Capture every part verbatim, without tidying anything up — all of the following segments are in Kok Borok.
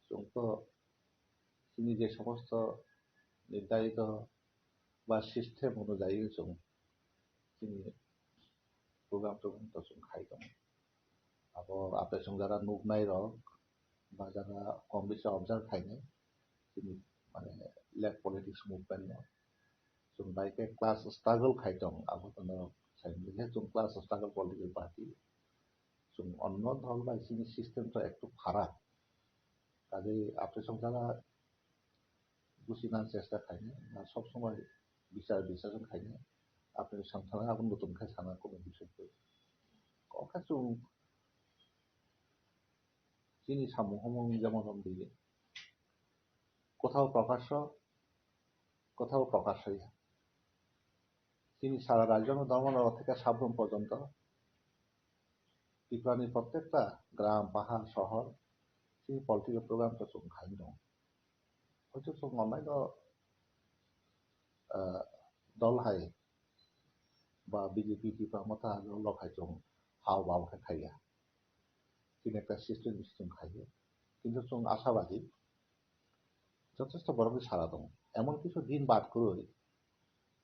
Chwng to chini je somosto nirdarito ba system onujai chwng chini program tongmung to chwng khai tongo. Abo apre chwng jara nuknai rok ba jara kom bisi observe khainai chini mane left politics movement no. Chwng bai khe class struggle khai tong abo tono sai je chwng class struggle political party. Chwng onno dol bai chini system to ektu pharak. Kaje apre chwng jara buchina chesta khainai, na sob somoi bichar bichar khainai, apni samsara aboni bwtwng khe sana kuno bising twi. Kokha chwng chini samung humung jemon romdi, kothao prokasho, kothao prokasho ya. Chini sara rajyo no dormo no theka sabrum porjonto Tripura ni prottekta gram, pahar, sohor chini political program to chwng khai tongo. Hoito chwng online no, ah, dol hai ba B J P Tipra Motha dol rok hai chwng hao bao khe khaiya. Chini ekta system system khaiya. Kintu chwng ashabadi jothesto borok ni sara tongo. Emon kisu din bad kwrwi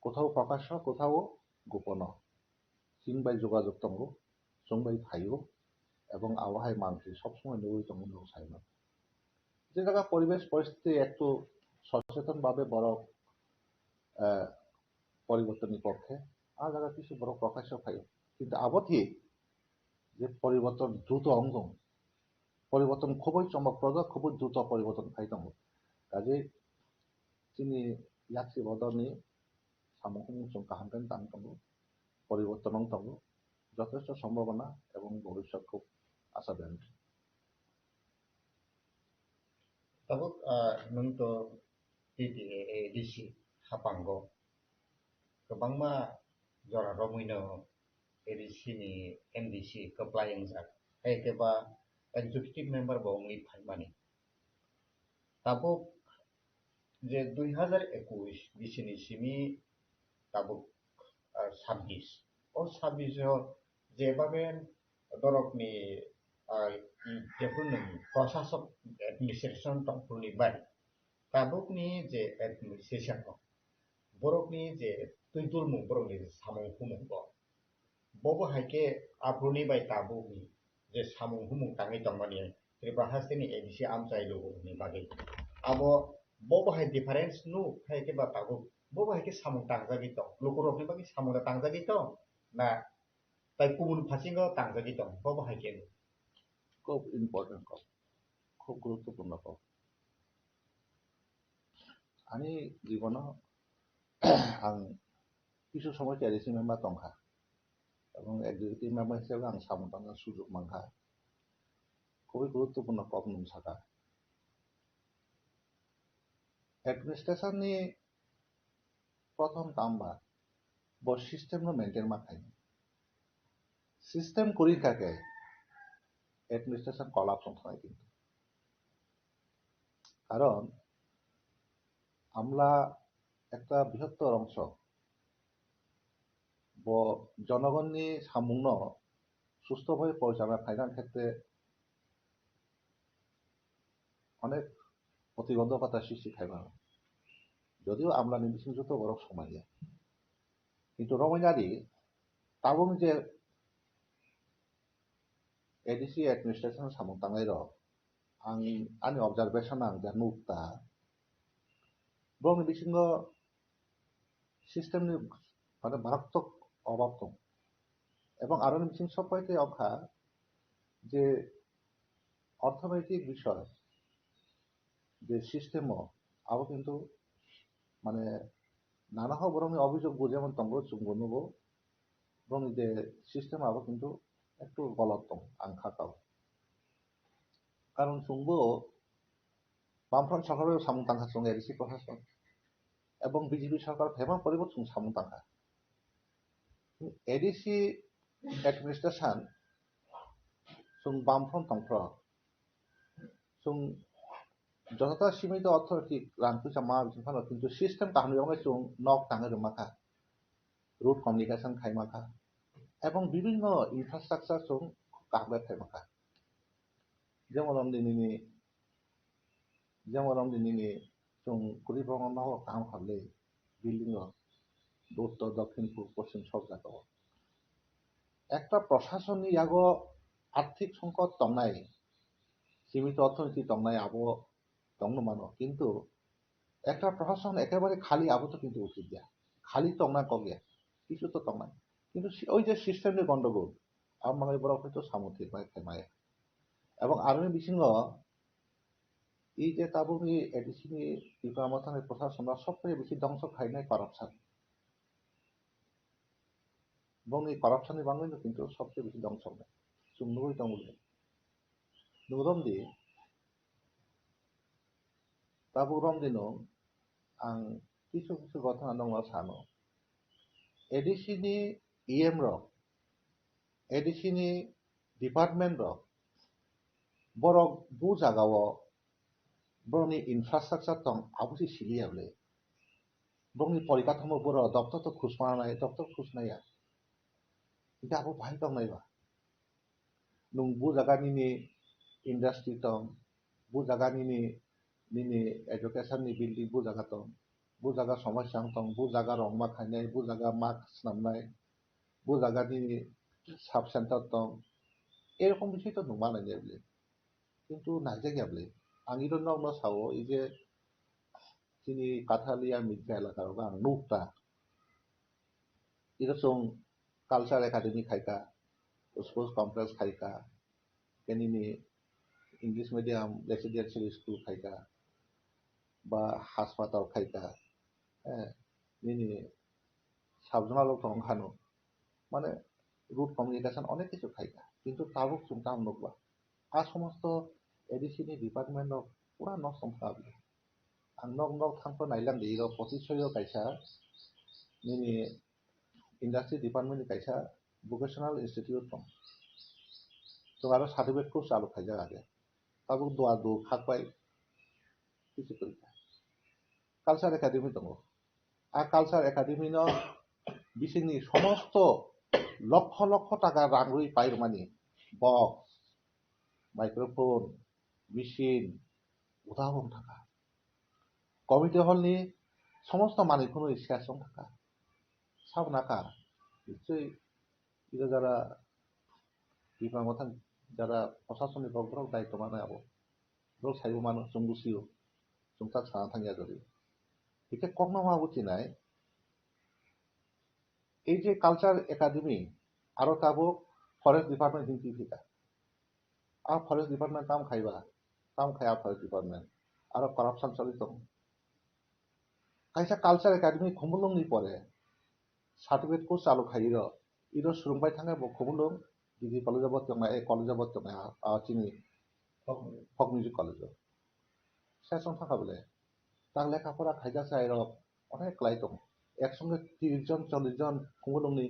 kothao prokasho, kothao gopono. Chwng bai jogajog tongo, chwng bai phaio, ebong abo hai mankhe sob somoi nugwi tongo nwng saimano. Je jaga poribesh poristiti ektu socheton babe borok, eh, poribortonni pokkhe, a jaga kisu borok prokasho phaio. Kintu abo thik je poriborton druto wng tong, poriborton khubui chomokprojak, khubui druto poriborton phai tongo. Kaje chini yaksi bodolni samung humung chwng kaham khe tang tongo, poriborton wng tongo, jothesto sombhabona ebong bhobishyot khub asajanok. Tabuk, ah, nwng to T T A A D C haphango kwbangma jora romwino A D C ni M D C kwplai wngjak, hai khe ba executive member bo wngwi phaimani. Tabuk je dui hazar ekush bisini simi tabuk, ah, sabbish. O sabbish o jebabe dorokni, ah, i jephru nwng prasasok administration tongphuruni bai tabukni je administration o borokni je twi dulmung borokni je samung humung bo Bobo hai khe aphuruni bai tabukni je samung humung tangwi tongmani Tripura hasteni A D C amchai lukurokni bagwi. Abo bobo hai difference nuk hai khe ba tabuk bobo hai khe samung tangjagwi tong. Lukurokni bagwi samung da tangjagwi tong na tai kubun phasingo tangjagwi tong. Bobo hai khe nuk. Khub important kok. Khub guruttopurno kok. Ani jibono ang kisu somoi T D C member tongkha. Ebong executive member hisabe ang samung tangna sujok mankha. Khubui guruttopurno kok nwng saka. Administration ni prothom tamba bo system no maintain ma khainai. System kwrwi kha khe administration collapse wng thangnai kintu. Karon amla ekta brihottor ongso bo jonogonni samungno susto bhabe porichalona khaina khetre onek protibondhokota sristi khai mano. Jodio amlani bising joto borok somaiya. Kintu romwi nadi tabuk je A D C administration samung tangnai rok ang ani observation ang ja nuk ta borokni bisingo system ni mane maratwk obab tong. Ebong aroni bising sopai tei okha je orthonoitik bisoy je system o abo kintu mane nana hok borokni obijok bo jemon tongo chwngbo nugo borokni je system abo kintu ektu golot tong ang kha kao. Karon chwngbo Bamfront sorkar bai samung tangkha chwng A D C prashason ebong B J P sorkar phaima pore bo chwng samung tangkha. A D C administration chwng Bamfront tongphro chwng jotota simi to authority rang puisa ma bising phano kintu system kaham ni bagwi chwng nok tangwi rwma kha, road communication khaima kha ebong bibhinno infrastructure chwng kaham khe phaima kha. Jemon nini Jemon romdi nini chwng kwrwi borokno nogo kaham kha le building o uttor, dokhin, purub, poschim sob jaga o. Ekta proshasonni yago arthik songkot tongnai, simito orthoniti tongnai abo tongno mano, kintu ekta proshashan ekebare khali abo to kintu uchit ya, khali tongna kok ya, kichu to tongnai, kintu si-, oi je system ni gondogol, abo mangai borok hoito samung thik bai khaimaya. Ebong aroni bisingo ei je tabukni A D C ni Tipra Motha ni proshashan no sobse bisi dongso khainai corruption. Bongni corruption ni bangwi no kintu sobse bisi dongso wngnai. Chwng nugwi tongo le. Nwng romdi, tabuk romdi nwng, ang kisu kisu gotha nokno sano. A D C ni E M rok, A D C ni department rok, borok bu jagao borokni infrastructure tong, abo se siliya bwle. Borokni porikathomo borok doctor to khus manai, doctor khus naiya. Hingke abo bahai tongnai ba? Nwng bu jaga nini industry tong, bu jaga nini, nini education ni building bu jaga tong, bu jaga somosya wng tong, bu jaga rong ma khainai, bu jaga ma snamnai, bu jaga nini sub center tong, erokom bising to nwng ma nainai bwle. Kintu naijak ya bwle. Ang iro nokno sao, ei je chini Kathalia Mirza elaka rogo ang nuk ta. Iro chwng culture academy khaika, sports complex khaika, khe nini English medium residential school khaika, ba hospital khaika, eh, nini sub-zonal rok tong khano, mane root communication onek kichu khaika, kintu tabuk chwng tamo nukba, a somosto A D C ni department rok pura nosto wngkha. Ang nok nok thangkhe nailang di, iro poti soyo kaisa nini industry department ni kaisa vocational institute tong. Chwng aro certificate course chalu khaijak age. Tabuk duar duo khak bai kichu kwrwi kha. Culture Academy tongo. A Culture Academy no bisingni somosto lokho lokho taka rang rwi pairwmani box, microphone, machine, uda wng thaka. Committee hall ni somosto manwi phunwi ses wng thaka. Sabo naka, nichoi iro jara Tipra Motha ni jara proshasoni borok, borok daityo manai abo. Borok saibo mano, chwng busiyo. Chwng ta sana thangya jori. Hikhe kokno ma buchinai, ei je Culture Academy, aro tabuk Forest Department hinwi phika. A Forest Department tam khaiba, tam khai a Forest Department. Aro corruption choli tongo. Kaisa Culture Academy Khumulwng ni pore certificate course chalu khai iro, iro swrwng bai thangkhe bo Khumulwng degree college o bo tongnai, eh, college o bo tongnai, a, a chini folk music college o. Session thangkha bole. Tak lekha pora khaijak chai rok onek klai tongo. Eksonge tiris jon, chollish jon Khumulwng ni,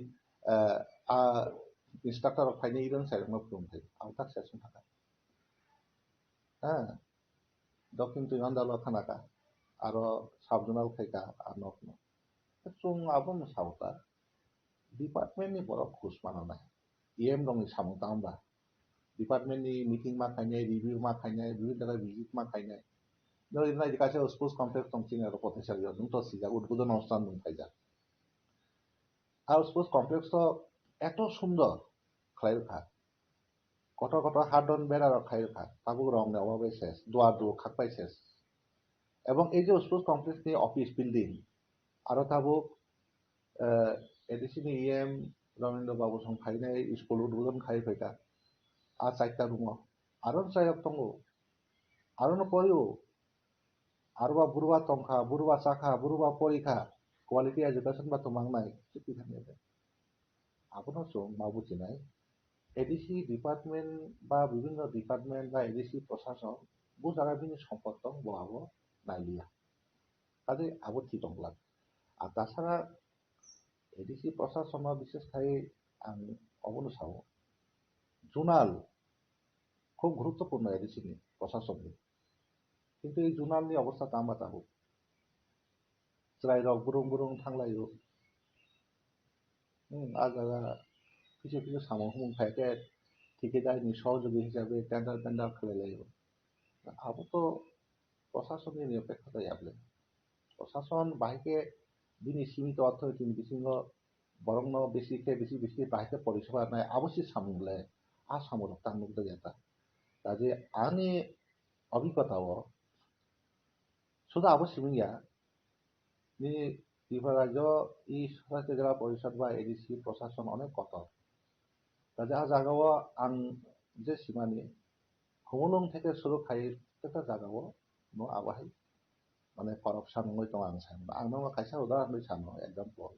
eh, a instructor rok phainai iro chai rokno phwrwng thai. Ang tak session thangkha. Ha. Dokhin Tuimandalo khanaka, aro sub-zonal khaika a nokno. Chwng abono sao ta, department ni borok khus mananai. E M rokni samung tang ba? Department ni meeting ma khainai, review ma khainai, bibhinno jaga visit ma khainai. Nw rinai kaisa sports complex tong chini aro Kothai Sari o, nwng to sijak, udbodhon onusthan nwng khaijak. Aro sports complex to eto sundor khlai rwkha. Kotor kotor hardon bera rok khai rwkha, tabuk rong ni obo bai ses, duar duo khak bai ses. Ebong ei je sports complex ni office building, aro tabuk, eh, A D C ni E M Ramendra Babu song phainai school udbodhon khai phaikha, a chaita room o. Aro chayok tongo, aro no porio, aro ba burba tongkha, burba chakha, burba porikha, quality education ba tumang nai, chuti thangya de. Abono chwng ma bujinai, A D C department ba bibhinno department ba A D C prosason bo jaga bini sompot tong, bo abo nailiya. Kaje abo thik wng glak. Ar tasara A D C prosason no bishes khai ang obono sao, zonal khub guruttopurno A D C ni prosason ni. Kintu ei zonal ni obostha tangma tabuk. Chwrairok burung burung thanglaio. Hmm, a jaga kisu kisu samung humung phaikhe thikidar ni sohojogoi hisabe tender bender khlailaio. Abo to Prosasonni nirpekkhota yable. Prosason bahai khe bini simito orthonitini bisingo borokno bisi khe bisi bisi bahai khe poriseba nai abo se samung le a samung rok tang nukjakya ta. Kaje ani obhigota o suda abo simung ya nini Tripura rajyo i Swastrajya Jila Porishod ba A D C prosason onek kotor. Kaje a jaga o ang je simani Khumulwng theke suru khai teka jaga o no abo hai mane corruption wngwi tongo ang sai mano. Ang nono kaisa udahoron ri sano example.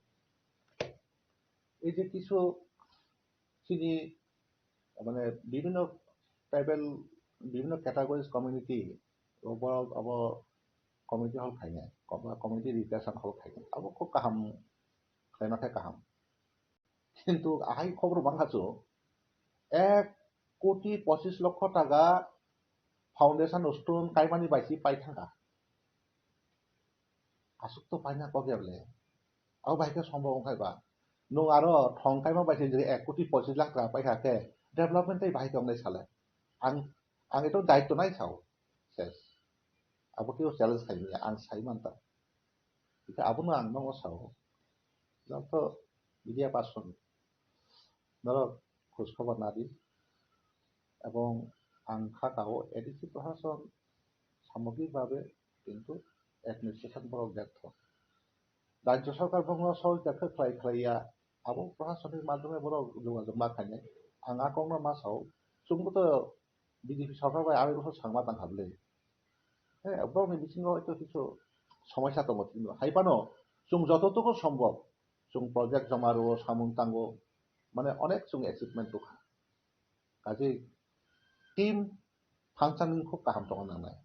Ei je kisu chini mane bibhinno tribal, bibhinno categories community o borok abo community hall khainai, community recreation hall khainai abo khub kaham khlaima khe kaham. Kintu ahai khobor bangkha chu ek koti pochis lokho taka foundation stone kaimani bai si pai thangkha. Aswk to paina kok ya le. Abo bai khe sombhob wngkhai ba. Nwng aro thong kaima bai se ek koti pochis lakh taka paikha khe development tei bahai khe wngnai sale. Ang, ang eto daityo nai sao. Ses. Abo khe challenge khaimya ang sai manta. Hingkhe abono ang nogo sao. Joto media person norok khoj khobor nadi. Ebong ang kha kao A D C prosason samogrik babe kintu administration borok bertho. Rajya sarkar bongno sohojita khe khlai khlai ya, abo prosasonik madhyome borok jogajog ma khainai. Ang a kokno ma sao, chwngbo to B J P sarkar bai arai bosor sangma tangkha bwle. He, borokni bisingo hwnkhe kisu somosya tongo, hai phano chwng jototogo sombhob, chwng project joma rwo, samung tango, mane onek chwng achievement tukha. Kaje team functioning khub kaham tongna nangnai.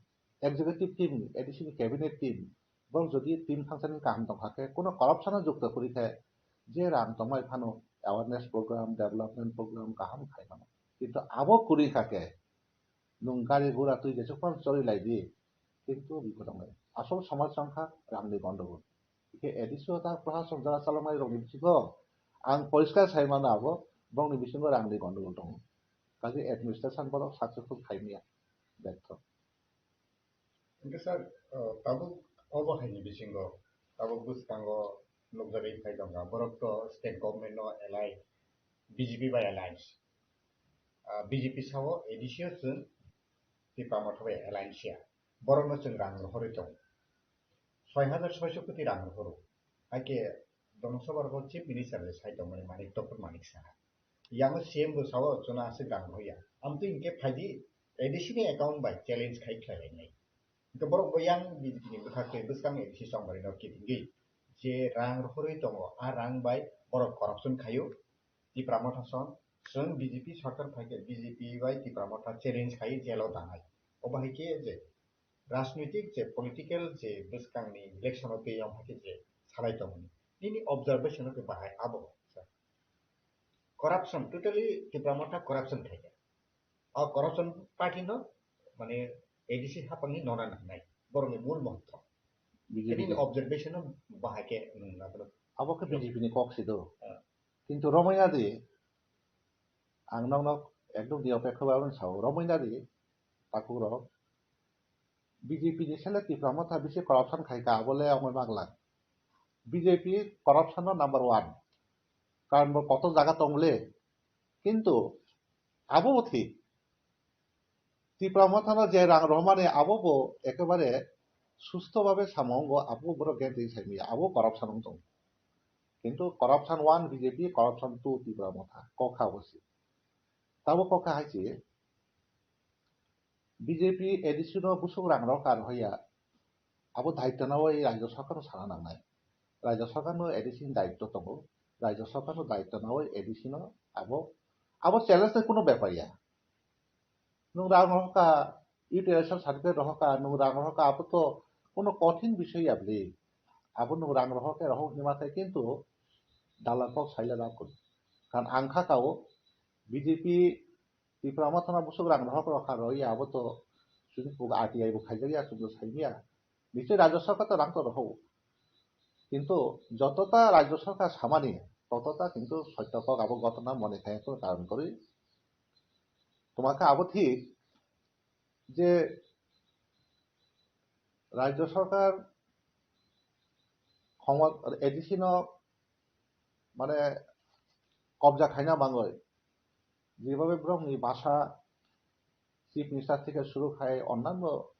Executive team, A D C ni cabinet team, borok jodi team functioning kaham tongkha khe, kono corruption o jukto kwrwi khe, je rang tongmai phano awareness program, development program kaham khai mano. Kintu abo kwrwi kha khe, nwng gari gura twi jesuk phano choli lai di, kintu bipod wngnai. Asol somosya wngkha rangni gondogol. Hingkhe A D C o ta prosason jora chaloknai rokni bisingo ang poriskar sai mano abo, borokni bisingo rangni gondogol tongo. Kaje administration borok successful khai maya, bertho. Hingke sir, uh, tabuk obo haini bisingo, tabuk bwskango nukjagwi phai tongkha, borok to state government no allied, B J P bai alliance. Ah, B J P sao A D C o chwng Tipra Motha bai alliance ya. Borokno chwng rang rohorwi tongo. Soi hajar soiso koti rang rohoro. Haikhe Donosoba rogo Chief Minister le sai tongmani Manik, Doctor Manik Saha. Yamo C M bo sao chwngno aswk rang rohorya. Amtwi hinkhe phaidi A D C ni account bai challenge khai khlai lainai. Hinkhe borok bo yang B J P ni bwkhak twi bwskang A D C chongbarino kitingwi je rang rohorwi tongo, a rang bai borok corruption khaio. Tipra Motha song, chwng B J P sarkar phaikhe B J P bai Tipra Motha challenge khai jail o danai. Obo hai khe je rajnitik je political je bwskangni election o twi yong hai khe je salai tongmani. Nini observation o khe bahai abo, sir. Corruption, totally Tipra Motha corruption khaikha. O corruption party no, mane, A D C hapangni nona nangnai. Borokni mul montro. B J P Nini ni. Observation o bahai khe, mm, abo khe Ah. B J P ni kok si do. Ah. Kintu romwi nadi, ang nokno ekdom ni opekha bai sao, romwi nadi, takhuk rok. B J P ni sele Tipra Motha bisi corruption khai ka, abo le ongoi magla. B J P corruption no number one. Karon bo koto jaga tong le. Kintu abo bo thik. Tipra Motha no je rang rohmani abo bo ekebare susto babe samongo abo borok gentri saimaya abo corruption wng tong. Kintu corruption one B J P, corruption two Tipra Motha. Kokha bo si. Tabo kokha hai si. B J P A D C no busuk rang rok kar hoya, abo daityo nawi rajya sarkar no sana nangnai. Rajya sarkar no A D C ni daityo tongo, rajya sarkar no daityo nawi A D C no abo, abo challenge ni kuno bepar ya. Nwng rang rohor ka, utilization certificate rohor ka, nwng rang rohor ka, abo to kuno kothin bisoi ya bli. Abo nwng rang rohor khe rohor hinma khe kintu dalal kok saila da kun. Kan ang kha kao B J P Tipra Motha no busuk rang rohor rokha rw ya, abo to chwng pugo R T I bo khaijak ya, chwng to saimya. Nichoi rajya sarkar to rang to rohor. Kintu joto ta rajya sarkar samani, toto ta kintu soityo kok abo gotona mone khai kono karon kwrwi. Tongma khe abo thik je Rajya Sarkar khomot-, A D C no mane kobja khaina bangwi, jebhabe borokni bhasha, Chief Minister theke suru khai onnanno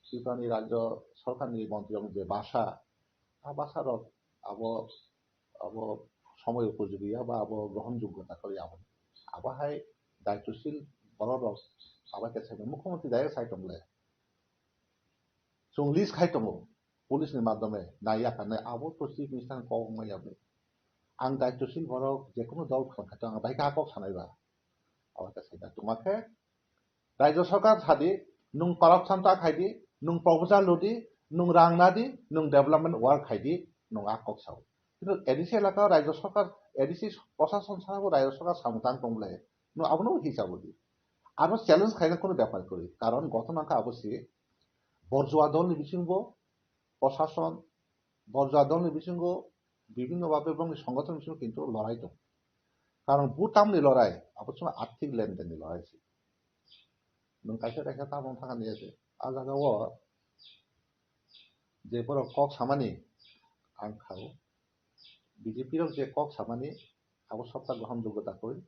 Tripurani Rajya Sarkarni montrirokni je bhasha, a bhasharok abo, abo somoi upojogi ya ba abo grohonjoggo ta kwrwi abo. Abo hai daitwshil bororok abo khe sai Mukhyamantri direct sai tongle. Chwng list khai tongo, police ni madhyome naiya kha nai abo to Chief Minister ni kok wngma ya bwle. Ang daitwshil borok jekunu dol khwlwng kha to ang bai kha kok sanai ba. Abo khe sai da tuma khe Rajya Sarkar sadi, nwng corruption ta khaidi, nwng proposal ludi, nwng rang nadi, nwng development work khaidi, nwng a kok sao. Kintu A D C elaka Rajya Sarkar, A D C prosason sabo Rajya Sarkar samung tang tong bwle, nwng abono hisab di. Aro challenge khaina kono bepar kwrwi, karon goto nangkha abo si borjua dol ni bisingo prosason, borjua dol ni bisingo bibhinno bhabe bongni songothon bisingo kintu lorai tong. Karon bhutamni lorai, abo chwng athik lenden ni lorai si. Nwng kaisa kaisa tabung thangani ase. A jaga o je borok kok samani ang khao, B J P rok je kok samani abo sabta grohonjoggo da kwrwi.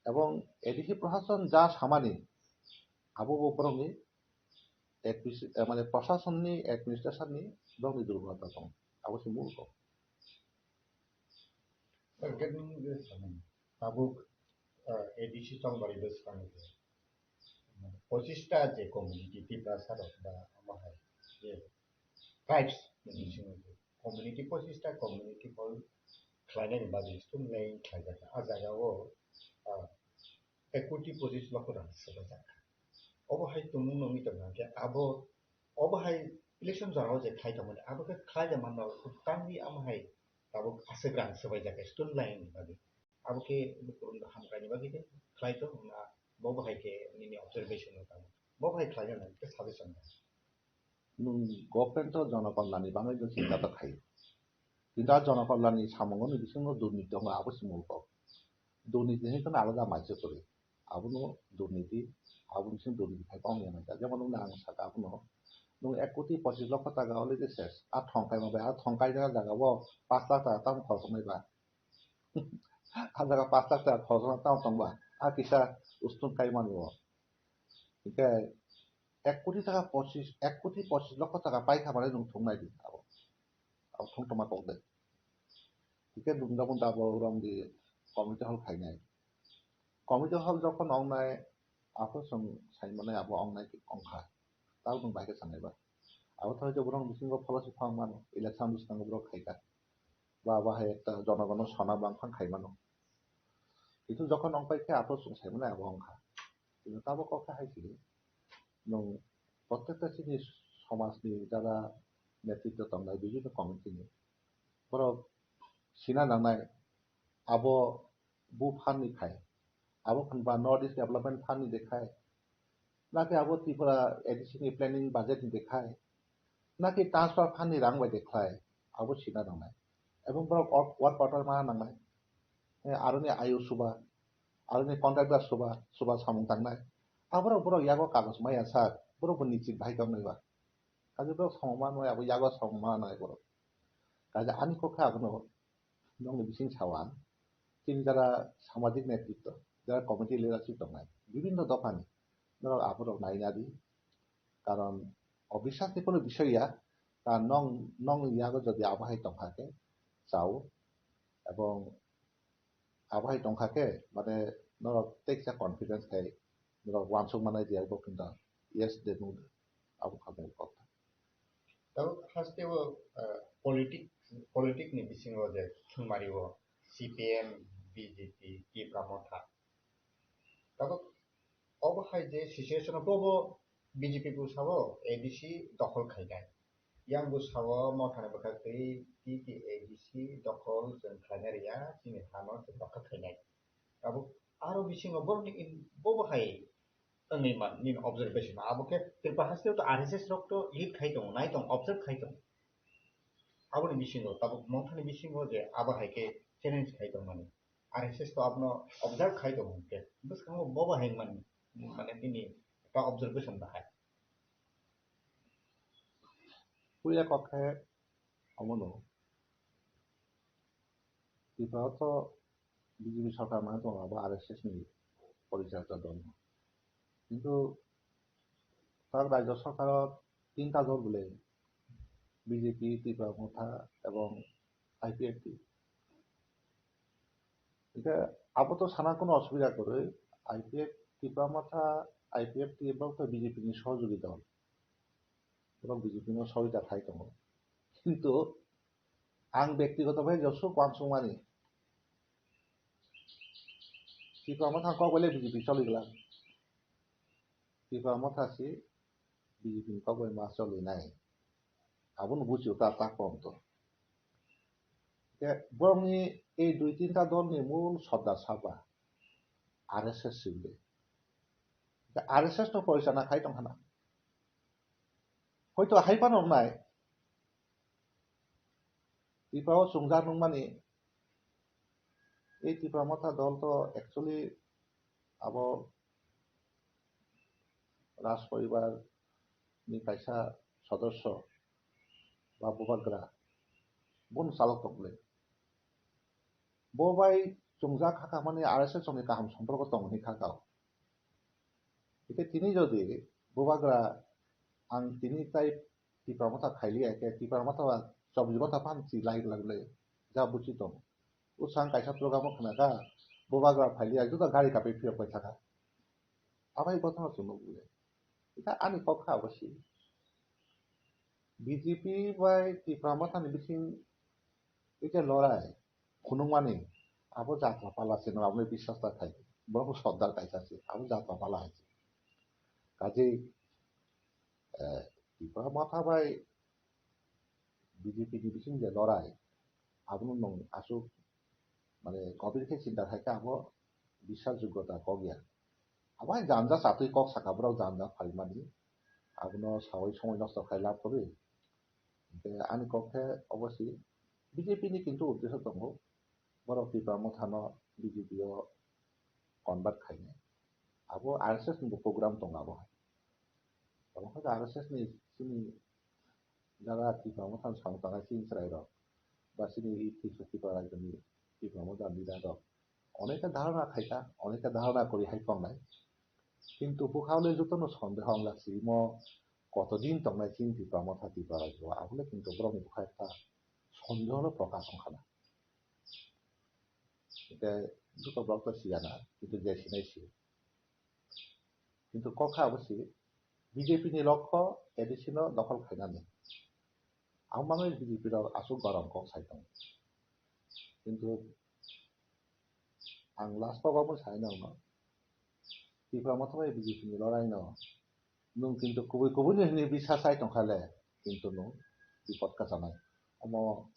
Ebong A D C prosason ja samani abo bo borokni admis-, eh, mane prosasonni administration ni borokni durbolota tongo. Abo se mul kok. Sir, hwnkhe nwng je samani tabuk, eh, A D C tongbarwi bwskango je, pochista je community Tiprasa rok ba omo hai je tribes ni bisingo je community, pochista community hall khlainani bagwi student line khlaijak kha. A jaga o, ah, ek koti pochis lokho rang swbaijak kha. Obo hai tumung nungwi tongkha khe abo, obo hai election jora o je khlai tongmani abo khe khlai da manno tamni amo hai tabuk aswk rang swbaijak kha student line ni bagwi. Abo khe bukurung da hamkraini bagwi khe khlai tong na bo bahai khe nini observation o tamo. Bo bahai khlai na khe suggestion da. Nwng government o jonokollanni bagwi no chinta ta khaio. Kintu a jonokollanni samungoni bisingo durniti tongo abo se mul kok. Durniti hinwi kheno alada maisa kwrwi. Abono durniti, abo bising durniti khai tong ya nai. Jemon nwng ang saka abono nwng ek koti pochis lokho taka already ses. A thong kaima bai, a thong kaina jaga o pash lakh taka tamo khoroknai ba. A jaga pash lakh taka khorokna tamo tong ba. A kisa ustung kai mani o. Hingke ek koti taka pochis, ek koti pochis lokho taka paikha mani nwng thung nai di abo. Abo thung tongma kok de. Hingke nwng jabon da abo romdi community hall khainai. Community hall jokhon ongnai, aphuru chwng sai manai abo ongnai ongkha. Tabuk nwng bai khe sanai ba. Abo thai je borok bisingo pholosipha wng mano, election bwskango borok khaikha. Ba bahai ekta jonogono sona bangphang khai mano. Kintu jokhon ongpai khe aphuru chwng sai manai abo ongkha. Kintu tabuk kok khe hai sini, nwng protekta chini somajni jara netritwo tongnai bibinno committee ni borok sina nangnai abo bu phan ni khai, abo khan ba North East Development Fund ni de khai, naki abo Tripura A D C ni planning budget ni de khai, naki transfer fund ni rang bai de khai, abo sina nangnai. Ebong borok work, work order ma nangnai. Eh, aroni I O suba, aroni contractor suba, suba samung tangnai. Aborok borok yago kagoj maya sak, borok bo nichit bahai tong nai ba. Kaje borok samung ma nai, abo yago samung ma nai borok. Kaje ani kok khe abono nokni bising sawan, chini jara samajik netritwo, jara committee leadership tongnai, bibinno dophani, norok aborok naina di. Karon obiswasni kono bisoi ya, ta nong, nong yago jodi abo hai tongkha khe chao, ebong abo hai tongkha khe, mane, norok teksa confidence khai norok uansuk manai di, abo kinda yes de nung de, abo kha mung kok. Tabuk haste o, ah, politic, politic ni bisingo je thwngmario C P M, B J P, Tipra Motha. Tabuk obo hai je situation o bobo B J P bo sao A D C dokhol khainai. Yang bo sao Motha ni bwkhak twi T T A D C dokhol chwng khlainai riya, chini hano chwng dokhol khainai. Tabuk aro bisingo borokni in-, bobo hai wngwi man nini observation o. Abo khe Tripura haste to R S S rok to lead khai tongo, nai tongo, observe khai tongo. Aboni bisingo tabuk Mothani bisingo je abo hai khe challenge khai tongmani. R S S to abono observe khai tongo hwnkhe bwskango bobo hai man, mane nini ta observation bahai. Puila kok khe omono, Tripura o to B J P sorkar mane tongo, abo R S S ni porichayokta dol. Kintu tak rajyo sorkar o tinta dol bole, B J P, Tipra Motha ebong I P F T. Hingke abo to sana kono osubida kwrwi, I P F, Tipra Motha, I P F T bo to B J P ni sohojogita. Borok B J P no sohojogita khai tongo. Kintu ang bektigoto bhai josuk uansukmani, Tipra Motha kok bai le B J P choli glak. Tipra Motha si B J P ni kok bai ma choli nai. Abono buchio ta ta kom to. Ke borokni ei dui tinta dolni mul sodda saba R S S si wngwi. Ke R S S no porichana khai tong khana. Hoito hai phano wngnai. Tripura o chwngjak nungmani, ei Tipra Motha dol to actually abo Raj Poribar ni kaisa sodosyo ba bubagra, bono chalok tong le. Bo bai chwngjak kha kha mani R S S ni kaham somporko tong hinwi kha kha. Hingke tini jodi bubagra ang tini tai Tipra Motha khailiya khe Tipra Motha ba chobbish ghonta phan chi lai lai lai ja buchi tong. Usang kaisa program o khna kha bubagra phailiya juda gari kapi phiyok pai thaka. Abai ghotona chwng nukle. Ita ani kok kha abo si. B J P bai Tipra Motha ni bising ita lorai phunukmani abo jatra pala se no abo biswas ta khai. Borok sordar kaisa se abo jatra pala hai se. Kaje, eh, Tipra Motha bai B J P ni bising je lorai, abono nwng aswk, mane, gobir khe chinta khai khe abo biswas joggota kok ya. Abo hai janja chatwi kok saka borok janja phaimani, abono sawi somoi nosto khai lab kwrwi. Hingke ani kok khe obo si B J P ni kintu uddesho tongo, borok Tipra Motha no B J P o convert khainai. Abo R S S ni bo program tongo abo hai. Omo khe R S S ni chini jara Tipra Motha ni samung tangnai chini chwrai rok ba chini Tipra, Tipra rajyo ni Tipra Motha ni leader rok oneka dharana khaikha, oneka dharana kwrwi hai tongnai. Kintu bwkhao le jotono sondeho wngla se imo kotodin tongnai chini Tipra Motha Tipra rajyo o, abo le kintu borokni bwkha ekta sondeho no prokash wngkha na. Hingke joto borok to siya na, kintu je sinai si. Kintu kok kha abo si, B J P ni lokho A D C no dokhol khainani. Ang mangwi B J P rok aswk gorom kok sai tongo. Kintu ang last o obo sai nangno, Tipra Motha bai B J P ni lorai no nwng kintu kubui kubui ni hwnwi bisa sai tongkha le, kintu nwng bipot kwchanai. Omo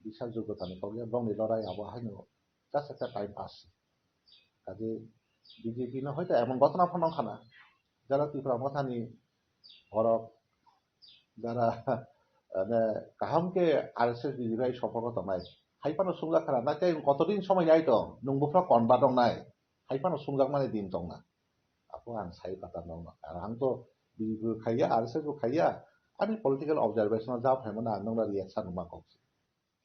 bisa jogotani kok ya, bongni lorai abo haino just ekta time pass. Kaje B J P no hoito emon gotna phano khana, jara Tipra Mothani borok jara, mane, kaham khe R S S B J P hai sompoko tongnai. Hai phano sungjak khana, na tei kotodin somoi nai tong, nwng buphra konba tongnai. Hai phano sungjakmani din tongna. Apo ang sai kata nongno. Ang to B J P bo khaiya, R S S bo khaiya. Ani political observation o ja phaimano ang nongna reaction ma kok.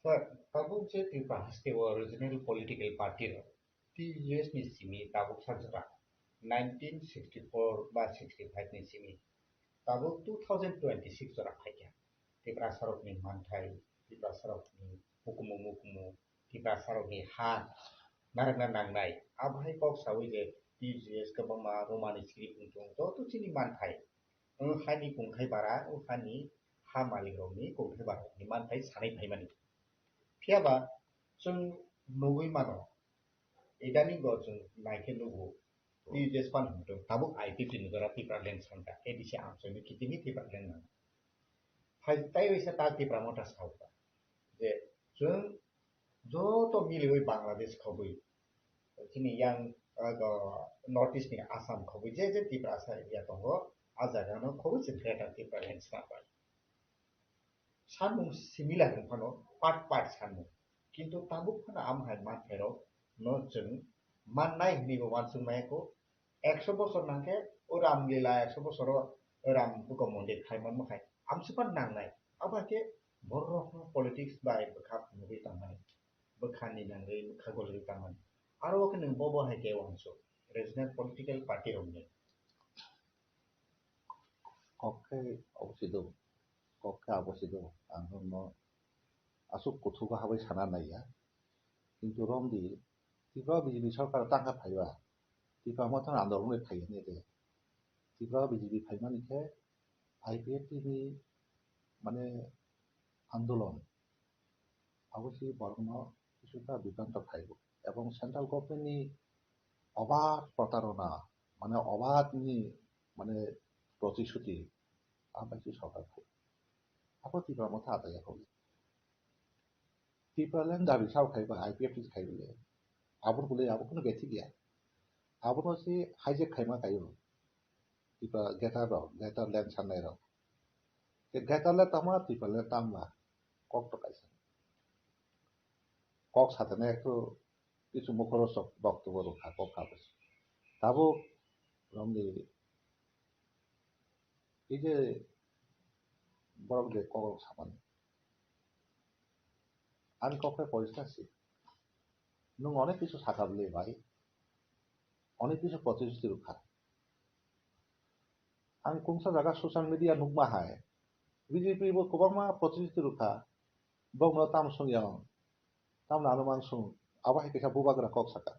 Sir, tabuk je Tripura haste o regional political party rok T U S ni simi tabuk sa jora nineteen sixty-four ba sixty-five ni simi tabuk two thousand twenty-six jora phaikha. Tiprasa rokni manthai, Tiprasa rokni hukumu mukumu, Tiprasa rokni ha narwkna nangnai. Abo hai kok sawi je T U S kwbangma romani script wngtong joto chini manthai. Wng hani kongthai bara, wng hani ha malik rokni kongthai bara ni manthai sanai phaimani. Phiya ba chwng nugwi mano, idani go chwng naikhe nugo, T U S pan hwnwi tabuk I P F T ni jora Tipraland sanka, A D C amchaini kichingni Tipraland nang. Phai tai waisa ta Tipra Motha sauka je chwng joto miliwi Bangladesh khobwi, chini yang, ah, go, North East ni Assam khobwi je je Tiprasa area tongo, a jaga no khobwi se Greater Tipraland swnambai. Sanmung similar wng phano part part sanmung. Kintu tabuk phano amo hai manthai rok no chwng mannai hwnwi bo uansuk maya kho. Ekso bosor nangkhe o Ram Lila ekso bosor o Ram buko mondir khai manmo khai. amsukma nangnai. Abo hai khe borok rokno politics bai bwkha phunugwi tangmani, bwkha ni nangwi bwkha golwi tangmani. Aro o khe nwng bobo hai khe uansuk regional political party rokni. Kok khe obo se do, kok khe abo se do, ang no aswk kuthugo habai sana naiya. Kintu romdi Tripura B J P sarkar tangkha phaiba, Tripura Motha andolon bai phaiya nai de. Tripura B J P phaimani khe I P F T ni mane andolon abo se borokno kisuta bibranto phaibo. Ebong central government ni obak protarona, mane obak ni mane protishuti, abo bai se sarkar phai. Abo Tripura Motha adaya kho. Tipraland dabi sao khai ba I P F T khai bole. Abo bole abo kono beti gaya. Abo no se hijack khai ma kayo. Tipra greater rok, greater land sanai rok. Ke greater land tama, Tipraland tama. Kok to kaisa. Kok satene ekto kichu mukhorosok boktobyo rwkha kok habwi. Tabuk romdi ei je borok je kok rok samani. Ani kok khe poriskar se. Nwng onek kichu sakha bwle bai. Onek kichu protishuti rwkha. Ang kungsa jaga social media nukma hai. B J P bo kwbangma protishuti rwkha. Bongno tam sung yang. Tamno ano mang sung. Abo hai kaisa bubagra kok saka.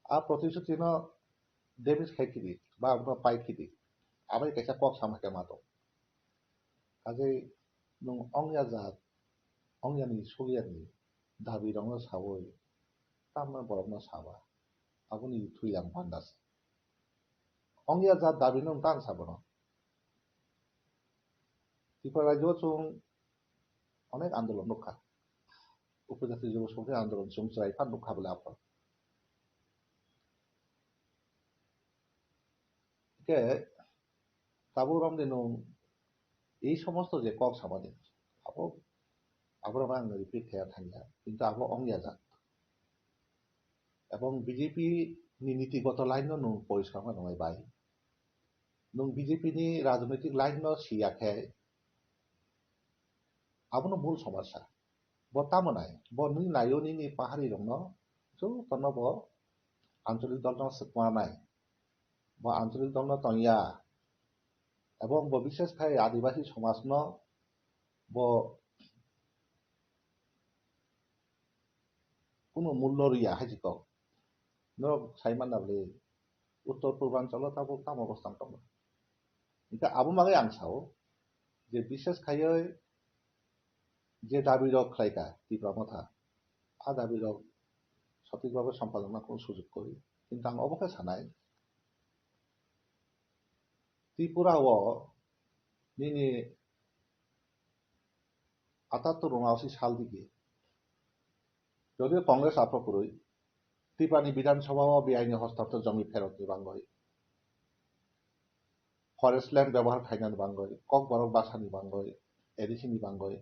A protishuti no damage khai khidi. Ba abono pai khidi. Abo hai kaisa kok sama khe mato. Kajei nwng ongya jat, ongyani sukyani dabi rokno sawi tamno borokno saba. Aboni thwilang panda se. Ongya jat dabi nwng tang sabono. Tripura rajyo chwng onek andolon nukha. Upojati Jubo Samiti andolon chwng chwrai phan nukha bole aphano. Hingke tabuk romni nwng ei somosto je kok samani, abo, aborok ang repeat khaya thangya, kintu abo ongya jak. Ebong B J P ni nitigoto line no nwng poriskar khe nwngnai bai. Nwng B J P ni rajnoitik line no siya khe abono mul somosya. Bo tamo nai, bo nini naio nini pahari rokno jotono bo ancholik dol no swkma nai. Bo ancholik dol no tongya. Ebong bo bishes khai adibasi somaj no bo kunu mullo riya hai si kok. Norok sai manna bwle uttor purbanchalo tabuk tamo bwsang tongo. Hingke abo bagwi ang sao je bishes khaioi je dabi rok khlaika Tipra Motha, a dabi rok sothik bhabe sompadon khe sujug kwrwi. Kintu ang obo khe sanai, Tripura o nini atattor unaosi sal digi jodio Congress aphro kwrwi Tripura ni Bidhan Sabha o biaini hostaktor jomi pherokni bangwi, forest land byabohar khainani bangwi, Kokborok basani bangwi, A D C ni bangwi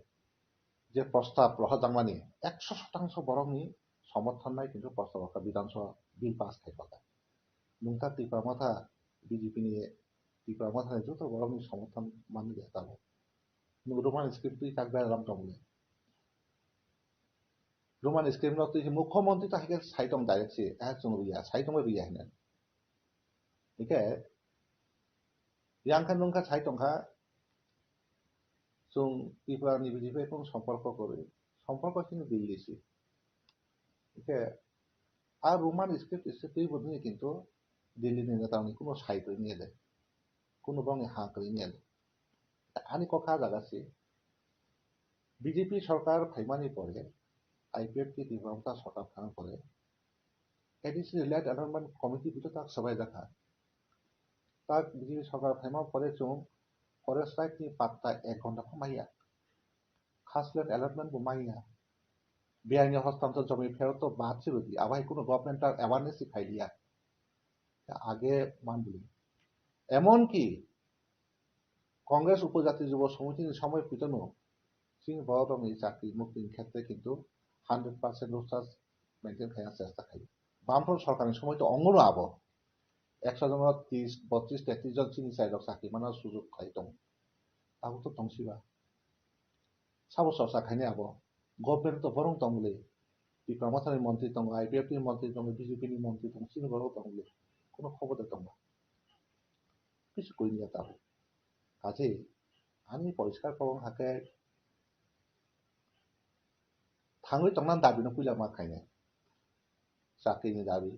je prostab rohorjakmani ekso shotangso borokni somorthon nai kintu prostab rokha Bidhan Sabha bill pass khai phalkha. Nwng ta Tipra Motha B J P ni Tipra Motha ni joto borokni somorthon manwi tabuk. Nwng Roman script twi tak beraram tongmani. Roman script no twi se mukhyamantri ta hai khe sai tong direct se, eh, chwng rwya, sai tongbai rwya hinwi. Hingke yang khe nwng khe sai tongkha, chwng Tripura ni B J P kung somporko kwrwi, somporko chini Delhi se. Hingke a Roman script se twi bo nini kintu Delhi ni neta ni kuno sai kwrwi nini de, kuno bongni ha kwrwi nini de. Ani kokha jaga se B J P sarkar phaimani pore, I P F T Tipra Motha sarkar phaimani pore, A D C ni Land Allotment Committee bito tak swbai jakha. Tak B J P sarkar phaima pore chwng forest right ni patta ek ghonta pha maya. Khas land allotment bo maya. Biaini hostantor jomi pherok to bad se rwdi, abo hai kuno government tar awareness se khai liya. Age manbili. Emonki Congress Upojati Jubo Samiti ni somoi pito no chini borok rokni chakri mukti ni khetre kintu hundred percent roster maintain khaina chesta khai. Bamfront sarkar ni somoi to ongo no abo. Ekso jono tris, botris, tetris jon chini chai rok chakri mana sujug khai tongo. Tabuk to tong siba. Sabo chorcha khainai abo. Government to borok tong le. Tipra Motha ni montri tongo, I P F T ni montri tongo, B J P ni montri tongo, chini borok tong le. Kono khobor de tongo. Kisi koi niya tabuk. Kaje ani poriskar kok hakhe thangwi tongna dabi no puila ma khainai. Chakri ni dabi,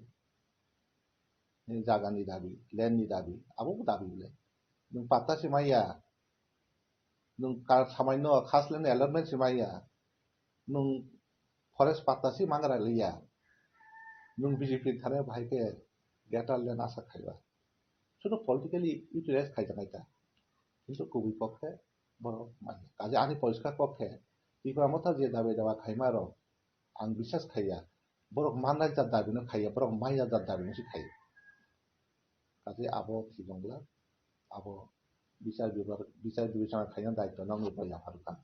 ni jaga ni dabi, land ni dabi, abo bo dabi bole. Nwng patta se maya, nwng kar samai no khas land allotment se maya, nwng forest patta se mangra liya, nwng B J P thane bahai khe greater land asa khaiba. Sudu politically utilize khaijaknai ta. Kintu kubui pokhe borok manya. Kaje ani poriskar pokhe Tipra Motha je dabi dawa khaima rok ang biswas khaiya. Borok mannai jat dabi no khaiya, borok manya jat dabi no se khaiya. Kaje abo thibongla, abo bichar bibar-, bichar bibechona khaina daityo nokni bo yapharkha.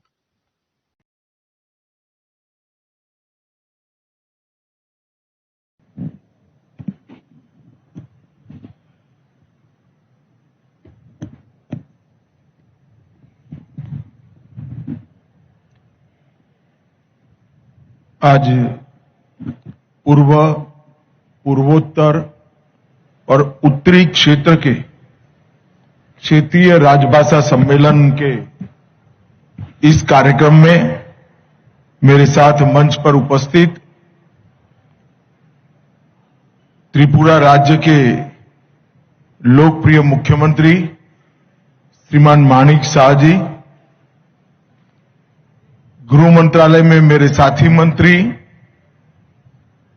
आज पूर्व, पूर्वोत्तर और उत्तरी क्षेत्र के क्षेत्रीय राजभाषा सम्मेलन के इस कार्यक्रम में मेरे साथ मंच पर उपस्थित त्रिपुरा राज्य के लोकप्रिय मुख्यमंत्री श्रीमान माणिक साह जी, गृह मंत्रालय में मेरे साथी मंत्री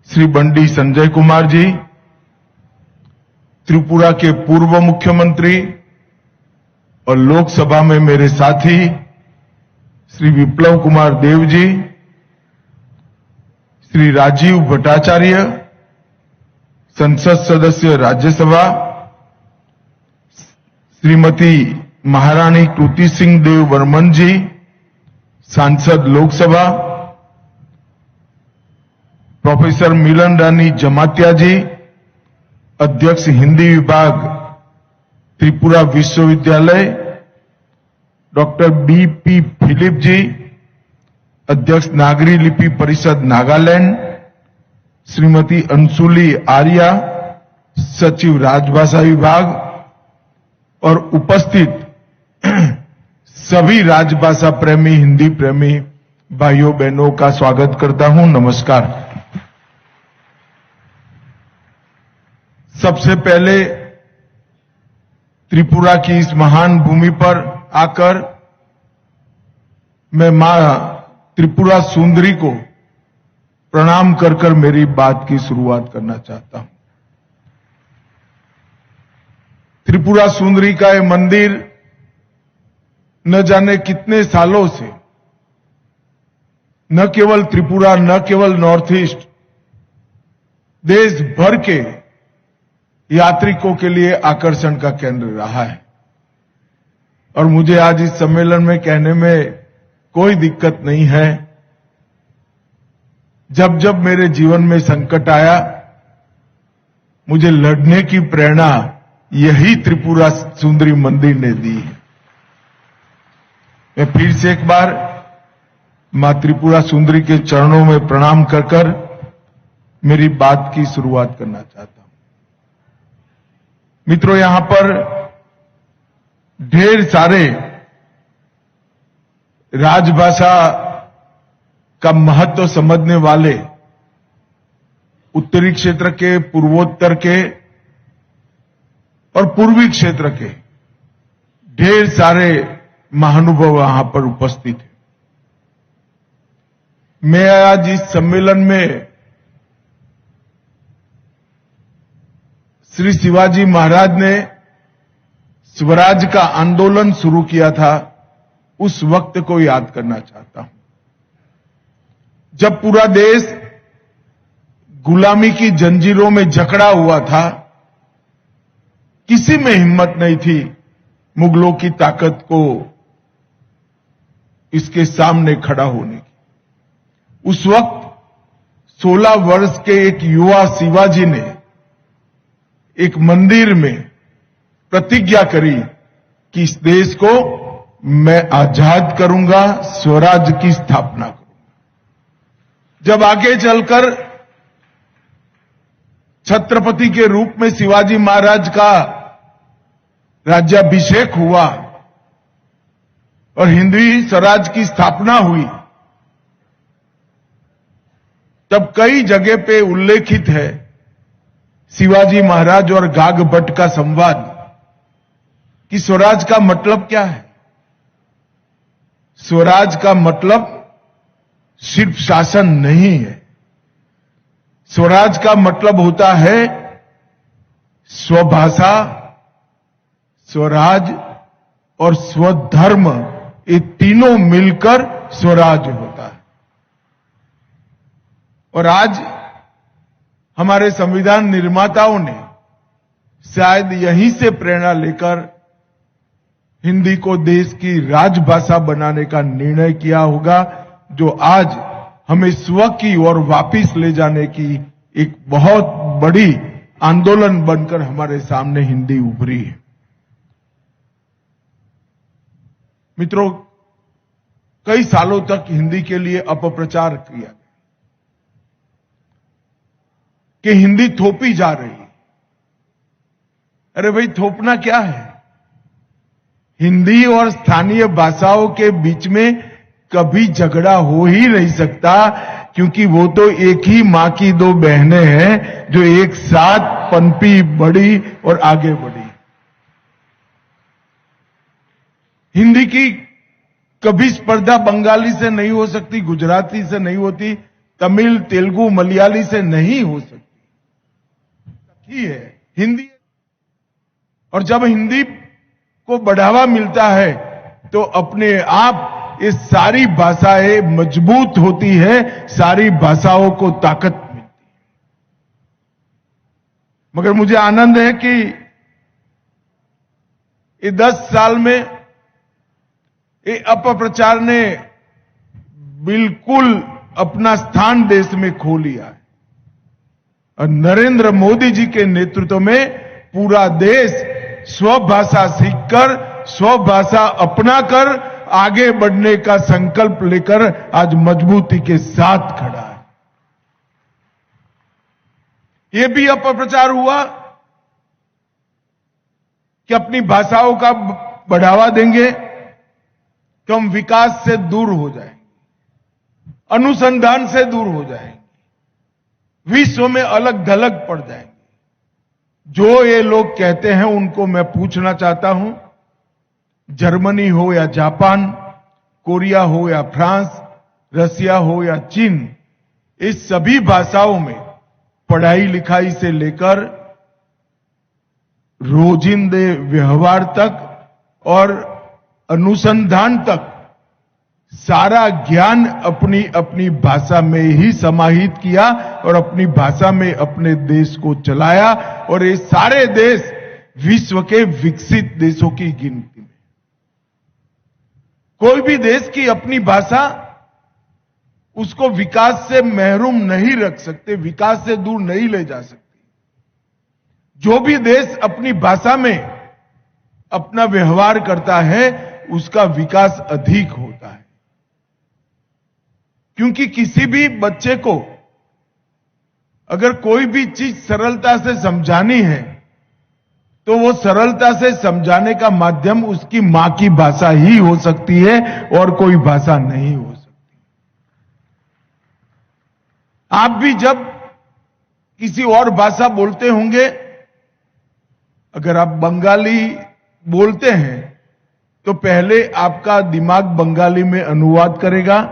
श्री बंडी संजय कुमार जी, त्रिपुरा के पूर्व मुख्यमंत्री और लोकसभा में मेरे साथी श्री विप्लव कुमार देव जी, श्री राजीव भट्टाचार्य, संसद सदस्य राज्यसभा, श्रीमती महारानी कृति सिंह देव वर्मन जी, सांसद लोकसभा, प्रोफेसर मिलन रानी जमातिया जी, अध्यक्ष हिंदी विभाग, त्रिपुरा विश्वविद्यालय, डॉक्टर बी पी फिलिप जी, अध्यक्ष नागरी लिपि परिषद नागालैंड, श्रीमती अंशुली आर्या, सचिव राजभाषा विभाग, और उपस्थित सभी राजभाषा प्रेमी, हिंदी प्रेमी भाइयों बहनों का स्वागत करता हूं। नमस्कार। सबसे पहले त्रिपुरा की इस महान भूमि पर आकर मैं मां त्रिपुरा सुंदरी को प्रणाम कर कर मेरी बात की शुरुआत करना चाहता हूं। त्रिपुरा सुंदरी का ये मंदिर न जाने कितने सालों से न केवल त्रिपुरा, न केवल नॉर्थ ईस्ट, देश भर के यात्रिकों के लिए आकर्षण का केंद्र रहा है। और मुझे आज इस सम्मेलन में कहने में कोई दिक्कत नहीं है, जब जब मेरे जीवन में संकट आया, मुझे लड़ने की प्रेरणा यही त्रिपुरा सुंदरी मंदिर ने दी है। मैं फिर से एक बार मां त्रिपुरा सुंदरी के चरणों में प्रणाम कर कर मेरी बात की शुरुआत करना चाहता हूं। मित्रों, यहां पर ढेर सारे राजभाषा का महत्व समझने वाले उत्तरी क्षेत्र के, पूर्वोत्तर के और पूर्वी क्षेत्र के ढेर सारे महानुभाव यहां पर उपस्थित हैं। मैं आज इस सम्मेलन में श्री शिवाजी महाराज ने स्वराज का आंदोलन शुरू किया था, उस वक्त को याद करना चाहता हूं, जब पूरा देश गुलामी की जंजीरों में जकड़ा हुआ था। किसी में हिम्मत नहीं थी मुगलों की ताकत को इसके सामने खड़ा होने की। उस वक्त सोलह वर्ष के एक युवा शिवाजी ने एक मंदिर में प्रतिज्ञा करी कि इस देश को मैं आजाद करूंगा, स्वराज की स्थापना करूंगा। जब आगे चलकर छत्रपति के रूप में शिवाजी महाराज का राज्याभिषेक हुआ और हिंदवी स्वराज की स्थापना हुई, तब कई जगह पे उल्लेखित है शिवाजी महाराज और गाग भट्ट का संवाद कि स्वराज का मतलब क्या है। स्वराज का मतलब सिर्फ शासन नहीं है। स्वराज का मतलब होता है स्वभाषा, स्वराज और स्वधर्म, ये तीनों मिलकर स्वराज होता है। और आज हमारे संविधान निर्माताओं ने शायद यहीं से प्रेरणा लेकर हिंदी को देश की राजभाषा बनाने का निर्णय किया होगा, जो आज हमें स्व की ओर वापिस ले जाने की एक बहुत बड़ी आंदोलन बनकर हमारे सामने हिंदी उभरी है। मित्रों, कई सालों तक हिंदी के लिए अपप्रचार किया गया कि हिंदी थोपी जा रही। अरे भाई, थोपना क्या है? हिंदी और स्थानीय भाषाओं के बीच में कभी झगड़ा हो ही नहीं सकता, क्योंकि वो तो एक ही माँ की दो बहनें हैं, जो एक साथ पनपी, बढ़ी और आगे बढ़ी। हिंदी की कभी स्पर्धा बंगाली से नहीं हो सकती, गुजराती से नहीं होती, तमिल, तेलुगु, मलयाली से नहीं हो सकती। ही है हिंदी। और जब हिंदी को बढ़ावा मिलता है, तो अपने आप ये सारी भाषाएं मजबूत होती है, सारी भाषाओं को ताकत मिलती है। मगर मुझे आनंद है कि ये दस साल में ये अपप्रचार ने बिल्कुल अपना स्थान देश में खो लिया है। और नरेंद्र मोदी जी के नेतृत्व में पूरा देश स्वभाषा सीखकर, स्वभाषा अपनाकर आगे बढ़ने का संकल्प लेकर आज मजबूती के साथ खड़ा है। ये भी अपप्रचार हुआ कि अपनी भाषाओं का बढ़ावा देंगे तो हम विकास से दूर हो जाएंगे, अनुसंधान से दूर हो जाएंगे, विश्व में अलग धलक पड़ जाएंगे। जो ये लोग कहते हैं, उनको मैं पूछना चाहता हूं, जर्मनी हो या जापान, कोरिया हो या फ्रांस, रसिया हो या चीन, इस सभी भाषाओं में पढ़ाई लिखाई से लेकर रोजिंदे व्यवहार तक और अनुसंधान तक सारा ज्ञान अपनी अपनी भाषा में ही समाहित किया और अपनी भाषा में अपने देश को चलाया। और ये सारे देश विश्व के विकसित देशों की गिनती में। कोई भी देश की अपनी भाषा उसको विकास से महरूम नहीं रख सकते, विकास से दूर नहीं ले जा सकती। जो भी देश अपनी भाषा में अपना व्यवहार करता है, उसका विकास अधिक होता है। क्योंकि किसी भी बच्चे को अगर कोई भी चीज सरलता से समझानी है, तो वो सरलता से समझाने का माध्यम उसकी माँ की भाषा ही हो सकती है और कोई भाषा नहीं हो सकती। आप भी जब किसी और भाषा बोलते होंगे, अगर आप बंगाली बोलते हैं, तो पहले आपका दिमाग बंगाली में अनुवाद करेगा,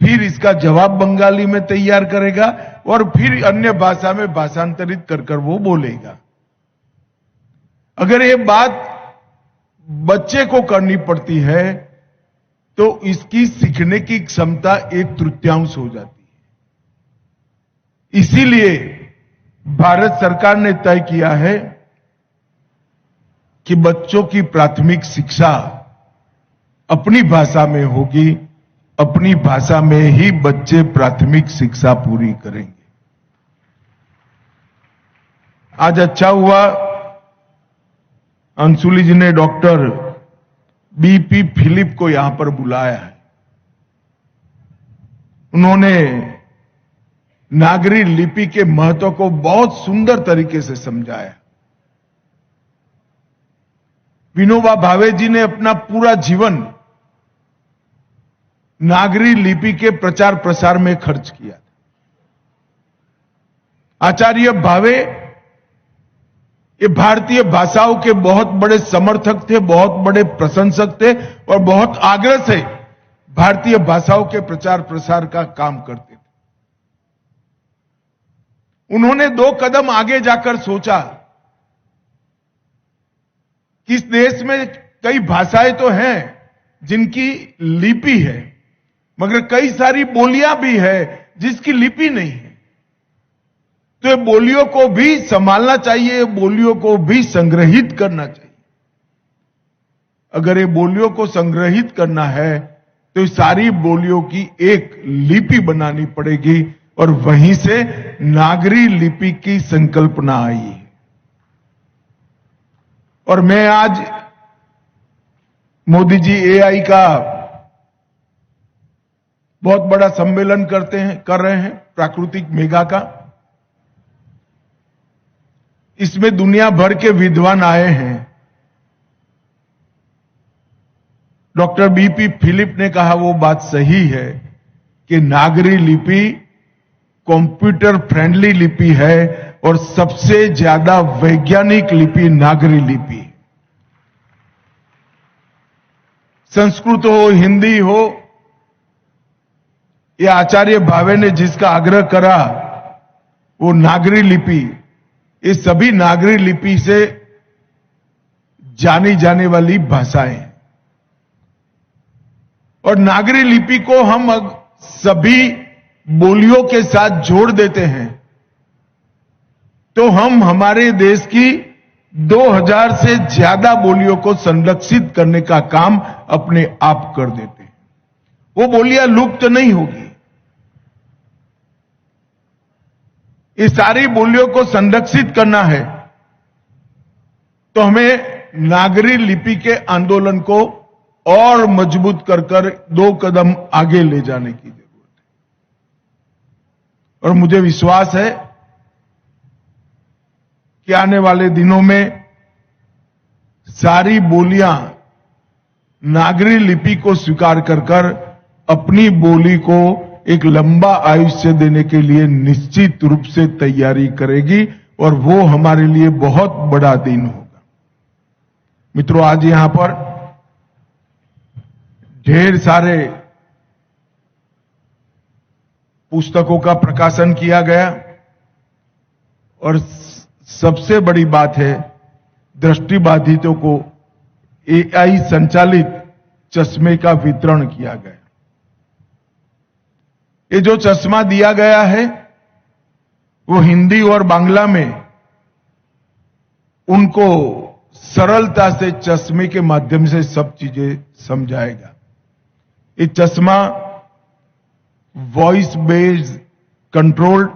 फिर इसका जवाब बंगाली में तैयार करेगा और फिर अन्य भाषा में भाषांतरित कर कर वो बोलेगा। अगर ये बात बच्चे को करनी पड़ती है, तो इसकी सीखने की क्षमता एक तृतीयांश हो जाती है। इसीलिए भारत सरकार ने तय किया है कि बच्चों की प्राथमिक शिक्षा अपनी भाषा में होगी, अपनी भाषा में ही बच्चे प्राथमिक शिक्षा पूरी करेंगे। आज अच्छा हुआ, अंशुली जी ने डॉक्टर बीपी फिलिप को यहां पर बुलाया है। उन्होंने नागरी लिपि के महत्व को बहुत सुंदर तरीके से समझाया। विनोबा भावे जी ने अपना पूरा जीवन नागरी लिपि के प्रचार प्रसार में खर्च किया। आचार्य भावे ये भारतीय भाषाओं के बहुत बड़े समर्थक थे, बहुत बड़े प्रशंसक थे और बहुत आग्रह से भारतीय भाषाओं के प्रचार प्रसार का काम करते थे। उन्होंने दो कदम आगे जाकर सोचा कि इस देश में कई भाषाएं तो हैं जिनकी लिपि है, मगर कई सारी बोलियां भी है जिसकी लिपि नहीं है। तो ये बोलियों को भी संभालना चाहिए, बोलियों को भी संग्रहित करना चाहिए। अगर ये बोलियों को संग्रहित करना है, तो ये सारी बोलियों की एक लिपि बनानी पड़ेगी और वहीं से नागरी लिपि की संकल्पना आई है। और मैं आज, मोदी जी एआई का बहुत बड़ा सम्मेलन करते हैं, कर रहे हैं, प्राकृतिक मेघा का। इसमें दुनिया भर के विद्वान आए हैं। डॉक्टर बीपी फिलिप ने कहा, वो बात सही है कि नागरी लिपि कंप्यूटर फ्रेंडली लिपि है और सबसे ज्यादा वैज्ञानिक लिपि नागरी लिपि। संस्कृत हो, हिंदी हो, ये आचार्य भावे ने जिसका आग्रह करा, वो नागरी लिपि, ये सभी नागरी लिपि से जानी जाने वाली भाषाएं। और नागरी लिपि को हम अग-, सभी बोलियों के साथ जोड़ देते हैं, तो हम हमारे देश की दो हज़ार से ज्यादा बोलियों को संरक्षित करने का काम अपने आप कर देते हैं। वो बोलियां लुप्त नहीं होगी। ये सारी बोलियों को संरक्षित करना है, तो हमें नागरी लिपि के आंदोलन को और मजबूत कर कर दो कदम आगे ले जाने की जरूरत है। और मुझे विश्वास है कि आने वाले दिनों में सारी बोलियां नागरी लिपि को स्वीकार कर कर अपनी बोली को एक लंबा आयुष्य देने के लिए निश्चित रूप से तैयारी करेगी और वो हमारे लिए बहुत बड़ा दिन होगा। मित्रों, आज यहां पर ढेर सारे पुस्तकों का प्रकाशन किया गया और स-, सबसे बड़ी बात है, दृष्टिबाधितों को एआई संचालित चश्मे का वितरण किया गया। ये जो चश्मा दिया गया है, वो हिंदी और बांग्ला में उनको सरलता से चश्मे के माध्यम से सब चीजें समझाएगा। ये चश्मा वॉइस बेस्ड कंट्रोल्ड,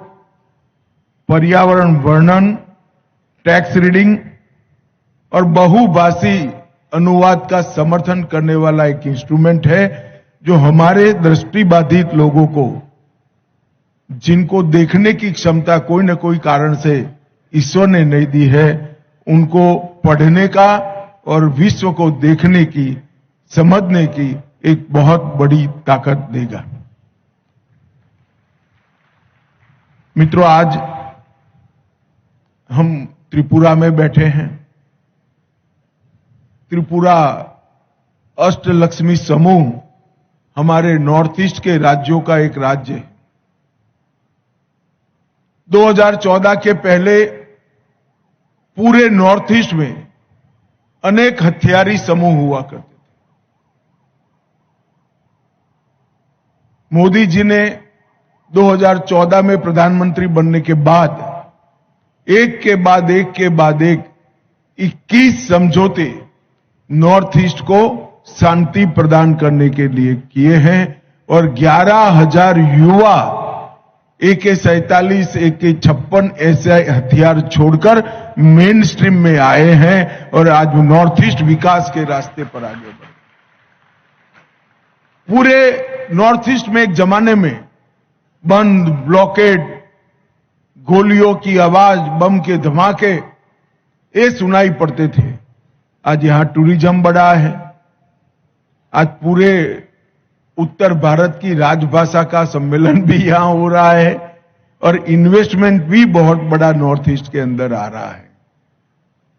पर्यावरण वर्णन, टेक्स्ट रीडिंग और बहुभाषी अनुवाद का समर्थन करने वाला एक इंस्ट्रूमेंट है, जो हमारे दृष्टिबाधित लोगों को, जिनको देखने की क्षमता कोई न कोई कारण से ईश्वर ने नहीं दी है, उनको पढ़ने का और विश्व को देखने की, समझने की एक बहुत बड़ी ताकत देगा। मित्रों, आज हम त्रिपुरा में बैठे हैं। त्रिपुरा अष्टलक्ष्मी समूह हमारे नॉर्थ ईस्ट के राज्यों का एक राज्य है। दो हज़ार चौदह के पहले पूरे नॉर्थ ईस्ट में अनेक हथियारी समूह हुआ करते थे। मोदी जी ने दो हज़ार चौदह में प्रधानमंत्री बनने के बाद एक के बाद एक के बाद एक इक्कीस समझौते नॉर्थ ईस्ट को शांति प्रदान करने के लिए किए हैं और ग्यारह हज़ार युवा एके सैंतालीस, एके छप्पन ऐसे हथियार छोड़कर मेन स्ट्रीम में आए हैं और आज नॉर्थ ईस्ट विकास के रास्ते पर आगे बढ़ पूरे नॉर्थ ईस्ट में एक जमाने में बंद, ब्लॉकेड, गोलियों की आवाज, बम के धमाके, ये सुनाई पड़ते थे। आज यहाँ टूरिज्म बढ़ा है। आज पूरे उत्तर भारत की राजभाषा का सम्मेलन भी यहाँ हो रहा है और इन्वेस्टमेंट भी बहुत बड़ा नॉर्थ ईस्ट के अंदर आ रहा है।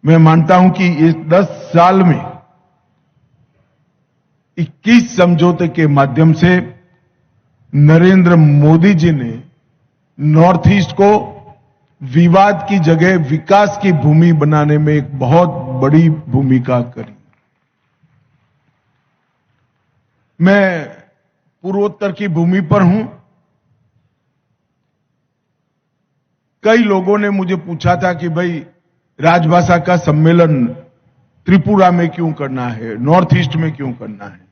मैं मानता हूं कि इस दस साल में इक्कीस समझौते के माध्यम से नरेंद्र मोदी जी ने नॉर्थ ईस्ट को विवाद की जगह विकास की भूमि बनाने में एक बहुत बड़ी भूमिका करी। मैं पूर्वोत्तर की भूमि पर हूं। कई लोगों ने मुझे पूछा था कि भाई, राजभाषा का सम्मेलन त्रिपुरा में क्यों करना है, नॉर्थ ईस्ट में क्यों करना है?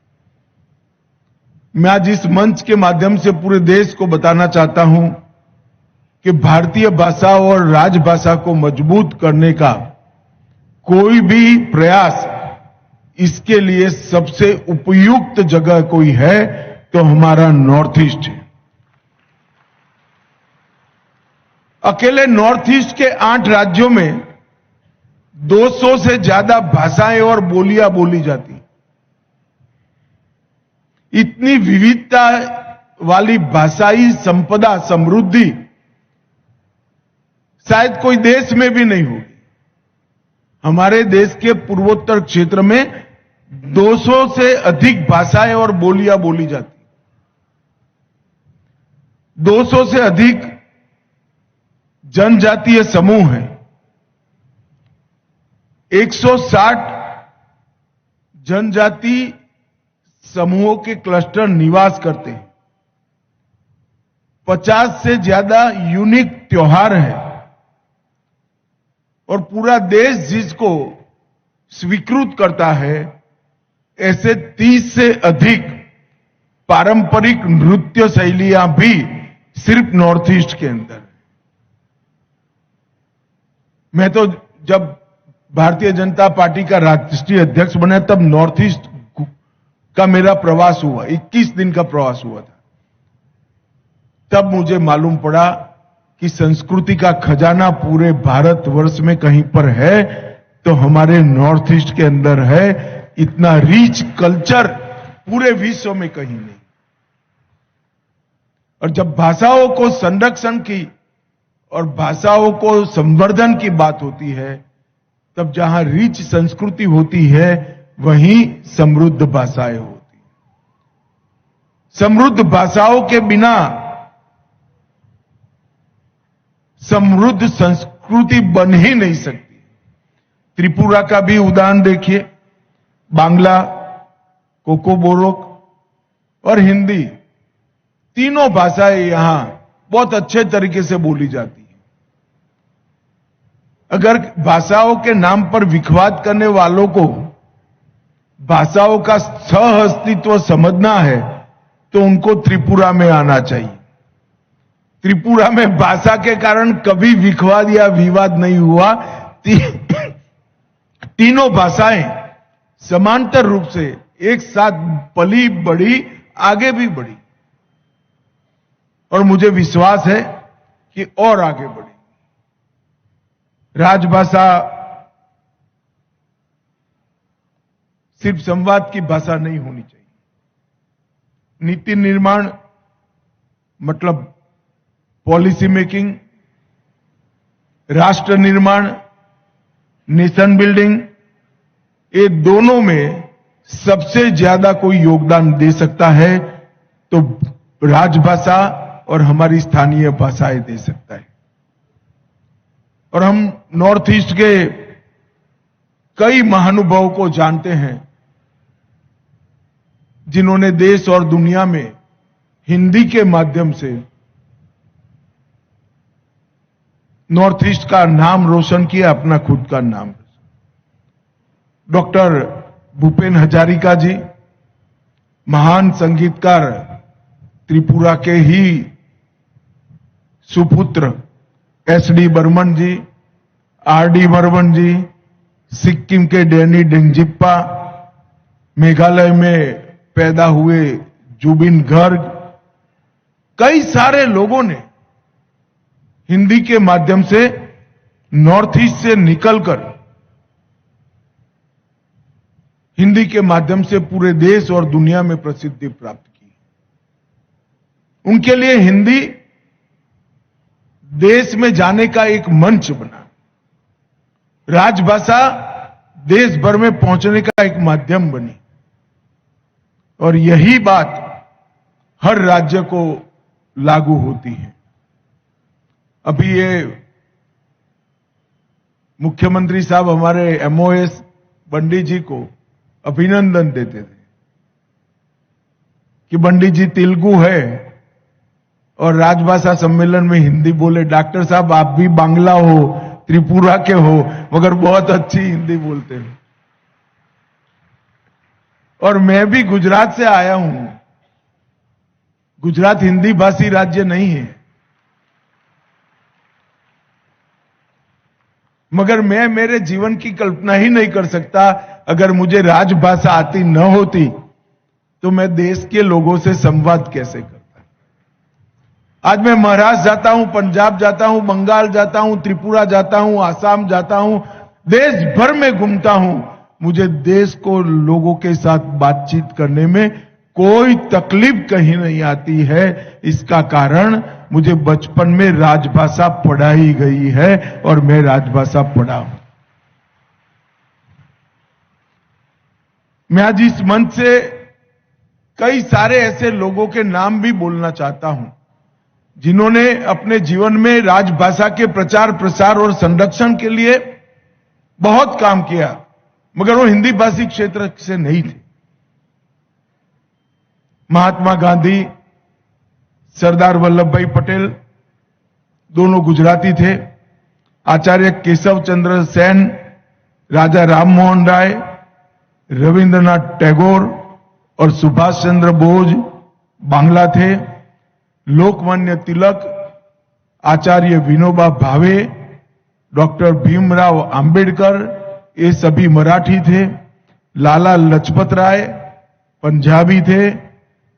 मैं आज इस मंच के माध्यम से पूरे देश को बताना चाहता हूं कि भारतीय भाषा और राजभाषा को मजबूत करने का कोई भी प्रयास, इसके लिए सबसे उपयुक्त जगह कोई है तो हमारा नॉर्थ ईस्ट है। अकेले नॉर्थ ईस्ट के आठ राज्यों में दो सौ से ज्यादा भाषाएं और बोलियां बोली जाती। इतनी विविधता वाली भाषाई संपदा, समृद्धि शायद कोई देश में भी नहीं होगी। हमारे देश के पूर्वोत्तर क्षेत्र में दो सौ से अधिक भाषाएं और बोलियां बोली जाती, दो सौ से अधिक जनजातीय समूह हैं, एक सौ साठ जनजाति समूहों के क्लस्टर निवास करते हैं, पचास से ज्यादा यूनिक त्योहार हैं और पूरा देश जिसको स्वीकृत करता है, ऐसे तीस से अधिक पारंपरिक नृत्य शैलियां भी सिर्फ नॉर्थ ईस्ट के अंदर। मैं तो जब भारतीय जनता पार्टी का राष्ट्रीय अध्यक्ष बना, तब नॉर्थ ईस्ट का मेरा प्रवास हुआ, इक्कीस दिन का प्रवास हुआ था। तब मुझे मालूम पड़ा कि संस्कृति का खजाना पूरे भारतवर्ष में कहीं पर है, तो हमारे नॉर्थ ईस्ट के अंदर है। इतना रिच कल्चर पूरे विश्व में कहीं नहीं। और जब भाषाओं को संरक्षण की और भाषाओं को संवर्धन की बात होती है, तब जहां रिच संस्कृति होती है, वहीं समृद्ध भाषाएं होती हैं। समृद्ध भाषाओं के बिना समृद्ध संस्कृति बन ही नहीं सकती। त्रिपुरा का भी उदाहरण देखिए, बांग्ला, कोकोबोरोक और हिंदी, तीनों भाषाएं यहां बहुत अच्छे तरीके से बोली जाती हैं। अगर भाषाओं के नाम पर विखवाद करने वालों को भाषाओं का सह अस्तित्व समझना है, तो उनको त्रिपुरा में आना चाहिए। त्रिपुरा में भाषा के कारण कभी विखवाद या विवाद नहीं हुआ। ती-, तीनों भाषाएं समांतर रूप से एक साथ पली बढ़ी, आगे भी बढ़ी, और मुझे विश्वास है कि और आगे बढ़ी। राजभाषा सिर्फ संवाद की भाषा नहीं होनी चाहिए। नीति निर्माण, मतलब पॉलिसी मेकिंग, राष्ट्र निर्माण, नेशन बिल्डिंग, ये दोनों में सबसे ज्यादा कोई योगदान दे सकता है तो राजभाषा और हमारी स्थानीय भाषाएं दे सकता है। और हम नॉर्थ ईस्ट के कई महानुभावों को जानते हैं, जिन्होंने देश और दुनिया में हिंदी के माध्यम से नॉर्थ ईस्ट का नाम रोशन किया, अपना खुद का नाम। डॉक्टर भूपेन हजारिका जी, महान संगीतकार, त्रिपुरा के ही सुपुत्र एस डी बर्मन जी, आर डी बर्मन जी, सिक्किम के डैनी डेंगजिप्पा, मेघालय में पैदा हुए जुबिन गर्ग, कई सारे लोगों ने हिंदी के माध्यम से नॉर्थ ईस्ट से निकलकर हिंदी के माध्यम से पूरे देश और दुनिया में प्रसिद्धि प्राप्त की। उनके लिए हिंदी देश में जाने का एक मंच बना, राजभाषा देश भर में पहुंचने का एक माध्यम बनी। और यही बात हर राज्य को लागू होती है। अभी ये मुख्यमंत्री साहब हमारे एमओएस पंडित जी को अभिनंदन देते थे कि पंडित जी तेलुगु है और राजभाषा सम्मेलन में हिंदी बोले। डॉक्टर साहब, आप भी बांग्ला हो, त्रिपुरा के हो, मगर बहुत अच्छी हिंदी बोलते हो। और मैं भी गुजरात से आया हूं। गुजरात हिंदी भाषी राज्य नहीं है, मगर मैं मेरे जीवन की कल्पना ही नहीं कर सकता अगर मुझे राजभाषा आती न होती तो मैं देश के लोगों से संवाद कैसे करता। आज मैं महाराष्ट्र जाता हूं, पंजाब जाता हूं, बंगाल जाता हूं, त्रिपुरा जाता हूं, आसाम जाता हूं, देश भर में घूमता हूं। मुझे देश को लोगों के साथ बातचीत करने में कोई तकलीफ कहीं नहीं आती है। इसका कारण मुझे बचपन में राजभाषा पढ़ाई गई है और मैं राजभाषा पढ़ा हूं। मैं आज इस मंच से कई सारे ऐसे लोगों के नाम भी बोलना चाहता हूं, जिन्होंने अपने जीवन में राजभाषा के प्रचार प्रसार और संरक्षण के लिए बहुत काम किया, मगर वो हिंदी भाषी क्षेत्र से नहीं थे। महात्मा गांधी, सरदार वल्लभ भाई पटेल दोनों गुजराती थे। आचार्य केशव चंद्र सेन, राजा राम मोहन राय, रविंद्रनाथ टैगोर और सुभाष चंद्र बोस बांग्ला थे। लोकमान्य तिलक, आचार्य विनोबा भावे, डॉक्टर भीमराव अंबेडकर, ये सभी मराठी थे। लाला लजपत राय पंजाबी थे।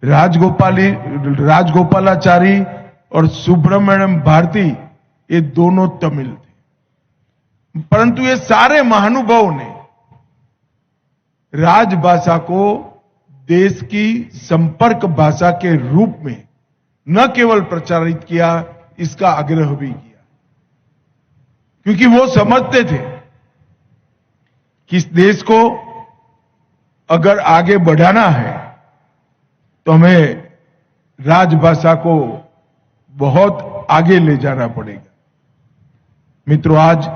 राजगोपाली, राजगोपालाचारी और सुब्रमण्यम भारती, ये दोनों तमिल थे। परंतु ये सारे महानुभावों ने राजभाषा को देश की संपर्क भाषा के रूप में न केवल प्रचारित किया, इसका आग्रह भी किया, क्योंकि वो समझते थे कि इस देश को अगर आगे बढ़ाना है, तो हमें राजभाषा को बहुत आगे ले जाना पड़ेगा। मित्रों, आज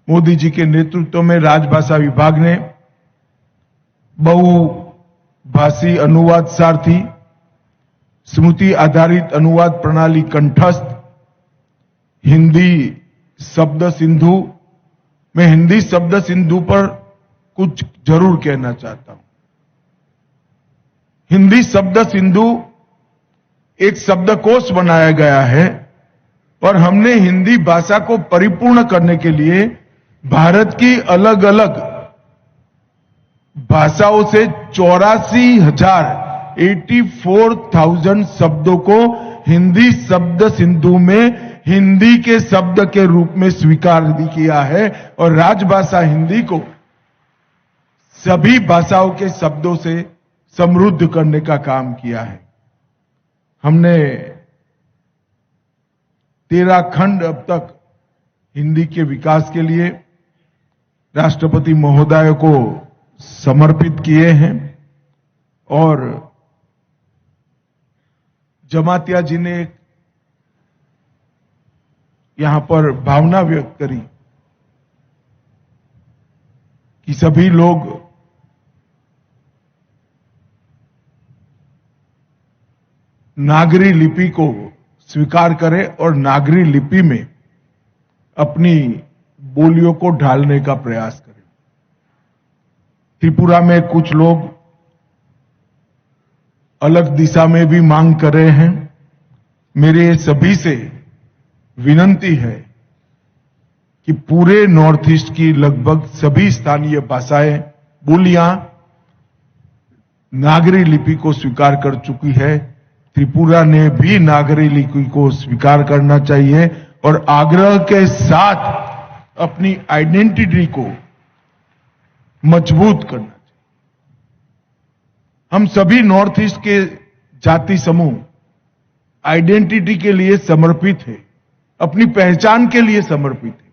मोदी जी के नेतृत्व में राजभाषा विभाग ने बहुभाषी अनुवाद सारथी, स्मृति आधारित अनुवाद प्रणाली कंठस्थ, हिंदी शब्द सिंधु, मैं हिंदी शब्द सिंधु पर कुछ जरूर कहना चाहता हूं। हिंदी शब्द सिंधु एक शब्दकोश बनाया गया है और हमने हिंदी भाषा को परिपूर्ण करने के लिए भारत की अलग-अलग भाषाओं से चौरासी हजार, एटी फोर थाउजेंड शब्दों को हिंदी शब्द सिंधु में हिंदी के शब्द के रूप में स्वीकार भी किया है और राजभाषा हिंदी को सभी भाषाओं के शब्दों से समृद्ध करने का काम किया है। हमने तेरह खंड अब तक हिंदी के विकास के लिए राष्ट्रपति महोदय को समर्पित किए हैं और जमातिया जी ने यहां पर भावना व्यक्त करी कि सभी लोग नागरी लिपि को स्वीकार करें और नागरी लिपि में अपनी बोलियों को ढालने का प्रयास करें। त्रिपुरा में कुछ लोग अलग दिशा में भी मांग कर रहे हैं। मेरे सभी से विनती है कि पूरे नॉर्थ ईस्ट की लगभग सभी स्थानीय भाषाएं, बोलियां नागरी लिपि को स्वीकार कर चुकी है। त्रिपुरा ने भी नागरी लिपि को स्वीकार करना चाहिए और आग्रह के साथ अपनी आइडेंटिटी को मजबूत करना चाहिए। हम सभी नॉर्थ ईस्ट के जाति समूह आइडेंटिटी के लिए समर्पित है, अपनी पहचान के लिए समर्पित है।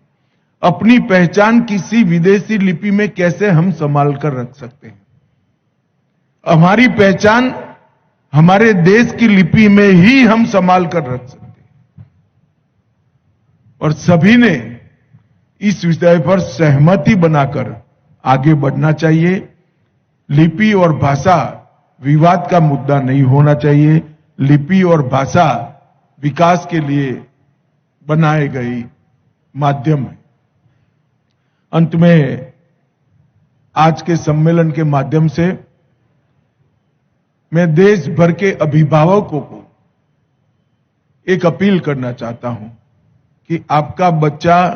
अपनी पहचान किसी विदेशी लिपि में कैसे हम संभाल कर रख सकते हैं? हमारी पहचान हमारे देश की लिपि में ही हम संभाल कर रख सकते हैं। और सभी ने इस विषय पर सहमति बनाकर आगे बढ़ना चाहिए। लिपि और भाषा विवाद का मुद्दा नहीं होना चाहिए। लिपि और भाषा विकास के लिए बनाए गई माध्यम है। अंत में आज के सम्मेलन के माध्यम से मैं देश भर के अभिभावकों को एक अपील करना चाहता हूं कि आपका बच्चा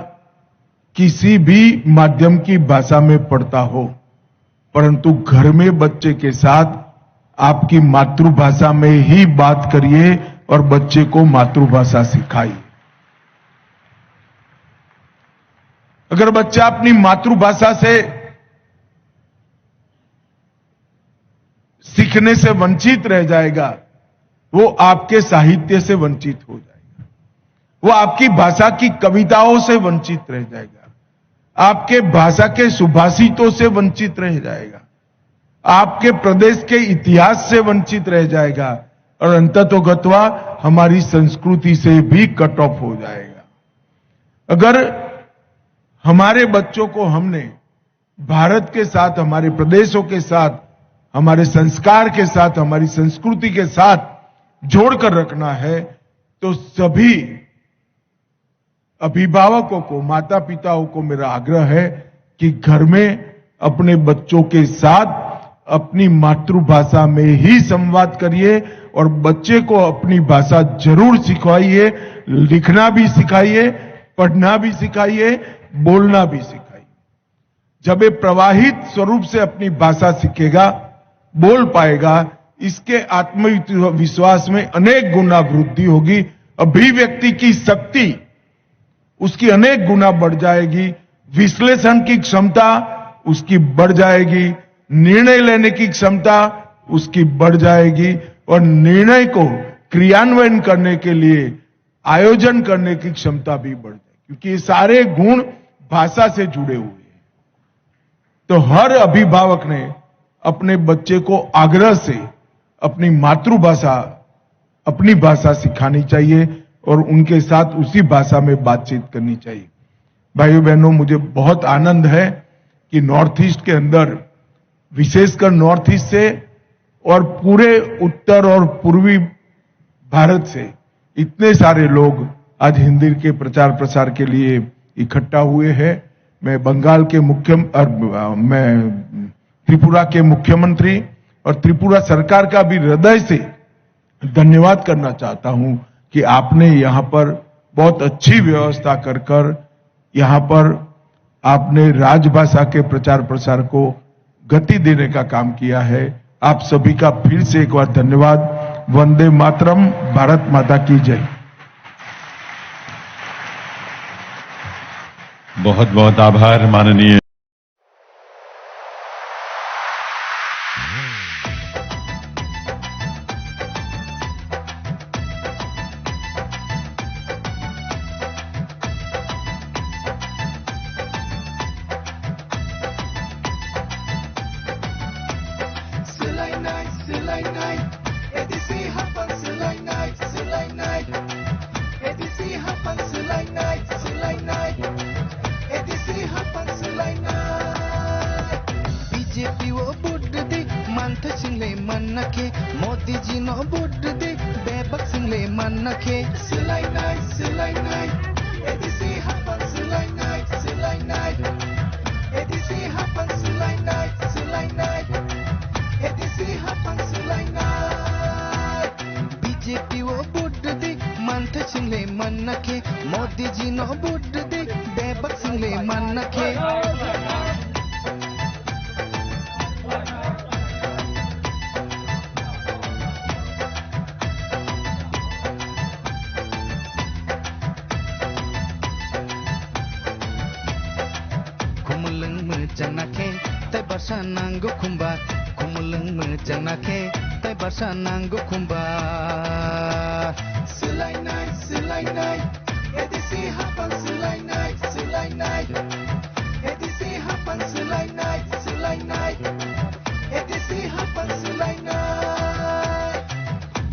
किसी भी माध्यम की भाषा में पढ़ता हो, परंतु घर में बच्चे के साथ आपकी मातृभाषा में ही बात करिए और बच्चे को मातृभाषा सिखाइए। अगर बच्चा अपनी मातृभाषा से सीखने से वंचित रह जाएगा, वो आपके साहित्य से वंचित हो जाएगा, वो आपकी भाषा की कविताओं से वंचित रह जाएगा, आपके भाषा के सुभाषितों से वंचित रह जाएगा, आपके प्रदेश के इतिहास से वंचित रह जाएगा और अंततोगत्वा हमारी संस्कृति से भी कट ऑफ हो जाएगा। अगर हमारे बच्चों को हमने भारत के साथ, हमारे प्रदेशों के साथ, हमारे संस्कार के साथ, हमारी संस्कृति के साथ जोड़कर रखना है, तो सभी अभिभावकों को, माता पिताओं को मेरा आग्रह है कि घर में अपने बच्चों के साथ अपनी मातृभाषा में ही संवाद करिए और बच्चे को अपनी भाषा जरूर सिखाइए, लिखना भी सिखाइए, पढ़ना भी सिखाइए, बोलना भी सिखाइए। जब ये प्रवाहित स्वरूप से अपनी भाषा सीखेगा, बोल पाएगा, इसके आत्मविश्वास में अनेक गुना वृद्धि होगी। अभिव्यक्ति की शक्ति उसकी अनेक गुना बढ़ जाएगी, विश्लेषण की क्षमता उसकी बढ़ जाएगी, निर्णय लेने की क्षमता उसकी बढ़ जाएगी और निर्णय को क्रियान्वयन करने के लिए आयोजन करने की क्षमता भी बढ़ जाएगी, क्योंकि ये सारे गुण भाषा से जुड़े हुए हैं। तो हर अभिभावक ने अपने बच्चे को आग्रह से अपनी मातृभाषा, अपनी भाषा सिखानी चाहिए और उनके साथ उसी भाषा में बातचीत करनी चाहिए। भाइयों बहनों, मुझे बहुत आनंद है कि नॉर्थ ईस्ट के अंदर, विशेषकर नॉर्थ ईस्ट से और पूरे उत्तर और पूर्वी भारत से इतने सारे लोग आज हिंदी के प्रचार प्रसार के लिए इकट्ठा हुए हैं। मैं बंगाल के मुख्य-, और, अ, मैं त्रिपुरा के मुख्यमंत्री और त्रिपुरा सरकार का भी हृदय से धन्यवाद करना चाहता हूं कि आपने यहाँ पर बहुत अच्छी व्यवस्था कर कर यहाँ पर आपने राजभाषा के प्रचार प्रसार को गति देने का काम किया है। आप सभी का फिर से एक बार धन्यवाद। वंदे मातरम। भारत माता की जय। बहुत बहुत आभार माननीय। Swlainai, swlainai, A D C haphang swlainai, swlainai. A D C haphang swlainai, swlainai. A D C haphang swlainai. B J P o vote rwdi, manthai swingle manna khe. Modi ji no vote rwdi, bebak swingle manna khe. Swlainai, swlainai. A D C haphang swlainai, swlainai. A D C haphang swlainai, swlainai. A D C haphang swlainai. B J P o vote rwdi, manthai swingle manna khe. Modi ji no vote rwdi, bebak swingle manna khe. Sanango khumba, khumulwng mwchangna khe, tai basa nango khumba. Swlainai, swlainai, A D C hapang swlainai, swlainai. A D C hapang swlainai, swlainai. A D C hapang swlainai.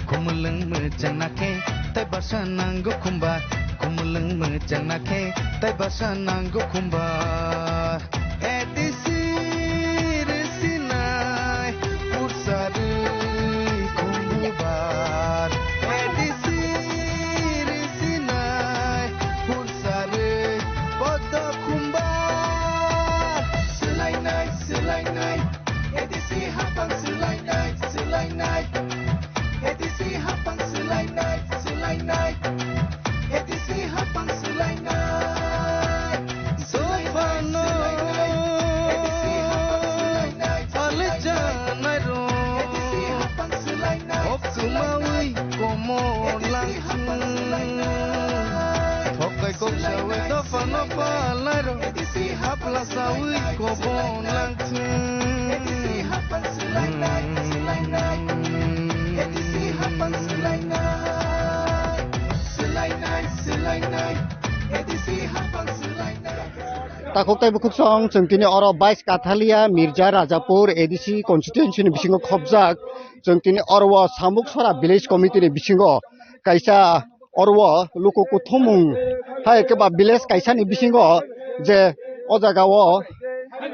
Khumulwng mwchangna khe, tai basa nango khumba. Khumulwng mwchangna khe, tai basa nango khumba. A D C rwsinai, pursarwi khumbubar. A D C rwsinai, pursarwi podo khumbar. Swlainai, swlainai, A D C hapang swlainai, swlainai. A D C hapang swlainai, swlainai. A D C hapang swlainai. Dophano alijanai rok. Okmawi komor langthung. Thokai kok sawi dophano palai rok. Hapla sawi kobon langthung. Takhuk tei bukhuk song chwng tini oro bais Kathalia Mirza Rajapur A D C constituency ni bisingo khopjak. Chwng tini oro o Samuk Sora village committee ni bisingo kaisa oro o luku kuthumung hai khe ba village kaisa ni bisingo je o jaga o,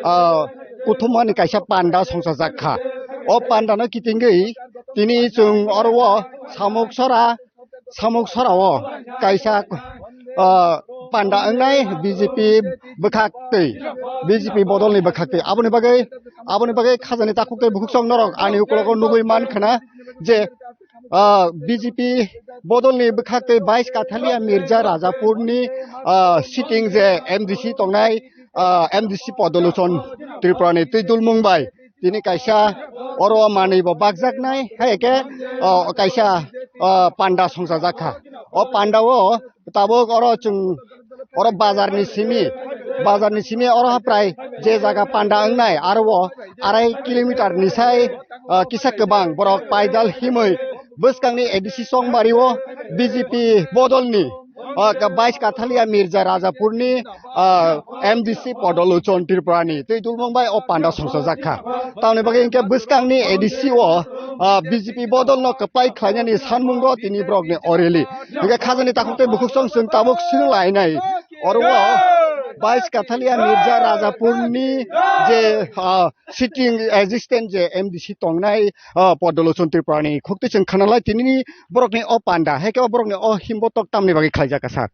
ah, kuthumani kaisa panda songchajak kha. O panda no kitingwi tini chwng oro o Samuk Sora Samuk Sora o kaisa, ah, panda wngnai B J P bwkhak twi, B J P bodol ni bwkhak twi. Aboni bagwi, aboni bagwi khajani takhuk tei bukhuk song norok ani ukologo nugwi man khana je, ah, B J P bodol ni bwkhak twi bais Kathalia Mirza Rajapur ni, ah, sitting je M D C tongnai, ah, M D C Podoluchon Tripura ni twi dulmung bai tini kaisa oro manwi bo bakjaknai, hai khe, o, kaisa, o, panda songchajak kha. O panda o tabuk oro chwng oro bazar ni simi, bazar ni simi oro prai je jaga panda wngnai aro o arai kilometer ni sai, o, kisa kwbang borok paidal himwi bwskangni A D C Chongmari o B J P bodol ni o, ka-, bais Kathalia Mirza Rajapurni, o, M D C Podoluchon Tripurani twi dulmung bai o panda songchajak kha. Tamoni bagwi hinkhe bwskangni A D C o, o, B J P bodolno kwplai khlainani sanmungo tini borokni o rally. Hinkhe khajani takhuk tei bukhuk song chwng tabuk swrwng lainai. Oro o bais Kathalia Mirza Rajapurni je, o, sitting assistant je M D C tongnai, o, Podoluchon Tripurani khukti chwng khanalai tinini borokni o panda, hai khe o borokni o himbotok tamni bagwi khlaijak kha, sir?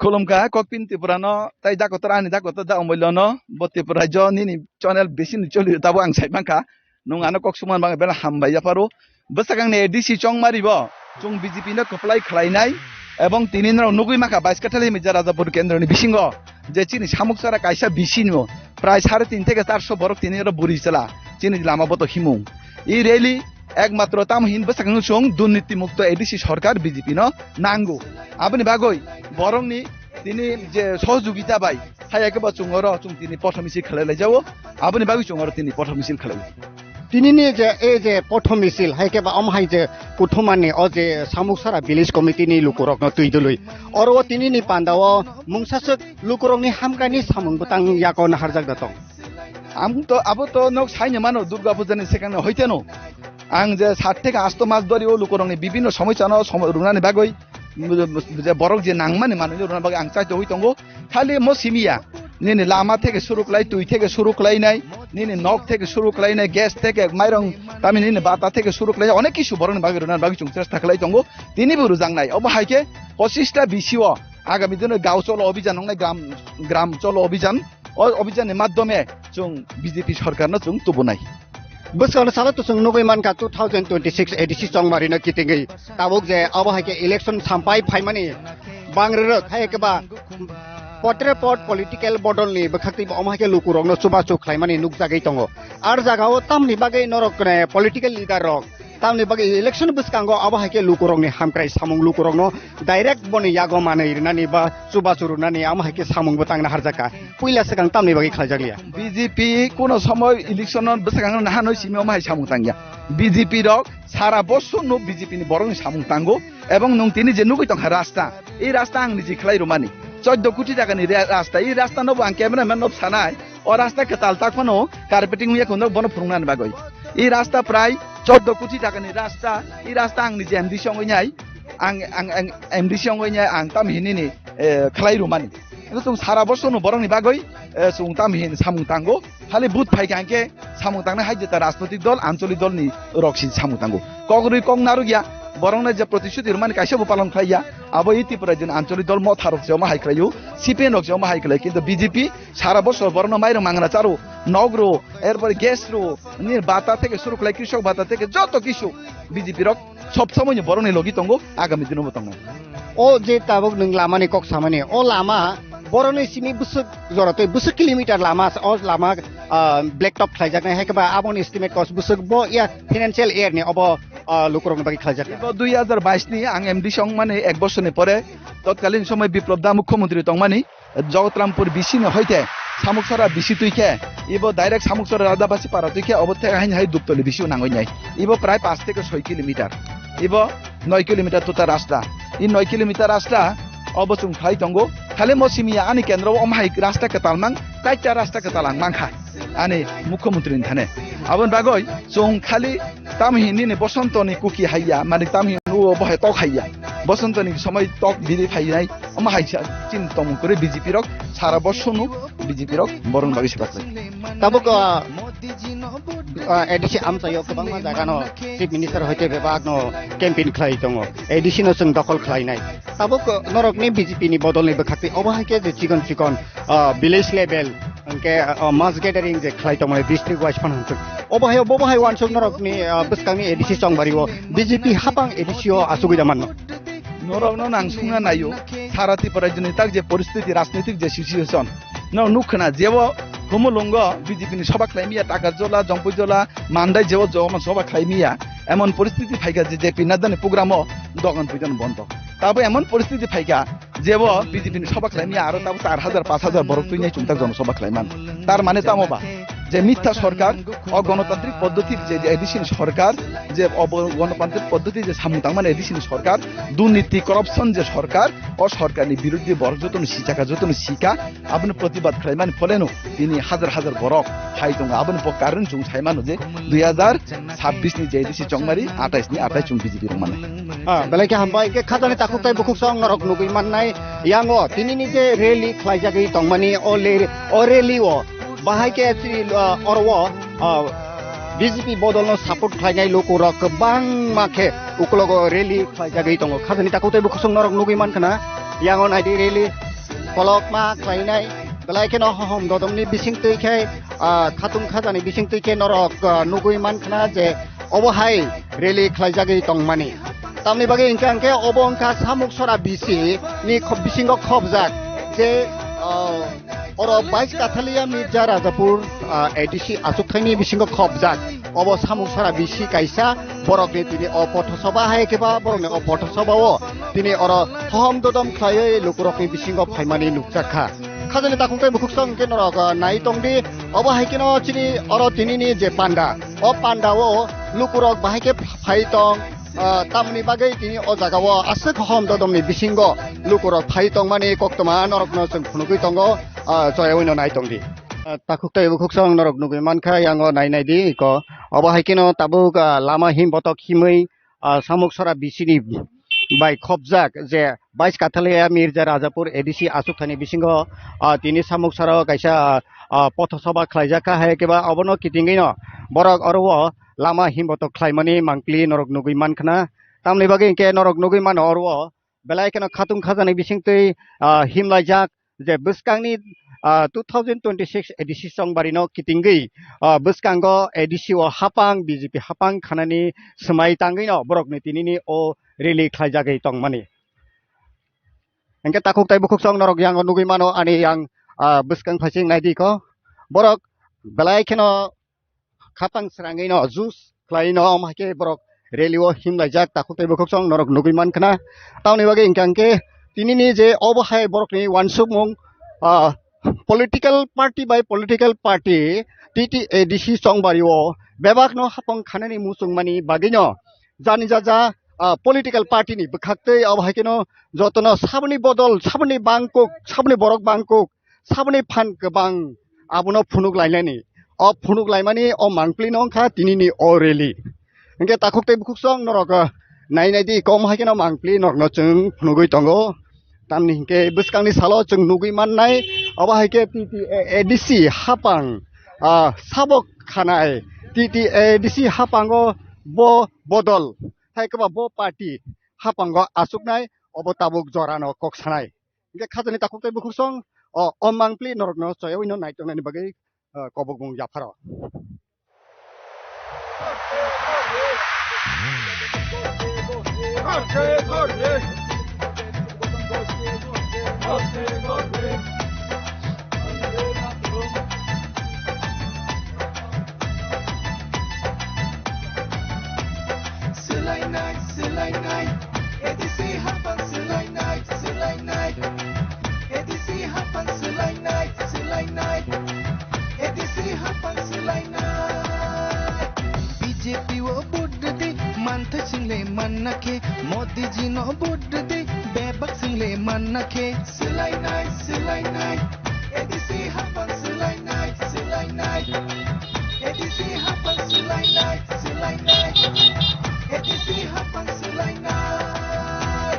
Khulumkha, kokpin Tripurano, tai dakotor ani dakotor da omwilyono, bo Tripura rajyo nini channel bisi ni choli tabo ang sai mankha, nwng ano kok sumar bagwi belai hambai yapharo. Bwsakangni A D C Chongmari bo chwng B J P no kwplai khlainai, ebong tini norok nugwi mankha bais Kathalia Mirza Rajapur kendroni bisingo je chini Samuksara kaisa B C no prai sare tin theke charso borok tini oro buri chwla chini lama boto himung. I rally ekmatro tamo hin bwsakang chwng durniti mukto A D C sorkar B J P no nango. Aboni bagwi borokni tini je sohojogita bai hai khe bo chwng oro chwng tini pothor misil khlai lai jao. Aboni bagwi chwng oro tini pothor misil khlai. Tinini je, e je pothor misil, hai khe ba omo hai je kuthumani o je Samuksara village committee ni lukurokno twi dului. Oro o tinini panda o mungsaswk lukurokni hamkrai ni samung bwtang yago naharjak da tong. Ang to, abo to nok saini mano Durga Puja ni sekang hoiteno. Ang je sat theke asto mas dori o lukurokni bibinno somosa no somo-, runani bagwi, je borok je nangmani manwi runa bagwi ang chaito hui tongo. Khali mo simiya, nini lama theke suru khlai, twi theke suru khlainai, nini nok theke suru khlainai, gas theke, mairong, tami nini bata theke suru khlainai, onek kisu borokni bagwi runa bagwi chwng chesta khlai tongo. Tini bo rujaknai. Obo hai khe pochista B C o agami dino gao cholo obhijan wngnai, gram, gram cholo obhijan. O obhijan ni madhyome chwng B J P sorkar no chwng tubunai. Bwskango salo to chwng nugwi mankha two thousand twenty-six A D C Chongmari no kitingwi tabuk je abo hai khe election sampai phaimani bang rwrwk hai khe ba potre pot political bodol ni bwkhak twi omo hai khe lukurok no chubachu khlaimani nukjagwi tongo. Ar jaga o tamni bagwi norok, eh, political leader rok Tamni bagwi election bwskango abo hai khe lukurokni hamkrai samung, lukurokno direct boni yago manwi rwnani ba chubachu rwnani amo hai khe samung bo tangna harjakha. Puila swkang tamni bagwi khlaijak liya. B J P kuno somoy election no bwskango nahanwi simi omo hai samung tangya. B J P rok sara bosor no B J P ni borok ni samung tango, ebong nwng tini je nugwi tongkha rasta, ei rasta ang niji khlai rwmani choddo koti taka ni re-, rasta, ei rasta no bo ang cameraman no sanai, o rasta kwtal tak phano carpeting wngya khwno bono phwrwng nani bagwi. Ei rasta prai choddo koti taka ni rasta, ei rasta ang niji M D C wngwi nai, ang, ang, ang M D C wngwi nai ang tam hinini, eh, khlai rwmani. Ino chwng sara bosor no borok ni bagwi, eh, chwng tam hin samung tango. Khali vote phai kha hwnkhe samung tangnai hai jeta rajnoitik dol, ancholik dol ni rok si samung tango. Kok rwi kok narwk ya, borok no je protishuti rwmani kaisa bo palon khlai ya. Abo i Tripura jini ancholik dol motha rok se omo hai khlai o, C P M rok se omo hai khlai. Kintu B J P sara bosor borok no mairung mangna charo, nok ro, erpore gas ro, nini bata theke suru khlai, krishok bata theke joto kisu B J P rok sob somoi ni borok ni logi tongo, agami dino bo tongnai. O je tabuk nwng lama ni kok samani, o lama borok ni simi bwswk jora tei bwswk kilometer lama sa-, o lama, ah, black top khlaijaknai, hai khe ba aboni estimate cost bwswk bo ya financial year ni obo, ah, lukurok ni bagwi khlaijaknai. Bo dui hajar bais ni ang M D C wngmani ek bosor ni pore totkalin somoi Biplop Da mukhyamantri tongmani, Jagatarampur bisi ni hoite Samuksara bisi twi khe, ibo direct Samuksara Radhabasi para twi khe, obo thek hain hai Duptoli bisi o nangwi nai. Ibo prai pash theke soi kilometer. Ibo noi kilometer tuta rasta. I noi kilometer rasta obo chwng khlai tongo. Khali mo simi ya ani kendro o omo hai rasta kwtal mang, kaita rasta kwtal ang mankha. Ani mukhyamantri ni thane. Aboni bagwi chwng khali tam hinini Bosonto ni kuki haiya, mani tam hin o bohai tok haiya. Bosonto ni somoi tok biri phainai. Omo hai sa chini tongmung kwrwi B J P rok sara bosor no B J P rok borok ni bagwi se baklai. Tabuk, ah, ah, A D C amchaio kwbangma jaga no Chief Minister hoite bebak no campaign khlai tongo. A D C no chwng dokhol khlainai. Tabuk, ah, norok ni B J P ni bodol ni bwkhak twi obo hai khe je chikon chikon, ah, village level, hwnkhe, ah, mass gathering je khlai tongmani district wise phano hwnkhe. Obo hai, obo hai wansuk norok ni, ah, bwskang ni A D C Chongbari o B J P hapang A D C o achugwi da mano. Norokno nang sungna naio, sara Tripura rajyoni tak je poristiti, rajnitik je situation, no nuk khna jebo Khumulwngo B J P ni soba khlai miya, Takarjola, Jompuijola, Mandai jebo joma soba khlai miya, emon poristiti phaikha je J P Nadda ni program o dogan puijan bondo. Tabo emon poristiti phaikha jebo B J P ni soba khlai miya, aro tabo char hajar, pash hajar borok twi nai chumtak jono soba khlai man. Tar mane tamo ba? Je mitha sorkar, o gonotantrik poddoti je, je A D C ni sorkar, je obo gonotantrik poddoti je samung tangmani A D C ni sorkar, durniti corruption je sorkar, o sorkar ni birodhi borok jotono sichaka, jotono sika, aboni protibad khlaimani pholeno tini hajar hajar borok hai tongo. Aboni bo karon chwng sai mano je dui hajar chabbish ni je A D C chongmari, atais ni atais chwng B J P rok mano. Ah, belai khe hambai, khe khajani takhuk tai bukhuk song norok nugwi mannai yango tini ni je rally khlaijagwi tongmani o le-, o rally o bahai khe chini, ah, oro o, ah, B J P bodol no support khlainai luku rok kwbangma khe uklogo rally khlaijagwi tongo. Khajani takhuk tai bukhuk song norok nugwi mankha na yango naidi rally kolokma khlainai belai kheno hohom dodom ni bising twi khe, ah, khatung khajani bising twi khe norok, ah, nugwi mankha na je obo hai rally khlaijagwi tongmani. Tamni bagwi hwnkha hwnkhe obo wngkha Samuksora bisi ni kho-, bisingo khobjak je, ah, oro Bais Kathalia Mirza Rajapur, ah, A D C achukthai ni bisingo khobjak. Obo Samuksora bisi kaisa borok ni tini o pothosoba hai khe ba borok ni o pothosoba o tini oro hohom dodom khlaiwi lukurok ni bisingo phaimani nukjak kha. Khajani takhuk tai bukhuk song hwnkhe norok, ah, nai tongdi. Obo hai kheno chini oro tini ni je panda, o panda o lukurok bahai khe phai tong, ah, tamoni bagwi tini o jaga o aswk hom dodom ni bisingo lukurok phai tongmani koktwma norokno chwng phunugwi tongo, ah, choyaui no nai tongdi. Ah, takhuk tai bukhuk song norok nugwi mankha yango nai nai di iko. Obo hai kheno tabuk, ah, lama him botok himwi, ah, Samuksora bisi ni bai khobjak je Bais Kathalia Mirza Rajapur A D C achukthani bisingo, ah, tini Samuksora o kaisa, ah, pothosoba khlaijak kha, hai khe ba obono kitingwi no borok oro o lama himbotok khlaimani mangpili norok nugwi mankha na. Tamni bagwi hwnkhe norok nugwi mano oro o belai kheno khatung khajani bisingtwi, ah, himlaijak je bwskangni, ah, two thousand twenty-six A D C chongbarino kitingwi, ah, bwskango A D C o hapang, B J P hapang khanani swmai tangwino borokni tinini o rally khlaijagwi tongmani. Hingke takhuk tai bukhuk song norok yango nugwi mano ani yang, ah, bwskang phaising naidi ko. Borok belai kheno khapang srangwi no juice khlai no, omo hai khe borok rally o himlaijak takhuk tei bwkhuk song norok nugwi mankha na. Tamoni bagwi hwnkha hwnkhe tinini je obo hai borokni uansukmung, ah, political party bai political party T T A D C chongbari o bebak no hapang khanani muchung mani bagwi no jani jaja, ah, political party ni bwkhak tei obo hai kheno jotono saboni bodol, saboni bangkuk, saboni borok bangkuk, saboni phan kwbang abono phunuk lainani. O phunuk laimani o mangpli no wngkha tinini o rally. Hwnkhe takhuk tei bwkhuk song norok, ah, nai nai di, kom hai kheno mangpli norokno chwng phunugwi tongo. Tamni hinkhe bwskangni salo chwng nugwi mannai, obo hai khe T T A D C hapang, ah, sabok khanai, T T A D C hapango bo bodol, hai kwba bo party hapango achuknai, obo tabuk jorano kok sanai. Hingke khajani takhuk tei bukhuk song, o, o mangpli norokno choyaui no naitongnani bagwi, o, kobokbung yapharo. Swlainai, swlainai, A D C hapang swlainai, swlainai. A D C hapang swlainai, swlainai. A D C hapang swlainai. B J P o vote rwdi, manthai swingle manna khe. Modi ji no vote rwdi, bebak swingle manna khe. Swlainai, swlainai. A D C hapang swlainai, swlainai. A D C hapang swlainai, swlainai. A D C hapang swlainai.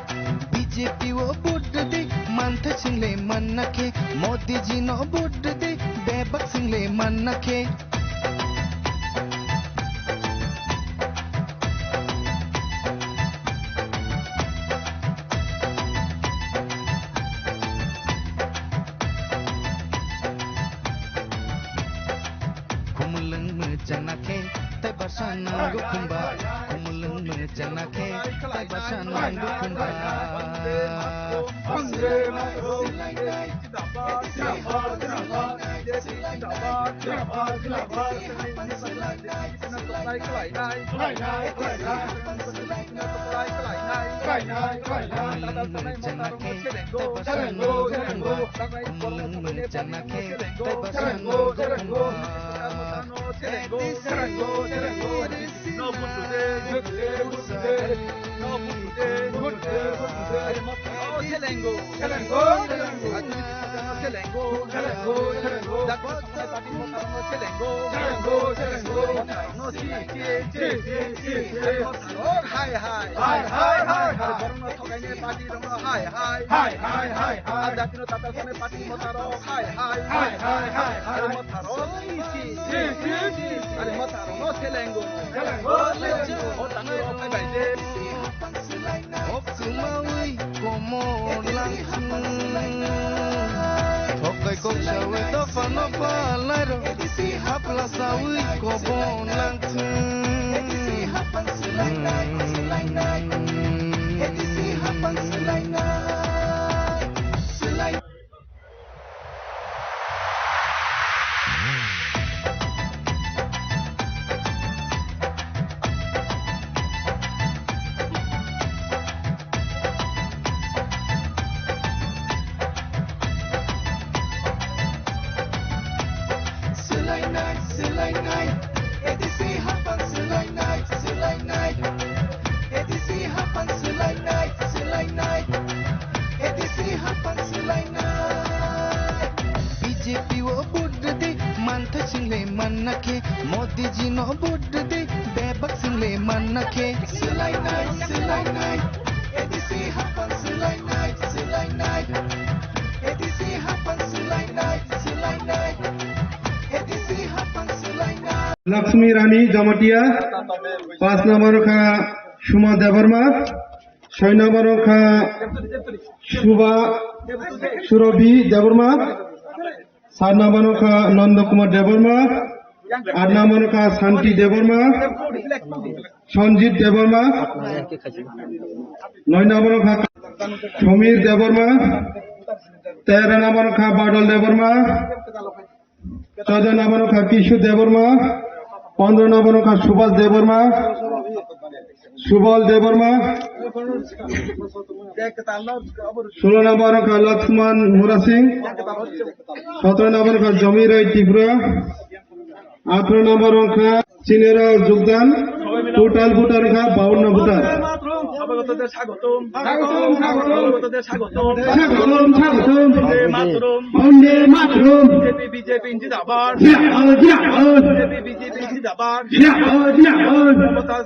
B J P o vote rwdi, manthai swingle manna khe. Modi ji no vote rwdi, bebak swingle manna khe. Khumulwng mwchangna khe tei bwsa nango khumba. Khumulwng mwchangna khe tei bwsa nango khumba. Hai, hai, hai, hai. Borokno thokaini party rokno hai, hai. Hai, hai, hai, hai. Jatino tatal khainai party motharok hai, hai. Hai, hai, hai, hai. Aro motharok si, si, si, si. Aro motharokno selengo. Selengo, selengo. O tango rok hai bai de. O kwmawi komor langthung. Thokai kok sawi dophano palairo. Hapla sawi kobon langthung. Swlainai, swlainai, A D C hapang swlainai, swlainai. A D C hapang swlainai, swlainai. A D C hapang swlainai. B J P o vote rwdi, manthai swingle manna khe. Modi ji no vote rwdi, bebak swingle manna khe. Swlainai, swlainai. A D C hapang swlainai, swlainai. A D C hapang swlainai, swlainai. A D C hapang swlainai. Lakshmi Rani Jamatia, pas number kha Suma Debbarma, soi number kha Suba Surabhi Debbarma, sat number kha Nanda Kumar Debbarma, at number kha Santi Debbarma, Sanjit Debbarma, noi number kha Samir Debbarma, tero number kha Badal Debbarma, চৌদ্দ নম্বর kha Kishu Debbarma, পনেরো নম্বর kha Subhas Debbarma, Subal Debbarma, ষোলো নম্বর wngkha Lakshman Murasing, সতেরো নম্বর wngkha Jomi Rai Tripura, আঠারো নম্বর wngkha Chinera Jugdan, total voter wngkha বাউন্ন voter. স্বাগতম, স্বাগতম, স্বাগতম, স্বাগতম। স্বাগতম, স্বাগতম। স্বাগতম, স্বাগতম। বন্দে মাতরম। বন্দে মাতরম। বিজেপি, বিজেপি জিন্দাবাদ। জিন্দাবাদ, জিন্দাবাদ। বিজেপি, বিজেপি জিন্দাবাদ। জিন্দাবাদ, জিন্দাবাদ।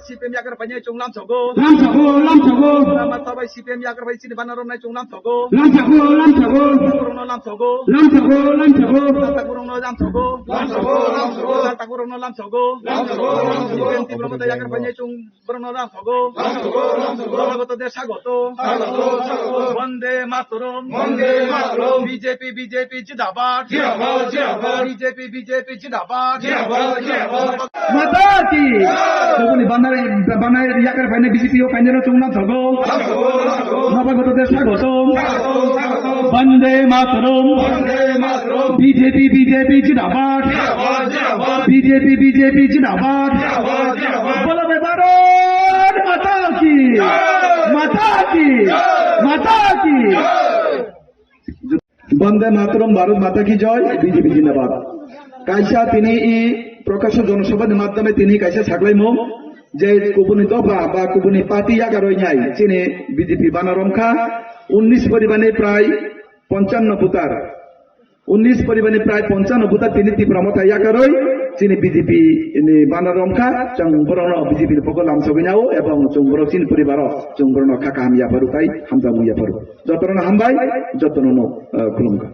সিপিএম ইয়াকার পাইনি চুং lamsogo. Lamsogo, lamsogo. Lama sabai CPM ইয়াকার pai chini bana romnai chwng lamsogo. Lamsogo, lamsogo. Borokno lamsogo. Lamsogo, lamsogo. Lamsogo, borokno lamsogo. Lamsogo, lamsogo. Lamsogo, borokno lamsogo. Lamsogo, lamsogo. CPM তীব্র মতে ইয়াকার পাইনি chwng borokno lamsogo. Lamsogo, lamsogo. স্বাগত দে স্বাগত। স্বাগত, স্বাগত। বন্দে মাতরম। বন্দে মাতরম। BJP, BJP জিন্দাবাদ। জিন্দাবাদ, জিন্দাবাদ। বিজেপি, বিজেপি জিন্দাবাদ। জিন্দাবাদ, জিন্দাবাদ। Mata ki! Kubuni banai, banai yakar paine B J P o kainero chwng lamsogo. Nabagotode swagotom. Bande Mataram. B J P, B J P jindabad. B J P, B J P jindabad. Bolo bhai Bharat Mata ki! Mata ki! Mata ki! Bande Mataram, Bharat Mata ki Joy, B J P Jindabad. Kaisa tini i Prakasho Jonosabha ni madhyame tini kaisa saklaimung je kubuni dopha ba kubuni party yakaroi nai chini B J P bana romkha unnish poribani prai ponchanno voter. Unnish poribani prai ponchanno voter tini Tipra Motha yakaroi chini B J P ni bana romkha, chwng borokno B J P ni pokol lamsogwi nao ebong chwng borok chini poribaro chwng borokno kha kaham yapharu tai hamjakmung yapharu. Jotono hambai, jotono no, eh, khulumkha.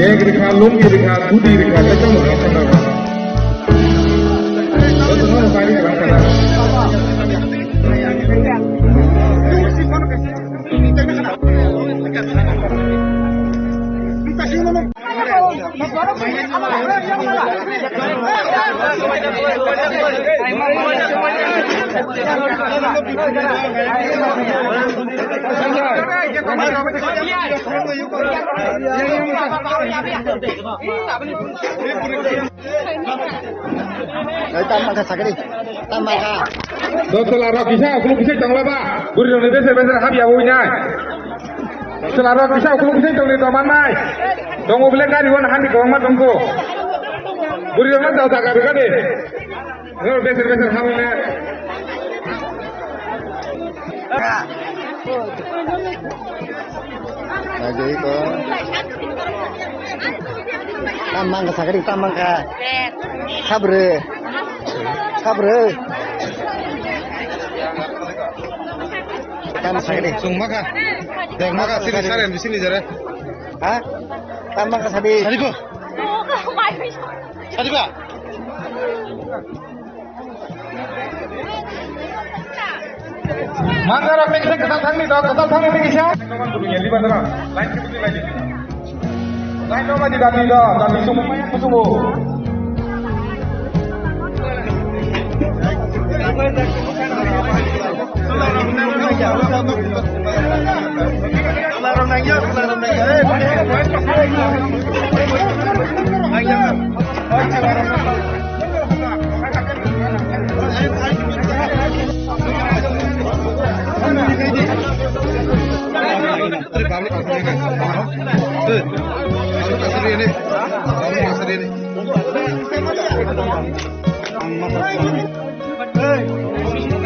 Bag rikha, lungi rikha, hoodie rikha, jotono rang kana. Jotono sari rang kana. Ai, tam mangkha sakri. Tam mangkha. Do chwla rok kisa, ukuluk kisa tongla ba. Bwrwi rok ni bese bese hap ya ui nai. Chwla rok kisa, ukuluk kisa tongni do man nai. Tongo bile gari wan hani kwbangma tongkho. Bwrwi rok no do jaga rwgani. Rw beser beser hamle. Lagi ko. Tam mangkha sakri, tam mangkha. Sabre. Sabre. Tam sakri. Sung maka. Dek maka sini sare sini jare. Ha? Tam mangkha sadi. Sadi ko. Sadi ba. Manjaro pengsa kesal thangni dok, kesal thangni pengsa. Lain no mani dami dok, dami sung, sung.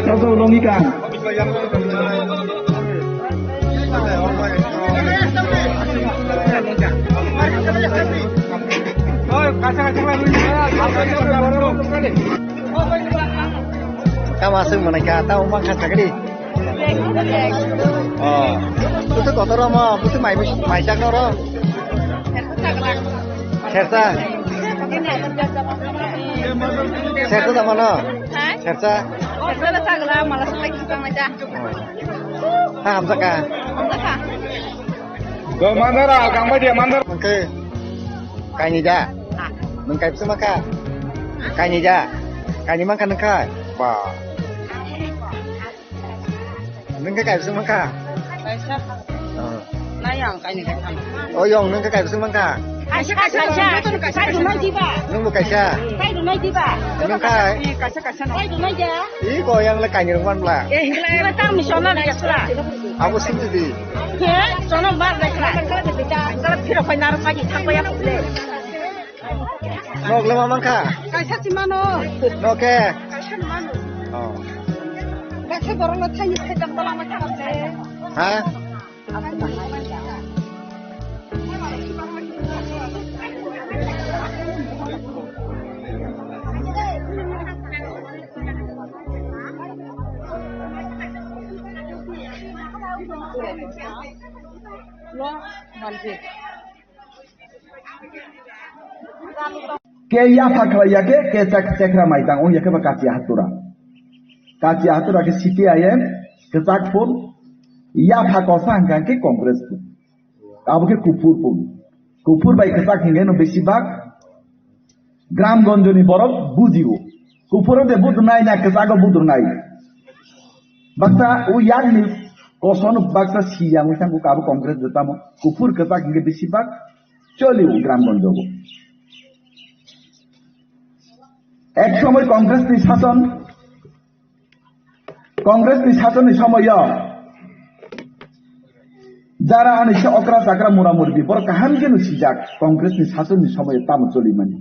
Sasao longikang. Tamo aswk mwnai kha, tamo mangkha sakri. Oh. Busu kotor omo, busu mai, mai chak noro. Sersa. Sersa tamo no? Ha? Sersa. Sersa da chagla, mala sa lagi chang aja. Oh. Ha, hamjak kha. Hamjak kha. Do mandara, kang bai dia mandara. Oke. Kaini da? Nwng kaibwswk mankha? Kaini da? Kaini mankha nwng kha? Ba. Nwng khe kaibwswk mankha? Kaisa. Oh. Nai ang kaini da thang. Oh, yong nwng khe kaibwswk mankha? Kaisa, kaisa, kaisa. Kaisa, kaisa. Nwng bo kaisa? Kaisa, kaisa. Nwng kha? Kaisa, kaisa. Kaisa, kaisa. Ih, kok yang le kaini rwng man bla? Eh, hingla, hingla, tang ni sona le sula. Abo sing di. He, sona bar le sula. Sala phiro phai nar phai thang ya le. Nok le ma mankha? Kaisa si mano. Nok khe? Kaisa mano. Oh. Kaisa borok no thani thai jam bala ma thang le. Ha? Ke yapha khlai ya khe, ke chak-, chekra mai tang wng ya khe ba kachi hatura. Kachi hatura khe C P I M, kwchak phul, yapha kosa hwnkha khe Congress phul. Abo khe kuphur phul. Kuphur bai kwchak hwnkhe no besi bak gram gonjoni borok bujio. Kuphuro de budrunai na kwchago budrunai. Baksa o yakni kosono baksa siyang wngkha kabo Congress de tamo. Kuphur kwchak hwnkhe besi bak. Choli gram gonjogo. Ek somoy Congress ni sason, Congress ni sason ni somoyo jara ani se okra chakra mura murbi borok kaham khe no sijak Congress ni sason ni somoyo tamo choli mani.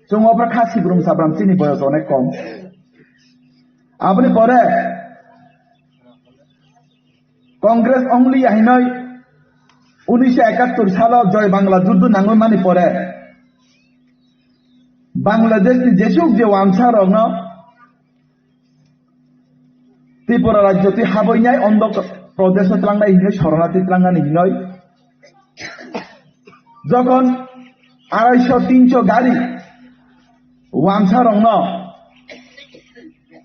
Chwng opra kha sibrum sabram chini boyos onek kom. Aboni pore Congress only ya hinoi unisho ekattor salo Joy Bangla juddu nangwi mani pore Bangladesh ni jesuk je wansa rokno Tripura rajyo twi haboi nai Andhra Pradesh o tlangnai hinoi Soronati tlangnani hinoi Jokon arai sho tin sho gari wansa rokno,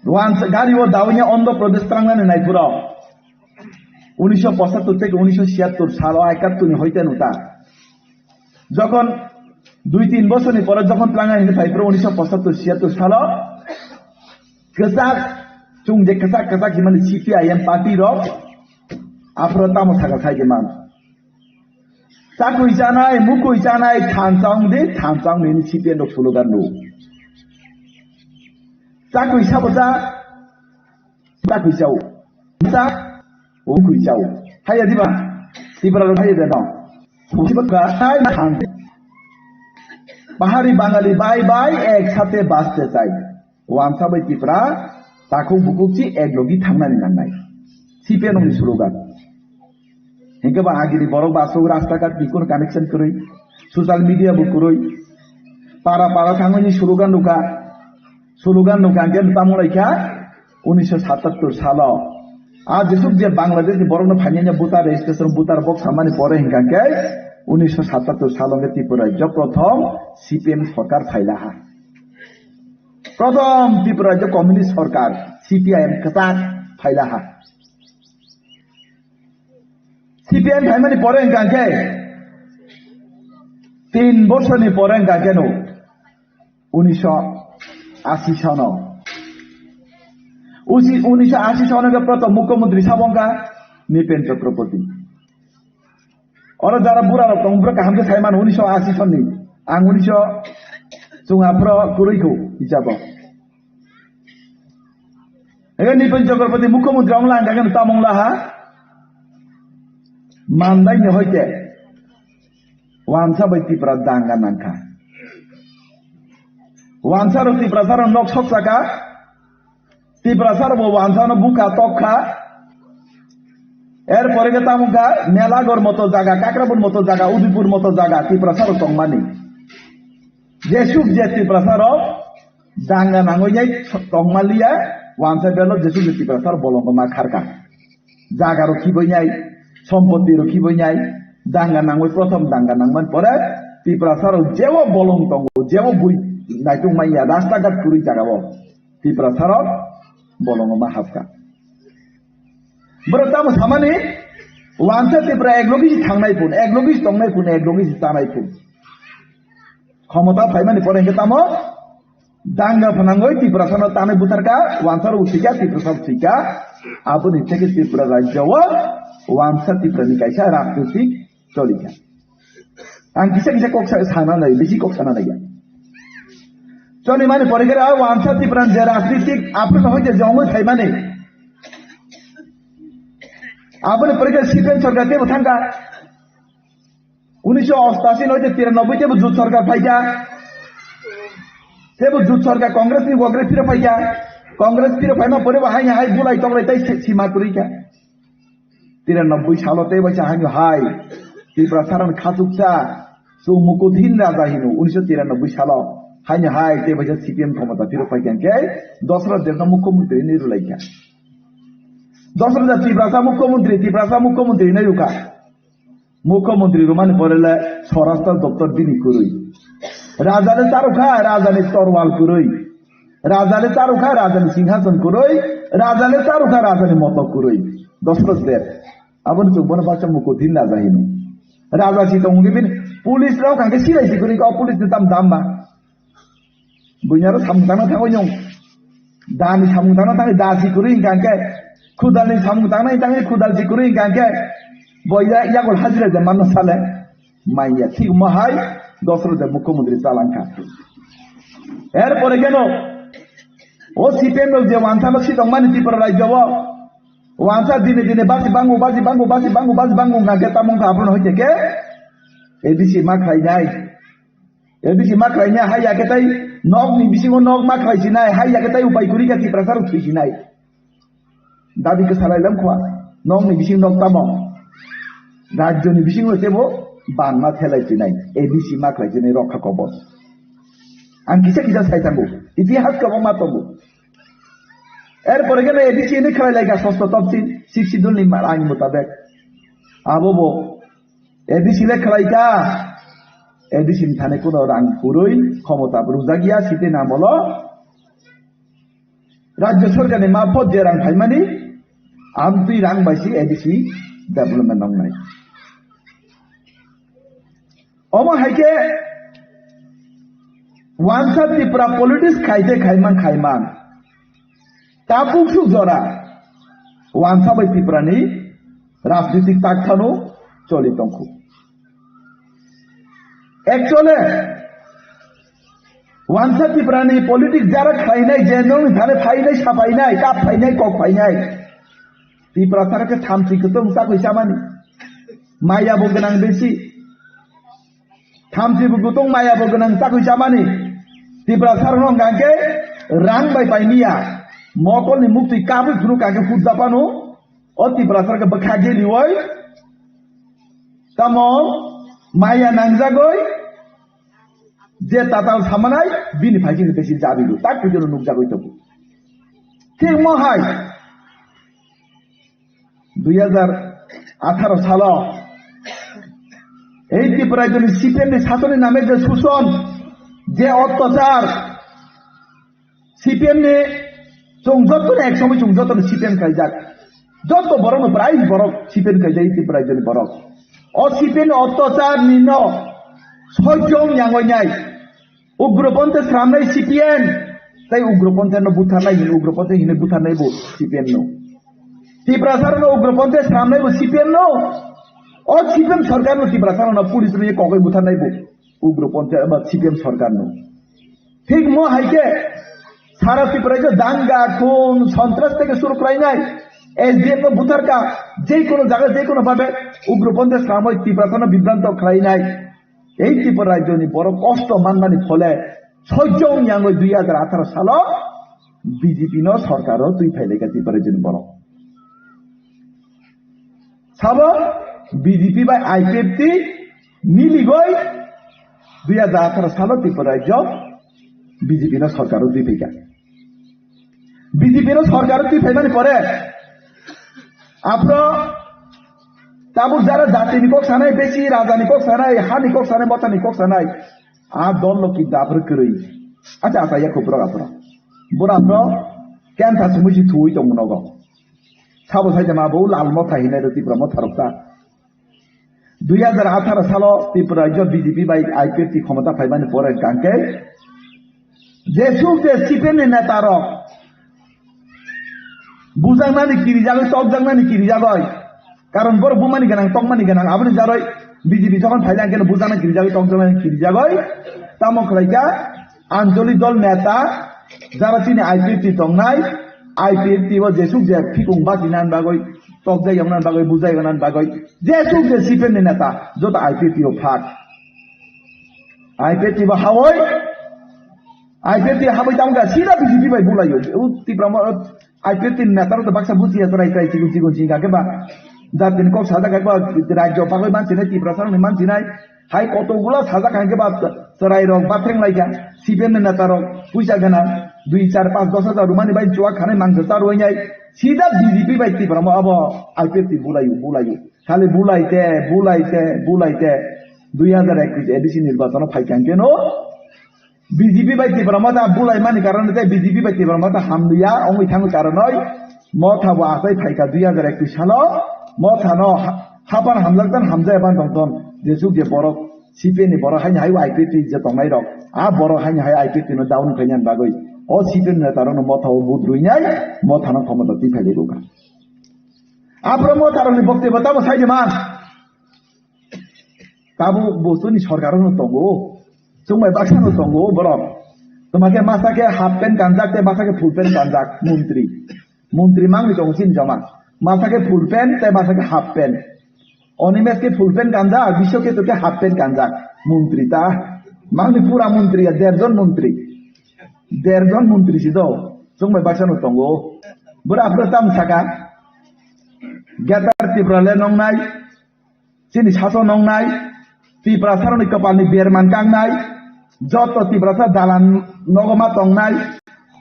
wansa gari o dawinya Andhra Pradesh trangnani naiphuru unisho pochattor theke unisho siyattor salo ekattor ni hoite nuta. Jokon dui tin bosorni pore jokon trangnani hinwi phaiphuru unisho pochattor siyattor salo kwchak, chwng je kwchak kwchak himani C P I M party rok aphuru tamo sakha khai de man. Chakwi chanai, mukwi chanai, thansa wng di, thansa wng nini C P M rok slogan rw. Chakwi sabo cha, chakwi chao. Cha, mukwi chao. Haya diba? Tipra rok haya de no. Mukwi ba ka, hai than. Bahari Bangali bye bye, ek sathe baste chai. Wansa bai Tipra takhuk bukhuk si ek logi thangnani nangnai. C P M ni slogan. Hinkhe ba agini borok ba aswk rasta ghat ni kono connection kwrwi, social media bo kwrwi. Para para thangwi ni slogan rwkha. Slogan rwkha hinkhe tamo laikha unisho satattor salo. A jesuk je Bangladesh ni borokno phainai voter registration, voter box samani pore hinkha khe unisho satattor salo hinkhe Tripura rajyo prothom C P M sorkar phailaha. Prothom Tripura rajyo communist sorkar, C P I M kwchak phailaha. C P I M phaimani pore hwnkha khe tin bosorni pore hwnkha khe no unisho ashi sono. Usi-, unisho ashi sono khe prothom mukhyamantri sabo wngkha Nipen Chakraborty. Oro jara bura rok tong, bura kaham khe sai mano, unisho ashi sonni. Ang unisho chwng aphro kwrwi kho, hisabo. Ega Nipen Chakraborty mukhyamantri wng lang kha, tamo wng laha. Mandai ni hoite. Wansa bai Tipra danga nangkha. Wansa rok Tiprasa rok nok sok saka. Tiprasa rok bo wansa no bukha tok kha. Er pore khe tamo kha Melagor moto jaga, Kakrabon moto jaga, Udaipur moto jaga, Tiprasa rok tongmani. Jesuk je Tiprasa rok danga nangwi nai tongmaliya, wansa belo jesuk je Tiprasa rok bolongo ma kharkha. Jaga rok khibai nai, sompoti rok khibai nai, danga nangwi prothom danga nangmani pore Tiprasa rok jebo bolong tongo, jebo bui naitung manya, rasta ghat kwrwi jaga o. Tiprasa rok bolongo ma hapkha. Borok tamo samani, wansa Tipra ek logi si thangnai phun, ek logi si tongnai phun, ek logi si chanai phun. Khomota phaimani pore hwnkhe tamo danga phnangwi Tiprasano tanwi butharkha, wansa rok thwikha, Tiprasa rok thwikha. Aboni theke Tripura rajyo o wansa Tiprani kaisa rajnitik cholikha. Ang kisa kisa kok sa-, sana nai, bisi kok sana nai ya. Choni mani pore khe wansa Tiprani je rajnitik aphuru no hoite jongwi phaimani. Aboni pore khe C P M sorkar tebo thangkha. Unisho ostashi no hoite tiranoboi tebo jut sorkar phaikha. Tebo jut sorkar Congress ni Congress phiro phaikha. Congress phiro phaima pore bo haino hai bulai toklai tai si-, sima kwrwi kha. Tiranoboi salo tei baisa haino hai Tiprasa rokni khachuksa chwng Mukuthin Raja hino unisho tiranoboi salo haino hai tei baisa C P M khomota phiro phaikha khe Dasarath Debno mukhyamantri hinwi rwlaikha. Dasarath Deb Tiprasa mukhyamantri, Tiprasa mukhyamantri hinwi rwkha. Mukhyamantri rwmani pore le Swarashtra doptor bini kwrwi. Raja le charwkha, raja ni torwal kwrwi. Raja le charwkha, raja ni singhason kwrwi. Raja le charwkha, raja ni motok kwrwi. Dasarath Deb. Aboni chwng bono baksa Mukuthin Raja hino. Raja si tongwi bini police rok hwnkhe silai si kwrwi kha, o police ni tam dam ba. Buini aro samung tangna thangwi nung. Dani samung tangna thangwi da si kwrwi hwnkha hwnkhe, khudalni samung tangna thangwi khudal si kwrwi hwnkha hwnkhe, bo ya-, yagul hajira je manno sale. Manya thik mo hai, Dasarath Deb mukhyamantri chalangkha. Er pore khe no, o C P M rok je wansa no si tongmani Tripura rajyo o, wansa dine dine basi bangu, basi bangu, basi bangu, basi bangu hwnkha khe tamo wngkha aphuru no hoite khe A D C ma khlainai. A D C ma khlainai, hai ya khe tai nokni bisingo nok ma khlai sinai, hai ya khe tai upai kwrwi kha Tiprasa rok thwi sinai. Dabi kwsa lai lam khwa, nokni bising nok tamo. Rajyoni bisingo tebo bangma thelai sinai, A D C ma khlai sinai rokha kobor. Ang kisa kisa sai thango, itihas kwbangma tongo. Er pore khe no A D C ni khlai lai kha sosto topsi, sixth schedule ni ma-, ain mutabek. Abo bo A D C le khlai kha. A D C ni thani kuno rang kwrwi khomota rwjak ya, site namolo rajya sorkar ni mapot je rang phaimani, amtwi rang bai si A D C development wngnai. Omo hai khe wansa Tripura politics khai tei khaimang khaimang. Tabuk suk jora wansa bai Tripura ni rajnitik tak phano choli tongkhu. Actually, wansa Tripura ni politics jara khlainai, je nong thane phainai, saphainai, kap phainai, kok phainai. Tripura sara khe thamchi kutung chakui chamani. Maya bo gwnang besi. Thamchi bo kutung maya bo gwnang chakui chamani. Tripura sara no hwnkha khe rang bai pai miya. Mokol ni muktwi kabui phuru kake hut japano. O Tripura sara khe bwkha gelioi. Tamo maya nangjagoi. Je tatal samanai bini phaising besi jabigo. Tak pujoro nukjagoi tongo. Thik mo hai. Dui hajar atharo salo ei Tripura rajyoni C P M ni sasoni name je suson, je ottachar, C P M ni chwng joto ni ek somoi chwng joto ni C P M khaijak, joto borok no prai borok C P M khaijak ei Tripura rajyoni borok. O C P M ni ottachar ni no sojong yangoi nai. Ugroponthi sramnai C P M, tei ugroponthi no butharnai hin, ugroponthi hinwi butharnai bo C P M no. Tiprasa no ugroponthi sramnai bo C P M no. O C P M sarkar no Tiprasa no police rwi kokoi butharnai bo ugroponthi ba C P M sarkar no. Thik mo hai khe sara Tripura jo danga, khun, sontras theke suru khlainai, S D F no butharka, je kono jaga, je kono bhabe ugroponthi sramoi Tiprasa no bibranto khlainai. Ei Tripura rajyoni borok kosto manmani phole sojong yangoi dui hajar atharo salo B J P no sorkaro twi phailaika Tripura rajyoni borok. Sabo B J P bai I P F T miligoi dui hajar atharo salo Tripura rajyo B J P no sorkaro twi phaika. B J P no sorkar twi phaimani pore, aphro tabuk jara jatini kok sanai, besi rajani kok sanai, hani kok sanai, mothani kok sanai, a dol no kinta aphro kwrwi. Acha acha ya khubro aphro. Bura aphro kenta sumui si thuwi tong nogo. Sabo sai jama bo lal motha hinai rw Tipra motha rok ta. Dui hajar atharo salo Tripura rajyo B J P bai I P F T khomota phaimani pore hwnkhe jesuk je C P M ni neta rok bujaknani kirijagoi, tokjaknani kirijagoi. Karon borok bumani gwnang, tokmani gwnang, aboni jaroi B J P jokhon phaile hwnkhe bujaknani kirijagoi, tokjaknani kirijagoi. Tamo khlaikha Anjali dol neta, jara chini I P F T tongnai, I P F T o jesuk je phikung bachina bagwi, tokjak yongna bagwi, bujai yongna bagwi, jesuk je C P M ni neta, joto I P F T o phak. I P F T bo hawoi, I P F T hawoi tamo kha, sida B J P bai bulaio. U Tipra mo, I P F T ni neta rok to baksa bujiya chwrai chwrai chikon chikon chini kha khe ba. Jatini kok sajak kha ba, rajyo bagwi mansinai, Tiprasa rokni mansinai. Hai kotokgula sajak hai khe ba chwrai rok ba threng lai kha, C P M ni neta rok puisa gana dui, char, panch, dos hajar rwmani bai chuak khanai mangsa cha rwinai sida B J P bai Tipra mo abo I P F T bulaio, bulaio. Khali bulaite, bulaite, bulaite dui hajar ekwis A D C nirbachon o phai kha hwnkhe no B J P bai Tipra Motha bulai mani karone tei B J P bai Tipra Motha hamliya wngwi thangwi karonoi Motha bo achai phaikha dui hajar ekwis salo. Motha no ha-, hapan hamjak tan hamjaya ban tong ton, jesuk je borok C P M ni borok haini hai I P F T je tongnai rok, a borok haini hai I P F T no down khainani bagwi o C P M ni neta rok no Motha o vote rwinai Motha no khomota twi phailaibukha. Aphro Motha rok ni bokti bo tamo sai de man. Tabuk bo chini sorkar no tongo, chwng bai baksa no tongo borok. Toma khe masa khe half pant kanjak tei masa khe full pant kanjak montri. Montri mangni tongo chini joma. Masa khe full pant tei masa khe half pant. Animesh khe full pant kanjak, Biswa khe to khe half pant kanjak. Montri ta. Mangni pura montri ya, derjon montri. Derjon montri si do. Chwng bai baksa no tongo. Bwrwi aphro tam saka. Greater Tripura le nongnai. Chini sason nongnai, Tiprasarokni kwpalni berman kangnai, joto Tiprasa dalan nogo ma tongnai,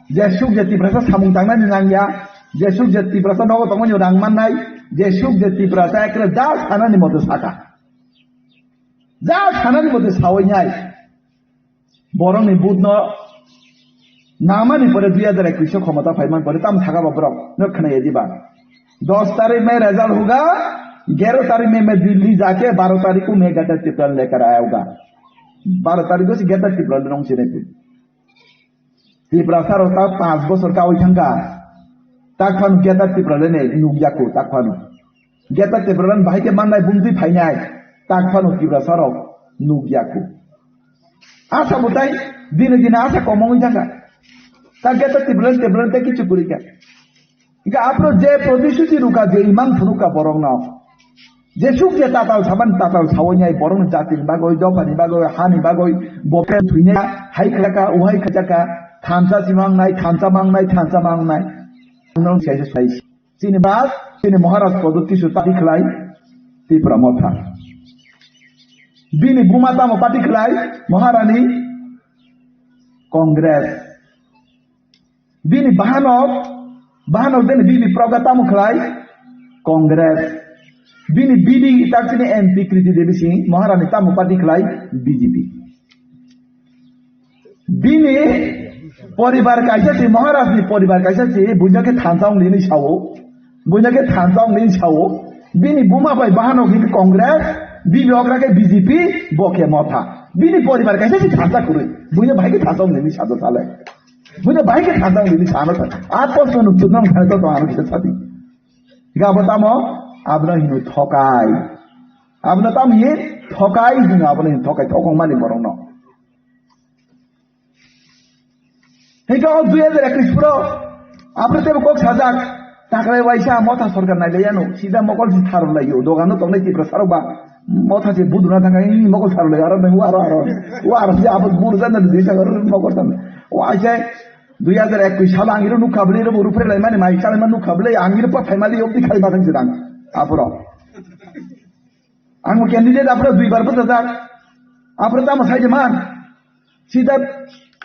jesuk je Tiprasa samung tangnani nangya, jesuk je Tiprasa nogo tongmani rang mannai, jesuk je Tiprasa ekre da sanani mote saka. Ja sanani mote sawi nai. Borokni budno namani pore dui hajar ekwis o khomota phaiman pore tamo sakha ba borok no khwnaya diba. Dos tarik me result hoga, gero tarik me, me Delhi jake baro tarik ko me Greater Tipraland lekar aya hoga. Baro tarik ko si Greater Tipraland nong sinai pun. Tiprasa rok ta panch bosor kawi thangka. Tak phano Greater Tipraland ni nukya ko tak phano. Greater Tipraland bahai ke mannai bumtwi phainai. Tak phano Tiprasa rok nukya ko. Asa bwtai dine dine asa kom wngwi thangkha. Ta Greater Tipraland, Tipraland tei kichu kwrwi kha. Hingke aphuru je protisuchi rwkha, je imang phunukha borokno, je suk je tatal saban tatal sawi nai borokni jatini bagwi, dophani bagwi, hani bagwi, bo khe thwinai hai khaijaka, uhai khaijaka, thansa si mangnai, thansa mangnai, thansa mangnai. Ano kaisa sai. Chini bas, chini Maharaj Pradyut Kishore party khlai Tipra Motha. Bini buma tamo party khlai Maharani Congress. Bini bahanok, bahanok dini bini proga tamo khlai Congress. Bini bini tak chini M P Kriti Devi Singh Maharani tamo party khlai B J P. Bini poribar kaisa si, Maharajni poribar kaisa si, buino khe thansa wng nini sao. Buino khe thansa wng nini sao. Bini buma bai bahanok hini Congress, bibi okra khe B J P, bo khe Motha. Bini poribar kaisa si thansa kwrwi. Buino bahai khe thansa wng nini sado sale. Buino bahai khe thansa wng nini sano sa. A post no nukchuk nang thai to to ano kisa sadi. Ga bo tamo, abno hino thokai. Abno tamo hi thokai hino, abno hino thokai, thokong mani borokno. Hingke o dui hajar ekwis pro, apre tebo kok sajak, taklai waisa Motha sorkar nailai yano, sida mokol si tharlai yo, dogano tongnai Tiprasa rok ba, Motha se buduna thangka, ini mokol tharlai, aro nang, aro, aro, o aro si abo budu jana dui saka, aro mokol tan. O aise, dui hajar ekwis salo ang iro nukha bwlai, iro bo rupre lai mani, mai chalai ma nukha bwlai, ang iro pa phaimali, yokti khai ma thang sedang, apro. Ang candidate apro dui bar bwchajak. Apro tamo sai je man. Sida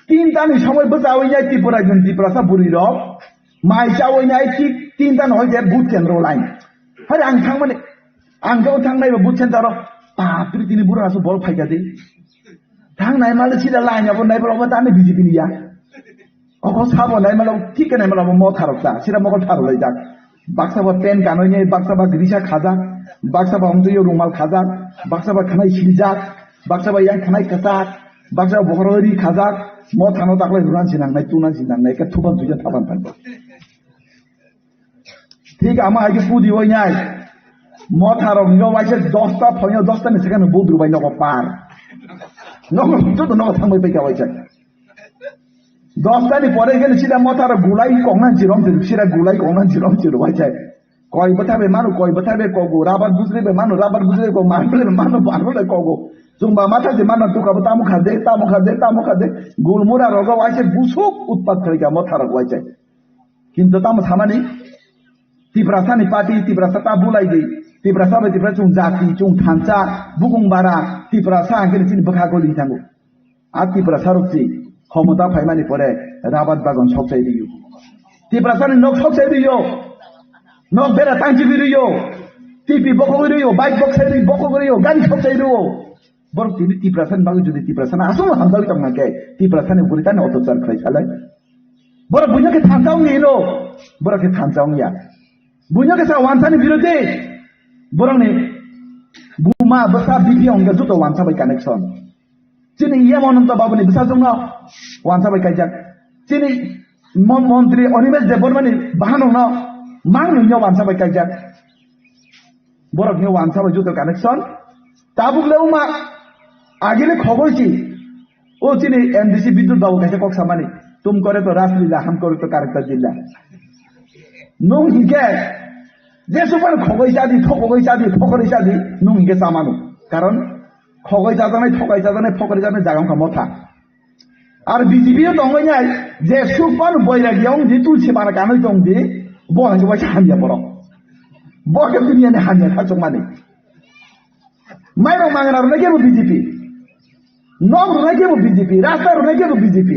tin tani somoi bwchawi nai Tripura jin Tiprasa buri rok. Mai chawi nai ti tin tan hoi je booth kendro line. Hari ang thang mani. Ang jabo thang nai booth center ro. Bapri tini bura asu bol phai kadi. Thang nai male sida line abo nai bro tani B J P ni ya. Oko sabo nai malo, thik nai malo, mo tharok ta, sira mokol tharok lai jak. Baksa ba pen kanoi nai, baksa ba grisa khajak, baksa ba hongtwi rumal khajak, baksa ba khanai siljak, baksa ba yang khanai kwchak, baksa ba bokhorok ri khajak, mo thano taklai runan sinang nai, tunan sinang nai, ka thuban tuja thaban tang. Thik ama hai khe pudi oi nai. Mo tharok ni waisa dosta phoinyo dosta ni second bud rubai nogo par. Nogo joto nogo thangbai pai ka waisa. Dosta ni pore khe sida Motha rok gulai kongna jirom jirom, sida gulai kongna jirom jirom hai chai. Koi bwtha bai manu, koi bwtha bai kogo, rabar bujre bai manu, rabar bujre kogo, marble bai manu, marble bai kogo. Chumba Motha je manu tuka bo tamo kha de, tamo kha de, tamo kha de. Gulmura rogo waise busuk utpat khlai ka Motha rok waise. Kintu tamo samani Tiprasa ni party, Tiprasa ta bulai di, Tiprasa bai Tiprasa chung jati, chung thansa, bukung bara, Tiprasa ang khe chini bwkha goli thango. A Tiprasa rok si khomota phaimani pore rabat bagan sok chai riyo. Tiprasa ni nok sok chai riyo. Nok bera tangchi riyo. T V bokogwi riyo, bike bok sai riyo, bokogwi riyo, gari sok chai riyo. Borok tini Tiprasa ni bagwi jodi Tiprasa ni aswk hamjagwi tongna khe Tiprasa ni bwrwi tani otachar khlai salai. Borok buino khe thansa wngya hino. Borok khe thansa wngya. Buino khe sa wansa ni birodhi. Borok ni buma bwsa B P wngya joto wansa bai connection. Chini E M Ananta Babu ni bwsajwkno wansa bai kaijak. Chini mon-, montri Animesh Debbarma ni bahanokno mang nungno wansa bai kaijak. Borok ni wansa bai joto connection. Tabuk le wngma agile khogoi si. O chini M D C Bidyut Babu kaisa kok samani. Tum kore to Ras Lila, ham kore to character lila. Nung hinkhe je supan khogoi chadi, thokogoi chadi, thokoroi chadi, nung hinkhe chamano. Karon Khogoi chajaknai, thokai chajaknai, phokori chajaknai jaga wngkha Motha. Ar B J P o tongwi nai je Supan Boiragi wng di, Tulsi Bara kanwi tong di, bo hai waisa hamya borok. Bo khe duniya ni hamya khachukmani. Mairok mangna rwnai khe bo B J P. Nok rwnai khe bo B J P, rasta rwnai khe bo B J P.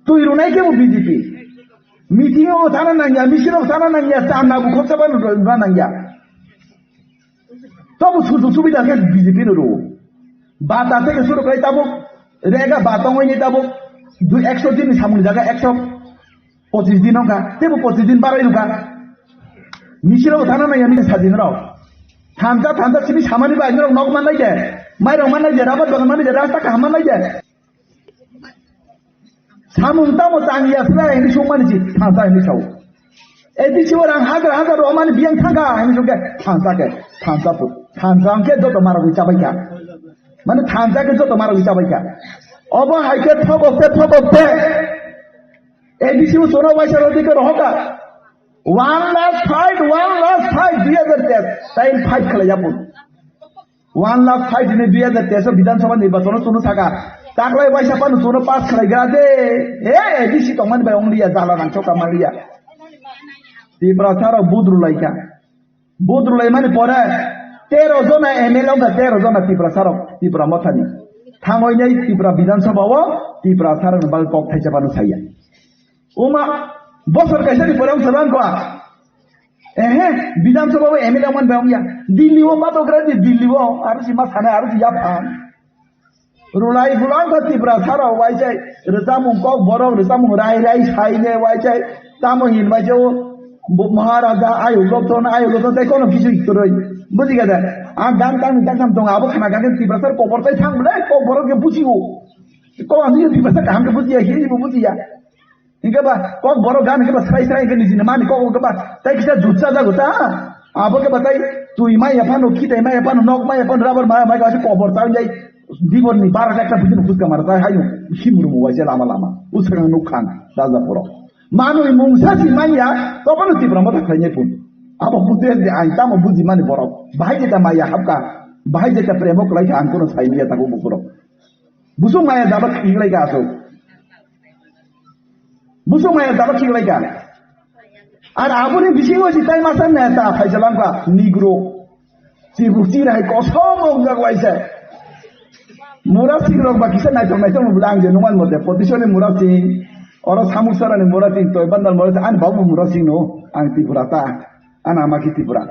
Twi rwnai khe bo B J P. Meeting o thana nangya, misil o thana nangya, chanda bukhok chaba rwna nangya. Tobo sujuk subida khe B J P no rwo. Bata theke suru khlai tabuk, rega ba tongwi ni tabuk, dui ekso din ni samung jaga ekso pochis din wngkha, tebo pochis din barai rwkha. Misiro thana nai ani sajin rok. Thansa thansa simi samani bai norok nok man nai je, mairok man nai je, rabar bagan man nai je, rasta kaham man nai je. Samung tamo tang ya sila ini sung mani ji thansa ini sao. A D C o rang hajar hajar romani biyang thangka ini sung ke thansa ke thansa put thansa ang ke joto mara gui chabai ka. Mane thansa ke joto mara gui chabai ka. Obo hai ke thok okte thok okte A D C o soro waisa rodi ke rohoka. One last fight, one last fight, dui hajar teish time fight khalai yapun. One lakh fight ni dui hajar teish Bidhan Sabha nirbachon o chwngno saka. Taklai waisa phano chwngno pass khlai gra de. He, A D C tongmani bai ongliya, jala nang choka maliya. Tiprasa rok budru laikha. Budru laimani pore tero jona M L A wngkha, tero jona Tiprasa rok, Tipra Mothani. Thangoi nei Tipra Bidhan Sabha o Tiprasa rok ni bagwi kok thaisa phano saya. Uma, bosor kaisa ni pore wngsa lang kwa. Ehe, Bidhan Sabha o M L A man bang ya. Delhi o ma to gra di Delhi o, aro si ma sana, aro si ya phan. Rulai bulang ko Tiprasa rok waisai, rwchapmung kok borok, rwchapmung rai rai saine waisai, tamo hin waisai o, bo-, Maharaja, ayo lokton, ayo lokton, tai kono kisu ikuroi. Buji gada? A dan tang ni tang tong, abo khana gada Tiprasa kobor tai thang bole, kok borok ke buji o. Kok ani Tiprasa kaham ke buji ya, hini bo buji ya. Hingke ba, kok borok gan hingke ba srai srai hingke nijini mani kok hingke ba, tai kisa jutsa jago ta. Abo ke ba tai twi mai ya phano, khitai mai ya phano, nok mai ya phano, rabar mai ya phano, kobor ta jai. Dibor ni bara ekta bujin khuska mara tai hayo, himuru mo waise lama lama. Usang nuk khan, raja poro. Manui mungsa si mai ya, to kono Tipra Motha khlai nai pun. Abo buji de ai tamo buji mani borok. Bahai jeta mai ya hapka, bahai jeta premo klai kha ang kono sai ya tako bukurok. Busuk maya jaba khiklai ka asuk. Busuk maya jaba khiklai ka. Ar aboni bisingo si tai masa neta phaisalang ka Negro. Chibuk chira hai kosom wngjak waisa. Murasing rok ba kisa naitok naitok no bwle ang je nungman mote. Potisoni Murasing, oro Samuksarani Murasing, Toibandal Murasing, ani babu Murasing no, ang Tripura ta. Ana ama ki Tripura.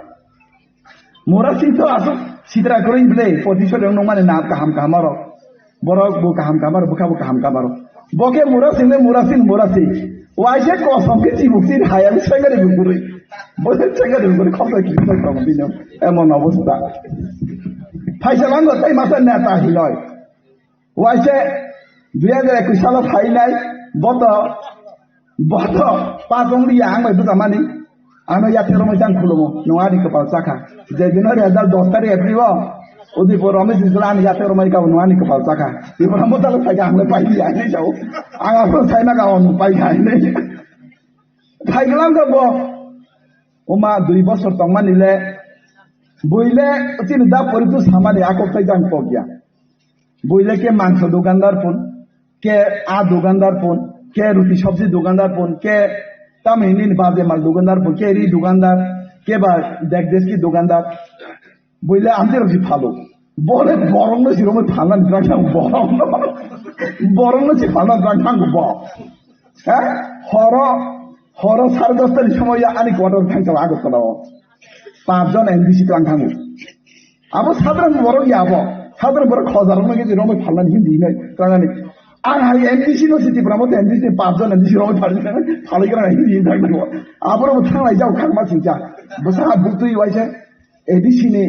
Murasing to asuk sitra kwrwi bwle, potisoni wng nungmani na kaham kaham aro. Borok bo kaham kaham aro, bwkha bo kaham kaham aro. Bo khe Murasing le Murasing, Murasing. Waise kosom khe chibuk chir hayang sengari bukuri. Bo sengari bukuri khoksa kiri khoksa tong bino. Emon obostha. Phaisa lango tai masa neta hinoi. Waise dui hajar ekwis salo phainai, boto, boto, patong liya ang bai bwsa mani. Ano yathek romoi tang khulumo, no ani kwpal chakha. Je dino dui hajar dos tarik April o, Udaipur Ramesh Isla ani yathek romoi ka no ani kwpal chakha. Tripura Motha lo thai ang bai liya ani sao. Ang abo sai na ka on pai ka ani. Thai glam ka bo. Oma dui bosor tongmani le, buile chini da poritu samani akok tai jang kok ya. Buile ke mangso dukandar pun, ke a dukandar pun, ke ruti sabji dukandar pun, ke tamo hini ni baje mal dukandar pun, ke ri dukandar, ke ba dekdeski dukandar. Buile amte rok si phalo. Bole borok no si romoi phalna ni drang thang borok no. Borok no si phalna drang thang bo. Ha? Horo, horo sare dosta ni somoy ani quarter thang chalo Agartala o. Panch jon M D C tlang thango. Abo sadharan borok ya abo. Sadharan borok khojar rok nang je romoi phalna ni hindi nai tlangnani. Ang hai M D C no si Tipra Motha M D C ni panch jon M D C romoi phalna phalai gra hindi thang thango. Abo rok thanglai jao khang ma singcha. Bwsa butui waisa A D C ni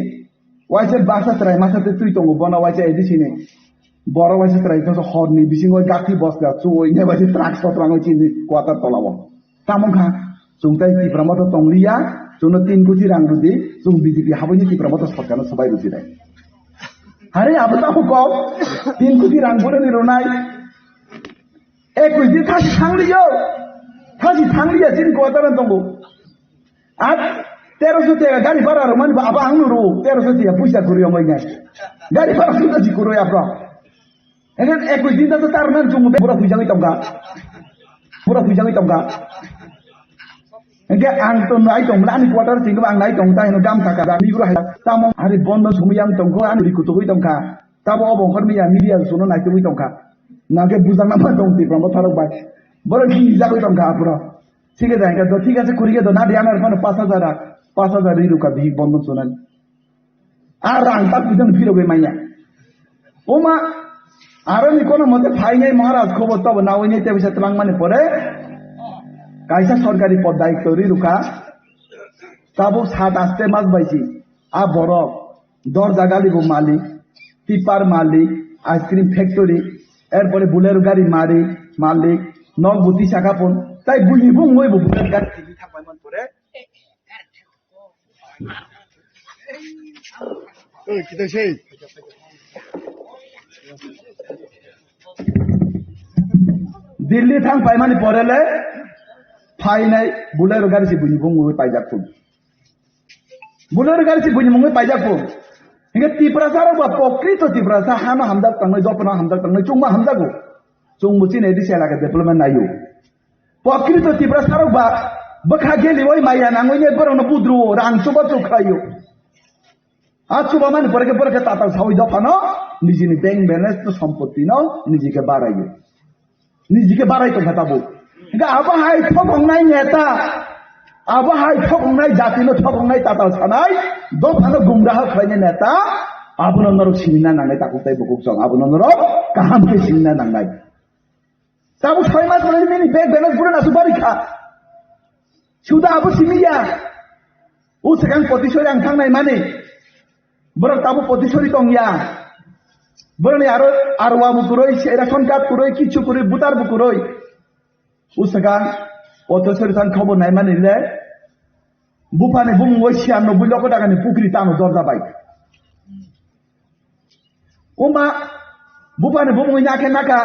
waisa baksa chwrai masa twi twi tongo bono waisa A D C ni. Borok waisa chwrai tongsa horni bisingo gati bosga chuwi ne waisa truck sotrangwi chini quarter tolao. Tamo kha chwng tai Tipra Motha tongliya, chwngno tin koti rang rwdi, chwng B J P habwini Tipra Motha sorkarno swbai rwdi nai. Hare abo tamo kok tin koti rang boroni rwnai. Ekwis din thasi thangliyo. Thasi thangliya chini quarter tongo. At teroso tiya gari bhara rwmani ba abo ang nuru teroso tiya puisa kwrwi omoi nai. Gari bhara suda si kwrwi abro. Engke ekwis din ta tar nan chungo bura puisa ngi tongka. Bura puisa ngi tongka. Engke ang to nai tong ani quarter sing ang nai tong ta hino gam thaka da mi bura hai. Tamo hari bondo sumi yang tongko ani rikutugwi tongka. Tabo obo hor miya media suno naitugwi tongkha. Nangkhe bujak nama tong Tipra Motha rok bai. Borok hinjagwi tongkha aphuru. Thik ase, hingkhe do, thik ase, khurikhe do, nadi anar phano pash hajar, pash hajar ri rwkha bihik bondon sunani. A rang tak bidon phirogwi manya. Oma, aroni kono mote phainai Maharaj khobor tobo nawi nai tebisa twlangmani pore kaisa sorkari pod daitto ri rukha. Tabuk sat aste mas baisi a borok dorja gali bo malik, tipper malik, ice cream factory, erpore Bolero gari mari malik, nok buti saka pon, tai buini bumungoi bo Bolero gari tini thangbai man pore. Oi, kita sei. Delhi thang paimani pore le phainai Bolero gari si buini bumungoi paijak pun. Bolero gari si buini mungwi paijak pun. Hingke Tiprasa rok ba pokrito Tiprasa hano hamjak tangnai, dopano hamjak tangnai, chungma hamjago. Chungbo chini edi sela ke development nayo. Pokrito Tiprasa rok ba bwkha geli oi maya nangoi ne borokno budru rang chuba chuk khlaio. A chuba mani pore ke pore ke tatal sawi dophano nijini bank balance to sompotti no niji ke baraio. Nijike barai tongkha tabuk. Hingke abo hai thokongnai neta, abo hai thokongnai jatino thokongnai tatal sanai, dophano gumraha khlainai neta, abono norok sinina nangnai takhuk tai bukhuk chwng, abono norok kaham khe sinina nangnai. Tabuk soi mas bolai nini bag balance buro nasu barikha. Suda abo simi ya. O swkang potisori ang thangnai mani. Borok tabuk potisori tong ya. Borokni aro arwa bo kwrwi, ration card kwrwi, kichu kwrwi, voter bo kwrwi. O swkang potisori thang khobor nai mani le. Buphani bumung oi siyan no bui loko dagani pukri tano dorja bai. Oma, bupani bumungwi nakhe naka,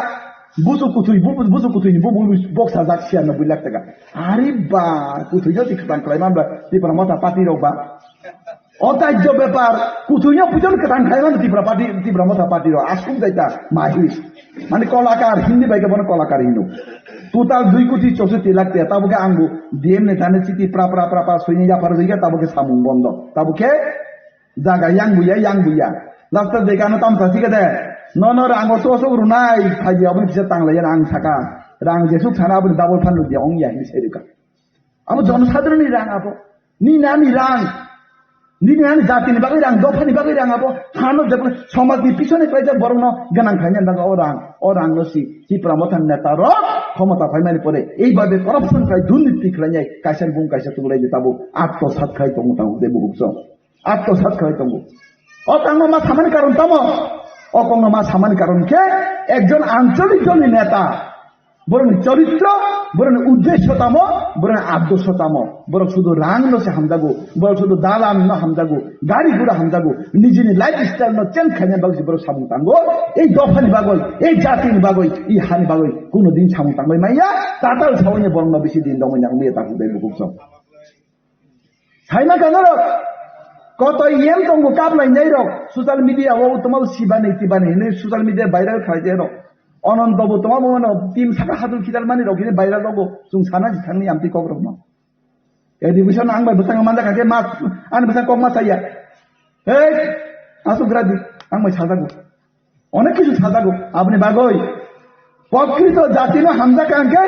busu kutui, bu-, busu kutuini bumungwi boksa jak siyan no bui lak taka. Ari ba, kutui no ti kwtang khlai man ba, Tipra Motha party rok ba. O tajjo bepar, kutui no pujon kwtang khlai man Tipra party, Tipra Motha party rok. Asuk jaita, mahi. Mani kolakar, Hindi bai ke bono kolakar hino. Total dui koti chousotti lakh tiya, tabo ke ang bo D M ni thani chiti pra, pra, pra, pra, soini yapar hoika, tabo ke samung bondo. Tabo ke Jaga yang buya, yang buya. Last o dekano tamsa sikade. Nono rango sok sok runai, phaji aboni kisa tanglai ang saka. Rang jesuk sana aboni double phan rudia ong ya hini seruka. Abo jonosadharonni rang abo. Nini ani rang. Nini ani jatini bagwi rang, dophani bagwi rang abo. Hano jebla somajni pisone khlaijak borokno gwnang khlaina bagwi o rang. O rangno si Tipra Motha neta rok khomota phaimani pore. Ei babe corruption khlai, durniti khlainai, kaisa bung kaisa tuglai de tabuk. Atto sat khlai tongo tabuk de bukuk song. Atto sat khlai tongo. O tangma ma samani karon tamo? O kongno ma samani karon khe ekjon ancholik dol ni neta. Borokni choritro, borokni uddesho tamo, borokni adorsho tamo. Borok sudu rang no se hamjago, borok sudu dalan no hamjago, gari gura hamjago, nijini lifestyle no change khaina bagwi borok samung tango. Ei dophani bagwi, ei jatini bagwi, ei hani bagwi kuno din samung tangwi maya, tatal sawini borokno bisi din dongwi nangwi takhuk dai bukuk song. Saima kano rok, koto iyem tongo kaplai nai rok, social media o tongma sibani tibani hinui social media viral khlai je rok. Ononto bo tongma bo no team saka hadul kidal mani rok hini viral rogo, chung sana jithangni amtwi kok rok no. Education ang bai bwsang manjak kha khe ma, ani bwsang kok ma saya. Hei, asuk gradi, ang bai sajago. Onek kichu sajago, aboni bagwi. Pokrito jatino hamjak kha hwnkhe,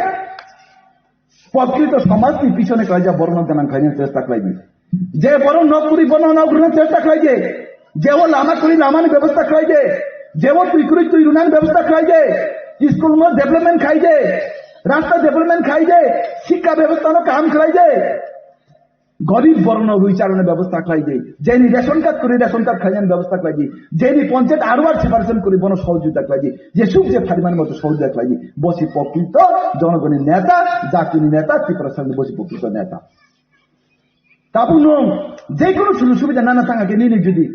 pokrito somajni pisone klaijak borokno gwnang khlaina chesta khlaidi. Je borok nok kwrwi bono nok rwna chesta khlaidi. Je o lama kwrwi lamani bebosta khlaidi. Je o twi kwrwi twi rwnani bebosta khlaidi. School no development khlaidi. Rasta development khlaidi. Sikka bebosta no kaham khlaidi. Gorib borokno rwi charwna bebosta khlai di. Jeni ration card kwrwi ration card khlainani bebosta khlai di. Jeni panchayat R O R separation kwrwi bono sohojogita khlai di. Jesuk je pharimani moto sohojogita khlai di. Bosi pokrito jonogoni neta, jatini neta, Tiprasani bosi pokrito neta. Tabuk nwng jekono sujuk subida nana thang khe nini jodi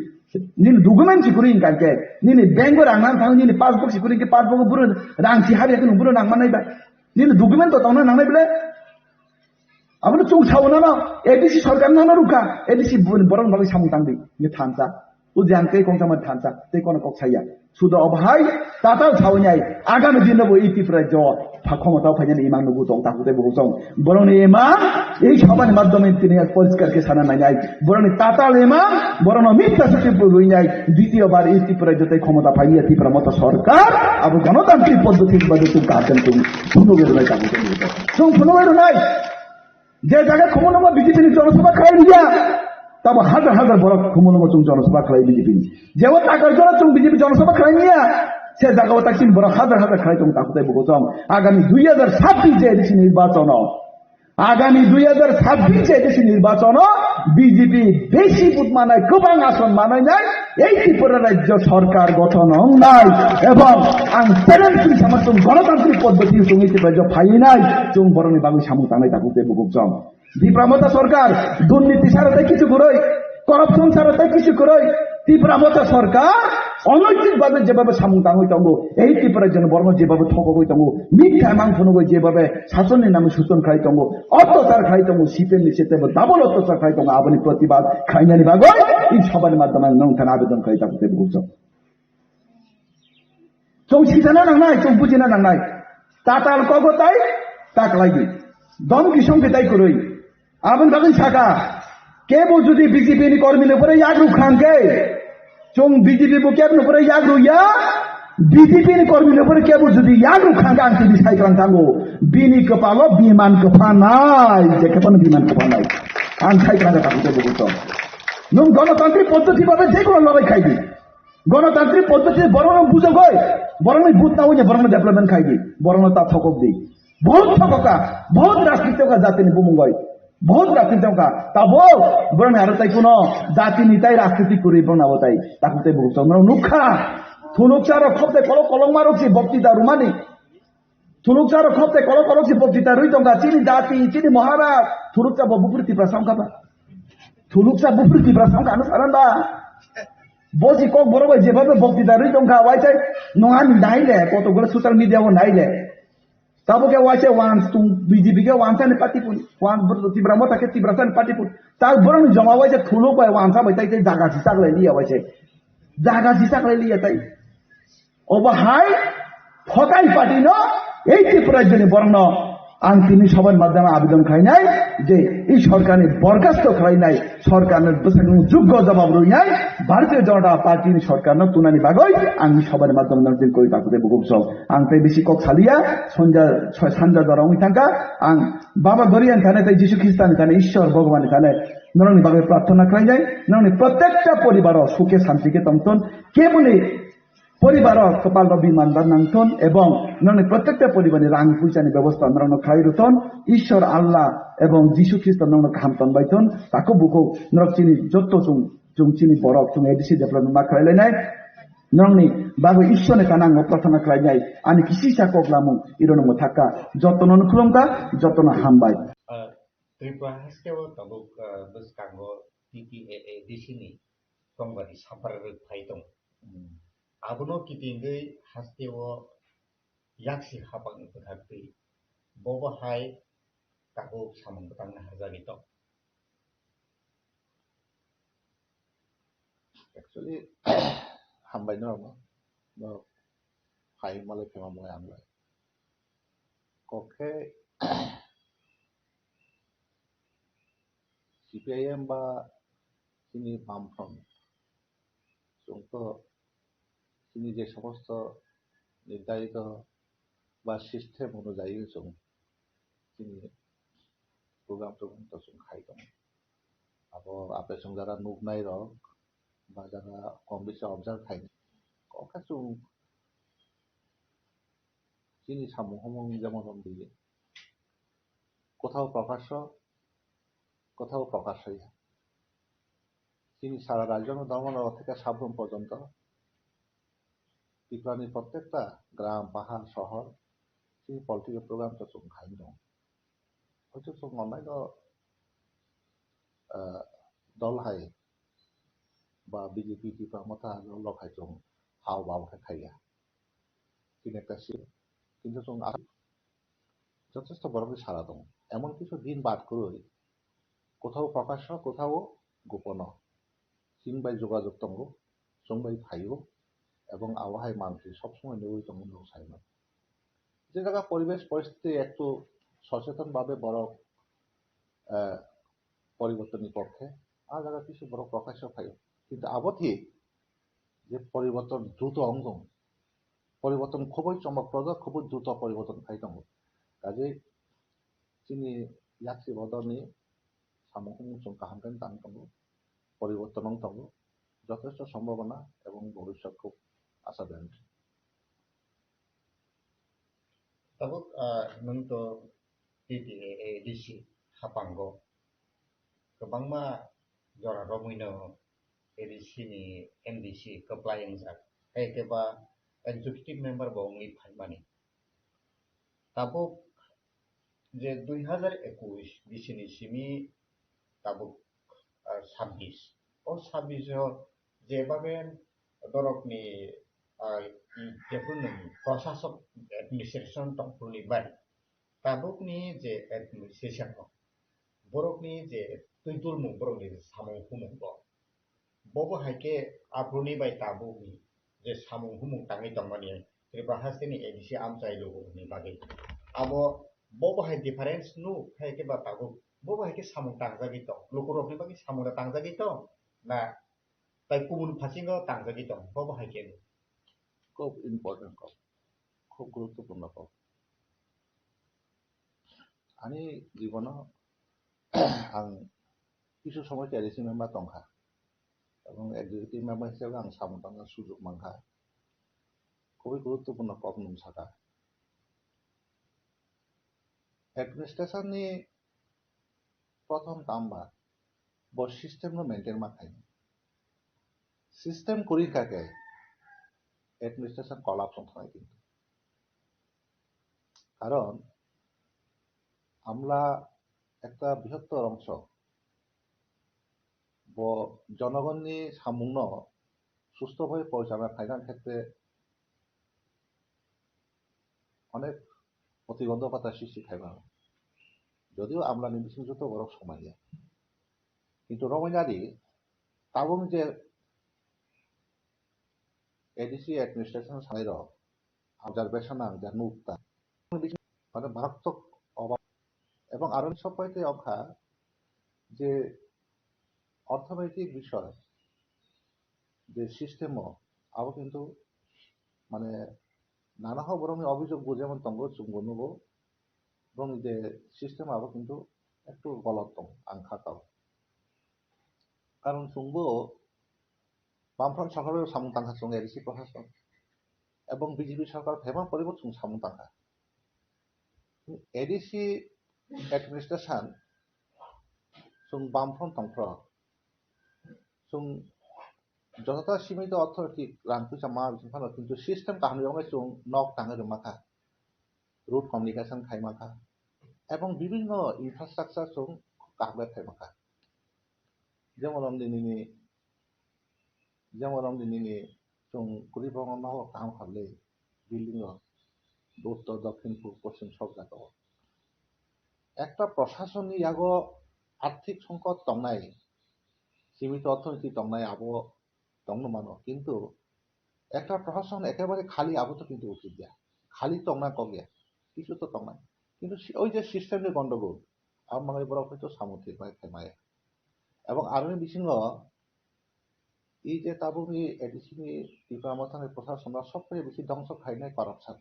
nini document si kwrwi hwnkha khe nini bank o rang nang thang nini passbook si kwrwi hwnkhe passbook o buro rang si habya khe nwng buro nang manai ba. Nini document to tongna nangnai bole. Abono chwng sao nano, A D C sorkar nano rukha, A D C bun-, borokni bagwi samung tangdi, ni thansa. O je ang tei kongsa mani thansa, tei kono kok saya. Sudo obo hai, tatal sawi nai, agami dinno bo E T P rai jo, pha khomotao phainani imang nugu tong, takhuk tei bukhuk tong. Borokni imang, ei sabani madhyome tini poriskar khe sana nai nai. Borokni tatal imang, borokno mitha suti purwi nai. Ditiyo bar E T P rai jo tei khomota phaiya Tipra Motha sorkar, abo ganotantrik poddhoti ba joto kaham tong, phunugwi rwnai takhuk tei bukhuk tong. Chwng phunugwi rwnai. Je jaga khumulwngo B J P ni jonosabha khlai rwya, Tamo hajar hajar borok Khumulwngo chwng jonosabha khlai B J P ni. Jebo takar jora chwng B J P jonosabha khlai niya. Se jaga o tak chini borok hajar hajar khlai tong takhuk tei bukhuk chwng. Agami dui hajar sabbish je A D C nirbachon o. Agami dui hajar sabbish je A D C nirbachon o B J P besi vote manai, kwbang ason manai nai, ei Tripura rajyo sarkar gothon wngnai. Ebong ang challenge kri sama chwng gonotantrik poddoti chwng ei Tripura rajyo phainai, chwng borokni bagwi samung tangnai takhuk tei bukhuk chwng. Tipra Motha sarkar, durniti sara tei kichu kwrwi, corruption sara tei kichu kwrwi, Tipra Motha sarkar, onaitik babe jebabe samung tangwi tongo, ei Tipra jeno borno jebabe thokogwi tongo, mitha mang phunugwi jebabe sasonni nami suchon khai tongo, ottachar khai tongo, C P M ni sete bo double ottachar khai tongo, aboni protibad khainani bagwi, i sabani madhyamai nong thana abedon khai tongo tei bukhuk chwng. Chwng sijana nangnai, chwng bujina nangnai. Tatal kogo tai, taklai di. Dom kisong ke tai kwrwi. Aboni bagwi saka, kebo jodi B J P ni kormi no pore yak ruk khang ke, chwng B J P bo kebo no pore yak ruk ya, B J P ni kormi no pore kebo jodi yak ruk khang ke ang tini sai kwrang thango. Bini kwpalo biman kwphanai, je kwpano biman kwphanai. Ang sai kwrang thango tebo buto. Nwng gonotantrik poddoti babe je kono lorai khai di. Gonotantrik poddoti borokno bujogoi, borokni vote na hoine borokno development khai di, borokno ta thokok di. Bahut thokoka, bahut rajniti ka jatini bumungoi. Bahut rajniti ka. Tabo borokni aro tai kuno jatini tai rajniti kuri borokno abo tai. Takhuk tei bukhuk chwng nukha. Thunuksa rok khop tei kolok kolok marok si bokti da rumani. Thunuksa rok khop tei kolok kolok si bokti da rwi tongkha. Chini jati, chini Maharaj. Thunuksa bo bupri Tipra samkha ba. Thuluksa bufru Tipra song kanu saran ba. Bosi kok borok bai jebabe bokti da rwi tongkha, waisai nongani naile, kotokgolo social media o naile. Tabo ke waisai wan tung B J P ke wansani party pun, wan Tipra Motha ke Tiprasani party pun. Ta borok ni joma waisai thuluk bai wansa bai tai tai jaga si chaklai liya waisai. Jaga si chaklai liya tai. Obo hai phokai party no, ei Tripura rajyoni borokno ang tini sabani madhyama abidon khlainai je ei sorkarni borkhasto khlainai, sorkarno bwsakni juggo jawab rwinai Bharatiya Janata Party ni sorkarno tunani bagwi ang sabani madhyama nang tin koi takute bugubsong. Ang tei bisi kok saliya, sonja sanja dora wngwi thangkha, ang Baba Goriani thane tei Jisu Khristani thane, Ishwar Bhagwani thane norokni bagwi prarthana khlainai, norokni protekta poribaro sukhe santi khe tongthon, keboni poribaro kwpalrok biman ba nangthon ebong nokni protekta poribarni rang puisani bebosta norokno khlai rwthon. Ishwar Allah ebong Jisu Khristo nokno kaham tongbaithon. Takhuk bukhuk norok chini jotto chwng, chwng chini borok chwng A D C development ma khlai lainai. Nokni bagwi Ishwarni thani ang prarthana khlainai. Ani kisisa kok lamung irono mwthakka. Jottono khulumkha, jottono hambai. Ah, Tripura haste o tabuk, ah, bwskango T T A A D C ni tongmani sampra rwk phai tong. Hmm. Abono kitingwi hasteo yaksi hapangni bwkhaktwi bobo hai tabuk samung bwtangna harjagwi tong. Actually, hambai norokno. Norok hai malai phema mwnai ang bai. Kok khe C P I M ba chini Bamfront, chwng to chini je somosto nirdarito ba system onujai chwng chini program togram to chwng khai tongo. Abo apesong jara nuknai rok ba jara kom bisi observe khainai. Kok khe chwng chini samung humung jemon wngdi, kothao prokasho, kothao prokasho ya. Chini sara rajyono dharma theke sabrum porjonto Tripurani prottekta gram, pahar, sohor chini political program to chwng khai tongo. Hoito chwng onlaino, ah, dol hai ba B J P Tipra Motha dol rok hai chwng hao bao khe khaiya. Chini ekta si, kintu chwng jotesto borokni sara tongo. Emon kichu din bad kwrwi, kothao prokasho, kothao gopono. Chwng bai jogajog tongo, chwng bai phaio, ebong abo hai mansi sob somoi nugwi tongo, nwng saimano. Je jaga poribesh poristiti ektu socheton babe borok, eh, poribortonni pokkhe, a jaga kisu borok prokasho phaio. Kintu abo thik je poriborton druto wng tongo. Poriborton khubui chomokprojak, khubui druto poriborton phai tongo. Kaje chini yaksi bodolni samung humung chwng kaham khe tang tongo. poriborton wng tongo, jothesto sombhabona ebong bhobishyot khub achajonik. Tabuk, ah, nwng to T T A A D C haphango kwbangma jora romwino A D C ni M D C kwplai wngjak, hai khe ba executive member bo wngwi phaimani. Tabuk je dui hazar ekush bisini simi tabuk, ah, sabbish. O sabbish o jebabe borokni, ah, jephuru nwng prosasok administration tongphuruni bai tabukni je administration o borokni je twi tulmung borokni samung humung bo. Bobo hai khe aphuruni bai tabukni je samung humung tangwi tongmani Tripura hasteni A D C amchai lukurokni bagwi. Abo bobo hai difference nuk hai khe ba tabuk bobo hai khe samung tangjagwi tong. Lukurokni bagwi samung da tangjagwi tong na tai kubun phasingo tangjagwi tong. Bobo hai khe nuk. Khub important kok. Khub guruttopurno kok. Ani jibono ang kisu somoy T D C member tongkha. Ebong executive member hisabe ang samung tangna sujok mankha. Khubui guruttopurno kok nwng saka. Administration ni prothom tamba bo system no maintain ma khaini. System kwrwi kha khe administration collapse wng thangnai kintu. Karon amla ekta brihottor ongso, bo jonogonni samungno susto bhabe porichalona khaina khetre onek protibondhokota sristi khaimano. Jodio amlani bising joto borok somanya. Kintu romwi nadi tabuk je A D C administration sanai rok observation ang ja nuk ta. Mane marattwk obab. Ebong aro sob paite okha je orthonoitik bisoy je system o abo kintu mane nana hok borokni obijok bo jemon tongo chwngbo nugo borokni je system abo kintu ektu golot tong ang kha kao. Karon chwngbo Bamfront sarkar o samung tangkha chwng A D C prashason ebong B J P sarkar phaima poribo chwng samung tangkha. A D C administration chwng Bamfront tongphro chwng jotota simitu authority rang puisa ma bising phano kintu system kaham ni bagwi chwng nok tangwi rwma kha, road communication khai ma kha ebong bibinno infrastructure chwng kaham khe khai ma kha. Jemon romdi nini, jemon romdi nini chwng kwrwi borokno nogo kaham kha le building rok uttor, dokhin, purb, poschim sob jaga o. Ekta prasasonni yago arthik songkot tongnai, simitu orthoniti tongnai abo tongno mano, kintu ekta prasasonni ekebare khali abo to kintu uchit ya, khali tongna kok ya, kichu to tongnai, kintu si-, oi je system ni gondogol, abo mangai borok hoito samung thik bai khaimaya. Ebong aroni bisingo i je tabukni A D C ni Tipra Mothani prasasonno sobseye bisi dongso khainai corruption.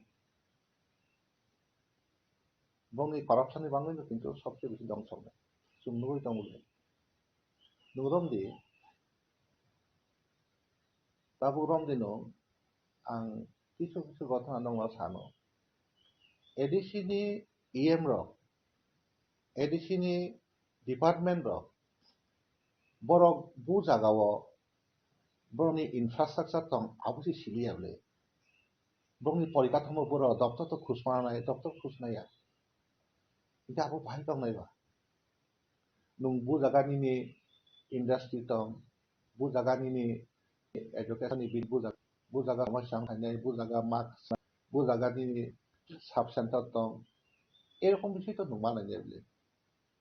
Bongni corruption ni bagwi no kintu sobseye bisi dongso wngnai. Chwng nugwi tongo le. Nwng romdi, tabuk romdi nwng, ang kisu kisu ghotona nokno sano. A D C ni E M rok, A D C ni department rok, borok bu jagao borokni infrastructure tong abo se siliya bwle. Borokni porikathomo borok doctor to khusma nai, doctor khusnaya. Hingke abo bahai tong nai ba. Nwng bu jaga nini industry tong, bu jaga nini education ni bill bu jaga, bu jaga somosya wng khainai, bu jaga mask, bu jaga nini sub center tong, erokom bising to nwng ma nai nai bwle.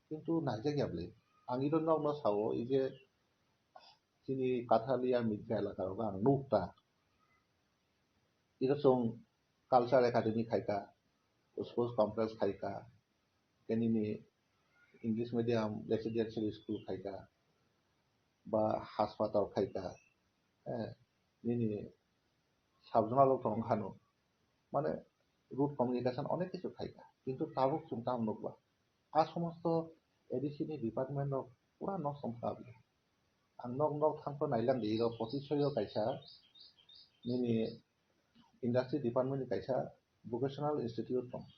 Kintu naijak ya bwle. Ang iro nokno sao, i je chini Kathalia media elaka rogo ang nuk ta. Iro chwng culture academy khaika, sports complex khaika, tei nini English medium residential school khaika, ba hospital khaika, eh, nini sub zonal o tong khano, mane road communication onek kisu khaika, kintu tabuk chwng tamo nukba. A somosto A D C ni department rok pura nosto wngkha. Ang nok nok thangkhe nailang di, iro pochisoyo kaisa nini industry department ni kaisa vocational institute tong.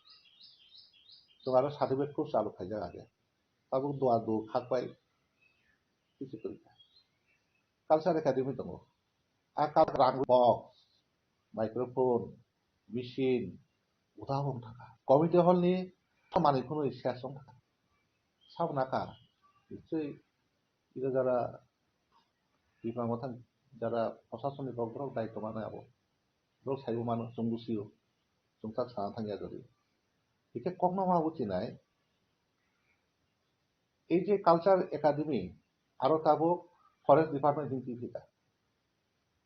Tong aro certificate course alu khaijak age. Tabuk dua du khak bai kichu kwrwi kha. Culture Academy tongo. A culture rang box, microphone, machine, uda wng thangkha. Community hall ni manwi khwnwi ses wng thangkha. Sabo naka, nichoi iro jara bipang mwthang jara proshasoni borok borok daitw manai abo. Borok saibo mano, chwng busiyo. Chwng tak sana thangya jodi. Hikhe kokno ma buchinai, ei je Culture Academy, aro tabuk Forest Department hinwi twi phika.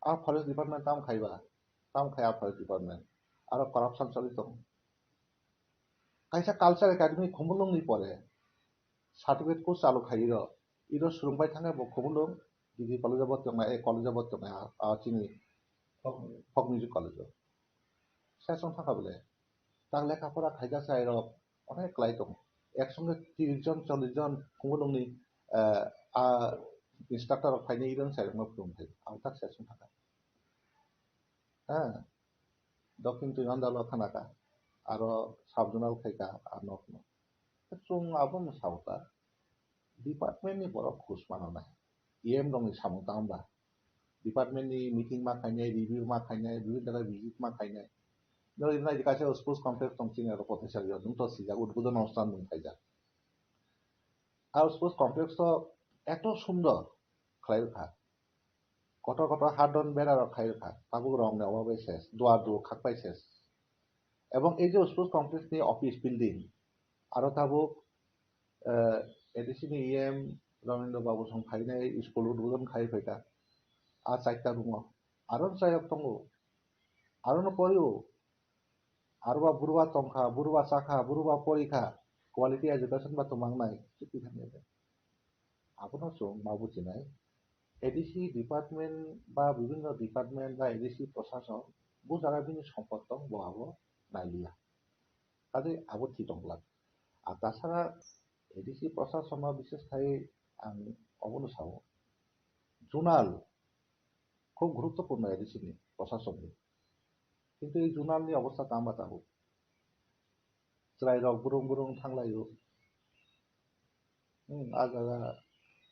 A Forest Department tam khaiba, tam khai a Forest Department. Aro corruption choli tongo. Kaisa Culture Academy Khumulwng ni pore certificate course chalu khai iro, iro swrwng bai thangkhe bo Khumulwng degree college o bo tongnai, a college o bo tongnai, a, a chini folk, folk music college o. Session thangkha bole. Tak lekha pora khaijak chai rok onek kwlai tongo. Ek songe tiris jon, chollish jon Khumulwng ni, eh, a instructor rok phainai, iro chai rokno phwrwng thai. Ang tak session thangkha. Ha. Dokhin twi andalo khanaka, aro sub zonal khaika a nokno. Chwng abono sao ta, department ni borok khus mano nai. E M rokni samung tang ba? Department ni meeting ma khainai, review ma khainai, bibhinno jaga visit ma khainai. Nw rinai kaisa sports complex tong chini aro Potaisari o, nwng to sijak udbodon onusthan nwng khaijak. Aro sports complex to eto sundor khlai rwkha. Kotor kotor hardon bera rok khai rwkha, tabuk rong ni obo bai ses, duar duo khak bai ses. Ebong ei je sports complex ni office building, aro tabuk, eh, A D C ni E M Ramendra Babu song phainai school udbodon khai phaikha, a chaita room o. Aro chayok tongo, aro no porio, aro ba burba tongkha, burba chakha, burba porikha, quality education ba tongmangnai, chukwi thangya. Abono chwng ma bujinai, A D C department ba bibhinno department ba A D C prosason bo jaga bini sompot tong bo abo nailiya. Kaje abo thik tong glak. Ar tasara A D C prosasono bishes khai ang obono sao. Zonal khub guruttopurno A D C ni prosasonni. Kintu ei zonal ni obostha tama tabuk. Chwrairok burung burung thanglaio. Hmm, a jaga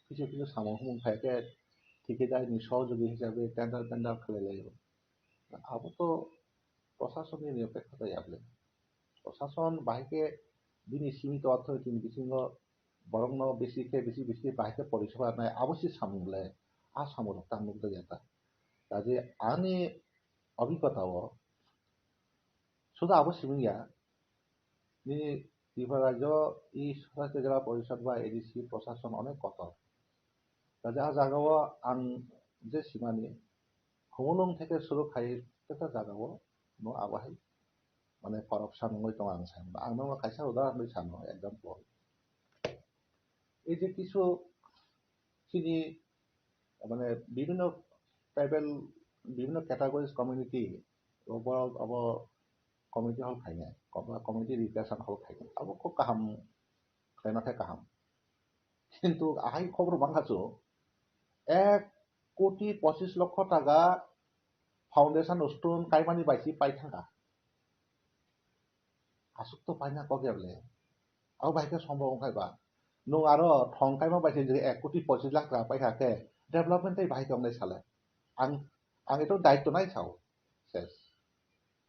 kisu kisu samung humung khaikhe thikidar ni sohojogoi hisabe tender tender khlailaio. Abo to prosasonni ni opekha tei able. Prosason bahai khe bini simito orthoniti ni bisingo borokno bisi khe bisi bisi bahai khe poriseba nai abo se samung le a samung rok tang nukjakya ta. Kaje ani obhigota o suda abo siming ya ni Tripura rajyo i Saraikela Jela Porishod ba A D C prosason onek kotor. Kaje a jaga o ang je simani Khumulwng theke suru khai teta jaga o no abo hai mane corruption wngwi tongo ang sai mano. Ang nono kaisa udahoron ri sano, example. Ei je kisu chini mane bibhinno tribal, bibhinno categories community, obo, obo community hall khainai, obo community recreation hall khainai, abo khub kaham khlaima khe kaham. Kintu ahai khobor bangkha chu ek koti pochis lokho taka foundation stone kaimani bai si pai thangkha. Aswk to paina kok ya bole. Abo bai khe sombok wngkhai ba. Nwng aro thong kaima bai se je ek koti pochis lakh taka paikha khe development tei bai khe wngnai sale. Ang, ang eto daityo nai sao. Ses.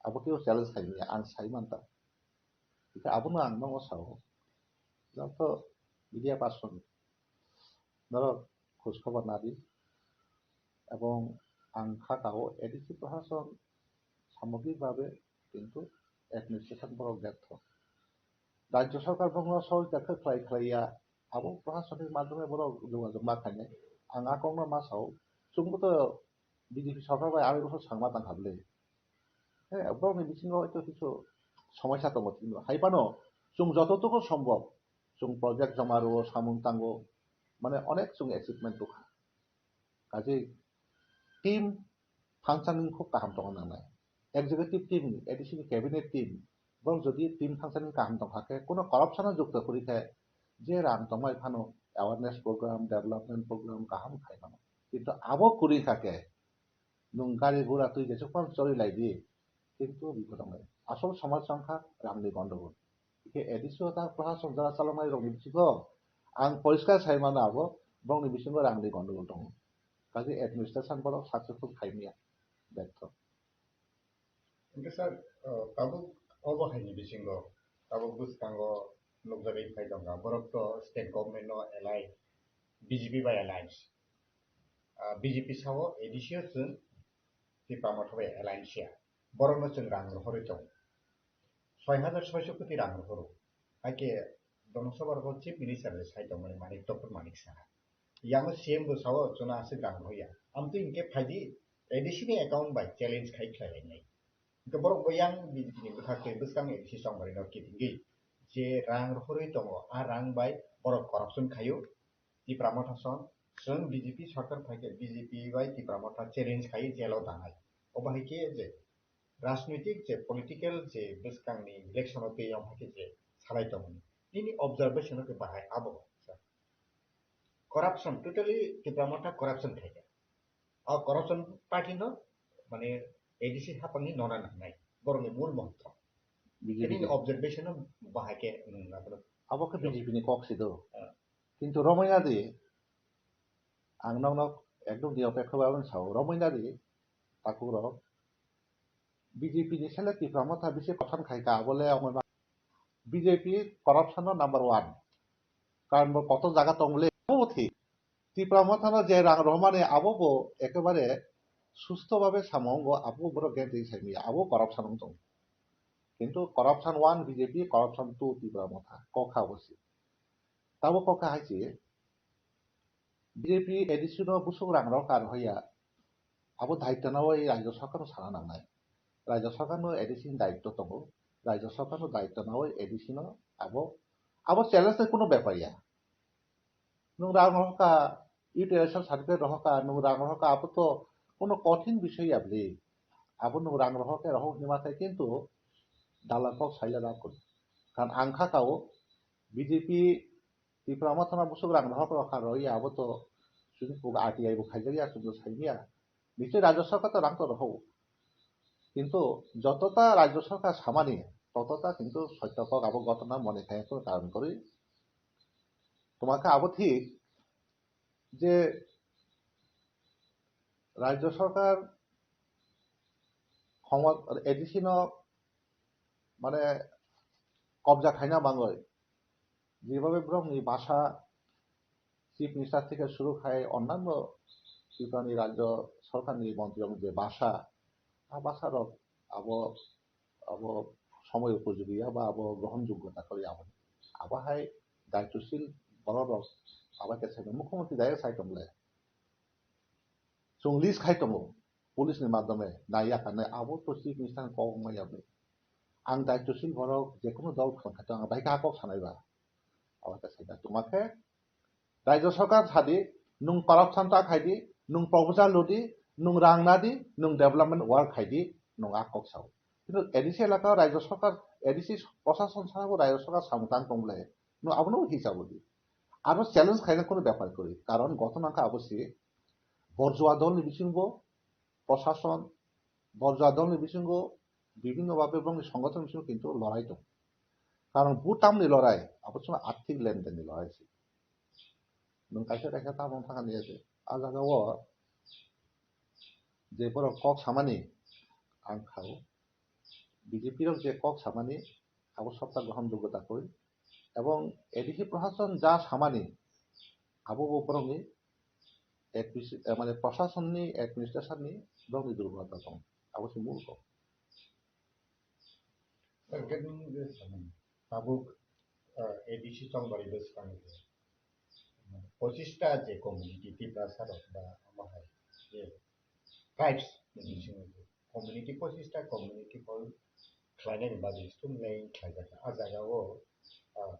Abo khe challenge khai manya, ang sai manta. Hingkhe abono ang nogo sao. Joto media person norok khoj khobor nadi. Ebong ang kha kao A D C prosason samogrik babe kintu administration borok bertho. Rajya sarkar bokno sohojita khe khlai khlai ya, abo proshasonni madhyome borok jogajog ma khainai. Ang a kokno ma sao, chwngbo to B J P sarkar bai arai bosor sangma tangkha bwle. He, borokni bisingo hwnkhe kisu somosya tongo tini. Hai phano chwng jototogo sombok, chwng project joma rwo, samung tango, mane onek chwng achievement rwkha. Kaje team functioning khub kaham tongna nangnai. Executive team, A D C ni cabinet team, borok jodi team functioning kaham tongkha khe, kono corruption o jukto kwrwi khe, je rang tongmai phano awareness program, development program kaham khai mano. Kintu abo kwrwi kha khe, nwng gari gura twi jesuk phano choli lai di, kintu bipod wngnai. Asol samaj wngkha rangni gondogol. Khe A D C o ta prohason jora chaloknai rokni bisingo ang poriskar sai mano abo, borokni bisingo rangni gondogol tongo. Kaje administration borok successful khai maya, betho. Hingke sir, uh, tabuk obo haini bisingo, tabuk bwskango nukjagwi phai tongkha, borok to state government no allied, B J P bai alliance. Ah, B J P sao A D C o chwng Tipra Motha bai alliance ya. Borokno chwng rang rohorwi tongo. Soi hajar soiso koti rang rohoro. Haikhe Dhanasabha o Chief Minister le sai tongmani Manik, Doctor Manik Saha. Yango C M bo sao chwngno aswk rang rohorya. Amtwi hinkhe phaidi A D C ni account bai challenge khai khlai lainai. Hinkhe borok bo yang B J P ni bwkhak tei bwskang A D C chongmani no kitingwi je rang rohorwi tongo, a rang bai borok corruption khaio. Tipra Motha song, chwng B J P sarkar phaikhe B J P bai Tipra Motha challenge khai jail o danai. Obo hai khe je rajnitik je political je bwskangni election o tei omo hai khe je salai tongmani. Nini observation o khe bahai abo, sir. Corruption, totally Tipra Motha corruption khaikha. O corruption party no, mane, A D C hapangni nona nangnai. Borokni mul montro. B J P Nini ni. Observation o bahai khe, hmm, abo khe B J P ni kok si do. Ah. Kintu romwi nadi, ang nokno ekdom niyopekha bai ang sao, romwi nadi, takhuk rok, B J P ni sele Tipra Motha bisi kothan khai ka, abole ongoi ma, B J P corruption no number one. Karon bo kotor jaga tong le, abo thik. Tipra Motha no je rang rohmani abo bo ekebare susto babe samongo, abo borok gentri sai maya, abo corruption wng tong. Kintu corruption one B J P, corruption two Tipra Motha, kokha bo si. Tabo kokha hai si, B J P A D C no busuk rang rok kar hoya, abo daityo nawi rajyo sarkar no sana nangnai. Rajyo sarkar no A D C ni daityo tongo, rajyo sarkar no daityo nawi A D C no abo, abo challenge ni kuno bepar ya. Nwng rang rohor kha, utilization certificate rohor kha, nwng rang rohor kha, abo to kuno kothin bisoi ya bwle. Abo nwng rang rohor khe rohor hima khe kintu dalal kok saila da kun. Kan ang kha kao B J P Tipra Motha no busuk rang rohor rok kha roi abo to chini puga R T I bo khaijak ya chwng sai maya. Nichoi rajyo sarkar to rang to rohor. Kintu jotota rajyo sarkar samani totota kintu soito kok abo gotona mone khai to karon kori. Tuma khe abo thik je rajyo sarkar khomot A D C no mane kobja khaina bangwi jebabe borokni basa Chief Minister theke suru khai onnanno Tripurani rajyo sarkarni montri rok je basa, a basa rok abo, abo somoi upojogi ya ba abo grohon joggo ta kori abo. Abo hai daityosil borok rok abo khe sai mukhyamantri direct sai tong le. Chwng list khai tongo police ni madhyome nai ya kha nai abo to Chief Minister ni kok wng maya bwle. Ang daityosil borok je kunu dol thang kha to ang bai kha kok sanai ba. Abo khe sai da tuma khe Rajya sarkar sadi, nwng corruption ta khaidi, nwng proposal ludi, nwng rang nadi, nwng development work khaidi, nwng a kok sao. Kintu A D C elaka rajya sarkar, A D C prosason sabo rajya sarkar samung tang tong bwle, nwng abono hisab di. Aro challenge khaina kono bepar kwrwi, karon gothon wngkha abo si borjua dolni bisingo prosason, borjua dolni bisingo bibhinno bhabe borokni songothon bisingo kintu lorai tongo. Karon bhutamni lorai, abo chwng arthik lendenni lorai se. Nwng kaisa kaisa tabang thangani ase. A jaga o je borok kok samani ang khao, B J P rok je kok samani abo sabta grohon jogyo da koi. Ebong A D C prosason ja samani abo bo borokni administ-, eh, mane prosasonni administration ni borokni durbolota tong. Abo se mul kok. Sir, hwnkhe nwng je samung tabuk, ah, A D C chongmani bwskango je, ah, pochista je community Tiprasa rok ba omo hai je tribes ni bisingo je community pochista community hall khlainani bagwi student line khlaijak. A jaga o, ah,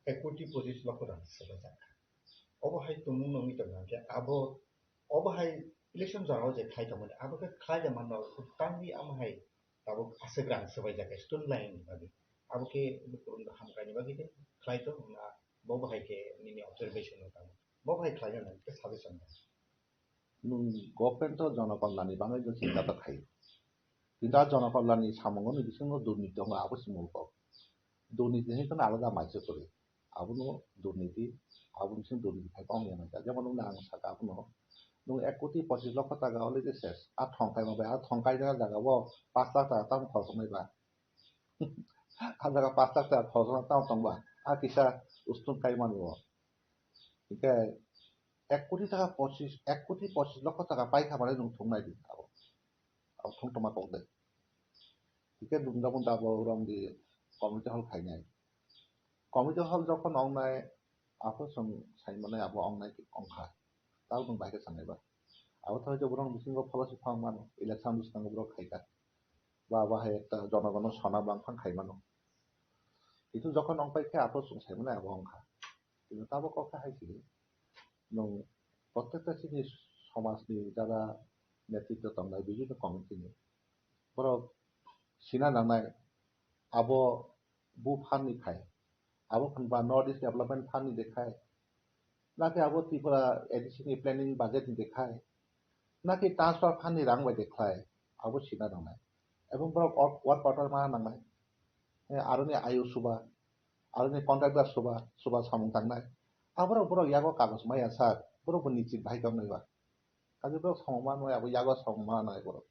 ek koti pochis lokho rang swbajak. Obo hai tumung nungwi tongkha hwnkhe abo, obo hai election jora o je khai tongmani abo khe khlai da manno, tangwi amo hai tabuk aswk rang swbaijak khe student line ni bagwi. Abo khe bukurung hamkraini bagwi khe khlai tong wngna, bo bahai khe nini observation o tamo? Bo bahai khlai nang khe suggestion da? Nwng government o jonokollanni bagwi no chinta ta khaio. Kintu a jonokollanni samungo ni bisingo durniti tongo, abo se mul kok. Durniti hinwi kheno alada maisa kwrwi. Abono durniti, abo bising durniti khai tong ya nai. Jemon nwng ang saka abono, nwng ek koti pochis lokho taka already ses. A thong kaima bai, a thong kaijak jaga o pash lakh taka tamo khoroknai ba. A jaga pash lakh taka khorokna tamo tong ba. A kisa ustung kaimani o. Hinkhe ek koti taka pochis, ek koti pochis lokho taka paikha mani nwng thung nai di abo. Abo thung tongma kok de. Hinkhe nwng jabon da abo rong di community hall khainai. Community hall jokhon ongnai, aphuru chwng sai manai abo ongnai ongkha. Tabo nwng bahai khe sanai ba. Abo thai je borok bisingo policy phang mano, election bwskango borok khaikha. Ba bahai ekta jonogono sona bangphang khai mano. Kintu jokhon ongpai khe aphuru chwng sai manai abo ongkha. Kintu tabo kok khe hai se nwng protekta chini somajni jara netritwo tongnai bibinno committee ni borok sina nangnai abo bu phan ni khai, abo hwnba North East Development Fund ni de khai, naki abo Tripura A D C ni planning budget ni de khai, naki transfer fund ni rang bai de khai, abo sina nangnai. Ebong borok work, work order ma nangnai. Eh, aroni I O suba, aroni contractor suba, suba samung tangnai. Aborok borok yago kagoj maya sir, borok bo nichit bahai tongnai ba. Kaje borok samung ma nai, abo yago samung ma nai borok.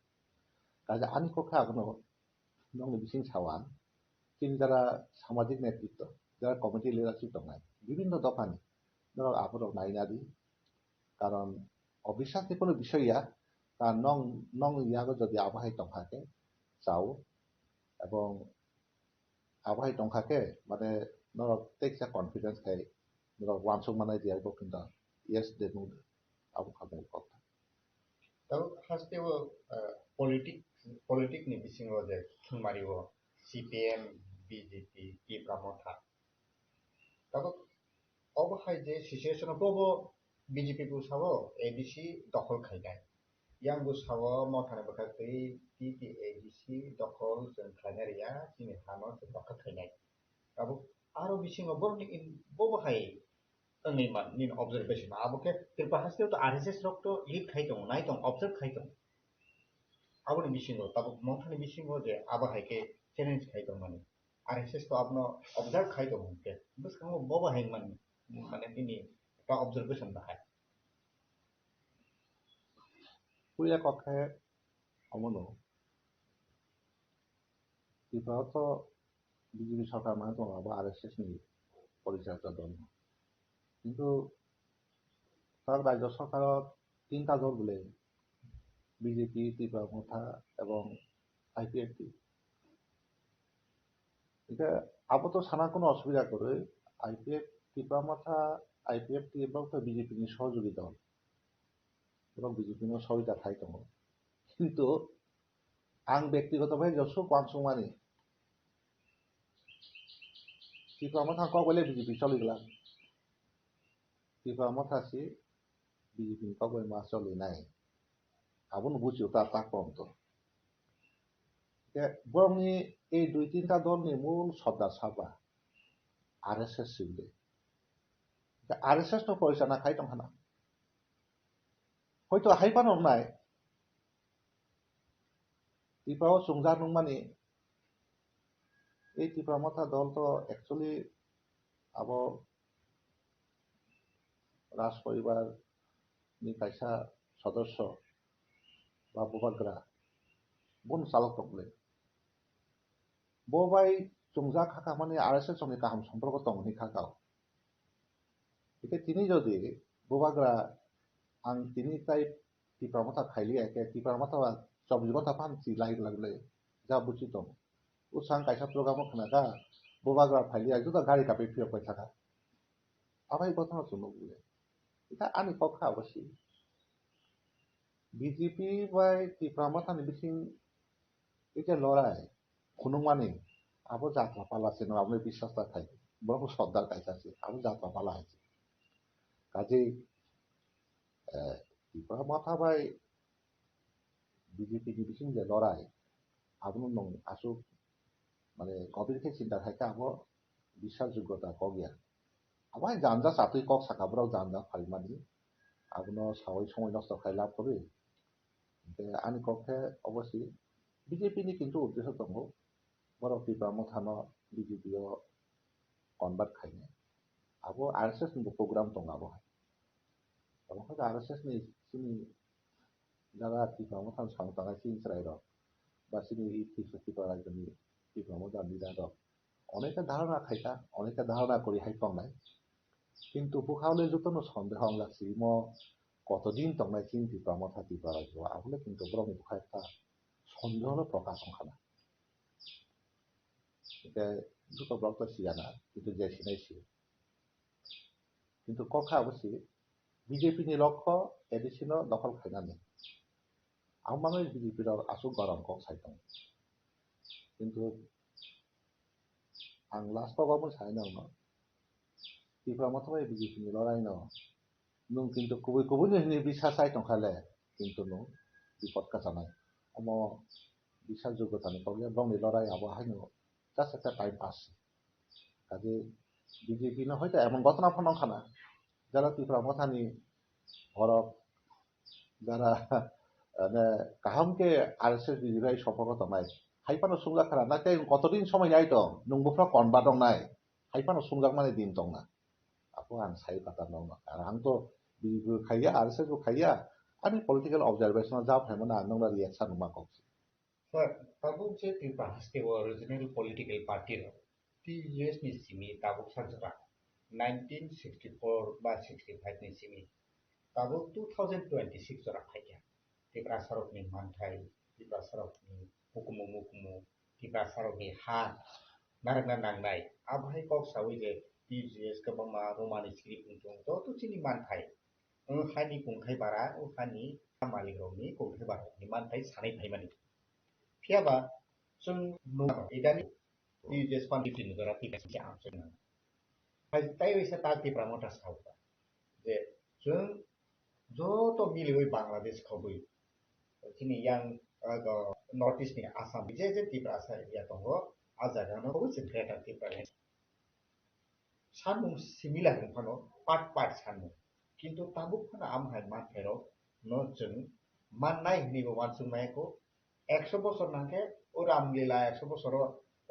Kaje ani kok khe abono nokni bising sawan, chini jara samajik netritwo, jara committee leadership tongnai, bibinno dophani norok aborok naina di. Karon obiswasni kono bisoi ya, ta nong, nong yago jodi abo hai tongkha khe chao, ebong abo hai tongkha khe, mane, norok teksa confidence khai norok uansuk manai di abo kinto yes de nung abo kha mung kok. Tabuk haste o, eh, politic, politic ni bisingo je thwngmari o C P M, B J P, Tipra Motha. Tabuk obo hai je situation o bobo B J P bo sao A D C dokhol khainai. Yang bo sao Mothani bwkhak twi T T A D C dokhol chwng khlainai ya, chini hano chwng dokhol khainai. Tabuk aro bisingo borokni in-, bobo hai wngwi man nini observation. Abo khe Tripura haste to R S S rok to lead khai tongo, nai tongo, observe khai tongo. Aboni bisingo, tabuk Mothani bisingo je abo hai khe challenge khai tongmani. R S S to abono observe khai tongo hwnkhe, bwskango bobo hai man, mane nini ta observation bahai. Puila kok khe omono, Tripura to B J P sorkar mane tongo, abo R S S ni porichayta dol. Kintu tar rajyo sorkaro tinta dol bole, B J P, Tipra Motha ebong I P F T. Hingke abo to sana kono osubida kwrwi, I P F T, Tipra Motha, I P F T borok to B J P ni sohojogita. Borok B J P no sohojogita khai tongo. Kintu ang bektigoto bhai josuk uansukmani. Tipra Motha kok bele B J P choli glak. Tipra Motha si B J P ni kok bai ma choli nai. Abono buchio ta ta kom to. Ke borokni ei dui tinta dolni mul sodda saba R S S si wngwi. Ke R S S no poisa na khai tong khana. Hoito hai phano wngnai. Tipra o chwngjak nungmani, ei Tipra Motha dol to actually abo Raj Poribar ni kaisa sodosyo ba bubagra, bono chalok tong le. Bo bai chwngjak kha kha mani R S S ni kaham somporko tong hwnwi kha kha. Hingke tini jodi bubagra ang tini tai Tipra Motha khailiya, ke Tipra Motha ba chobbish ghonta phan si lai lai lai ja buchi tong. Usang kaisa program o khna kha, bubagra phailiya, juda gari kapi phiyok pai thaka. Abai ghotona chwng nukliya. Ita ani kok kha abo si. B J P bai Tipra Motha ni bising ita lorai. Khunukmani, abo jatra pala se no, abo biswas ta khai. Borok sordar kaisa se, abo jatra pala hai se. Kaje, eh, Tipra Motha bai B J P ni bising je lorai, abono nwng aswk, mane, gobir khe chinta khai khe abo biswas joggota kok ya. Abo hai janja chatwi kok saka borok janja phaimani. abono sawi somoi nosto khai lab kwrwi. Hwnkhe ani kok khe obo si B J P ni kintu uddesho tongo, borok Tipra Motha no B J P o convert khainai. Abo R S S ni bo program tongo abo hai. Abo khe R S S ni chini jaga Tipra Motha no samung tangnai chini chwrai rok ba chini Tipra, Tipra rajyo ni Tipra Motha leader rok oneka dharana khaikha, oneka dharana kwrwi hai tongnai. Kintu bwkha le jotono sondeho wngjak si, imo kotodin tongnai chini Tipra Motha Tipra rajyo, abole kintu borokni bwkha ekta sondeho no prokash wngkha na. Hwnkhe joto borok to siya na, kintu je sinai si. Kintu kok kha abo si, B J P ni lokho A D C no dokhol khainani. Ang mano B J P rok aswk gorom kok sai tongo. Kintu ang last o obo sai nangno, Tipra Motha bai B J P ni lorai no nwng kintu kubui kubui ni hwnwi bisa sai tongkha le, kintu nwng bipot kwchanai. Omo bisa jogotani kok ya, bongni lorai abo haino just ekta time pass. Kaje B J P no hoito emon gotna phano wngkha na, jara Tipra Mothani borok jara, ane, kaham khe R S S B J P hai sompoko tongnai. Hai phano sumjak khana, na tei kotodin somoi nai tong, nwng buphra convert wngnai. Hai phano sumjakmani din tongna. Apo ang sai pata nokno. Ar ang to B J P bo khaiya, R S S bo khaiya. Ani political observation o jab hai mano ang nokno reaction ma kok. Sir, tabuk je Tripura haste o regional political party rok T U S ni simi tabuk sa jora nineteen sixty-four ba sixty-five ni simi tabuk two thousand twenty-six jora phaikha. Tiprasa rokni manthai, Tiprasa rokni hukumu mukumu, Tiprasa rokni ha narwkna nangnai. Abo hai kok sawi je T U S kwbangma romani script wngtong joto chini manthai. O hani kungthai bara, o hani malik rokni kungthai bara ni manthai sanai phaimani. Phiya ba chwng nukha idani T U S pan fifty ni jora fifty ang chwng nang. Hai tai wisa tak Tipra Motha sauka je chwng joto miliwi Bangladesh khobwi chini yang, ah, North East ni Assam je je Tiprasa area tongo, a jaga no khobwi chwng Greater Tipraland. Sanmung similar wng phano part part sanmung. Kintu tabuk phano amo hai manthai rok no chwng mannai hwnwi bo uansuk maya kho. Ekso bosor nangkhe o Ram Lila ekso bosor o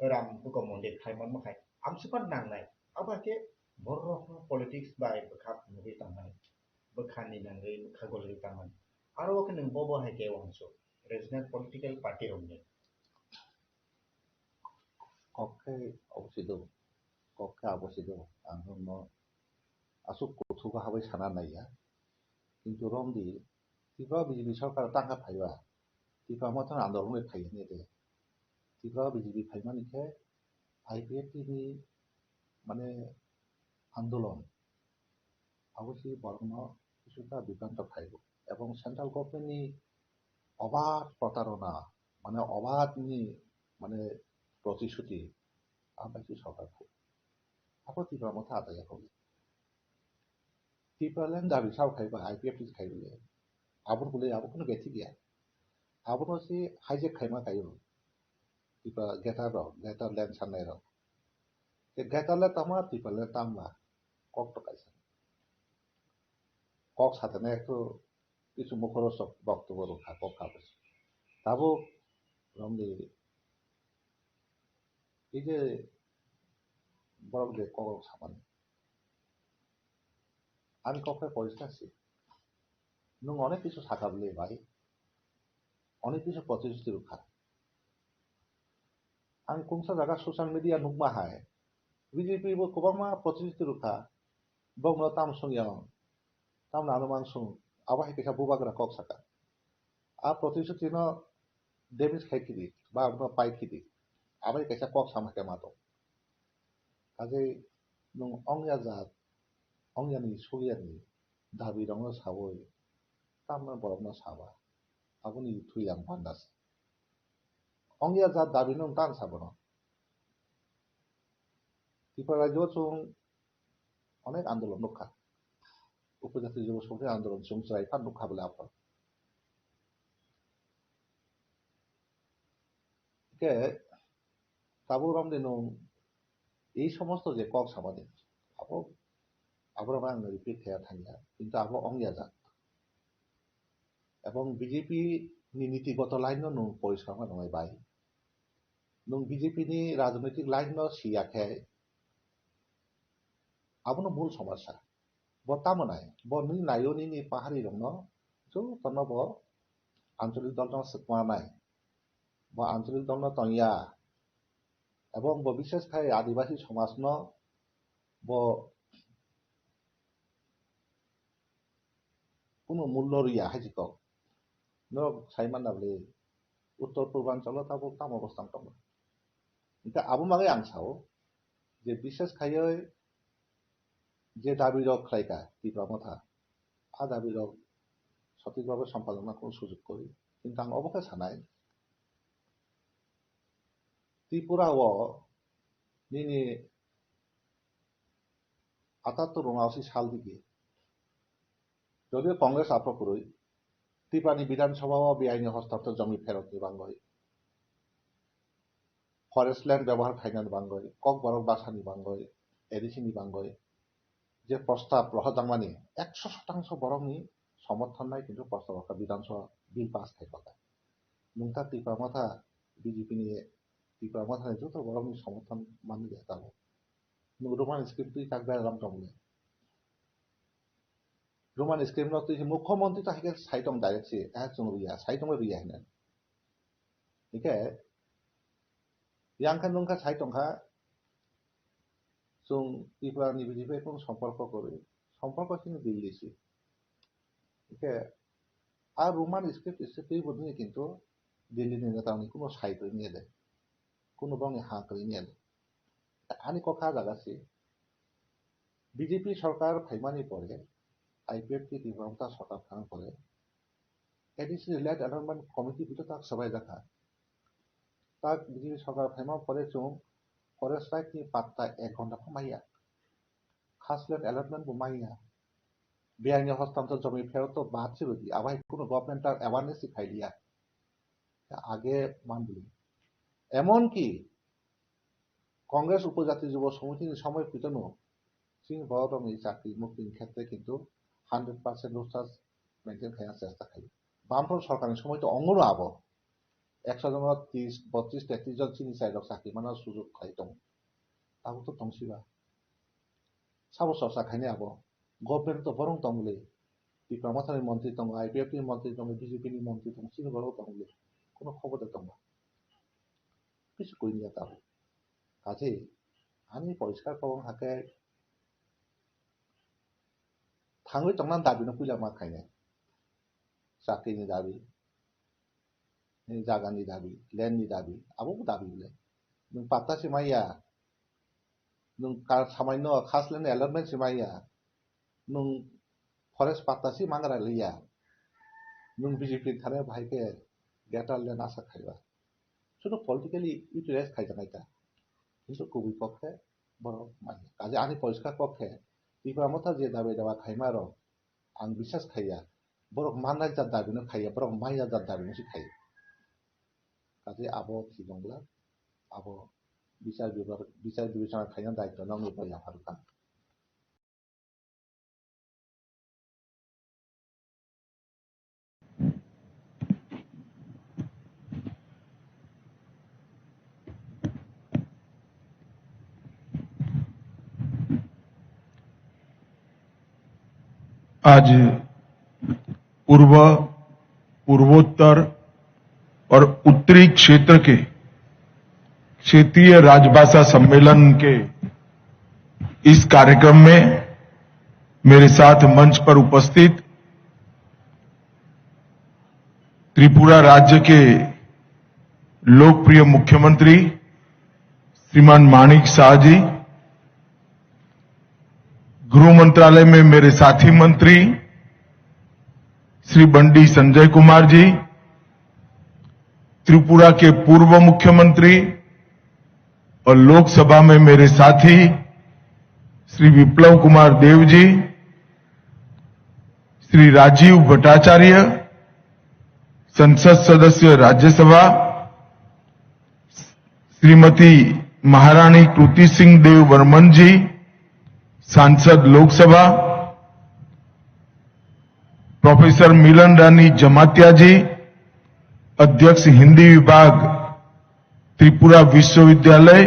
Ram buko mondir khai manma khai. Amswk phano nangnai. Abo hai khe borok rok no politics bai bwkha phunugwi tangmani. Bwkha ni nangwi bwkha golwi tangmani. Aro o khe nwng bobo hai khe uansuk. Regional political party rok ni. Kok khe obo se do, kok khe abo se do, ang no aswk kuthugo habai sana naiya. Kintu romdi, Tripura B J P sorkar tangkha phaiba, Tipra Motha andolon bai phai hwnwi de. Tripura B J P phaimani khe I P F T ni mane andolon, abo se borokno kisuta bibranto phaibo. Ebong central government ni obad protarona, mane obad ni mane protishuti, abo bai se sorkar kho. Abo Tipra Motha ataya kho. Tipraland dabi sao khai ba, I P F T khai bole. Abo bole abo kono bethik ya. Abono se hijack khaima kaio. Tipra greater rok, greater land sanai rok. Te greater le tama, Tipraland tama. Kok to kaisa. Kok satene ekto kichu mukhorosok boktobw rwkha, kok kha bwse. Tabuk romdi ei je borok je kok rok samani. Ani kok khe poriskar se. Nwng onek kichu sakha bwle bai. Onek kichu protishuti rwkha. Ang kungsa jaga social media nukma hai, B J P bo kwbangma protishuti rwkha, bokno tam song yang, tamno ano mang song, abo hai kaisa bubagra kok saka. A protishuti no damage khai khidi, ba abono pai khidi, abo hai kaisa kok sama khe ma tong. Kajei nwng ongya jat, ongyani sugyani dabi rokno sawi, tamno borokno saba, aboni thwi ang pandas. Ongya jat dabi nwng tan sabono. Tripura rajyo chwng onek andolon nukha. Upojati Jubo Songni andolon chwng chwrai phan nukha bole aphano. Hwnkhe tabuk romdi nwng ei somosto je kok samani, abo, aborok ang repeat khaiya thangya, kintu abo ongya jat. Ebong B J P ni nitigoto line no nwng poriskar khe nwngnai bai. Nwng B J P ni rajnitik line no siya khe abono mul somosya. Bo tamo nai, bo nini naio nini pahari rokno jotono bo ancholik dol no swkma nai. Bo ancholik dol no tongya. Ebong bo bishes khai adibasi somaj no bo kunu mullo riya hai jikok. Norok sai manna bwle Uttor Purbanchalo tabuk tamo bwsang tongo. Hingke abo bagwi ang sao je bishes khaioi je dabi rok khlaika Tipra Motha, a dabi rok sotik bhabe sompadon na kunu sujug kori. Kintu ang obo khe sanai, Tripura o nini atattor unaosi sal digi, jodio Congress aphro kwrwi, Tripura ni Bidhan Sabha o beaini hostamto jomi pherokni bangwi, forest land bebohar khainani bangwi, Kokborok basani bangwi, A D C ni bangwi, je prostab rohorjakmani ekso sotangso borokni somorthon nai kintu prostab rokha Bidhan Sabha bill pass khai kha. Nwng ta Tipra Motha B J P ni, Tipra Motha ni joto borokni somorthon manwi ya tabuk. Nwng Roman script twi kak beraram tongmani. Roman script no twi mukhyamantri ta hai khe sai tong direct se, eh, chwng rwya, sai tongwi rwya hinwi. Hingke yang khe nwng khe sai tongkha, chwng Tripura ni B J P kunu somporko kwrwi, somporko chini Delhi se. Hingke a Roman script se twi bo nini kintu Delhi ni neta ni kunu sai kwrwi niyade, kunu bongni ha kwrwi niyade. Ani kok kha jaga se B J P sorkar phaimani pore, I P F T Tipra Motha sorkar phang pore, A D C ni Land Allotment Committee bito tak swbai jakha. Tak B J P sorkar phaima pore chwng forest right ni patta ek ghonta pha maya. Khas land allotment bo maya. Beaini hostamto jomi pherok to bad se rwdi, abo hai kunu government ta awareness se khai liya. Age manbili. Emon ki Congress Upojati Jubo Samiti ni somoi pito no chini borok rokni chakri mukti ni khetre kintu hundred percent roster maintain khaina chesta khai. Bamfront sorkar ni somoi to ongo no abo. Ekso jono tris, botris, tetris jon chini chai rok chakri mana sujug khai tongo. Tabuk to tongsiba. Sabo chorcha khainai abo. Government to borong tongmili. Tipra Motha ni montri tongo, I P F T ni montri tongo, B J P ni montri tongo, chini borok tongmili. Kono khobor de tongo. Kisi koi niya tabuk. Kaje ani poriskar kobong hake thangwi tongna dabi no puila ma khainai. Chakri ni dabi, nini jaga ni dabi, land ni dabi, abo bo dabi bole. Nwng patta se maya, nwng ka-, samai no khas land allotment se maya, nwng forest patta se mangra liya, nwng B J P thane bahai khe greater land asa khaiba. Sudu politically utilize khaijaknai ta. Kintu kubui kok khe borok manya. Kaje ani poriskar kok khe Tipra Motha je dabai dawa khaima rok ang biswas khaiya. Borok mannai jat dabi no khaiya, borok manya jat dabi no se khaiya. Kaje abo thibongla, abo bichar bibar-, bichar bibechona khaina daityo nokni bo yapharkha. आज पूर्व, पूर्वोत्तर और उत्तरी क्षेत्र के क्षेत्रीय राजभाषा सम्मेलन के इस कार्यक्रम में मेरे साथ मंच पर उपस्थित त्रिपुरा राज्य के लोकप्रिय मुख्यमंत्री श्रीमान माणिक साह जी, गृह मंत्रालय में मेरे साथी मंत्री श्री बंडी संजय कुमार जी, त्रिपुरा के पूर्व मुख्यमंत्री और लोकसभा में मेरे साथी श्री विप्लव कुमार देव जी, श्री राजीव भट्टाचार्य, संसद सदस्य राज्यसभा, श्रीमती महारानी कृति सिंह देव वर्मन जी, सांसद लोकसभा, प्रोफेसर मिलन रानी जमातिया जी, अध्यक्ष हिंदी विभाग, त्रिपुरा विश्वविद्यालय,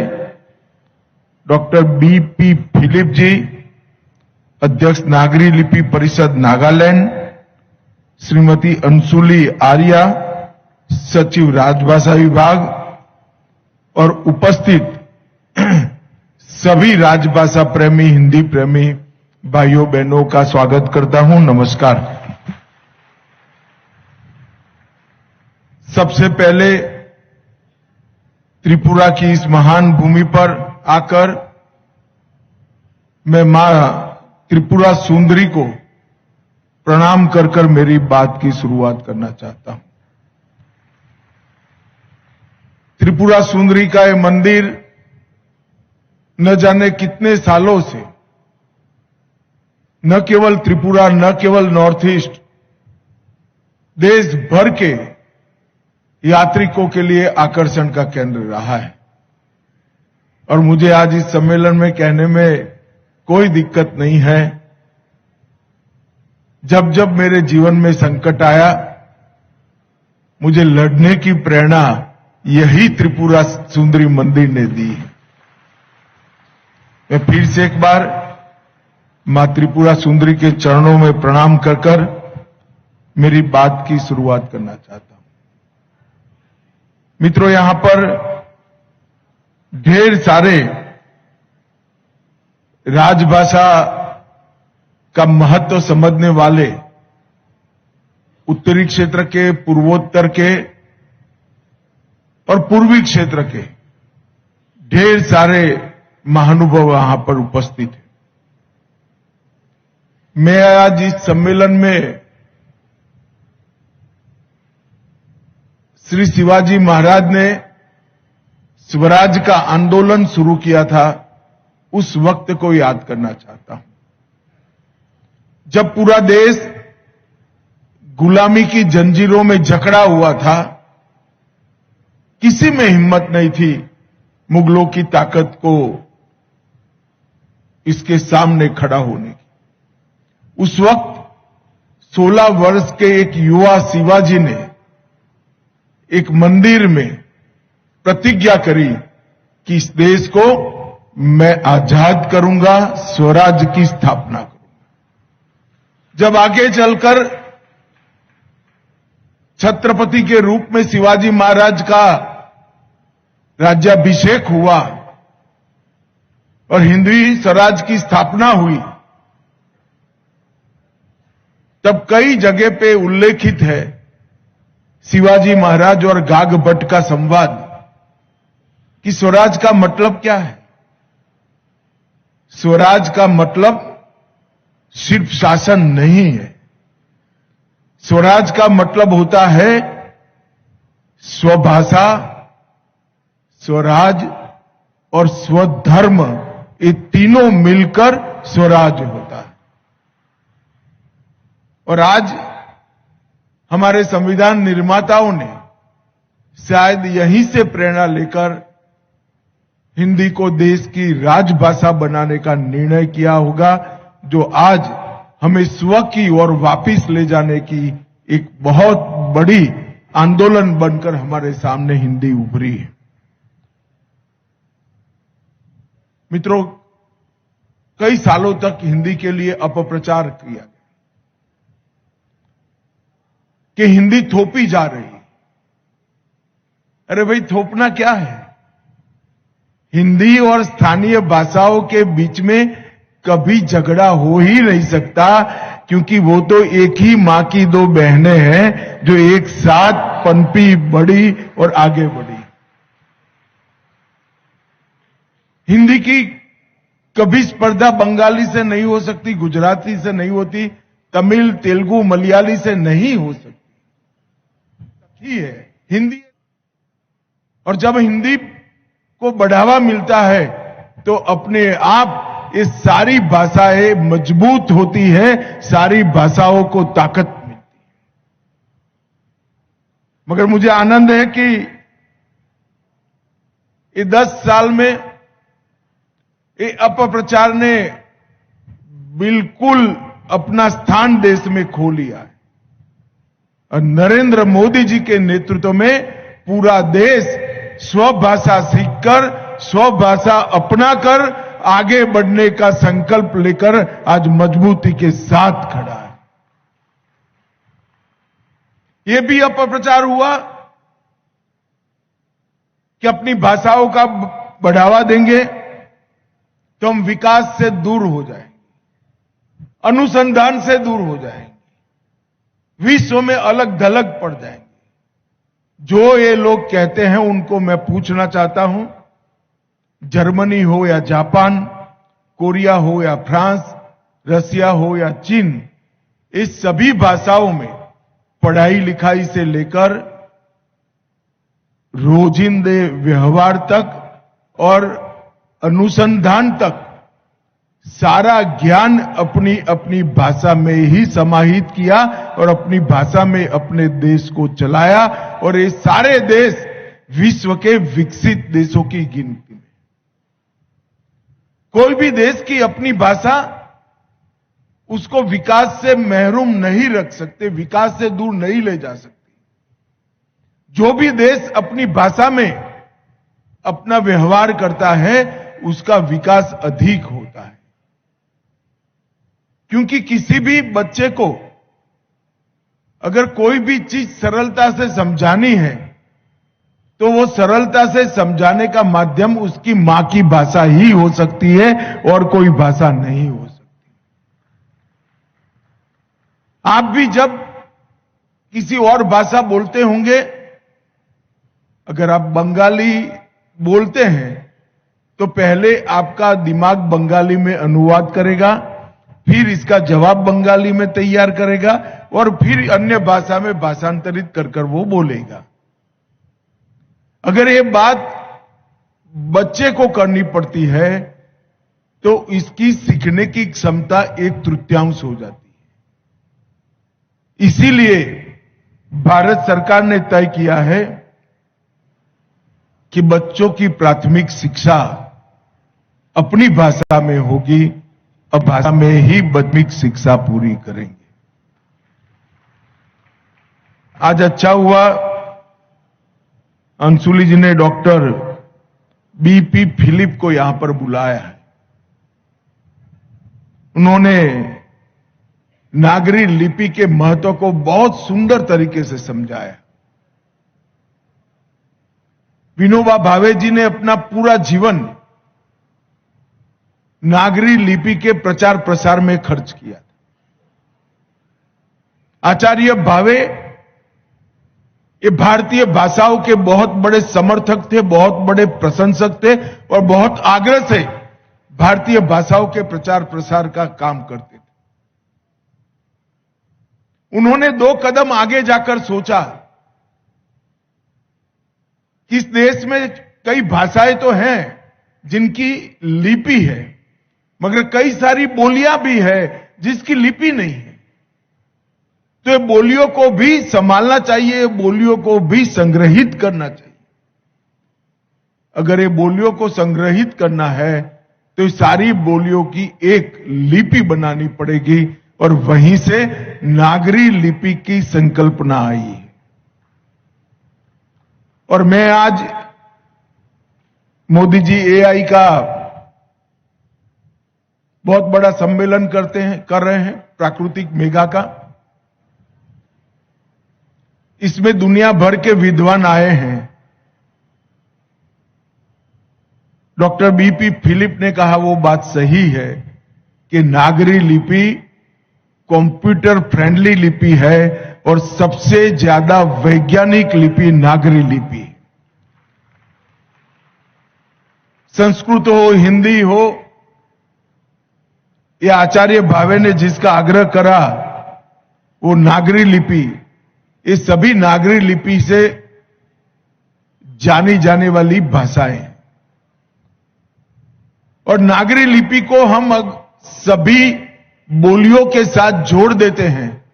डॉक्टर बी पी फिलिप जी, अध्यक्ष नागरी लिपि परिषद नागालैंड, श्रीमती अंशुली आर्या, सचिव राजभाषा विभाग, और उपस्थित सभी राजभाषा प्रेमी, हिंदी प्रेमी भाइयों बहनों का स्वागत करता हूं। नमस्कार। सबसे पहले त्रिपुरा की इस महान भूमि पर आकर मैं मां त्रिपुरा सुंदरी को प्रणाम कर कर मेरी बात की शुरुआत करना चाहता हूं। त्रिपुरा सुंदरी का ये मंदिर न जाने कितने सालों से न केवल त्रिपुरा, न केवल नॉर्थ ईस्ट, देश भर के यात्रिकों के लिए आकर्षण का केंद्र रहा है। और मुझे आज इस सम्मेलन में कहने में कोई दिक्कत नहीं है, जब जब मेरे जीवन में संकट आया, मुझे लड़ने की प्रेरणा यही त्रिपुरा सुंदरी मंदिर ने दी। मैं फिर से एक बार मां त्रिपुरा सुंदरी के चरणों में प्रणाम कर कर मेरी बात की शुरुआत करना चाहता हूं। मित्रों, यहां पर ढेर सारे राजभाषा का महत्व समझने वाले उत्तरी क्षेत्र के, पूर्वोत्तर के और पूर्वी क्षेत्र के ढेर सारे महानुभाव यहां पर उपस्थित हैं। मैं आज इस सम्मेलन में श्री शिवाजी महाराज ने स्वराज का आंदोलन शुरू किया था, उस वक्त को याद करना चाहता हूं, जब पूरा देश गुलामी की जंजीरों में जकड़ा हुआ था। किसी में हिम्मत नहीं थी मुगलों की ताकत को इसके सामने खड़ा होने की। उस वक्त सोलह वर्ष के एक युवा शिवाजी ने एक मंदिर में प्रतिज्ञा करी कि इस देश को मैं आजाद करूंगा, स्वराज की स्थापना करूंगा। जब आगे चलकर छत्रपति के रूप में शिवाजी महाराज का राज्याभिषेक हुआ और हिंदवी स्वराज की स्थापना हुई, तब कई जगह पे उल्लेखित है शिवाजी महाराज और गाग भट्ट का संवाद कि स्वराज का मतलब क्या है। स्वराज का मतलब सिर्फ शासन नहीं है। स्वराज का मतलब होता है स्वभाषा, स्वराज और स्वधर्म, ये तीनों मिलकर स्वराज होता है। और आज हमारे संविधान निर्माताओं ने शायद यहीं से प्रेरणा लेकर हिंदी को देश की राजभाषा बनाने का निर्णय किया होगा, जो आज हमें स्व की ओर वापस ले जाने की एक बहुत बड़ी आंदोलन बनकर हमारे सामने हिंदी उभरी है। मित्रों, कई सालों तक हिंदी के लिए अपप्रचार किया गया कि हिंदी थोपी जा रही। अरे भाई, थोपना क्या है? हिंदी और स्थानीय भाषाओं के बीच में कभी झगड़ा हो ही नहीं सकता, क्योंकि वो तो एक ही माँ की दो बहनें हैं, जो एक साथ पनपी, बढ़ी और आगे बढ़ी। हिंदी की कभी स्पर्धा बंगाली से नहीं हो सकती, गुजराती से नहीं होती, तमिल, तेलुगु, मलयाली से नहीं हो सकती। ही है हिंदी। और जब हिंदी को बढ़ावा मिलता है, तो अपने आप ये सारी भाषाएं मजबूत होती है, सारी भाषाओं को ताकत मिलती है। मगर मुझे आनंद है कि ये दस साल में ये अपप्रचार ने बिल्कुल अपना स्थान देश में खो लिया है। और नरेंद्र मोदी जी के नेतृत्व में पूरा देश स्वभाषा सीखकर, स्वभाषा अपनाकर आगे बढ़ने का संकल्प लेकर आज मजबूती के साथ खड़ा है। ये भी अपप्रचार हुआ कि अपनी भाषाओं का बढ़ावा देंगे तो हम विकास से दूर हो जाएंगे, अनुसंधान से दूर हो जाएंगे, विश्व में अलग-थलग पड़ जाएंगे। जो ये लोग कहते हैं, उनको मैं पूछना चाहता हूं, जर्मनी हो या जापान, कोरिया हो या फ्रांस, रसिया हो या चीन, इस सभी भाषाओं में पढ़ाई-लिखाई से लेकर रोजिंदे व्यवहार तक और अनुसंधान तक सारा ज्ञान अपनी अपनी भाषा में ही समाहित किया और अपनी भाषा में अपने देश को चलाया। और ये सारे देश विश्व के विकसित देशों की गिनती में। कोई भी देश की अपनी भाषा उसको विकास से महरूम नहीं रख सकते, विकास से दूर नहीं ले जा सकती। जो भी देश अपनी भाषा में अपना व्यवहार करता है, उसका विकास अधिक होता है। क्योंकि किसी भी बच्चे को अगर कोई भी चीज सरलता से समझानी है, तो वो सरलता से समझाने का माध्यम उसकी माँ की भाषा ही हो सकती है और कोई भाषा नहीं हो सकती। आप भी जब किसी और भाषा बोलते होंगे, अगर आप बंगाली बोलते हैं, तो पहले आपका दिमाग बंगाली में अनुवाद करेगा, फिर इसका जवाब बंगाली में तैयार करेगा और फिर अन्य भाषा में भाषांतरित कर कर वो बोलेगा। अगर ये बात बच्चे को करनी पड़ती है, तो इसकी सीखने की क्षमता एक तृतीयांश हो जाती है। इसीलिए भारत सरकार ने तय किया है कि बच्चों की प्राथमिक शिक्षा अपनी भाषा में होगी, अब भाषा में ही प्राथमिक शिक्षा पूरी करेंगे। आज अच्छा हुआ, अंशुली जी ने डॉक्टर बीपी फिलिप को यहां पर बुलाया है। उन्होंने नागरी लिपि के महत्व को बहुत सुंदर तरीके से समझाया। विनोबा भावे जी ने अपना पूरा जीवन नागरी लिपि के प्रचार प्रसार में खर्च किया। आचार्य भावे ये भारतीय भाषाओं के बहुत बड़े समर्थक थे, बहुत बड़े प्रशंसक थे और बहुत आग्रह से भारतीय भाषाओं के प्रचार प्रसार का काम करते थे। उन्होंने दो कदम आगे जाकर सोचा कि इस देश में कई भाषाएं तो हैं जिनकी लिपि है, मगर कई सारी बोलियां भी है जिसकी लिपि नहीं है। तो ये बोलियों को भी संभालना चाहिए, बोलियों को भी संग्रहित करना चाहिए। अगर ये बोलियों को संग्रहित करना है, तो ये सारी बोलियों की एक लिपि बनानी पड़ेगी और वहीं से नागरी लिपि की संकल्पना आई। और मैं आज, मोदी जी एआई का बहुत बड़ा सम्मेलन करते हैं, कर रहे हैं, प्राकृतिक मेघा का। इसमें दुनिया भर के विद्वान आए हैं। डॉक्टर बीपी फिलिप ने कहा, वो बात सही है कि नागरी लिपि कंप्यूटर फ्रेंडली लिपि है और सबसे ज्यादा वैज्ञानिक लिपि नागरी लिपि। संस्कृत हो, हिंदी हो, ये आचार्य भावे ने जिसका आग्रह करा, वो नागरी लिपि, ये सभी नागरी लिपि से जानी जाने वाली भाषाएं। और नागरी लिपि को हम अग-, सभी बोलियों के साथ जोड़ देते हैं,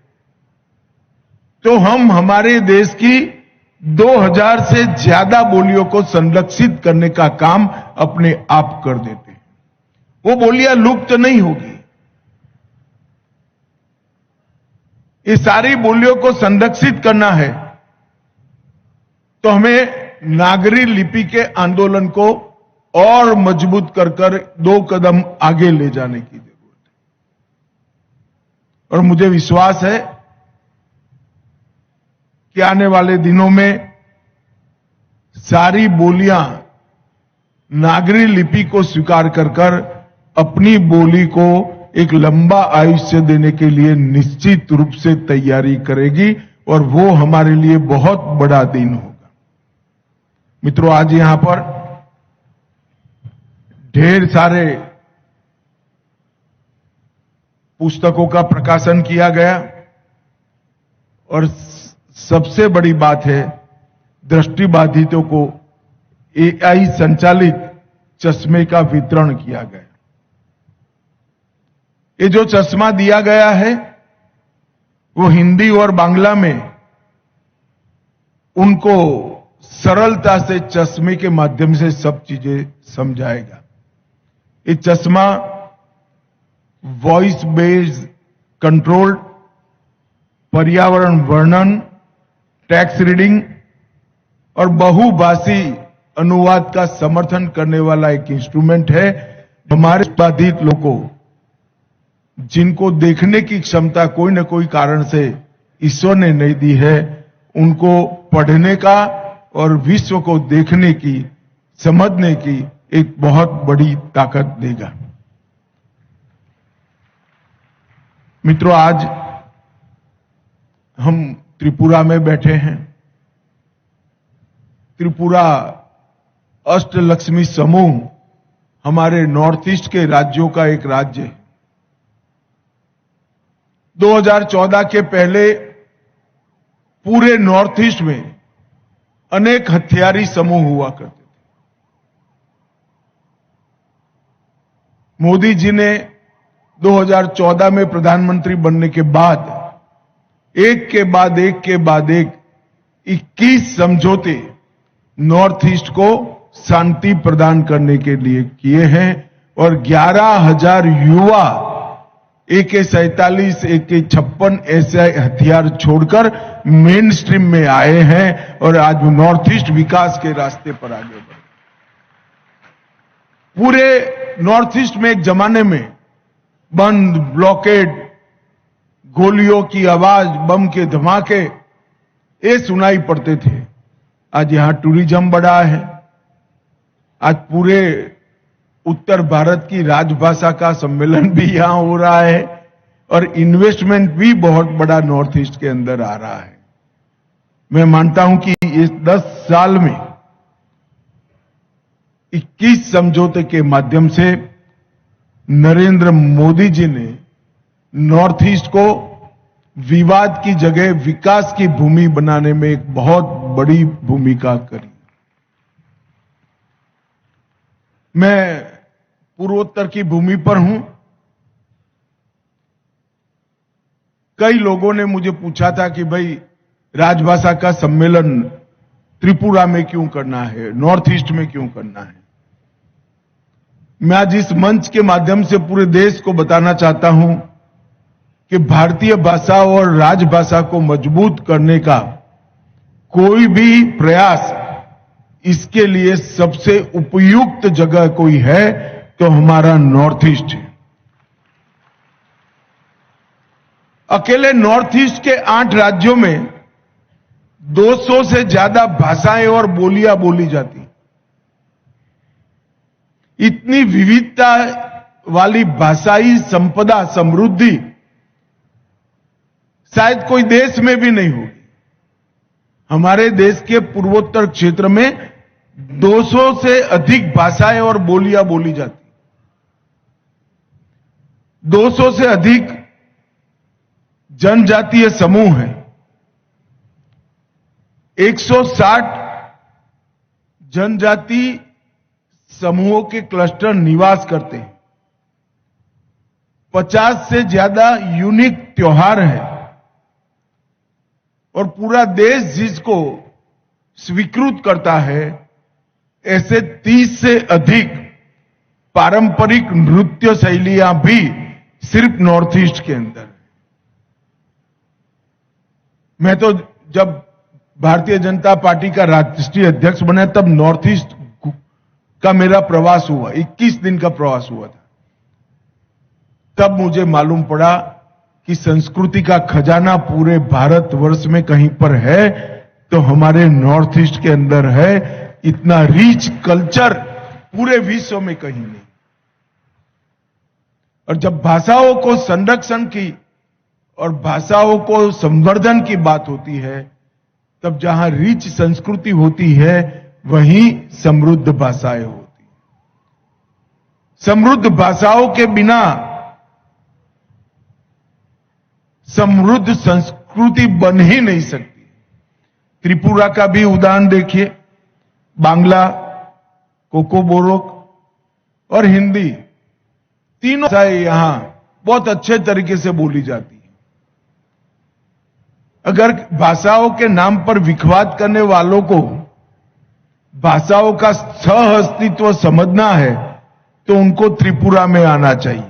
तो हम हमारे देश की दो हज़ार से ज्यादा बोलियों को संरक्षित करने का काम अपने आप कर देते हैं। वो बोलियां लुप्त नहीं होगी। ये सारी बोलियों को संरक्षित करना है, तो हमें नागरी लिपि के आंदोलन को और मजबूत कर कर दो कदम आगे ले जाने की जरूरत है। और मुझे विश्वास है कि आने वाले दिनों में सारी बोलियां नागरी लिपि को स्वीकार कर कर अपनी बोली को एक लंबा आयुष्य देने के लिए निश्चित रूप से तैयारी करेगी और वो हमारे लिए बहुत बड़ा दिन होगा। मित्रों, आज यहाँ पर ढेर सारे पुस्तकों का प्रकाशन किया गया और स-, सबसे बड़ी बात है, दृष्टिबाधितों को एआई संचालित चश्मे का वितरण किया गया। ये जो चश्मा दिया गया है, वो हिंदी और बांग्ला में उनको सरलता से चश्मे के माध्यम से सब चीजें समझाएगा। ये चश्मा वॉइस बेस्ड कंट्रोल, पर्यावरण वर्णन, टेक्स्ट रीडिंग और बहुभाषी अनुवाद का समर्थन करने वाला एक इंस्ट्रूमेंट है। हमारे बाधित लोगों, जिनको देखने की क्षमता कोई न कोई कारण से ईश्वर ने नहीं दी है, उनको पढ़ने का और विश्व को देखने की, समझने की एक बहुत बड़ी ताकत देगा। मित्रों, आज हम त्रिपुरा में बैठे हैं। त्रिपुरा अष्टलक्ष्मी समूह हमारे नॉर्थ ईस्ट के राज्यों का एक राज्य है। दो हज़ार चौदह के पहले पूरे नॉर्थ ईस्ट में अनेक हथियारी समूह हुआ करते थे। मोदी जी ने दो हज़ार चौदह में प्रधानमंत्री बनने के बाद एक के बाद एक के बाद एक इक्कीस समझौते नॉर्थ ईस्ट को शांति प्रदान करने के लिए किए हैं और ग्यारह हज़ार युवा ए के सैंतालीस, ए के छप्पन ऐसे हथियार छोड़कर मेन स्ट्रीम में आए हैं और आज नॉर्थ ईस्ट विकास के रास्ते पर आगे बढ़े। पूरे नॉर्थ ईस्ट में एक जमाने में बंद, ब्लॉकेड, गोलियों की आवाज, बम के धमाके, ये सुनाई पड़ते थे। आज यहाँ टूरिज्म बढ़ा है। आज पूरे उत्तर भारत की राजभाषा का सम्मेलन भी यहाँ हो रहा है और इन्वेस्टमेंट भी बहुत बड़ा नॉर्थ ईस्ट के अंदर आ रहा है। मैं मानता हूं कि इस दस साल में इक्कीस समझौते के माध्यम से नरेंद्र मोदी जी ने नॉर्थ ईस्ट को विवाद की जगह विकास की भूमि बनाने में एक बहुत बड़ी भूमिका करी। मैं पूर्वोत्तर की भूमि पर हूं। कई लोगों ने मुझे पूछा था कि भाई, राजभाषा का सम्मेलन त्रिपुरा में क्यों करना है, नॉर्थ ईस्ट में क्यों करना है? मैं आज इस मंच के माध्यम से पूरे देश को बताना चाहता हूं कि भारतीय भाषा और राजभाषा को मजबूत करने का कोई भी प्रयास इसके लिए सबसे उपयुक्त जगह कोई है तो हमारा नॉर्थ ईस्ट है। अकेले नॉर्थ ईस्ट के आठ राज्यों में दो सौ से ज्यादा भाषाएं और बोलियां बोली जाती। इतनी विविधता वाली भाषाई संपदा, समृद्धि शायद कोई देश में भी नहीं होगी। हमारे देश के पूर्वोत्तर क्षेत्र में दो सौ से अधिक भाषाएं और बोलियां बोली जाती, दो सौ से अधिक जनजातीय समूह हैं, एक सौ साठ जनजाति समूहों के क्लस्टर निवास करते हैं, पचास से ज्यादा यूनिक त्योहार हैं और पूरा देश जिसको स्वीकृत करता है, ऐसे तीस से अधिक पारंपरिक नृत्य शैलियां भी सिर्फ नॉर्थ ईस्ट के अंदर। मैं तो जब भारतीय जनता पार्टी का राष्ट्रीय अध्यक्ष बना, तब नॉर्थ ईस्ट का मेरा प्रवास हुआ, इक्कीस दिन का प्रवास हुआ था। तब मुझे मालूम पड़ा कि संस्कृति का खजाना पूरे भारतवर्ष में कहीं पर है, तो हमारे नॉर्थ ईस्ट के अंदर है। इतना रिच कल्चर पूरे विश्व में कहीं नहीं। और जब भाषाओं को संरक्षण की और भाषाओं को संवर्धन की बात होती है, तब जहां रिच संस्कृति होती है, वहीं समृद्ध भाषाएं होती हैं। समृद्ध भाषाओं के बिना समृद्ध संस्कृति बन ही नहीं सकती। त्रिपुरा का भी उदाहरण देखिए, बांग्ला, कोकोबोरोक और हिंदी, तीनों भाषाएं यहाँ बहुत अच्छे तरीके से बोली जाती है। अगर भाषाओं के नाम पर विखवाद करने वालों को भाषाओं का सह अस्तित्व समझना है, तो उनको त्रिपुरा में आना चाहिए।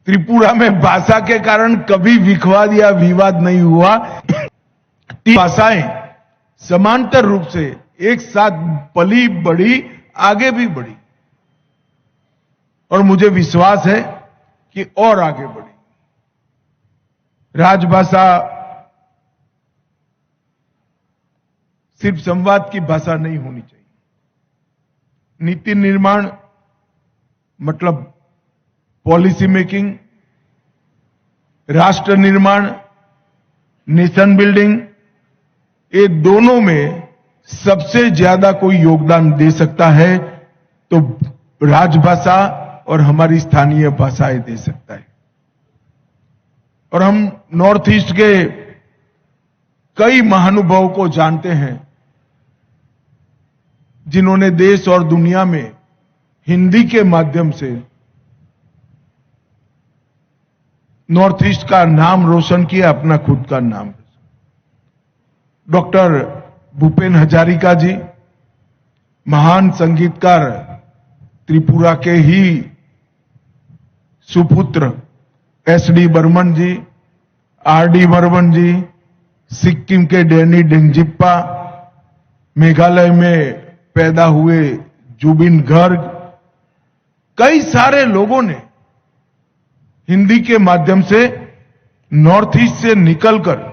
त्रिपुरा में भाषा के कारण कभी विखवाद या विवाद नहीं हुआ। तीन भाषाएं समांतर रूप से एक साथ पली बढ़ी, आगे भी बढ़ी, और मुझे विश्वास है कि और आगे बढ़ी। राजभाषा सिर्फ संवाद की भाषा नहीं होनी चाहिए। नीति निर्माण, मतलब पॉलिसी मेकिंग, राष्ट्र निर्माण, नेशन बिल्डिंग, ये दोनों में सबसे ज्यादा कोई योगदान दे सकता है, तो राजभाषा और हमारी स्थानीय भाषाएं दे सकता है। और हम नॉर्थ ईस्ट के कई महानुभावों को जानते हैं, जिन्होंने देश और दुनिया में हिंदी के माध्यम से नॉर्थ ईस्ट का नाम रोशन किया, अपना खुद का नाम। डॉक्टर भूपेन हजारिका जी, महान संगीतकार, त्रिपुरा के ही सुपुत्र एस डी बर्मन जी, आर डी बर्मन जी, सिक्किम के डैनी डेंगजिप्पा, मेघालय में पैदा हुए जुबिन गर्ग, कई सारे लोगों ने हिंदी के माध्यम से नॉर्थ ईस्ट से निकलकर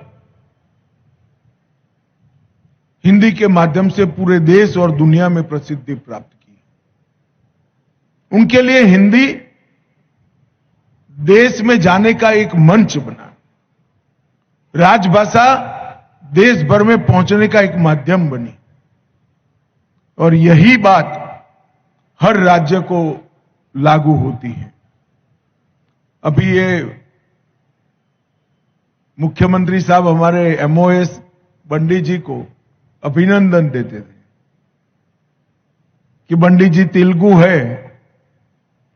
हिंदी के माध्यम से पूरे देश और दुनिया में प्रसिद्धि प्राप्त की। उनके लिए हिंदी देश में जाने का एक मंच बना, राजभाषा देश भर में पहुंचने का एक माध्यम बनी। और यही बात हर राज्य को लागू होती है। अभी ये मुख्यमंत्री साहब हमारे एमओएस बंडी जी को अभिनंदन देते थे कि बंडी जी तेलुगु है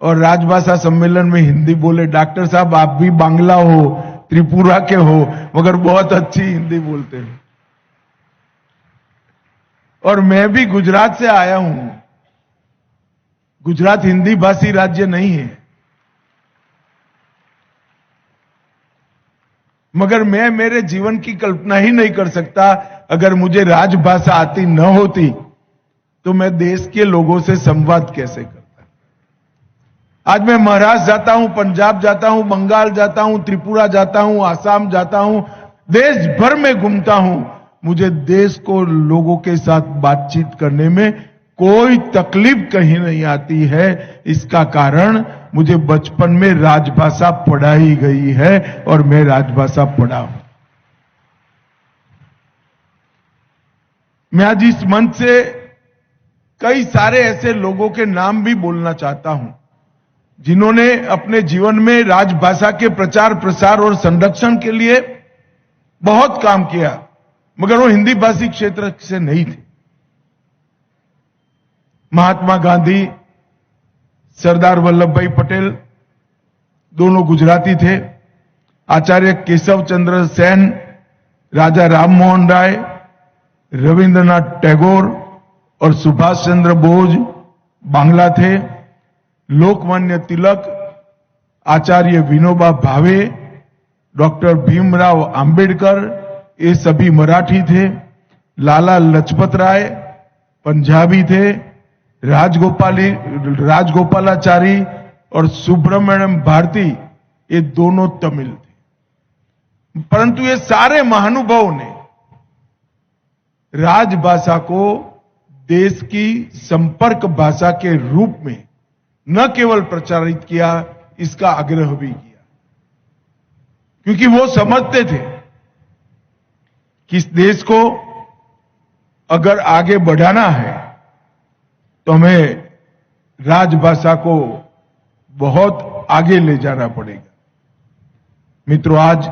और राजभाषा सम्मेलन में हिंदी बोले। डॉक्टर साहब, आप भी बांग्ला हो, त्रिपुरा के हो, मगर बहुत अच्छी हिंदी बोलते हैं। और मैं भी गुजरात से आया हूं। गुजरात हिंदी भाषी राज्य नहीं है, मगर मैं मेरे जीवन की कल्पना ही नहीं कर सकता, अगर मुझे राजभाषा आती न होती, तो मैं देश के लोगों से संवाद कैसे करता? आज मैं महाराष्ट्र जाता हूं, पंजाब जाता हूं, बंगाल जाता हूं, त्रिपुरा जाता हूं, आसाम जाता हूं, देश भर में घूमता हूं, मुझे देश को लोगों के साथ बातचीत करने में कोई तकलीफ कहीं नहीं आती है। इसका कारण मुझे बचपन में राजभाषा पढ़ाई गई है और मैं राजभाषा पढ़ा हूं। मैं आज इस मंच से कई सारे ऐसे लोगों के नाम भी बोलना चाहता हूं, जिन्होंने अपने जीवन में राजभाषा के प्रचार प्रसार और संरक्षण के लिए बहुत काम किया, मगर वो हिंदी भाषी क्षेत्र से नहीं थे। महात्मा गांधी, सरदार वल्लभ भाई पटेल, दोनों गुजराती थे। आचार्य केशव चंद्र सेन, राजा राम मोहन राय, रविंद्रनाथ टैगोर और सुभाष चंद्र बोस बांग्ला थे। लोकमान्य तिलक, आचार्य विनोबा भावे, डॉक्टर भीमराव अंबेडकर, ये सभी मराठी थे। लाला लजपत राय पंजाबी थे। राजगोपाली, राजगोपालाचारी और सुब्रमण्यम भारती, ये दोनों तमिल थे। परंतु ये सारे महानुभावों ने राजभाषा को देश की संपर्क भाषा के रूप में न केवल प्रचारित किया, इसका आग्रह भी किया, क्योंकि वो समझते थे कि इस देश को अगर आगे बढ़ाना है, तो हमें राजभाषा को बहुत आगे ले जाना पड़ेगा। मित्रों, आज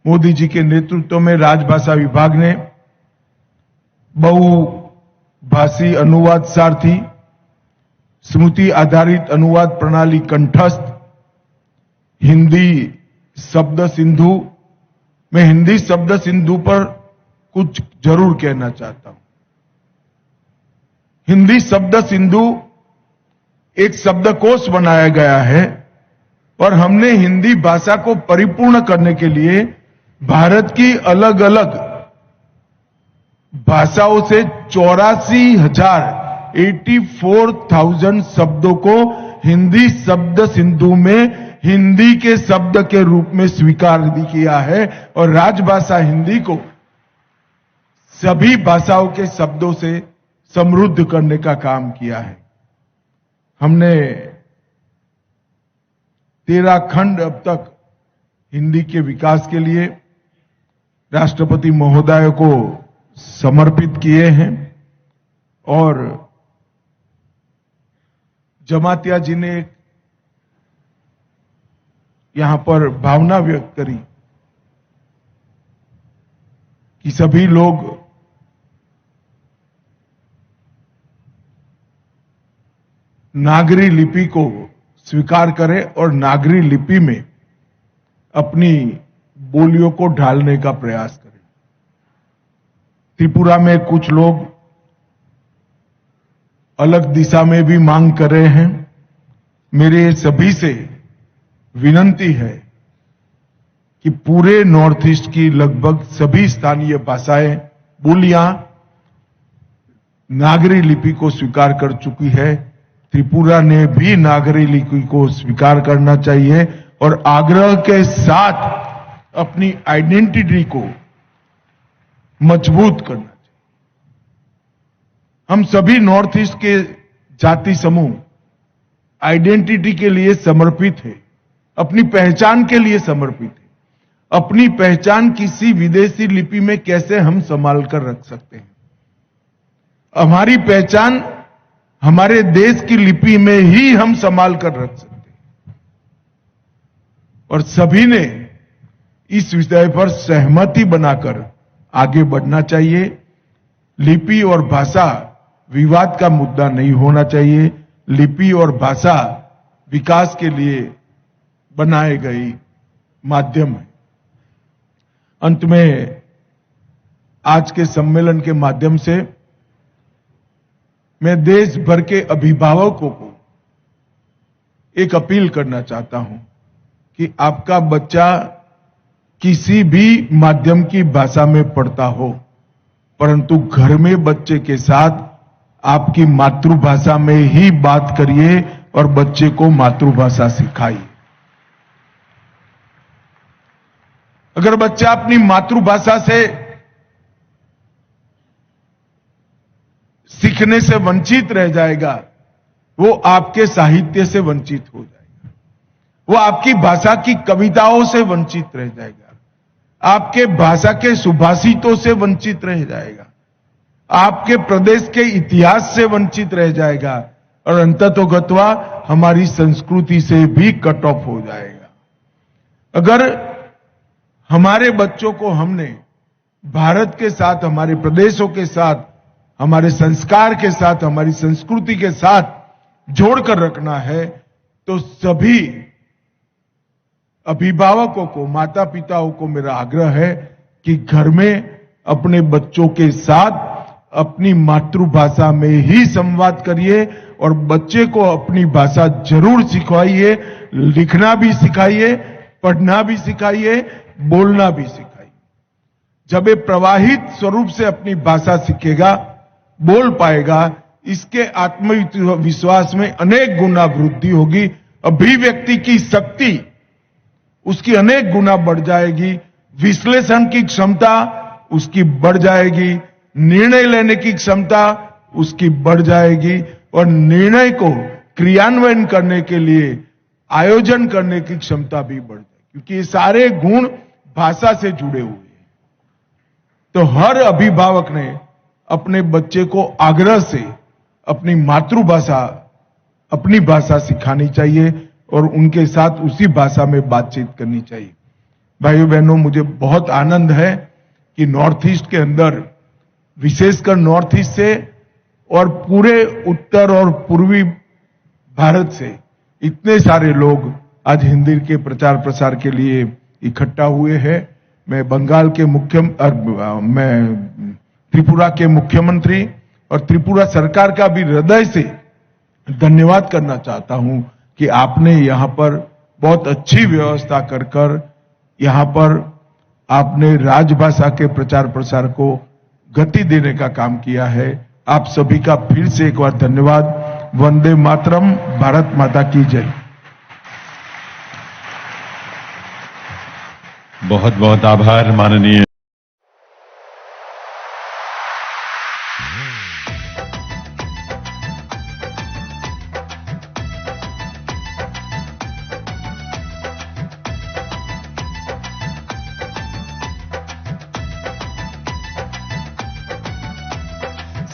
मोदी जी के नेतृत्व में राजभाषा विभाग ने बहुभाषी अनुवाद सारथी, स्मृति आधारित अनुवाद प्रणाली कंठस्थ, हिंदी शब्द सिंधु, मैं हिंदी शब्द सिंधु पर कुछ जरूर कहना चाहता हूं। हिंदी शब्द सिंधु एक शब्दकोश बनाया गया है और हमने हिंदी भाषा को परिपूर्ण करने के लिए भारत की अलग-अलग भाषाओं से चौरासी हजार, एटी फ़ोर थाउजेंड शब्दों को हिंदी शब्द सिंधु में हिंदी के शब्द के रूप में स्वीकार भी किया है और राजभाषा हिंदी को सभी भाषाओं के शब्दों से समृद्ध करने का काम किया है। हमने तेरह खंड अब तक हिंदी के विकास के लिए राष्ट्रपति महोदय को समर्पित किए हैं और जमातिया जी ने एक यहाँ पर भावना व्यक्त करी कि सभी लोग नागरी लिपि को स्वीकार करें और नागरी लिपि में अपनी बोलियों को ढालने का प्रयास करें। त्रिपुरा में कुछ लोग अलग दिशा में भी मांग कर रहे हैं। मेरे सभी से विनंती है कि पूरे नॉर्थ ईस्ट की लगभग सभी स्थानीय भाषाएं, बोलियां नागरी लिपि को स्वीकार कर चुकी है। त्रिपुरा ने भी नागरी लिपि को स्वीकार करना चाहिए और आग्रह के साथ अपनी आइडेंटिटी को मजबूत करना चाहिए। हम सभी नॉर्थ ईस्ट के जाति समूह आइडेंटिटी के लिए समर्पित है, अपनी पहचान के लिए समर्पित है। अपनी पहचान किसी विदेशी लिपि में कैसे हम संभाल कर रख सकते हैं? हमारी पहचान हमारे देश की लिपि में ही हम संभाल कर रख सकते हैं। और सभी ने इस विषय पर सहमति बनाकर आगे बढ़ना चाहिए। लिपि और भाषा विवाद का मुद्दा नहीं होना चाहिए। लिपि और भाषा विकास के लिए बनाए गए माध्यम है। अंत में आज के सम्मेलन के माध्यम से मैं देश भर के अभिभावकों को एक अपील करना चाहता हूं कि आपका बच्चा किसी भी माध्यम की भाषा में पढ़ता हो, परंतु घर में बच्चे के साथ आपकी मातृभाषा में ही बात करिए और बच्चे को मातृभाषा सिखाइए। अगर बच्चा अपनी मातृभाषा से सीखने से वंचित रह जाएगा, वो आपके साहित्य से वंचित हो जाएगा, वो आपकी भाषा की कविताओं से वंचित रह जाएगा, आपके भाषा के सुभाषितों से वंचित रह जाएगा, आपके प्रदेश के इतिहास से वंचित रह जाएगा और अंततोगत्वा हमारी संस्कृति से भी कट ऑफ हो जाएगा। अगर हमारे बच्चों को हमने भारत के साथ, हमारे प्रदेशों के साथ, हमारे संस्कार के साथ, हमारी संस्कृति के साथ जोड़कर रखना है, तो सभी अभिभावकों को, माता पिताओं को मेरा आग्रह है कि घर में अपने बच्चों के साथ अपनी मातृभाषा में ही संवाद करिए और बच्चे को अपनी भाषा जरूर सिखाइए, लिखना भी सिखाइए, पढ़ना भी सिखाइए, बोलना भी सिखाइए। जब ये प्रवाहित स्वरूप से अपनी भाषा सीखेगा, बोल पाएगा, इसके आत्मविश्वास में अनेक गुना वृद्धि होगी। अभिव्यक्ति की शक्ति उसकी अनेक गुना बढ़ जाएगी, विश्लेषण की क्षमता उसकी बढ़ जाएगी, निर्णय लेने की क्षमता उसकी बढ़ जाएगी और निर्णय को क्रियान्वयन करने के लिए आयोजन करने की क्षमता भी बढ़ जाएगी, क्योंकि ये सारे गुण भाषा से जुड़े हुए हैं। तो हर अभिभावक ने अपने बच्चे को आग्रह से अपनी मातृभाषा, अपनी भाषा सिखानी चाहिए और उनके साथ उसी भाषा में बातचीत करनी चाहिए। भाइयों बहनों, मुझे बहुत आनंद है कि नॉर्थ ईस्ट के अंदर, विशेषकर नॉर्थ ईस्ट से और पूरे उत्तर और पूर्वी भारत से इतने सारे लोग आज हिंदी के प्रचार प्रसार के लिए इकट्ठा हुए हैं। मैं बंगाल के मुख्य-, अ, मैं त्रिपुरा के मुख्यमंत्री और त्रिपुरा सरकार का भी हृदय से धन्यवाद करना चाहता हूं कि आपने यहाँ पर बहुत अच्छी व्यवस्था कर कर यहाँ पर आपने राजभाषा के प्रचार प्रसार को गति देने का काम किया है। आप सभी का फिर से एक बार धन्यवाद। वंदे मातरम। भारत माता की जय। बहुत बहुत आभार माननीय।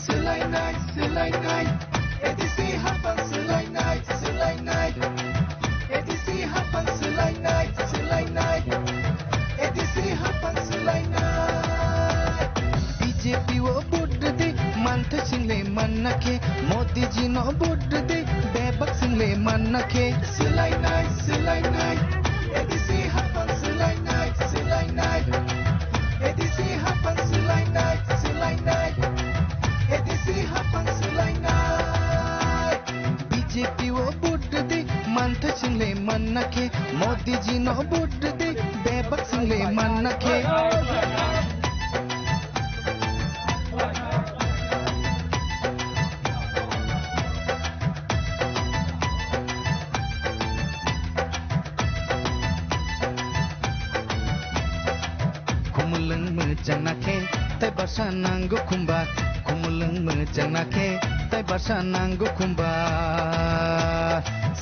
Swlainai, swlainai, A D C hapang swlainai, swlainai. A D C hapang swlainai, swlainai. A D C hapang swlainai. B J P o vote rwdi, manthai swngle manna khe. Modi ji no vote rwdi, bebak swngle manna khe. Swlainai, swlainai. A D C hapang swlainai, swlainai. A D C hapang swlainai, swlainai. A D C hapang swlainai. B J P o vote rwdi, manthai swngle manna khe. Modi ji no vote rwdi, bebak swngle manna khe. Khumulwng mwchangna khe, tei basa nango khumba. Khumulwng mwchangna khe, tei basa nango khumba.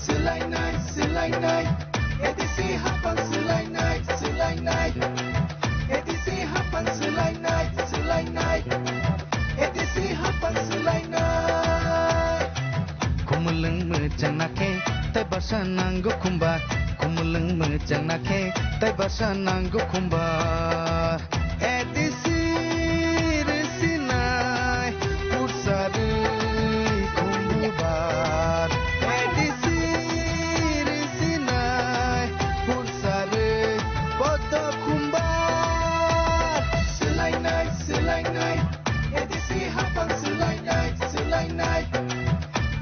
Swlainai, swlainai, A D C hapang swlainai, swlainai. A D C hapang swlainai, swlainai. A D C hapang swlainai. Khumulwng mwchangna khe, tei basa nango khumba. Khumulwng mwchangna khe, tei basa nango khumba. A D C rwsinai, pursarwi khumbubar. A D C rwsinai, pursarwi bodo khumbar. Swlainai, swlainai, A D C hapang swlainai, swlainai.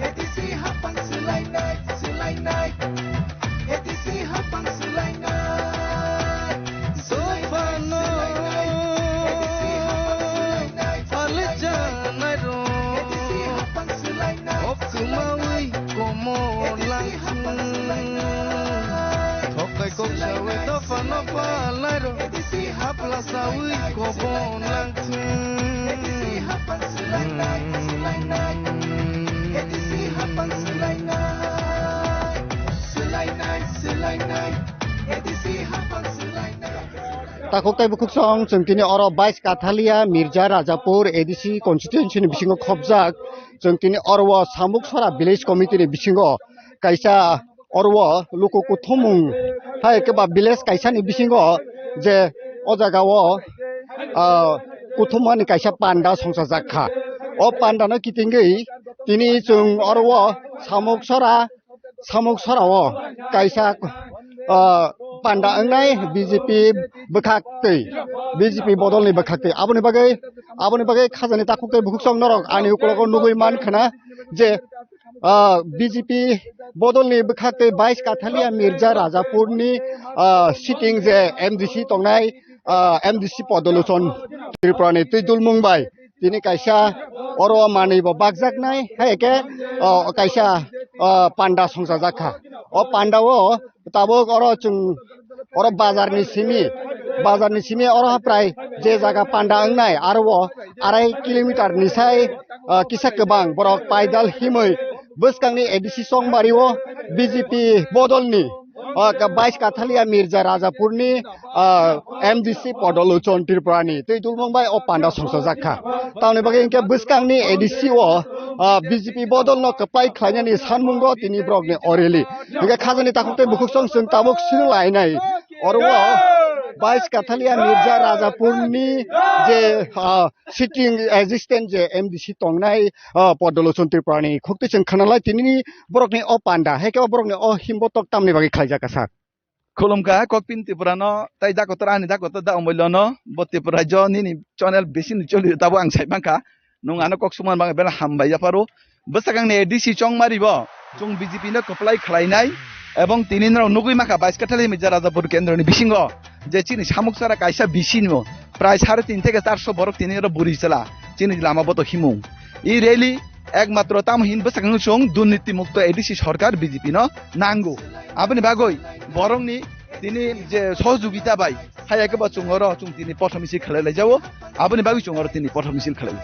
A D C hapang swlainai, swlainai. A D C hapang swlainai. Swlainai, swlainai. A D C hapang swlainai, swlainai. Alijanai ro. A D C hapang swlainai, swlainai. Okmawi komo. A D C hapang swlainai. Thokai kok sawi dophano palai ro. Hapla sawi kobon langthung. Takhuk tei bukhuk song, chwng tini oro bais Kathalia Mirza Rajapur A D C constituency ni bisingo khopjak. Chwng tini oro o Samuk Sora Village Committee ni bisingo kaisa oro o luku kuthumung hai khe ba village kaisa ni bisingo je o jaga o, ah, kuthumani kaisa panda songchajak kha. O panda no kitingwi tini chwng oro o Samuk Sora, Samuk Sora o kaisa, ah, panda wngnai B J P bwkhak twi, B J P bodol ni bwkhak twi. Aboni bagwi, aboni bagwi khajani takhuk tei bukhuk song norok ani ukologo nugwi man khana je ah, B J P bodolni bwkhak tei bais Kathalia Mirza Rajapurni, ah, sitting je M D C tongnai, ah, M D C Podolochon Tripurani twi dulmung bai tini kaisa oro manwi bo bakjaknai, hai khe, ah, kaisa, ah, panda songchajak kha. O panda o tabuk oro chwng oro bazar ni simi, bazar ni simi oro prai je jaga panda wngnai aro o arai kilometer ni sai, ah, kisa kwbang borok paidal himwi bwskangni A D C Chongmari o B J P bodolni, ah, ka-, bais Kathalia Mirza Rajapurni, ah, M D C Podolochon Tripurani twi dulmung bai o panda songchajak kha. Tamni bagwi hinkhe bwskangni A D C o, ah, B J P bodolno kwplai khlainani sanmungo tini borokni o rally. Hinkhe khajani takhuk tei bukhuk song chwng tabuk swrwng lainai. Oro o bais Kathalia Mirza Rajapurni je, ah, sitting assistant je M D C tongnai, ah, Podolochon Tripurani khukti chwng khanalai tinini borokni o panda, hai khe o borokni o himbotok tamni bagwi khlaijak kha sir? Khulumkha, Kokpin Tripurano, tai dakotor ani dakotor da Omolyono, bo Tripura rajyo nini channel bisini choli tabo ang sai mankha. Nwng ano kok suman bang bela hambai yapharo. Bwsakangni A D C Chongmari bo chwng B J P no kwplai khlainai ebong tini norok nugwi mankha bais Kathalia Mirza Rajapur kendroni bisingo je chini Samuksara kaisa bisino prai sare tin theke charso borok tini oro buri chwla chini lama boto himung. I rally ekmatro tamo hin bwsakang chwng durniti mukto A D C sorkar B J P no nango. Aboni bagwi borokni tini je sohojogita bai haya khe bo chwng oro chwng tini pothomisi khlai laijao. Aboni bagwi chwng oro tini pothomisi khlai.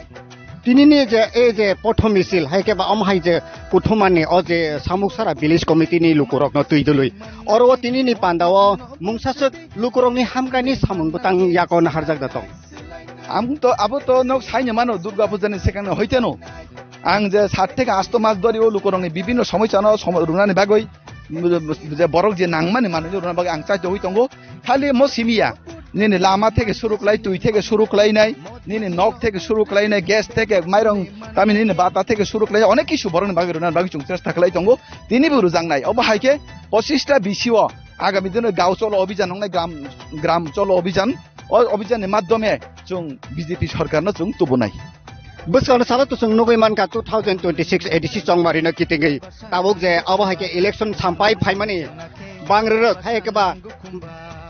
Tinini je, e je pothomisi hai khe ba omo hai je kuthumani o je Samuksara village committee ni lukurokno twi dului. Oro o tinini panda o mungsaswk lukurokni hamkrai ni samung bwtang yago naharjak da tong. Ang to, abo to nok saini mano Durga Puja ni sekang no hoiteno. Ang je sat theke asto mas dori o lukurokni bibinno somosa no somo-, runani bagwi, je borok je nangmani manwi runa bagwi ang chaito hui tongo. Khali mo simiya, nini lama theke suru khlai, twi theke suru khlai nai, nini nok theke suru khlai nai, gas theke, mairong, tami nini bata theke suru khlai, onek kisu borokni bagwi runa bagwi chwng chesta khlai tongo. Tini bo rujak nai. Obo hai khe pochista bisio agami dino gao cholo obhijan wngnai, gram, gram cholo obhijan. O obhijanni madhyome chwng B J P sorkarno chwng tubunai. Bwskango salo to chwng nugwi mankha two thousand twenty-six A D C Chongmarino kitingwi tabuk je abo hai khe election sampai phaimani bangrwrwk hai khe ba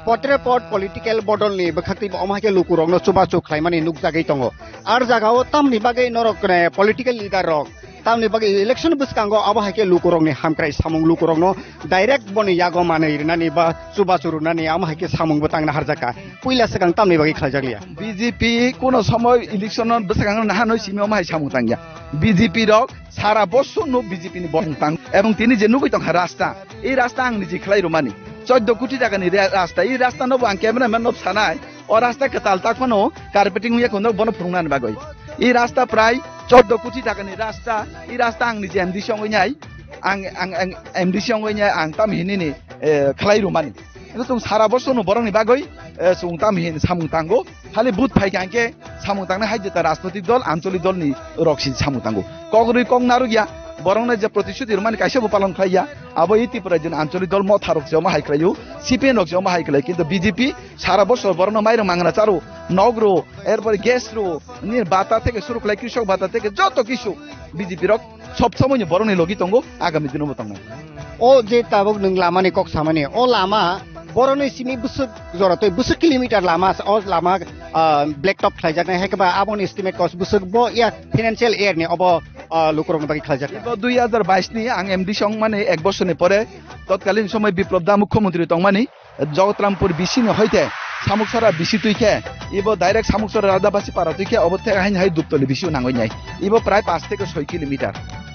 potre pot political bodolni bwkhak twi omo hai khe lukurokno chubachu khlaimani nukjagwi tongo. Ar jagao tamni bagwi norok, eh, political leader rok tamni bagwi election bwskango abo hai khe lukurokni hamkrai samung lukurokno direct boni yago manwi rinani ba chubachu runani amo hai khe samung bo tangna harjakha. Puila swkang tamni bagwi khlaijak liya. B J P kuno somoy election no bwskango nahanoi simi omo hai samung tangya. B J P rok sara bosor no B J P ni bosong tang ebong tini je nugwi tongkha rasta, ei rasta ang niji khlai rwmani choddo koti taka ni re-, rasta, ei rasta no bo ang camera man no sanai. O rasta kwtal tak phano carpeting wngya khe norok bono phunuknani bagwi. I rasta prai choddo koti taka ni rasta, i rasta ang niji M D C wngwi nai, ang, ang, ang M D C wngwi nai, ang tamo hinini, eh, khlai rwmani. Ino chwng sara bosor no borok ni bagwi, eh, chwng tamo hin samung tango. Khali vote phai kha hwnkhe samung tangnai hai jeta rajnotik dol, ancholik dol ni rok si samung tango. Kok rwi kok narwk ya, borok no je protishuti rwmani kaisa bo palon khlai ya. Abo i Tripura jin ancholik dol motha rok se omo hai khlai o, C P M rok se omo hai khlai, kintu B J P sara bosor borokno mairung mangna charo, nok rw, erpore gas rw, nini bata theke suru khlai, krisok bata theke joto kisu B J P rok sob somoy ni borokni logi tongo, agami dino bo tongnai. O je tabuk nwng lamani kok samani, o lama borokni simi bwswk jora twi bwswk kilometer lama, o lama, ah, black top khlaijaknai, hai khe ba aboni estimate cost bwswk bo ya financial year ni obo, ah, lukurokni bagwi khlaijaknai. Bo dui hajar bais ni ang M D C wngmani ek bosorni pore totkalin somoy Biplop da mukhyamantri tongmani, Jagatarampur B C ni hoite Samuksara B C twi khe, ibo direct Samuksara Radhabasi para twi khe, obo theke haino hai Duptoli B C o nangwi nai. Ibo prai panch theke soi kilometer.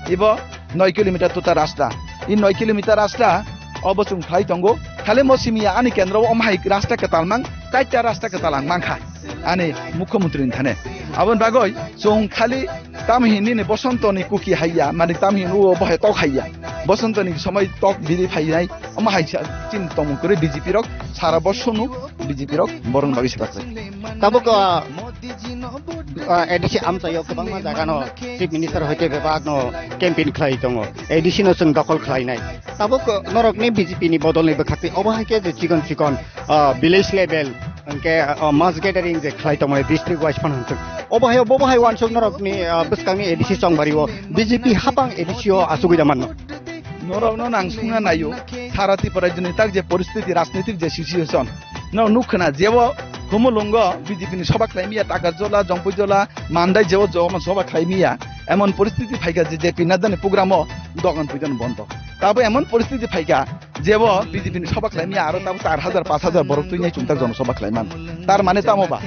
Ibo noi kilometer tuta rasta. I noi kilometer rasta obo chwng khlai tongo. Khali mo simi ya ani kendro o omo hai rasta kwtal mang, chaita rasta kwtal ang mankha. Ani mukhyamantri ni thane. Aboni bagwi chwng khali tamhinini Bosonto ni kuki haiya, mani tamhin o bohe tok haiya. Bosonto ni somoi tok biri phainai, omo hai sa chin tongmung kwrwi B J P rok sara bosono B J P rok borok bagwi swkakjak. Tabuk, ah, ah, A D C amchaio kwbangma jagano Chief Minister hoite bebakno campaign khlai tongo. A D C no chwng dokhol khlainai. Tabuk, ah, norokni B J P ni bodolni bwkhaktwi obo hai khe je chikon chikon, ah, village level hwnkhe, ah, mass gathering je khlai tongmani district wise phano hwnkhe Obo hai, bobo hai wansuk norokni, ah, bwskangni A D C chongbario B J P hapang A D C o achugwi da manno. Norokno nang sungna naio, sara Tripura rajyoni tak je poristiti, rajnitik je situation, norok nukkhwna jebo Khumulwngo B J P ni soba khlaimiya, Takarjola, Jompuijola, Mandai jebo joma soba khlaimiya, emon poristiti phaikha je J P Nadda ni program o dogan puidan bondo. Tabo emon poristiti phaikha, jebo B J P ni soba khlaimiya aro tabo char hajar, panch hajar borok twi nai chumtak jonosoba khlaiman. Tar mane tamo ba?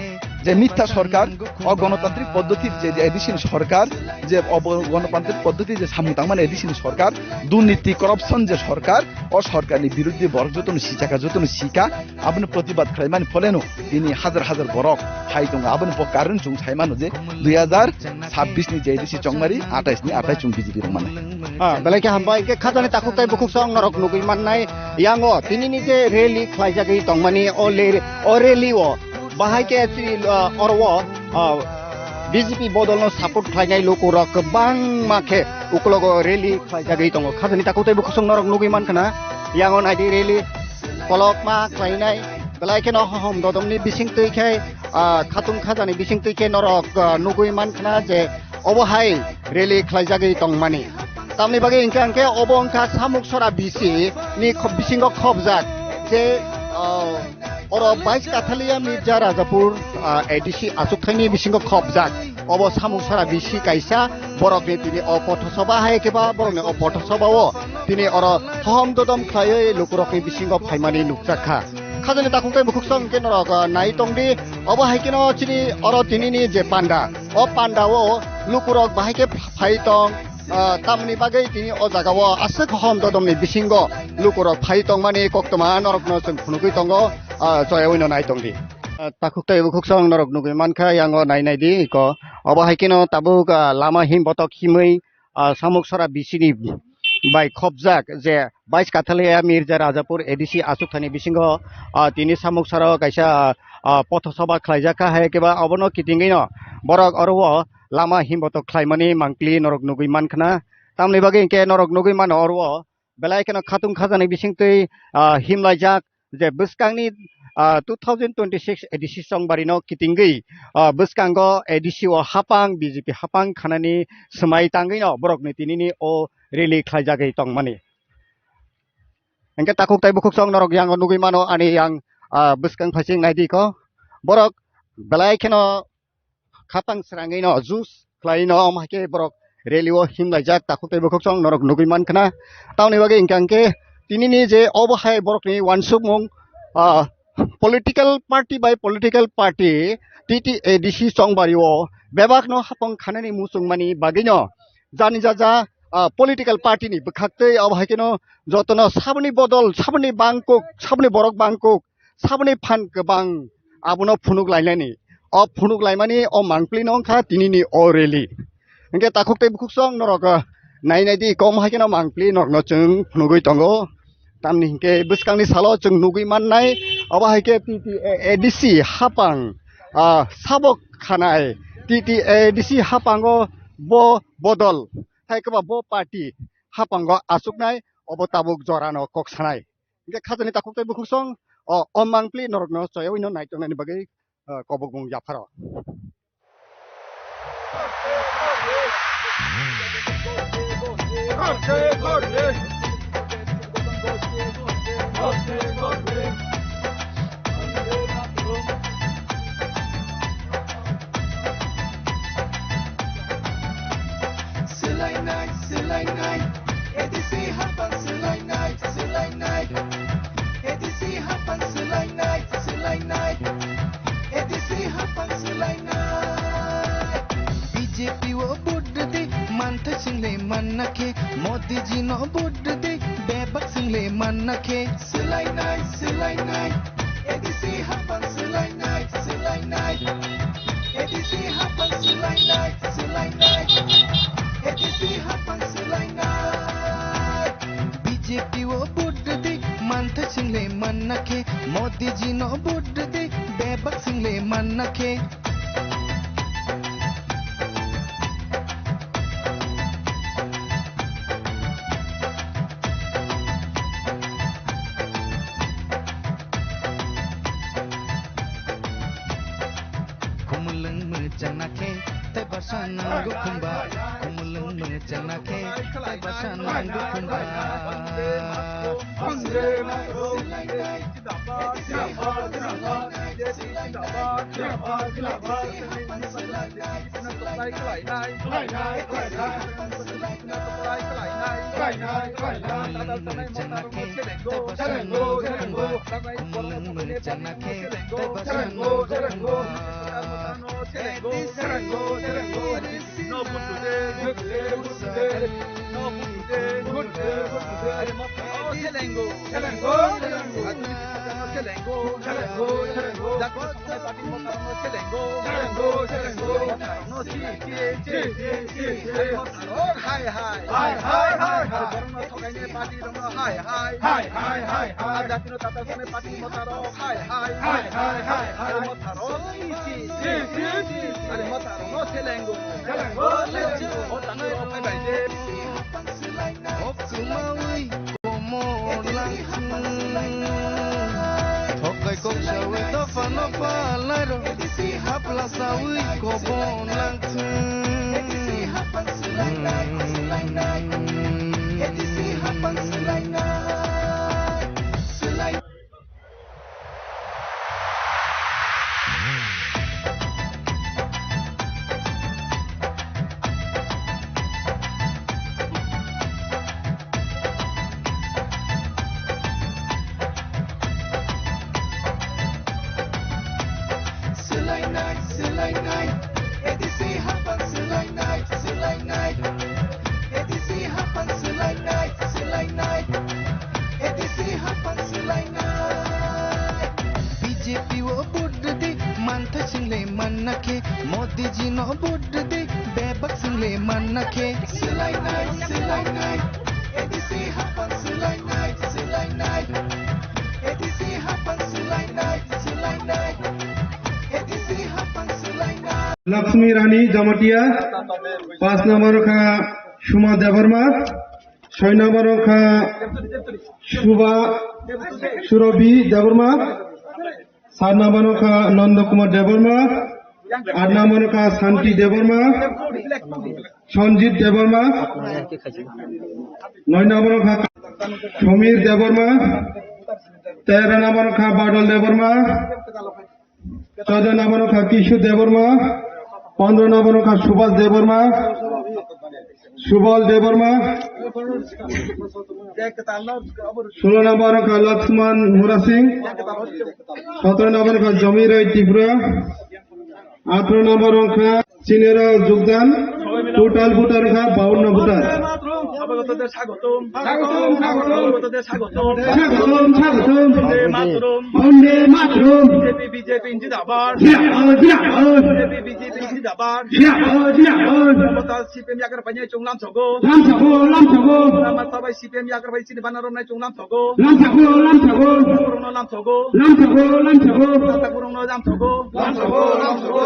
Je mitha sorkar, o gonotantrik poddoti je, je A D C ni sorkar, je obo gonotantrik poddoti je samung tangmani A D C ni sorkar, durniti corruption je sorkar, o sorkarni biruddhe borok jotono sichaka, jotono sika, aboni protibad khlaimani pholeno tini hajar hajar borok hai tongo. Aboni bo karon chwng sai mano je dui hajar sabbish ni je A D C chongmari, atais ni atais chwng B J P rwmani. Ah, belai khe hambai. Hwnkhe khajani takhuk tei bukhuk song norok nugwi mannai yango tinini je rally khlaijagwi tongmani o le-, o rally o bahai khe chini, ah, oro o, ah, B J P bodolno support khlainai lukurok kwbangma khe uklogo rally khlaijagwi tongo. Khajani takhuk tei bukhuk song norok nugwi mankha na yango naidi rally kolokma khlainai. Belai kheno hohom dodomni bisingtwi khe, ah, khatung khajani bisingtwi khe norok, ah, nugwi mankha na je obo hai rally khlaijagwi tongmani. Tamni bagwi hwnkha hwnkhe obo wngkha Samuksora B C ni khop-, bisingo khopjak je, ah, oro bais Kathalia Mirza Rajapur, ah, A D C achukthani bisingo khopjak. Obo Samuksora B C kaisa borokni tini o pothosoba hai khe ba borokni o pothosoba o tini oro hohom dodom khlaiwi lukurokni bisingo phaimani nukjakha. Khajani takhuk tei bukhuk song hwnkhe norok, ah, nai tongdi. Obo hai kheno chini oro tinini je panda, o panda o lukurok bahai khe phai tong, ah, tamni bagwi tini o jaga o aswk hohom dodomni bisingo lukurok phai tongmani koktwma norokno chwng phunugwi tongo, ah, choyawi no nai tongdi. Ah, takhuk tei bukhuk song norok nugwi mankha yango nai nai di iko. Obo hai kheno tabuk, ah, lama him botok himwi, ah, Samuksora B C ni bai khopjak je bais Kathalia Mirza Rajapur A D C achukthani bisingo, ah, tini Samuksora o kaisa, ah, pothosoba khlaijakha hai khe ba obono kitingwi no borok oro o lama him botok khlaimani mangpili norok nugwi mankha na. Tamni bagwi hwnkhe norok nugwi mano oro o belai kheno khatung khajani bisingtwi, ah, himlaijak je bwskangni, ah, two thousand twenty-six A D C chongbarino kitingwi, ah, bwskango A D C o hapang, B J P hapang khanani swmai tangwino borokni tinini o rally khlaijagwi tongmani. Hwnkhe takhuk tei bukhuk song norok yango nugwi mano ani yang, ah, bwskang phaising naidi ko. Borok belai kheno khatang srangwi no juice khlai no, omo hai khe borok rally o himlaijak takhuk tei bukhuk song norok nugwi mankha na. Tamoni bagwi hwnkha hwnkhe tinini je obo hai borokni uansukmung, ah, political party by political party T T A D C chongbario bebak no hapang khanani muchungmani bagwi no jani jaja, ah, political party ni bwkhaktwi obo hai kheno jotono saboni bodol, saboni bangkuk, saboni borok bangkuk, saboni phan kwbang abono phunuk lainani. O phunuk laimani o mangpili no wngkha tinini o rally. Hwnkhe takhuk tei bukhuk song norok, ah, nai nai di, kom hai kheno mangpili norokno chwng phunugwi tongo. Tamni hwnkhe bwskangni salo chwng nugwi mannai, obo hai khe T T A D C hapang, ah, sabok khanai, T T A D C hapango bo bodol, hai khe ba bo party hapango achuknai, obo tabuk jorano kok sanai. Hingke khajani takhuk tei bukhuk song, o, o mangpili norokno choyawi no naitok nani bagwi, o, kobok mung yapharo. Swlainai, swlainai, A D C hapang swlainai, swlainai. A D C hapang swlainai, swlainai. A D C hapang swlainai. B J P o vote rwdi, manthai swngli manna khe. Modi ji no vote rwdi, bebak swngli manna khe. Swlainai, swlainai. A D C hapang swlainai, swlainai. A D C hapang swlainai, swlainai. A D C hapang swlainai. B J P o vote rwdi, manthai swngli manna khe. Modi ji no vote rwdi, bebak swngli manna khe. Khumulwng mwchang na khe, Sanang gukumba, kumulung mechana khe, tai basanang gukumba. Hai, hai. Hai, hai, hai, hai. Borokno thokaini party rokno hai, hai. Hai, hai, hai, hai. Jatino tatal sanai party motharok hai, hai. Hai, hai, hai, hai. Motharok. Si, si, si, si. Are motharokno selengo. Selengo, selengo. O tatal rok phai bai de. Hok sumawi komo langsu. Thokai kok sawi dophano palairo. Hapla sawi kobo langsu. Swlainai, swlainai, A D C hapang swlainai, swlainai, A D C hapang swlainai, swlainai, A D C hapang swlainai. B J P o vote rwdi, manthai swingle manna khe, Modi ji no vote rwdi, bebak swingle manna khe. Swlainai, swlainai, A D C hapang swlainai, swlainai, A D C hapang swlainai, swlainai, A D C hapang swlainai. Lakshmi Rani Jamatia, pas number kha Suma Debbarma, soi number kha Suba Surabhi Debbarma, sat number kha Nanda Kumar Debbarma, at number kha Santi Debbarma, Sanjit Debbarma, noi number kha Samir Debbarma, tero number kha Badal Debbarma, chaudo number kha Kishu Debbarma, pondro number kha Subhas Debbarma, Subal Debbarma, solo number kha Lakshman Murasing, sotro number kha Jamir Rai Tripura, atro number kha Chinero Jogdan, total voter kha bawanno voter. স্বাগতম, স্বাগতম। স্বাগতম, স্বাগতম। স্বাগতম, স্বাগতম। বন্দে মাতরম। বন্দে মাতরম। BJP, BJP জিন্দাবাদ। জিন্দাবাদ, জিন্দাবাদ। BJP, BJP জিন্দাবাদ। জিন্দাবাদ, জিন্দাবাদ। মমতা সিপিএম ইয়াকার পাইনে চুং লামসাগো। লামসাগো, লামসাগো। লামা সাবাই সিপিএম ইয়াকার পাই সিনি বানারম নাই চুং লামসাগো। লামসাগো, লামসাগো। লামসাগো, লামসাগো। লামসাগো, লামসাগো। লামসাগো, লামসাগো। লামসাগো, লামসাগো।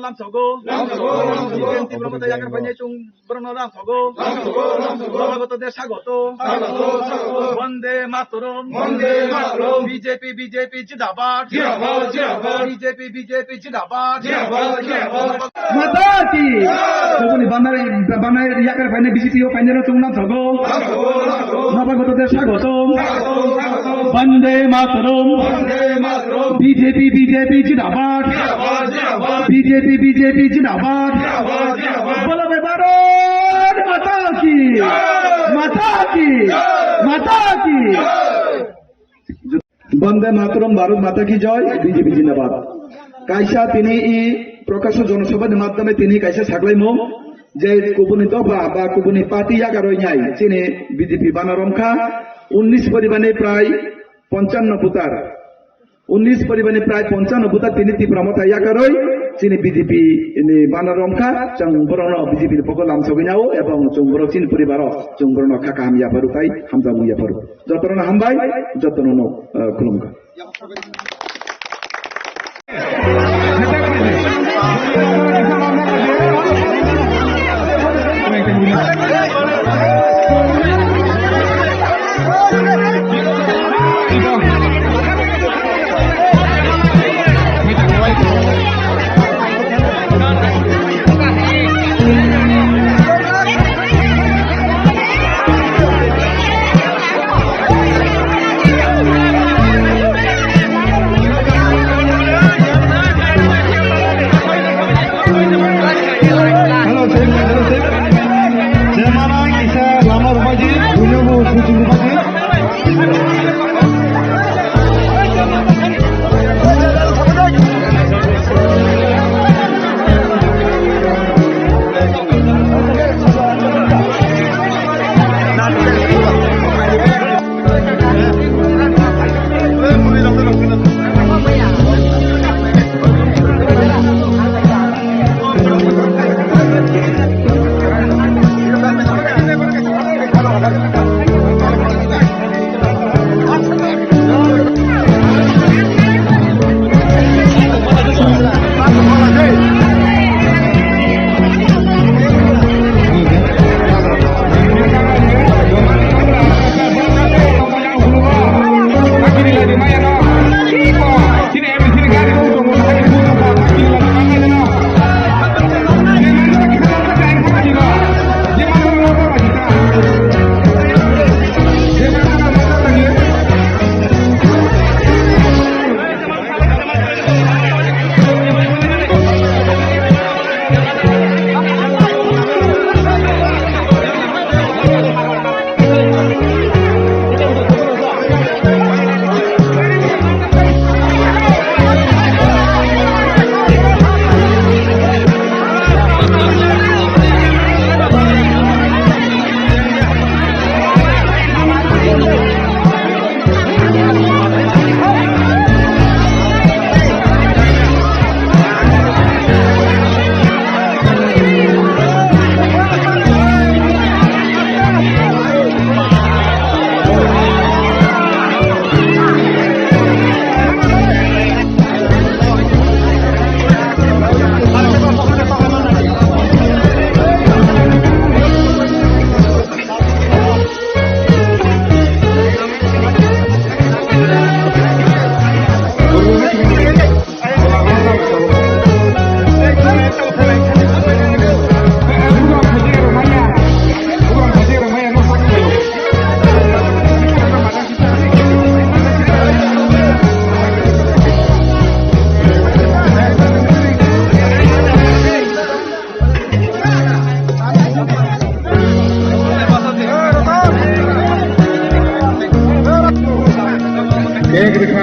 লামসাগো, লামসাগো। সিপিএম ত্রিপুরা মমতা ইয়াকার পাইনে চুং Borokno lamsogo. Lamsogo, lamsogo. Swagotode swagotom. Swagotom, swagotom. Bande Mataram. Bande Mataram. B J P, B J P jindabad. Jindabad, jindabad. B J P, B J P jindabad. Jindabad, jindabad. Mata ki. Jai. Kubuni banai, banai yakar paine B J P o paine ro chwng lamsogo. Lamsogo, lamsogo. Swagotode swagotom. Swagotom, swagotom. Bande Mataram. Bande Mataram. B J P, B J P jindabad. Jindabad, jindabad. B J P, B J P jindabad. Jindabad, jindabad. Bolo bhai Bharat Mata ki! Jai! Mata ki! Jai! Mata ki! Jai! Bande Mataram, Bharat Mata ki jai, B J P jindabad. Kaisa tini i Prakasho Jonosabha ni madhyame tini kaisa saklaimung je kubuni dopha ba kubuni party yakarwi nai chini B J P bana romkha unnish poribar ni prai ponchanno voter. Unnish poribar ni prai ponchanno voter tini Tipra Motha yakarwi chini B J P ni bana romkha, chwng borokno B J P ni pokol lamsogwi nao ebong chwng borok chini poribar o chwng borokno kha kaham yapharu tai hamjakmung yapharu. Jotono hambai, jotono no, eh, khulumkha.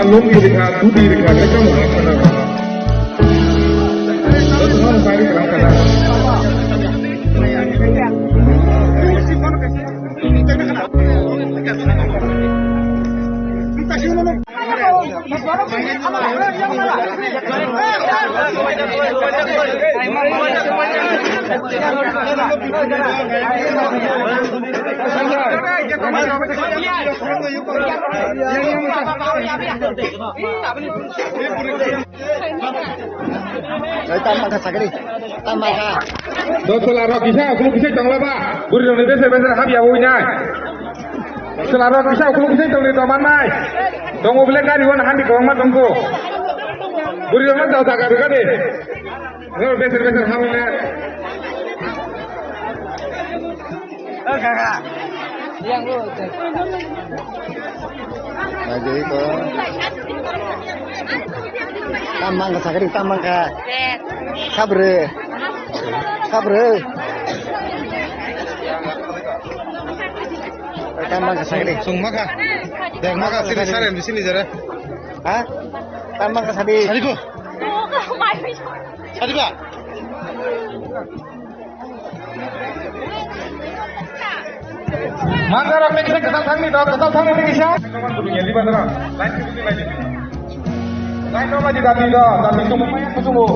Lungi rikha, dhoti rikha, khe tamo ma khana. Joto no sai rikha khana. Oi, tam mangkha sakri. Tam mangkha. Do chwla rok kisa, ukuluk kisa tongla ba. Bwrwi rokni beser beser hap ya oi nai. Chwla rok kisa, ukuluk kisa tongni to man nai. Tongo bile gari wan handi kwbangma tongkho. Bwrwi rokno jao jaga rwkha de. Rok beser beser hap oi nai. Lagi ko. Tam mangkha sakri, tam mangkha. Sabre. Sabre. Tam mangkha sakri. Sung mangkha. Dek mangkha sini sare sini jare. Ha? Tam mangkha sakri. Sari ko. Sari ba. Manjaro mekse kwtal thangni do, kwtal thangni tei kisa. Lain no madi dati do, dati tumu maya kutumu.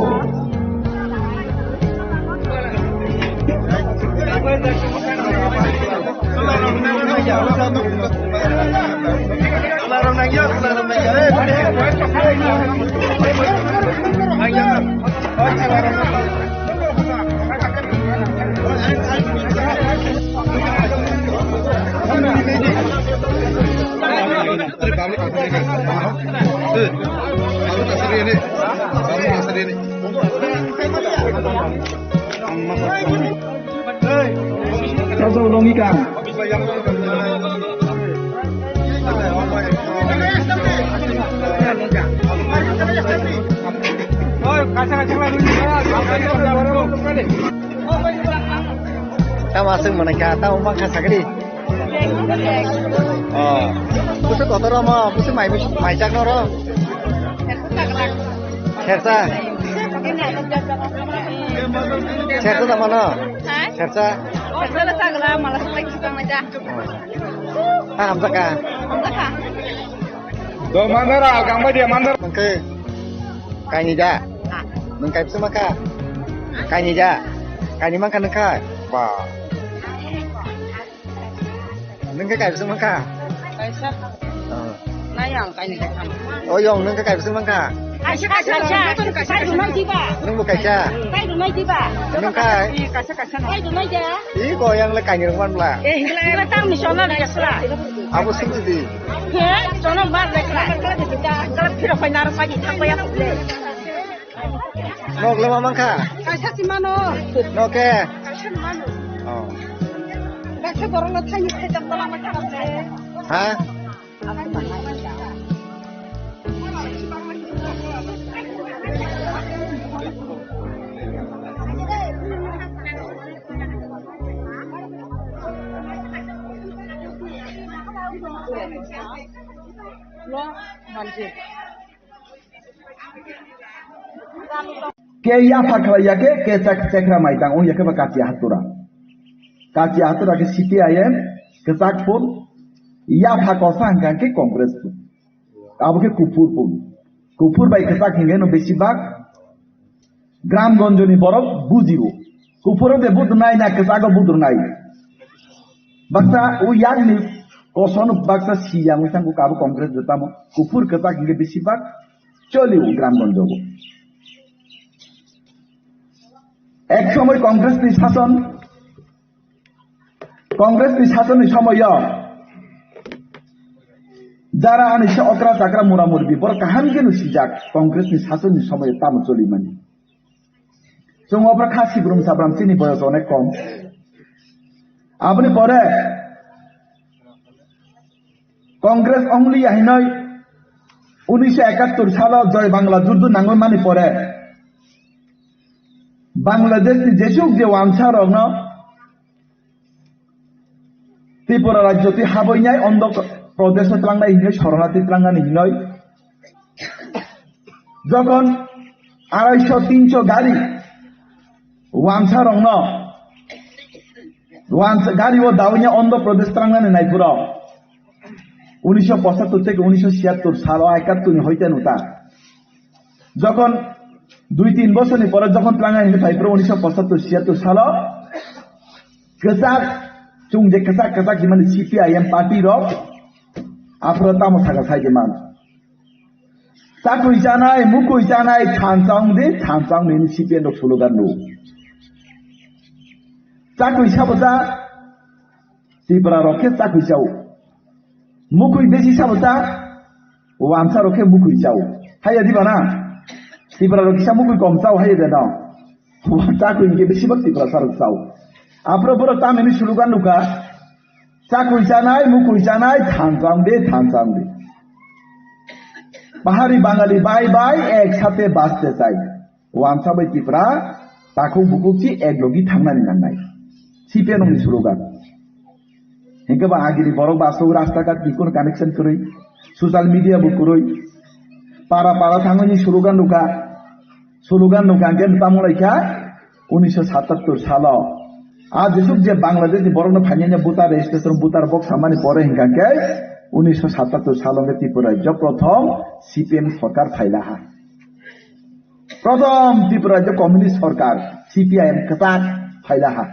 Kau tahu dong ikan. Tamo aswk mwnai kha, tamo mangkha sakri. Oh. Busu kotor omo, busu mai, mai jak noro. Sersa. Sersa tamo no. Sersa. Oh. Ah, hamjak kha. Do mandara, kang bai dia mandar. Mangke. Kaini da. Nang kai psuma kha. Kaini da. Kaini mangkha nang kha. Ba. Nang kai psuma kha. Kaisa. Oh. Nai ang kaini da. Oh, yong nang kai psuma kha. Kaisa, kaisa, kaisa. Kai dunai diba. Nang bo kaisa. Kai dunai diba. Nang kai. Kaisa, kaisa. Kai dunai da. Ih, kok yang le kaini rong man bla. Eh, hingla tang ni sono le sla. Abo sumti di. He, sono mar le sla. Kala phiro phai naro pagi thang paya le. Nok le mamang kha. Kaisa si mano. Nok ke. Kaisa mano. Oh. Kaisa borok le thani khai jam bala ma kha le. Ha? Ke yapha khlai ya khe, ke chak-, chekra mai tang, o ya khe ba kachi hatura. Kachi hatura khe C P I M, kwchak phun, yapha kosa hwnkha khe Congress phun. Abo khe kuphur phun. Kuphur bai kwchak hwnkhe no besi bak Gramgonjoni borok bujigo. Kuphuro de budur nai na kwchago budur nai. Baksa o yakni kosono baksa siyang wngkha kabo Congress de tamo. Kuphur kwchak hwnkhe besi bak choli o Gramgonjogo. Ek somoy Congress ni sason Congress ni sasonni somoyo jara ani se okra chakra mura murbi borok kaham khe no sijak Congress ni sasonni somoyo tamo cholimani. Chwng obra kha sibrum sabram chini boyos onek kom. Aboni pore Congress only ya hinoi unisho ekattor salo Joy Bangla juddu nangwi mani pore Bangladesh ni jesuk je wansa rokno Tripura rajyo twi habwi nai Andhra Pradesh o tlangnai hinoi, Sharanarthi tlangnani hinoi, Jokon arai sho tin sho gari wansa rokno, wansa gari o dawinya Andhra Pradesh trangnani naiphuru unisho pochattor theke unisho chiyattor salo ekattor ni hoite nuta. Jokon dui tin bosorni pore jokon trangnani naiphuru unisho pochattor chiyattor salo kwchak, chwng je kwchak kwchak himani C P I M party rok aphuru tamo sakha sai de man. Chakwi chanai, mukwi chanai, thansa wng di, thansa wng nini C P M rok slogan rw. Chakwi sabo cha, Tipra rok khe chakwi chao. Mukwi besi sabo cha, wansa rok khe mukwi chao. Haiya diba na? Tipra rok kisa mukwi kom chao, haiya de no? Chakwi hwnkhe besibak Tiprasa rok chao. Aphuru borok tamini slogan rwkha, chakwi chanai, mukwi chanai, thansa wng di, thansa wng di. Pahari Bangali bye bye, ek sathe baste chai. Wansa bai Tipra, takhuk bukhuk si ek logi thangnani nangnai. C P M ni slogan. Hinkhe ba agini borok ba aswk rasta ghat ni kono connection kwrwi, social media bo kwrwi. Para para thangwi ni slogan rwkha. Slogan rwkha hwnkhe tamo laikha unisho satattor salo. A jesuk je Bangladesh ni borok no phainai voter registration, voter box samani pore hinkha khe unisho satattor salo hwnkhe Tripura rajyo prothom C P M sorkar phailaha. Prothom Tripura rajyo communist sorkar C P I M kwchak phailaha.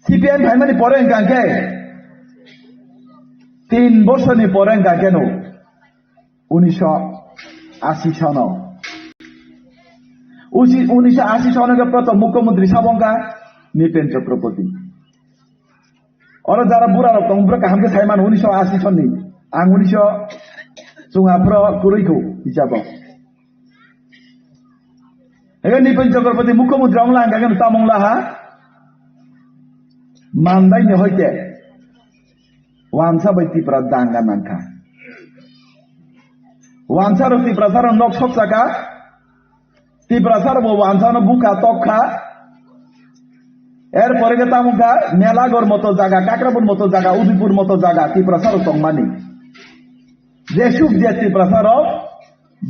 C P I M phaimani pore hinkha khe tin bosorni pore hinkha khe no unisho asi sono. Usi-, unisho asi sono khe prothom mukhyamantri sabo wngkha Nipen Chakraborty. Oro jara bura rok tong, bura kaham khe sai mano, unisho asi sonni. Ang unisho chunga phro kwrwi kho, hisabo. Ego Nipen Chakraborty mukhyamantri wngla ang kageno tamo wngla ha. Mandai ni hoite. Wansa bai Tipra danga nangkha. Wansa rok Tiprasa rok nok sok saka. Tiprasa rok bo wansa no bukha tok kha. Er pore ke tamo kha Melagor moto jaga, Kakrabun moto jaga, Udaipur moto jaga, Tiprasa rok tongmani. Jesuk je Tiprasa rok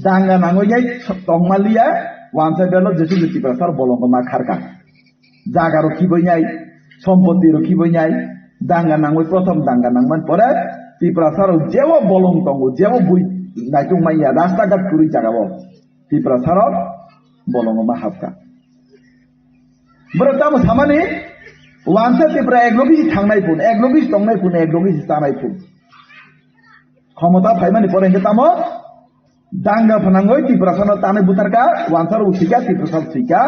danga nangoi nai tongmaliya, wansa belo jesuk je Tiprasa rok bolong ma kharka. Jaga rok khibai nai, sompoti rok khibai nai, danga nangoi prothom danga nangman pore Tiprasa rok jebo bolong tongo, jebo bui naitung manya, rasta ghat kwrwi jaga o Tiprasa rok bolong ma hapka. Borok tamo samani wansa Tipra ek logi si thangnai phun, ek logi si tongnai phun, ek logi si chanai phun. Khomota phaimani pore hwnkhe tamo danga phanangoi Tiprasano tanwi butharkha, wansa rok thwikha, Tiprasa rok thwikha.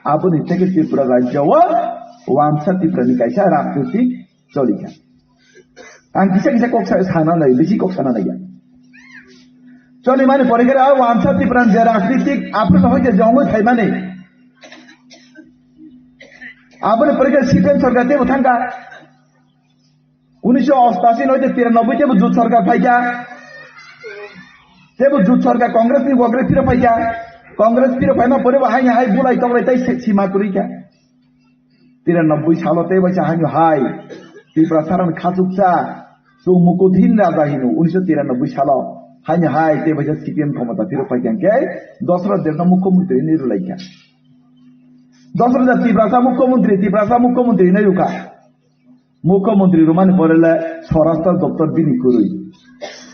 Aboni theke Tripura rajyo o wansa Tiprani kaisa rajnitik cholikha. Ang kisa kisa kok sa-, sana nai, bisi kok sana nai ya. Cholimani pore khe wansa Tiprani je rajnitik aphuru hoite jongoi phaimani. Aboni pore khe C P M sorkar tebo thangkha. Unisho ostashi noite tiranoboi tebo jut sorkar phaikha. Tebo jut sorkar Congress ni wagre phiro phaikha. Congress phiro phaima pore bo haino hai bulai toklai tai se-, sima kwrwi kha. Tiranoboi salo tei baisa haino hai Tiprasa rokni khachuksa chwng Mukuthin Raja hino unisho tiranoboi salo haino hai tei baisa C P M khomota phiro phaikha hwnkhe Dasarath Debno mukhyamantri hinwi rwlaikha. Dasarath Deb Tiprasa mukhyamantri, Tiprasa mukhyamantri hinwi rwkha. Mukhyamantri rwmani pore le Swarashtra doptor bini kwrwi.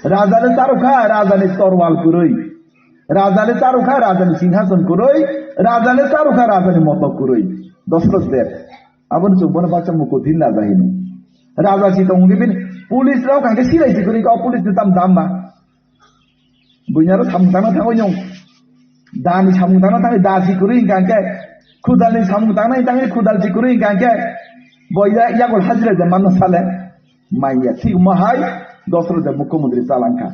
Raja le charwkha, rajani torwal kwrwi. Raja le charwkha, rajani singhason kwrwi. Raja le charwkha, rajani motok kwrwi. Dasarath Deb. Aboni chwng bono baksa Mukuthin Raja hino. Raja si tongwi bini police rok hwnkhe silai si kwrwi kha, o police ni tam dam ba. Buini aro samung tangna thangwi nung. Dani samung tangna thangwi da si kwrwi hwnkha hwnkhe. Khudalni samung tangna thangwi khudal si kwrwi hwnkha hwnkhe. Bo ya-, yagul hajira de manna sale. Manya thik mo hai Dasarath Deb mukhyamantri chalangkha.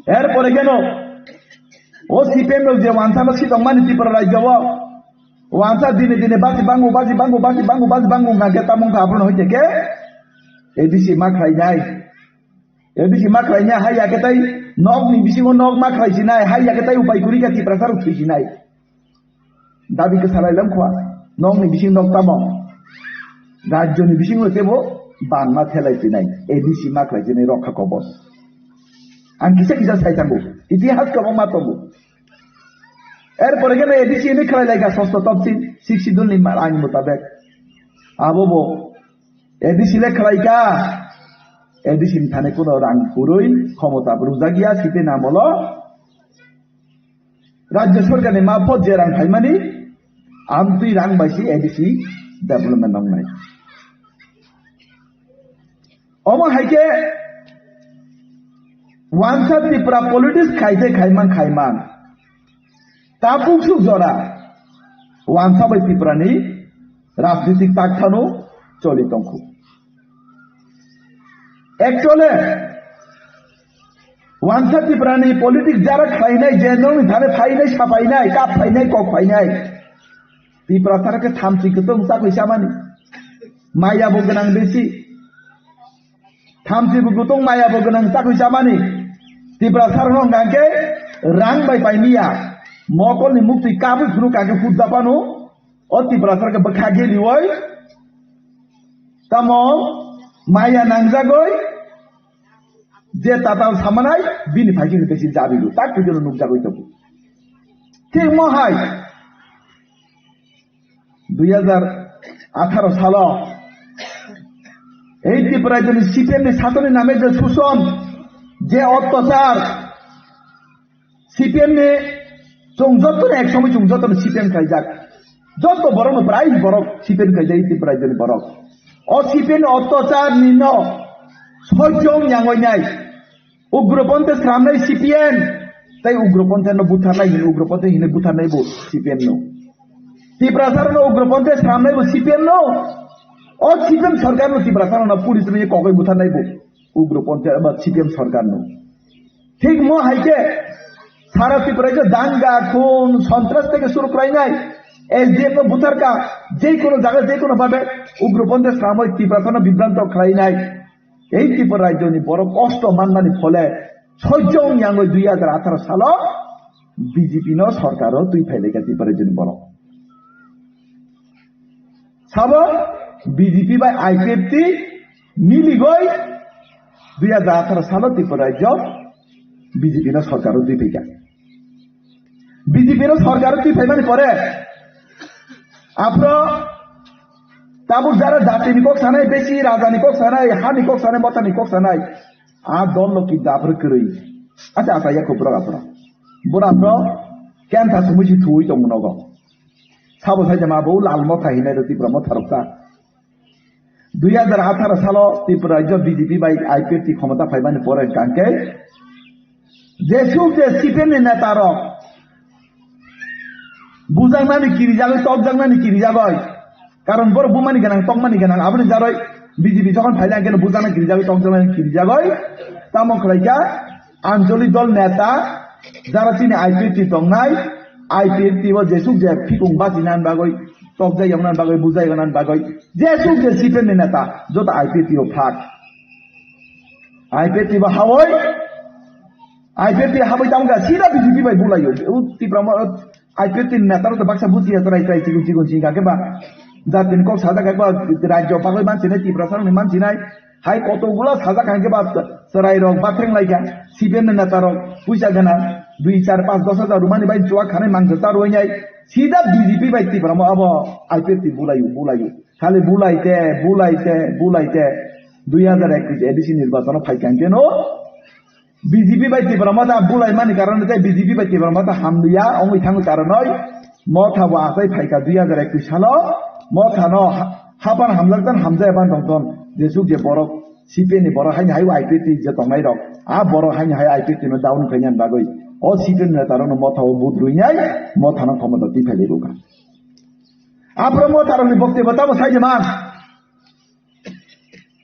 Er pore keno o C P M rok je wansa no sitongmani Tripura rajyo o. Wansa dini dini basi bangu, basi bangu, basi bangu, basi bangu hwnkha hwnkhe tamo wngkha aboni hoite khe A D C ma khlainai. A D C ma khlainai, hai ya khe tai nokni bisingo nok ma khlai sinai, hai ya khe tai upai kwrwi kha Tiprasa rok thwi sinai. Dabi khe salai lam khwa, nokni bising nok tamo. Rajyoni bisingo tebo bangma thelai sinai, A D C ma khlai sinai rokha kobor. Ang kisa kisa sai thango. Itihas kwbangma tongo. Erpore khe no A D C ni khlai lai kha sosto topsi sixth schedule ni ma-, ain mutabek. Abo bo A D C le khlai kha. A D C ni thani kuno rang kwrwi khomota rwjak ya site namolo. Rajya sorkar ni mapho je rang phaimani amtwi rang bai si A D C development wngnai. Omo hai khe wansa Tripura politics khai khe khaimang khaimang. Tabuk suk jora wansa bai Tripura ni rajnitik tak thano choli tongkhu. Actually, wansa Tripura ni politics jara khlainai, je nongni thani phainai, saphainai, kap phainai, kok phainai. Tripura sara khe thamchi kwtwng chakwi chamani. Maya bo gwnang besi. Thamchi bo kwtwng maya bo gwnang chakwi chamani. Tripura sara no hwnkha khe rang bai paimiya. Mokolni muktwi kabwi phunuk kha khe hut japano. O Tripura sara khe bwkha geliwi. Tamo maya nangjagwi. Je tatal samanai bini phaikhe besi jabigo. Tak pujolo nukjagwi tongo. Thik mo hai. Dui hajar atharo salo ei Tripura rajyoni C P M ni sasoni name je suson, je ottachar, C P M ni chwng jotono ek somoi chwng jotono C P M khlaijak. Joto borokno prai borok C P M khlaijak ei Tripura rajyoni borok. O C P M ni ottachar ni no sojong yangoi nai. Ugroponte sramnai C P M, tei ugroponte no butharnai hin, ugroponte hinwi butharnai bo C P M no. Tiprasa no ugroponte sramnai bo C P M no. O C P M sarkar no Tiprasa no police ni kokoi butharnai bo ugroponte ba C P M sarkar no. Thik mo hai khe sara Tripura je danga, khun, sontras theke suru khlainai, S D F no butharka, je kono jaga, je kono babe ugroponte sramoi Tiprasa no bibranto khlainai. Ei Tripura rajyoni borok kosto manmani phole sojong yangwi dui hajar atharo salo B J P no sorkaro twi phailaikha Tripura rajyoni borok. Sabo B J P bai I P F T miligoi dui hajar atharo salo Tripura rajyo B J P no sorkaro twi phaikha. B J P no sorkar twi phaimani pore aphro tabuk jara jatini kok sanai, besi rajani kok sanai, hani kok sanai, mothani kok sanai, a dol no kinta aphro kwrwi. Acha, acha, ya kubrok aphro. Bura aphro kentha sumui si thuwi tong nogo. Sabo sai jama bo lal motha hinai do Tipra motha rok ta. Dui hajar atharo salo Tripura rajyo B J P bai I P F T khomota phaimani pore hwnkhe jesuk je C P M ni neta rok bujaknani kirijagwi, tokjaknani kirijagwi, karon borok bumani gwnang, tokmani gwnang, aboni jaroi B J P jokhon phaile hwnkhe bujaknani kirijagwi, tokjaknani kirijagwi, tamo khlaikha Anchalik dol neta, jara chini I P F T tongnai, I P F T o jesuk je phikung bachina bagwi, tokjak yongna bagwi, bujai yongna bagwi, jesuk je C P M ni neta, joto I P F T o phak. I P F T bo hawoi, I P F T haboi tamga sida B J P bai bulaio. U Tipra mo, I P F T ni neta rok baksa bujiya chwrai chwrai chikon chikon singka khe ba. Jatini kok sajak khe ba rajyo bagwi mansinai, Tiprasa rokni mansinai. Hai kotokgula sajak hai khe ba chwrai rok bathreng lai kha. C P M ni neta rok puisa gana dui, char, panch, dos hajar rumani bai chuak khanai mangsa cha ruinai. Sida B J P bai Tipra mo abo I P F T bulaio, bulaio. Khali bulaite, bulaite, bulaite. Dui hajar ekwis A D C nirbachono phai kha khe no. B J P bai Tipra Motha bulai mani karon tei B J P bai Tipra Motha hamliya wngwi thangwi karonoi Motha bo achai phaikha dui hajar ekwis salo. Motha no ha-, hapan hamjak tang hamjaya ban tong ton jesuk je borok C P M ni borok haini hai I P F T je tongnai rok, a borok haini hai I P F T no down khainani bagwi o C P M neta rok no Motha o vote rwinai Motha no khomota twi phai lai rwkha. Aphro Motha rok ni bokti bo tamo sai je man.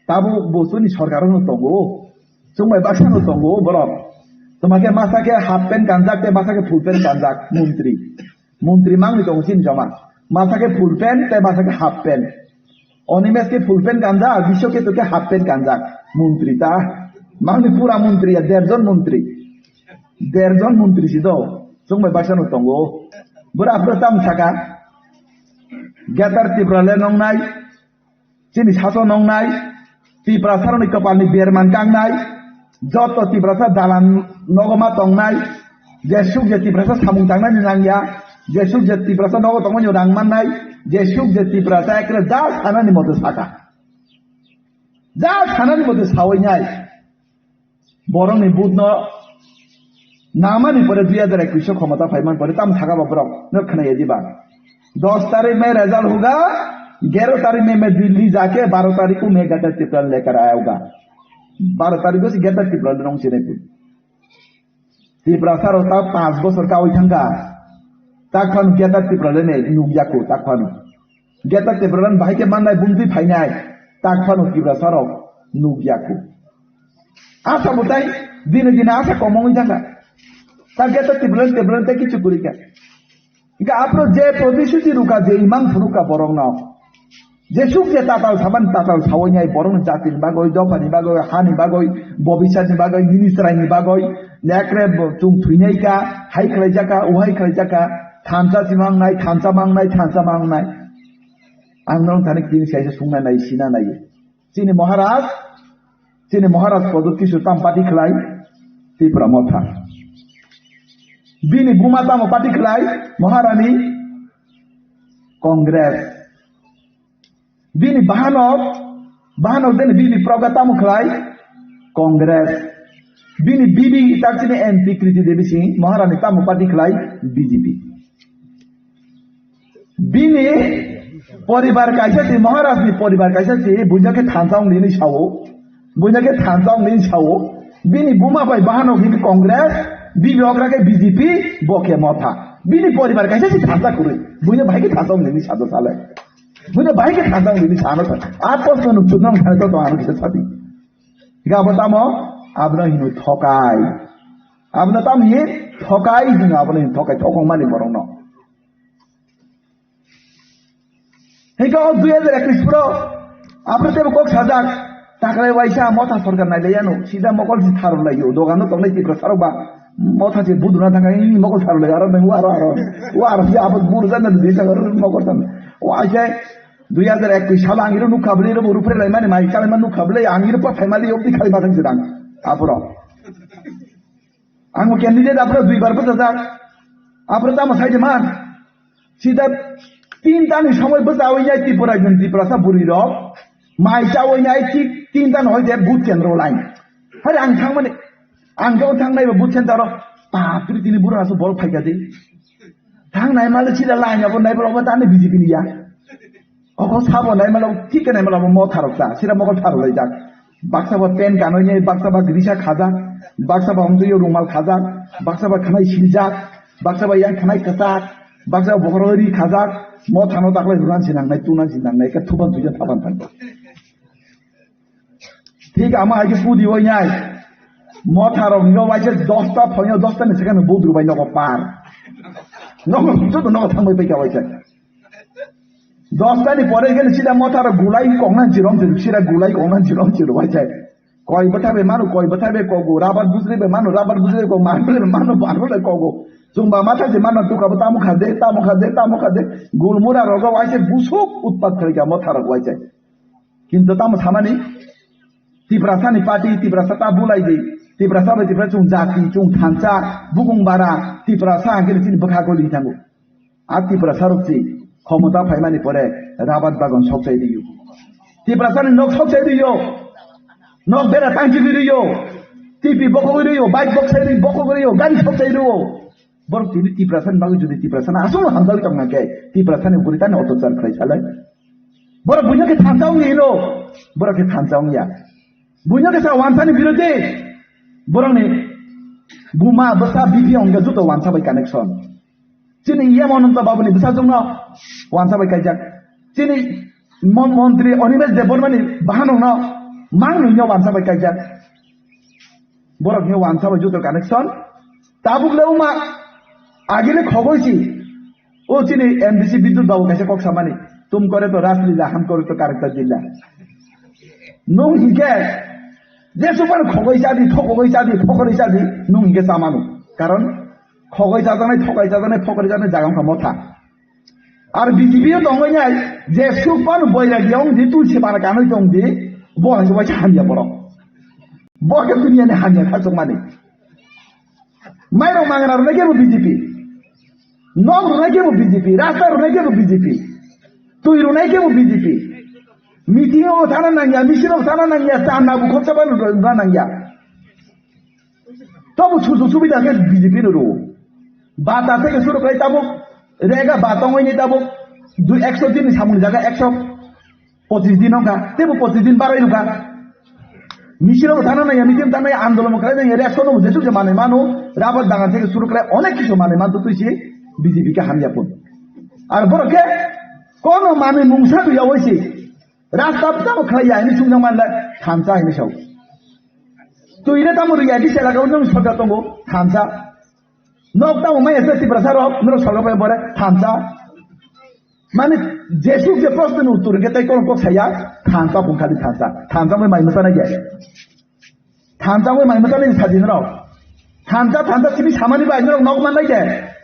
Tabuk bo chini sorkar no tongo, chwng bai baksa no tongo borok. Toma khe masa khe half pant kanjak tei masa khe full pant kanjak montri. Montri mangni tongo chini joma. Masa khe full pant tei masa khe half pant. Onimes khe full pant kanjak, Biswa khe to khe half pant kanjak. Montri ta mangni pura montri ya derjon montri. Derjon montri si do. Chwng bai baksa no tongo. Bura aphro tam saka. Gatar Tipra le nongnai. Chini saso nongnai, Tiprasarokni kwpalni berman kangnai, Joto Tiprasa dalan nogo ma tongnai, jesuk je Tiprasa samung tangnani nangya, jesuk je Tiprasa nogo tongmani rang mannai, jesuk je Tiprasa ekre ja sanani mote saka. Ja sanani mote sawi nai. Borokni budno namani pore dui hajar ekwis o khomota phaiman pore tam thaka ba borok no khwnaya diba. Dos tarik me result hoga, gero tarik me me Delhi jake, baro tarik ko me Greater Tipraland lekar ayauga. Baro tarik ko si Greater Tipraland rong sinai pun. Tiprasa rok ta panch bosor kawi thangka. Tak phano Greater Tipraland ne nukya ko tak phano. Greater Tipraland bahai khe mannai bumtwi phainai. Tak phano Tiprasa rok nukya ko. Asa bwtai dine dine asa kom wngwi thangkha. Ta Greater Tipraland, Tipraland tei kichu kwrwi kha. Hingke aphuru je protisuchi rwkha, je imang phunukha borokno. Jesuk je tatal saban tatal sawi nai borokni jatini bagwi, dophani bagwi, hani bagwi, bobisatni bagwi, nini chwraini bagwi, nekre bo chwng thwinai ka, hai khlaijak ka, uhai khlaijak ka, thansa si mangnai, thansa mangnai, thansa mangnai. Ang norok thani tini saisa sungna nai, sina nai. Chini Maharaj, chini Maharaj Pradyut Kishore tamo party khlai? Tipra Motha. Bini buma tamo party khlai? Maharani Congress. Bini bahanok, bahanok deni bini proga tamo khlai? Congress. Bini bibi tak chini M P Kriti Devi Singh Maharani tamo party khlai? B J P. Bini poribar kaisa si, Maharaj ni poribar kaisa si, buino khe thansa wng nini sao, buino khe thansa wng nini sao, bini buma bai bahanok hini Congress, bibi okra khe B J P, bo khe Motha. Bini poribar kaisa si thansa kwrwi, buino bahai khe thansa wng nini sado sale. Buino bahai khe thansa wng nini sano sa. A post no nuk chukna wng thani to to ano kisa sadi. Ga bo tamo, abono hino thokai. Abono tamo hi thokai hino, abono hino thokai, thokong mani borok no. Hingke o dui hajar ekwis pro, aphuru tebo kok sajak, taklai waisa Motha sorkar nailaiyano, sida mokol si tharwlaiyo, dogano tongnai Tiprasa rok ba, Motha se buduna thangkha, ing mokol tharwlaiyo, aro nang aro, aro, o aro se abo burjak na dui thangkha, aro mokol tang. O aise dui hajar ekwis salo ang iro nukha bwlai, iro bo ruphre laimani, mai kalaima nukha bwlai, ang iro pa phaimali, obdi khalai ma thang se dang, aphuru. Ang bo candidate aphuru duibar bwsajak. Aphuru tamo sai de man. Sida tinta ni somoi bwsa oi yai Tripura ni Tiprasa bwrwi rok. Mai cha oi yai thik tinta no hoide booth kendro line. Hari ang thang mani. Ang khe thang nai ba booth center ro. Bapre tini bura asu bol phaika de. Thang nai male sida line abo nai bolo tani B J P ni ya. Oko sabo nai malo, thik nai malo, mo tharok ta, sira mokol tharok lai jak. Baksa bo pen kanoi nai, baksa ba grisa khajak, baksa ba hongtwi rumal khajak, baksa ba khanai siljak, baksa ba yang khanai kwchak, baksa ba bokhoro ri khajak, mo thano taklai runan sinang nai, tunan sinang nai, ka thuban tuja thaban tang. Thik ama hai khe pudi oi nai. Mo tharok ni waise dosta phoyo, dosta ni sekan budru bai nogo par. Nogo joto nogo thangbai pai ka waise. Dosta ni pore gele sida Motha rok gulai kongna jirong jirong, sida gulai kongna jirong jirong bai chai. Koi bwtha bai manu, koi bwtha bai kogo, rabar bujri bai manu, rabar bujri bai kogo, marble bai manu, marble bai kogo. Chumba Motha je manu tuka bo tamo kha de, tamo kha de, tamo kha de. Gulmura rogo waise busuk utpat khlai ka Motha rok bai chai. Kintu tamo samani Tiprasa ni party, Tiprasa ta bulai di, Tiprasa bai Tiprasa chung jati, chung thansa, bukung bara, Tiprasa hingke chini bwkha goli thango. A Tiprasa rok si khomota phaimani pore rabat bagan sok chai riyo. Tiprasa ni nok sok chai riyo. Nok bera tangchi riyo. T V bokogwi riyo, bike bok sai riyo, bokogwi riyo, gari sok chai riyo. Borok tini Tiprasa ni bagwi jodi Tiprasa no aswk hamjagwi tongna khe Tiprasa ni bwrwi tani otachar khlai salai. Borok buino khe thansa wngya hino. Borok khe thansa wngya. Buino khe sa wansa ni birodhi. Borok ni buma bwsa B P wngya joto wansa bai connection. Chini E M Ananta Babu ni bwsajwk no wansa bai kaijak. Chini mon-, montri Animesh Debbarma ni bahanok no mang nungya wansa bai kaijak. Borok ni wansa bai joto connection. Tabuk le wngma agini khogoi si. O chini M D C Bidyut Babu kaisa kok samani. Tum kore to Raslila, ham kore to Karakta Dilla. Nung hinkhe, jesu pan khogoi chadi, thokogoi chadi, phokori chadi, nung hinkhe chamanu. Karon, khogoi chajaknai, thokai chajaknai, phokori chajaknai jaga wngkha Motha. Ar B J P o tongoi nai, jesu pan boiragi wng di, tulsi bara kanoi tong di, bo hai se waisa hamya borok. Bo khe duniani hamya khachukmani. Mairok mangna rwnai khe bo B J P. Nok rwnai khe bo B J P. Rasta rwnai khe bo B J P. Twi rwnai khe bo B J P. Meeting o thana nangya, misil o thana nangya, chanda bo khorsa bai rwna nangya. Tobo sujuk subida khe B J P no rwo. Bata theke suru khlai tabuk, rega ba tongwi ni tabuk, dui, ekso din ni samung jaga ekso pochis din wngkha, teibo pochis din barai rwkha. Misil o thana nangya, meeting thana nangya, andolon khlai nangya, rega sono jesuk je manwi mano, rabar dagan theke suru khlai onek kisu manwi manto twi se B J P khe hamya phun. Ar borok khe kono manwi mungsa rwya oi se, rasta tamo khlai ya hini sumjak manle thansa hini sao. Twi le tamo rwya di sela kau nung soja tongo thansa. Nok tamo maya se Tiprasa rok, norok salo pai bore thansa. Mane jesuk je proshno ni uttor hingke tei kono kok saya thansa phung khali thansa. Thansa mai mai masa nai je. Thansa mai mai masa nai sajin rok. Thansa thansa simi samani bai norok nok man nai je.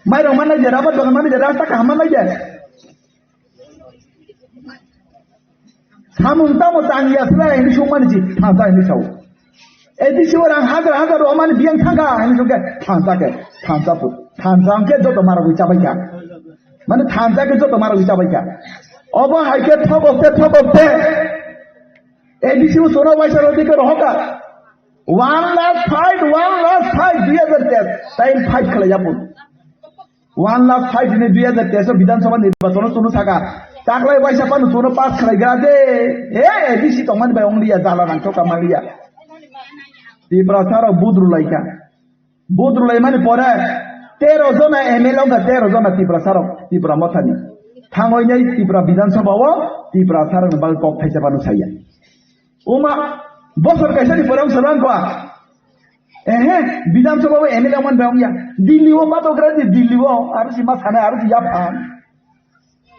Mai rok man nai je, rabat bagan man nai je, rasta kaham man nai je. Samung tamo tangya sila hini sungmani ji thansa hini sao. A D C o rang hajar hajar romani biyang thangka hini sungke thansa ke thansa pu thansa ke joto mara gwi chabai kha. Mane thansa ke joto mara gwi chabai kha. Obo hai ke thobok te thobok te A D C o sora waisa rodi ke rohoka. One last fight, one last fight, dui hajar teis time fight khlai yapun. One lakh five hini dui hajar teis o Bidhan Sabha nirbachon o chwngno saka. Taklai waisa phano chwngno pass khlai gra de. He, A D C tongmani bai wng liya, jala nangthok ka man liya. Tiprasa rok budru lai kha. Budru lai mani pore tero jona M L A wng kha, tero jona Tiprasa rok, Tipra Mothani. Thangwi nai Tipra Bidhan Sabha o Tiprasa rok ni bagwi kok thaisa phano saya. Oma, bosor kaisa ni pore wng salo ang kha. Ehe, Bidhan Sabha o M L A man bai wngya. Delhi o ma to gra di, Delhi o, aro si ma sana, aro si ya phan.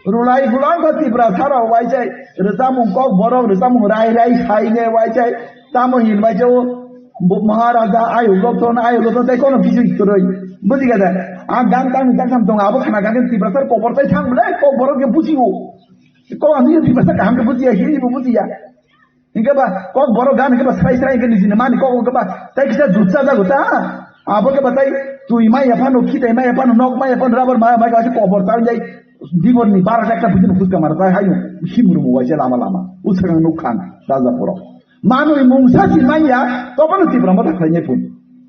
Rulai gulang ko Tipra sara waisai, rwchapmung kok borok, rwchapmung rai rai sai ne waisai, tamo hin waisai o, bo-, Maharaja, ayo loton, ayo loton, tai kono kisi kwrwi. Buji gada, a gang tang, gang tang tong, abo khana gang Tipra sar kobor tai thang bwlai, kok borok ke buji o. Kok ani Tipra sar kaham ke buji ya, hini bo buji ya. Hingke ba kok borok gan hingke ba srai srai hingke nijini mani kok hingke ba tai kisa jutsa jago ta. Abo ke ba tai twi maya phano, khitai maya phano, nok maya phano, rabar maya, maya kok borok ta jai dibor ni baro ekta bujin phuska mara tai hayo himru mu waise lama lama usang nuk khan raja borok. Manwi mungsa si maya to bono Tipra Motha khlainai phun.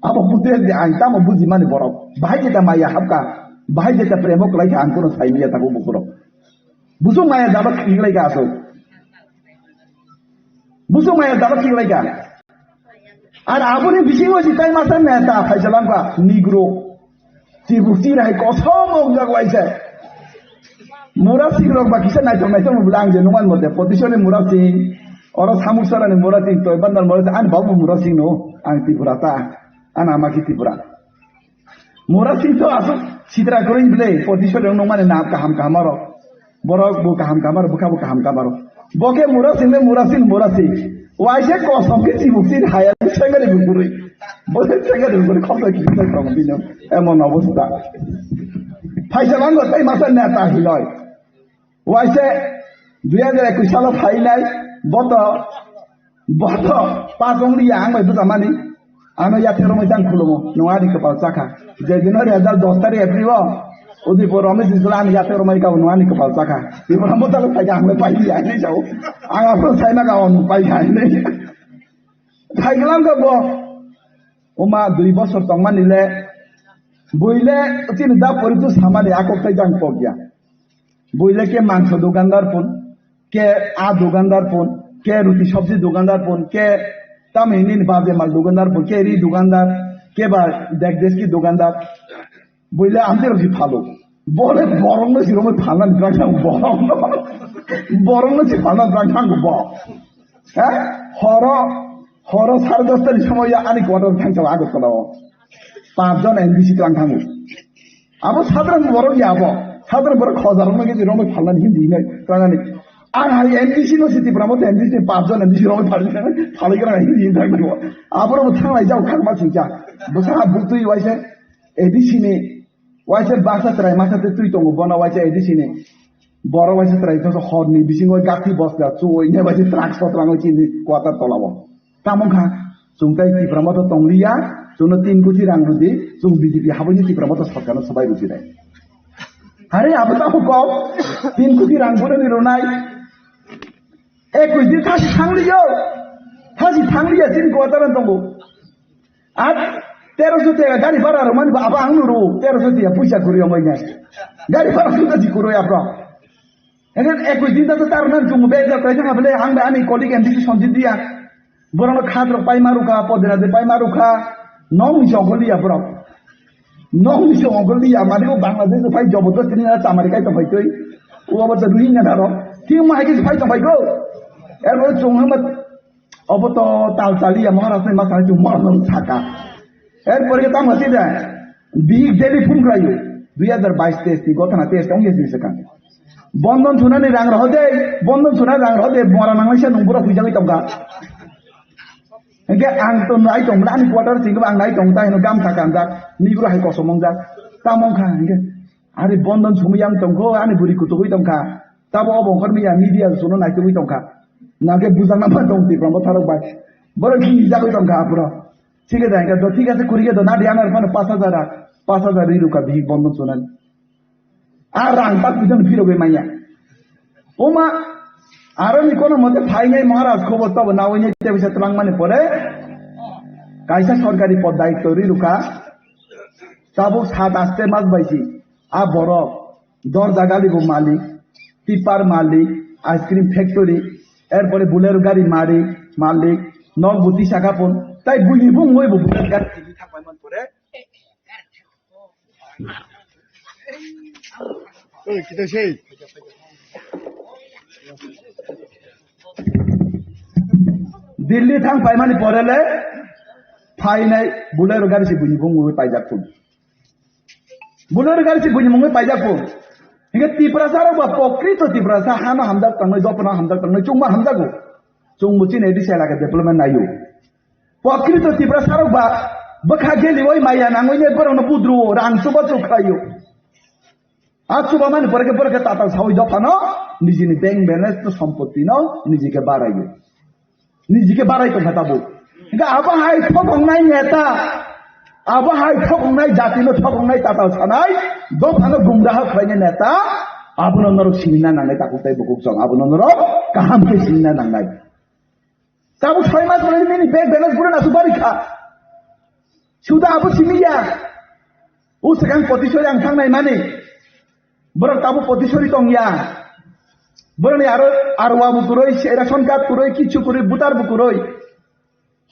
Abo pute de ang tamo buji mani borok. Bahai jeta maya hapka, bahai jeta premo khlai kha ang kono sai maya tako bukurok. Busuk maya jaba khiklai kha aswk. Busuk maya jaba khiklai kha. Ar aboni bisingo si tai masa neta phaisalang kha Negro. Chibuk chirai kosom wngjak waise. Mura singrok ba kisa naithok naithok bwle ang je nukman mote. Potisoni Mura Sing, oro Samuksarani Mura Sing, Toibandal Mura Sing, ani babu Mura Sing no, ang Tripura ta, ani ama ki Tripura. Mura Sing to aswk sitra kwrwi bwle, Potisoni nukmani nam kaham kaham aro. Borok bo kaham kaham aro, bwkha bo kaham kaham aro. Bo khe Mura Sing le Mura Sing, Mura Sing. Waise kosom khe chibuk chir haya sengari bukurui. Bo sengari bukurui khoksa kisa tong bino. Emon obostha. Phaisa lango tai masa neta hiloi. Waise dui hajar ekwis salo phainai boto, boto pas wng liya ang bai bwchamani. Ano yathek romwi jang khulumo, nwng ani kwpal chakha. Je dino dui hajar dos tarikh April o, Udaipur romwi jisla ani yathek romwi kabo nwng ani kwpal chakha. Tipra Motha lo phaikha ang bai pai liya hinwi sao. Ang aphuru saima ka on pai kha hinwi. Phaikhalam ka bo. Oma dui bosor tongmani le, buile chini da poritu samani akok tai jang pokya. Buile ke mangso dukandar pun, ke a dukandar pun, ke ruti sabji dukandar pun, ke tamo hini baje mal dukandar pun, ke ri dukandar, ke ba dekdeski dukandar. Buile amte rok si phalo. Bole borok no si romoi phalna ni bwrang thang borok no. Borok no si phalna bwrang thang bo. Ha? Horo, horo sare dosta ni somoy ani quarter thang chalo Agartala o. Panch jon N B C twlang thango. Abo sadharan borok ya abo. Sadharan borok hajar rok nang romoi phalna ni hindi hinai twlangnani. Ang hai N B C no si Tipra Motha N B C ni panch jon N B C romoi phalna phalai gra hindi hinai thang bo. Abo ro thang lai jao khang ma singcha. Bwsa butui waise A D C ni waisa baksa chwrai masa twi twi tongo, bono waisa A D C ni. Borok waisa chwrai tongsa horni bisingo gati bosga chuwi ne waisa truck sotrangwi chini quarter tolao. Tamo wngkha? Chwng tai Tipra Motha tongliya, chwngno tin koti rang rwdi, chwng B J P habuini Tipra Motha sarkarno swbai rwdi nai. Hare abo tamo kok, tin koti rang boroni rwnai. Ekwis din thasi thangliyo, thasi thangliya chini quarter-o tongo. Ar teroso tiya gari bhara rwmani ba abo ang nuru, teroso tiya puisa kwrwi ongoi nai. Gari bhara sung thasi kwrwi abro. Engkhe ekwis din ta ta tar nan chungo bek jak kaisa ma bele ang bai ani colleague M D C Sanjit Diya. Borokno khat rok paima rukha, podera de paima rukha. Nong ni songkol liya borok. Nong ni songkol liya mani o Bangladesh pai jobo to tini na chamari kai to pai toi. O ba to ruhi na daro. Ti ma hai ki pai to pai go. Er bo chung ha ma obo to tal chaliya Maharaj ni ma sai chung ma no saka. Er pore tamo si da. Bihik daily phone khlaio. Dui hajar bais teis ni gothana teis ong yesi saka. Bondon sunani rang rohode, bondon sunani rang rohode, mora nanglaisa nung borok huijagwi tongkha. Hingke ang to nai tong, ani quarter singke ang nai tong, tai no gamsa kanjak, ni bro hai kosom wngjak, tamo wngkha hingke, ari bondon sumui yang tongkho, ani buri kutugwi tongkha, tabo obo wngkor miya media suno naitugwi tongkha, nangke bujak nama tong Tipra Motha rok bai, borok hingjagwi tongkha aphuru, thik ase hingke do, thik ase, khurike do, nadi anar phano pas hajar, pas hajar ri rukha bihik bondon sunani. A rang tak piton phirogwi manya. Oma, aroni kono mote phainai Maharaj khobor tobo nawi nai tebisa twlangmani pore, kaisa sorkari pod daitto ri rukha, tabuk sat aste mas baisi, a borok dorja gali bo malik, tipar malik, ice cream factory, erpore Bolero gari mari, malik, nok buti saka pon, tai buini bumungoi bo Bolero gari tini thangmani pore. Oi, kita sei. Delhi thang paimani pore le phainai Bolero gari si buini bumungwi paijak phun. Bolero gari si buini bumungwi paijak phun. Hingke Tiprasa rok ba pokrito Tiprasa hano hamjak tangnai, dopano hamjak tangnai, chungma hamjago. Chungbo chini edi sela ke development nayo. Pokrito Tiprasa rok ba bwkha geliwi maya nangwi ne borokno budruwo, rang chubachu khlaio. A chubamani pore khe borok khe tatal sawi dophano nijini bank balance no, sompotino niji khe baraio. Niji khe barai tongkha tabuk. Hingkhe abo hai thokongnai neta, abo hai thokongnai, jatino thokongnai, tatal sanai, dophano gumraha khlainai neta, abono norok sinina nangnai takhuk tei bukhuk song, abono norok kaham khe sinina nangnai. Tabuk soi mas bolai nini bank balance gurana su bari kha. Suda abo simi ya. O swkang potisori ang thangnai mani. Borok tabuk potisori tong ya. Borokni aro arwa bo kwrwi, ration card kwrwi, kichu kwrwi, voter bo kwrwi.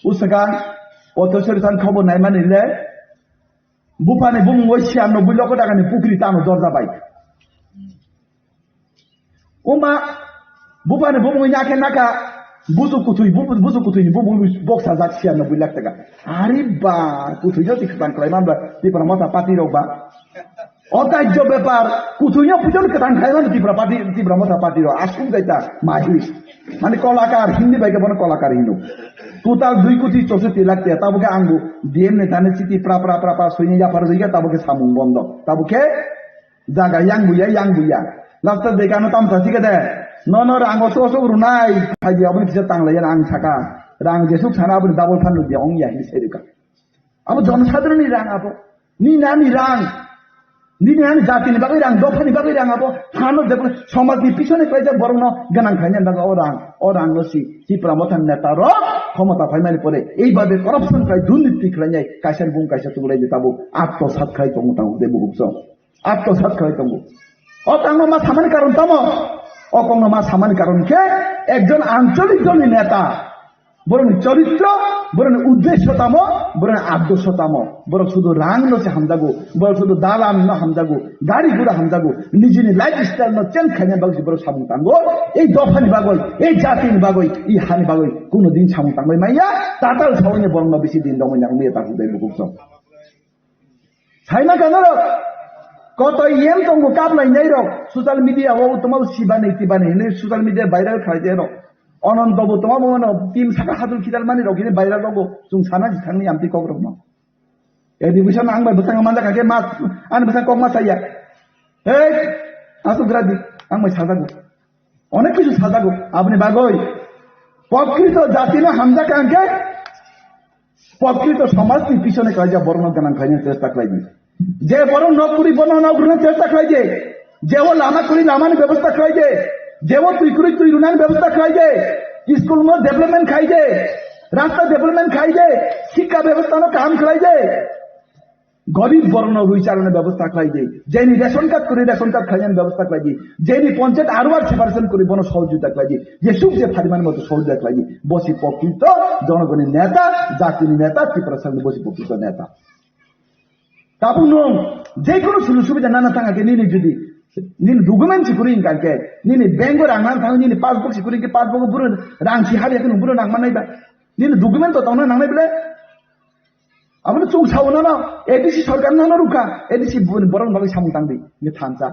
O swkang potisori thang khobor nai mani le. Buphani bumung o siyan no bui loko dakani pukri tano dorja bai. Oma bupani bumung nya khe naka busu kuthui, busu kuthui ni bumung boksa jak siya nobui lakh taka. Ari ba kuthui no ti kwtang khlai man ba Tipra Motha party rok ba. O tajjo bepar kuthui no pujon kwtang khlai man Tipra party, Tipra Motha party rok asuk jaita mahi. Mani kolakar Hindi bai ke bono kolakar hino. Total dui koti chaushoti lakh taka tabo ke ang bo D M ni thani chiti pra pra pra pra soini yapar jai ke tabo ke samung bondo. Tabo ke Jaga yang buya, yang buya. Last dekano tamsa sike de. Nono rang osok osok runai. Phaidi aboni kisa tanglai ang saka. Rang jesuk sana aboni double fan rudi ong ya hini serika. Abo jonosadharonni rang abo. Ni nani rang. Ni nani jatini bagwi rang, dophani bagwi rang abo. Hano jebon somajni pisone khlaijak borokno ganang khaina bagwi o rang. O rang no si. Tipra Motha neta rok khomota phaimani pore. Ei babe corruption khlai, durniti khlainai. Kaisa bung kaisa tuglai de tabo. Atto sat khlai tongo tabo de bukuk so. Atto sat khlai tongo. O tangno ma samani karon tamo? O kongno ma samani karon khe ekjon ancholik dolni neta. Borokni choritro, borokni uddesho tamo, borokni adorsho tamo. Borok sudu rang no se hamjago, borok sudu dalan no hamjago, gari gura hamjago, nijini lifestyle no change khaina bagwi borok samung tango. Ei dophani bagwi, ei jatini bagwi, ei hani bagwi kuno din samung tangwi maya, tatal sawini borokno bisi din dongwi nangwi ta hudai bukuk so. Saima kano rok, koto yem tongo kaplai nai rok, social media o toma sibani tibani hinwi social media viral khlai de rok. Ononto bo toma bo no team saka hadul kidal mani rok hini viral rogo, chung sana jithangni amtwi kok rok no. Education ang bai bwsang manjak kha khe ma, ani bwsang kok ma saya. Hei, asuk gradi, ang bai sajago. Onek kichu sajago, aboni bagwi. Pokrito jatino hamjakha hwnkhe, Prokrito somajni pisone khlaijak borokno gwnang khlaina chesta khlaidi. Je borok nok kwrwi bono nok rwna chesta khlaidi. Je o lama kwrwi lamani bebosta khlaidi. Je o twi kwrwi twi rwnani bebosta khlaidi. School no development khlaidi. Rasta development khlaidi. Sikka bebosta no kaham khlaidi. Gorib borokno rwi charwna bebosta khlaidi. Jeni ration card kwrwi ration card khlainani bebosta khlaidi. Jeni panchayat R O R separation kwrwi bono sohojogita khlaidi. Jesuk je pharimani moto sohojogita khlaidi. Bosi prokrito jonogoni neta, jatini neta, Tiprasani bosi prokrito neta. Tabuk nwng jekono sujuk subida nana thang khe nini jodi nini document si kwrwi wngkha khe, nini bank o rang nang thang, nini passbook si kwrwi khe passbook o buro rang si habya khe nwng buro nang manai ba. Nini document to tongna nangnai bole. Abono chwng sao nono, A D C sarkar nono rwkha, A D C boni borokni bagwi samung tangdi, ni thansa.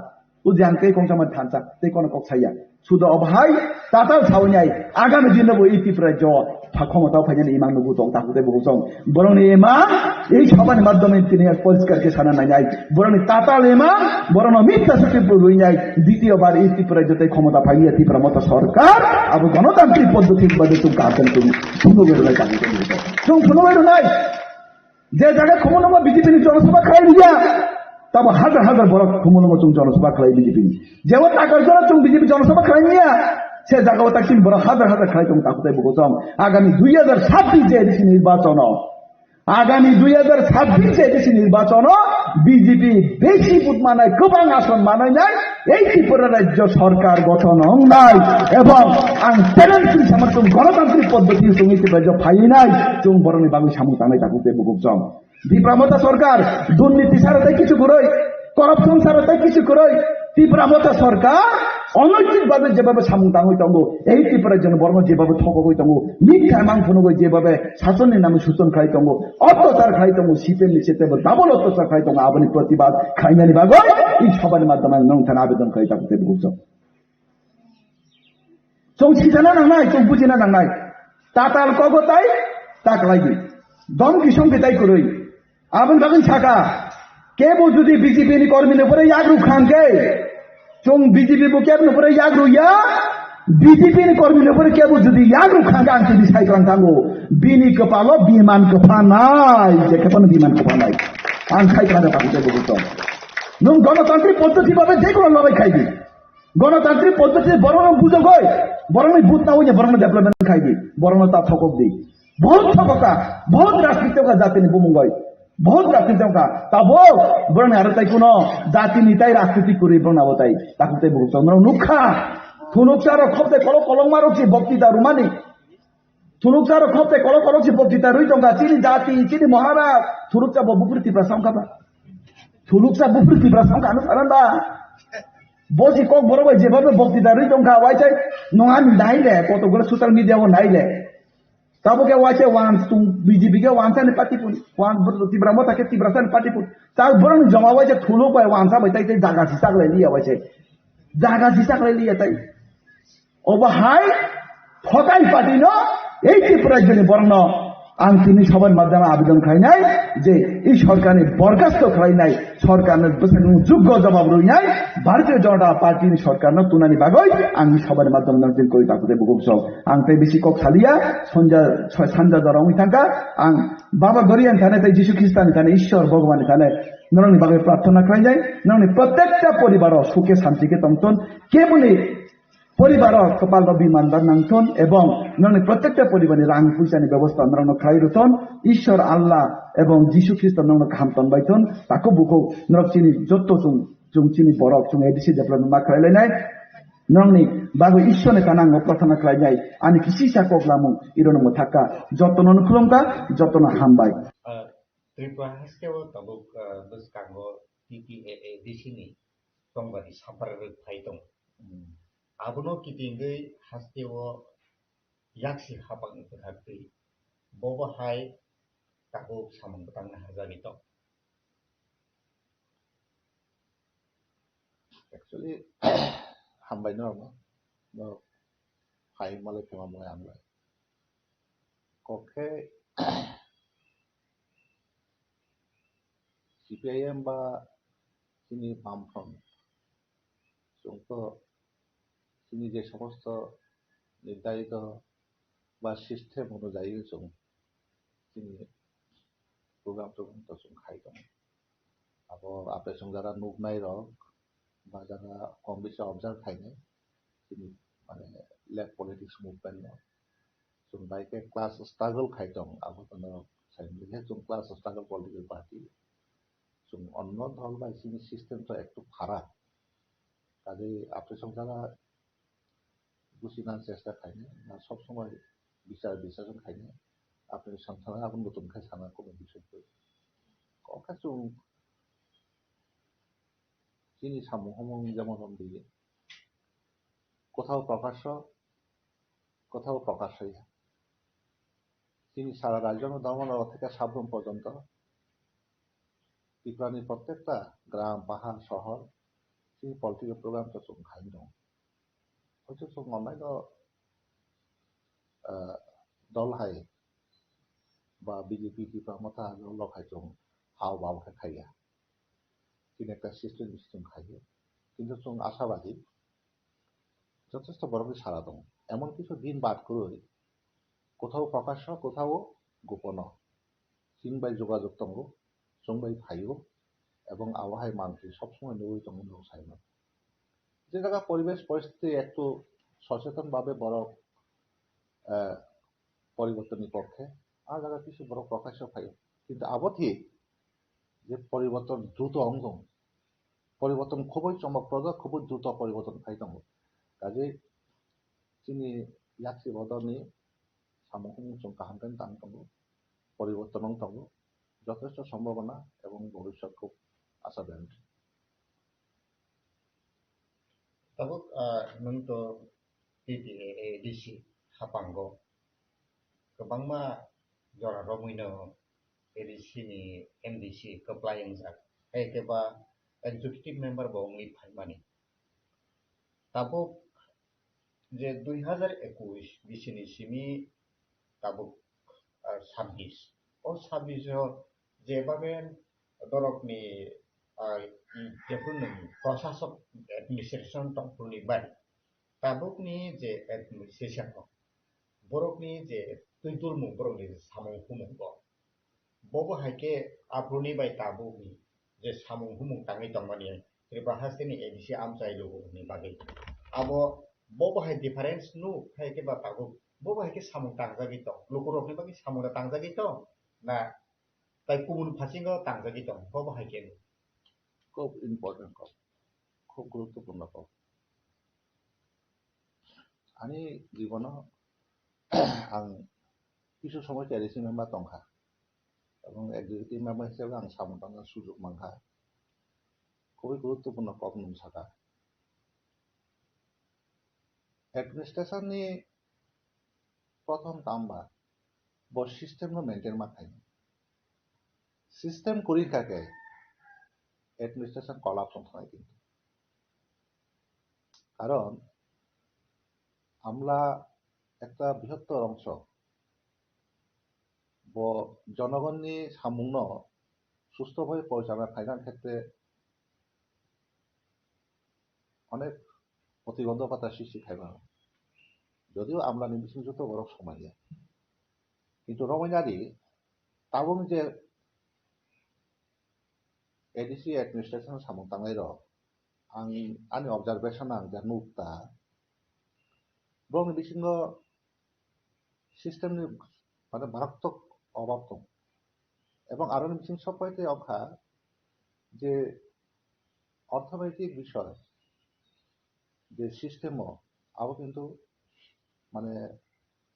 O je ang tei kongsa mani thansa, tei kono kok saya. Sudo obo hai, tatal sawi nai, agami dino bo i Tripura jo, pha khomotao phainani imang nugo tong, takhuk tei bukhuk song. Borokni imang, ei sabhani madhyome tini poriskar khe sana nai nai. Borokni tatal imang, borokno mitha sukhe purwi nai. Ditiyo bar i Tripura jo tei khomota phaiya Tripura motha sarkar, abo ganatantrik poddoti bade chwng kaham chwng phunugwi rwnai takhuk tei bukhuk song. Chwng phunugwi rwnai. Je jaga khumulwngo B J P ni jonosabha khlai liya, tabo hajar hajar borok khumulwngo chwng jonosabha khlai B J P ni. Jebo takar jora chwng B J P jonosabha khlai niya, se jaga o taksin borok hajar hajar khlai tong takhuk tei bukhuk song. Agami dui hajar sabbish je A D C nirbachono, agami dui hajar sabbish je A D C nirbachono B J P besi vote manai, kwbang ason manai nai, ei Tripura rajyo sarkar gothon wngnai ebong ang challenge kri sama chwng ganatantrik poddoti chwng ei Tripura rajyo phainai, chwng borokni bagwi samung tangnai takhuk tei bukhuk song. Tipra Motha sarkar durniti sara tei kichu kwrwi, corruption sara tei kichu kwrwi, Tipra Motha sarkar onaitik babe jebabe samung tangwi tongo, ei Tripura rajyoni borokno jebabe thokogwi tongo, mitha mang phunugwi jebabe sasonni nami suchon khlai tongo, ottachar khlai tongo, C P M ni sete bo double ottachar khlai tongo, aboni protibad khlainani bagwi ei sabhani madhyome ang nwng thani abedon khlai takhuk tei bukhuk song. Chwng sijana nangnai, chwng bujina nangnai. Tatal kogo tai, ta khlai di. Dom kisong kitai kwrwi. Aboni bagwi saka, kebo jodi B J P ni kormi no pore yagru khang khe, chwng B J P bo kebo no pore yagru ya, B J P ni kormi no pore kebo jodi yagru khang khe ang tini sai kwrang thango. Bini kwpalo biman kwphanai, je kwpano biman kwphanai. Ang sai kwrang thango, tei bo tong. Nwng ganatantrik poddoti babe je kono lorai khai di. Ganatantrik poddoti borokno bujogoi, borokni vote nawi borokno development khai di, borokno ta thokok di. Bahut thokok kha, bahut rajniti kha jatini bumung bai. Bahut rajniti kha. Tabo borokni aro tai kuno jatini tai rajniti kwrwi borokno abo tai. Takhuk tei bukhuk chwng nukha. Thunuksa rok khop tei kolok kolokma rok si bokti da rumani. Thunuksa rok khop tei kolok kolok si bokti da rwi tongkha. Chini jati, chini Maharaj. Thunuksa bo buphuru Tipra samkha ba. Thunuksa buphuru Tipra samkha ano saran ba. Bo si kok borok bai jeba bokti da rwi tongkha. Waisai nong ani nai le. Koto gula social media o nai le. Tabo khe waisa wan tung B J P khe wansa ni party pun, wan Tipra Motha khe Tiprasa ni party pun. Ta borok ni joma waisa thuluk bai wansa bai tai tai jaga si chaklai liya waisa. Jaga si chaklai liya tai. Obo hai thokai party no ei Tripura rajyoni borok no ang tini sabhani madhyame abedon khlainai je ei sorkar ni borkhasto khlainai. Sorkarno bwsakni juggo jawab rwinai Bharatiya Janata Party ni sorkarno tunani bagwi ang sabhani madhyam no din koi takhuk tei bukhuk song. Ang tei bisi kok saliya, sonja, sanja jora wngwi thangkha. Ang Baba Goriya ni thani tei Jisu Khristo ni thani, Ishwar Bhagwan ni thani norokni bagwi prarthana khlainai, norokni protekta poribaro sukhe santi khe tongthon, keboni poribaro kwpalo biman da nangthon ebong norokni protekta poribarni rang puisani bebosta norokno khlai rwthon. Ishwar Allah ebong Jisu Khristo norokno kaham tonbaithon. Takhuk bukhuk norok chini jotto chwng, chwng chini borok chwng A D C development ma khlai lainai. Norokni bagwi Ishwar ni thani ang prarthana khlainai. Ani kisisa kok lamung irono mwthakha. Jottono khulumkha, jottono hambai. Ah, Tripura haste o tabuk, ah, bwskango T T A A D C ni tongmani sampra rwk phai tongo. Hmm. Abono kitingwi hasteo yaksi hapangni kwthartwi bobo hai tabuk samung bwtangna hajagwi tong. Actually, hambai norokno, norok hai malai phema mwnai hambai. Kok khe C P I M ba chini Bamfront, chwng to chini je somosto nirdharito ba system onujai chwng chini program program to chwng khai tongo. Abo apesong jara nuknai rok ba jara kom bisi observe khainai chini mane left politics movement no. Chwng bai khe class struggle khai tong abo tono sai mili khe chwng class struggle political party. Chwng onno dol bai chini system to ektu pharak. Kaje apesong jara buchina chesta khainai, na sob somoi bichar bichar khainai, apni samsana aboni bwtwng khai sana kono bising khe. Kokha chwng chini samung humung jemon romdi, kothao prokasho, kothao prokasho ya. Chini sara rajyo no dharma no theke sabrum porjonto Tripura ni prottekta gram, pahar, sohor chini political program to chwng khai tongo. Hoito chwng onlaino, ah, dol hai ba B J P Tipra Motha dol hai chwng hao bao khe khaiya. Chini ekta system system khaiya. Kintu chwng ashabadi jothesto borokni sara tongo. Emon kisu din bad kwrwi kothao prokasho, kothao gopono chwng bai jogajog tongo, chwng bai phaio, ebong abo hai mantri sob somoi nugwi tongo nwng saimano. Je jaga poribesh poristiti ektu socheton bhabe borok, eh, poribortonni pokkhe, a jaga kisu borok prokasho phaio. Kintu abo thik je poriborton druto wng tong, poriborton khubui chomokprojak, khubui druto poriborton phai tongo. Kaje chini yakchi bodolni samung humung chwng kaham khe tang tongo, poriborton wng tongo, jothesto sombhabona ebong bhobishyot khub achajonik. Tabuk, ah, nwng to T T A A D C hapango kwbangma jora romwino A D C ni M D C kwplai wngjak, hai khe ba executive member bo wngwi phaimani. Tabuk je dui hazar ekush bisini simi tabuk, ah, sabbish. O sabbish o jebabe borokni, ah, i jephru nwng prasasok administration tongphuruni bai tabukni je administration o borokni je twi dulmung borokni je samung humung bo Bobo hai khe aphuruni bai tabukni je samung humung tangwi tongmani Tripura hasteni A D C amchai lukurokni bagwi. Abo bobo hai difference nuk hai khe ba tabuk, bobo hai khe samung tangjagwi tong, lukurokni bagwi samung tangjagwi tong na tai kubun phasingo tangjagwi tong, bobo hai khe nuk. Khub important kok, khub guruttopurno kok. Ani jibono ang kisu somoi T D C member tongkha, ebong executive member hisabe ang samung tangna sujok mankha. Khubui guruttopurno kok nwng saka. Administration ni prothom tamba bo system no maintain ma khainai. System kwrwi kha khe administration collapse wng thangnai kintu. Karon amla ekta brihottor ongso bo jonogonni samungno susto bhabe porichalona khaina khetre onek protibondhokota sristi khaimano. Jodio amlani bising joto borok somanya. Kintu romwi nadi tabuk je A D C administration samung tangnai rok, ang ani observation ang ja nuk ta, borokni bisingo system ni mane maratwk obab tong. Ebong aroni bising sob pai tei okha je orthonoitik bisoy je system o abo kintu mane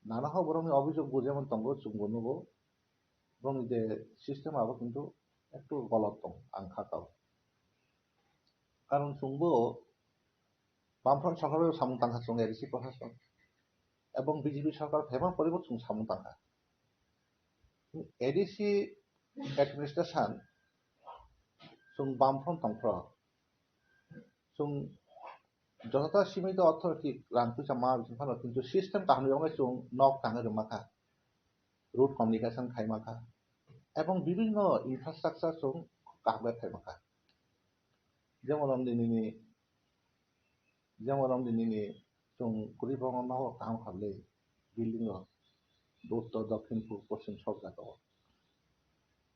nana hok borokni obijok bo jemon tongo chwngbo nugo, borokni je system abo kintu ektu golot tong ang kha kao. Karon chwngbo Bamfront sarkar bai samung tangkha chwng A D C prashason ebong B J P sarkar phaima poribo chwng samung tangkha. A D C administration chwng Bamfront tongphro chwng jotota simi to orthonoitik rang puisa ma bising phano kintu system kaham ni bagwi chwng nok tangwi rwma kha, road communication khai ma kha ebong bibinno infrastructure chwng kaham khe khai ma kha. Jemon nini Jemon romdi nini chwng kwrwi borokno nogo kaham kha le building rok uttor, dokhin, purb, poschim sob jaga o.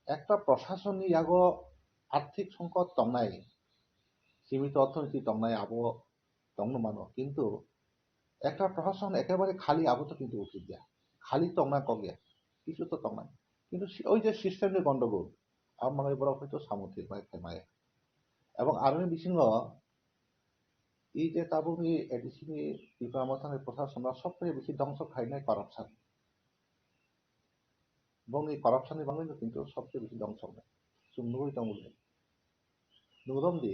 Ekta prosasonni yago arthik songkot tongnai, simito orthoniti tongnai abo tongno mano, kintu ekta prosasyon ekebare khali abo to kintu uchit ya, khali tongna kok ya, kichu to tongnai, kintu si-, oi je system ni gondogol, abo manwi borok hoito samung thik bai khaimaya. Ebong aroni bisingo i je tabukni A D C ni Tipra Mothani prosasonno sobse bisi dongso khainai corruption. Bongni corruption ni bangwi no kintu sobse bisi dongso wngnai. Chwng nugwi tongo le. Nwng romdi,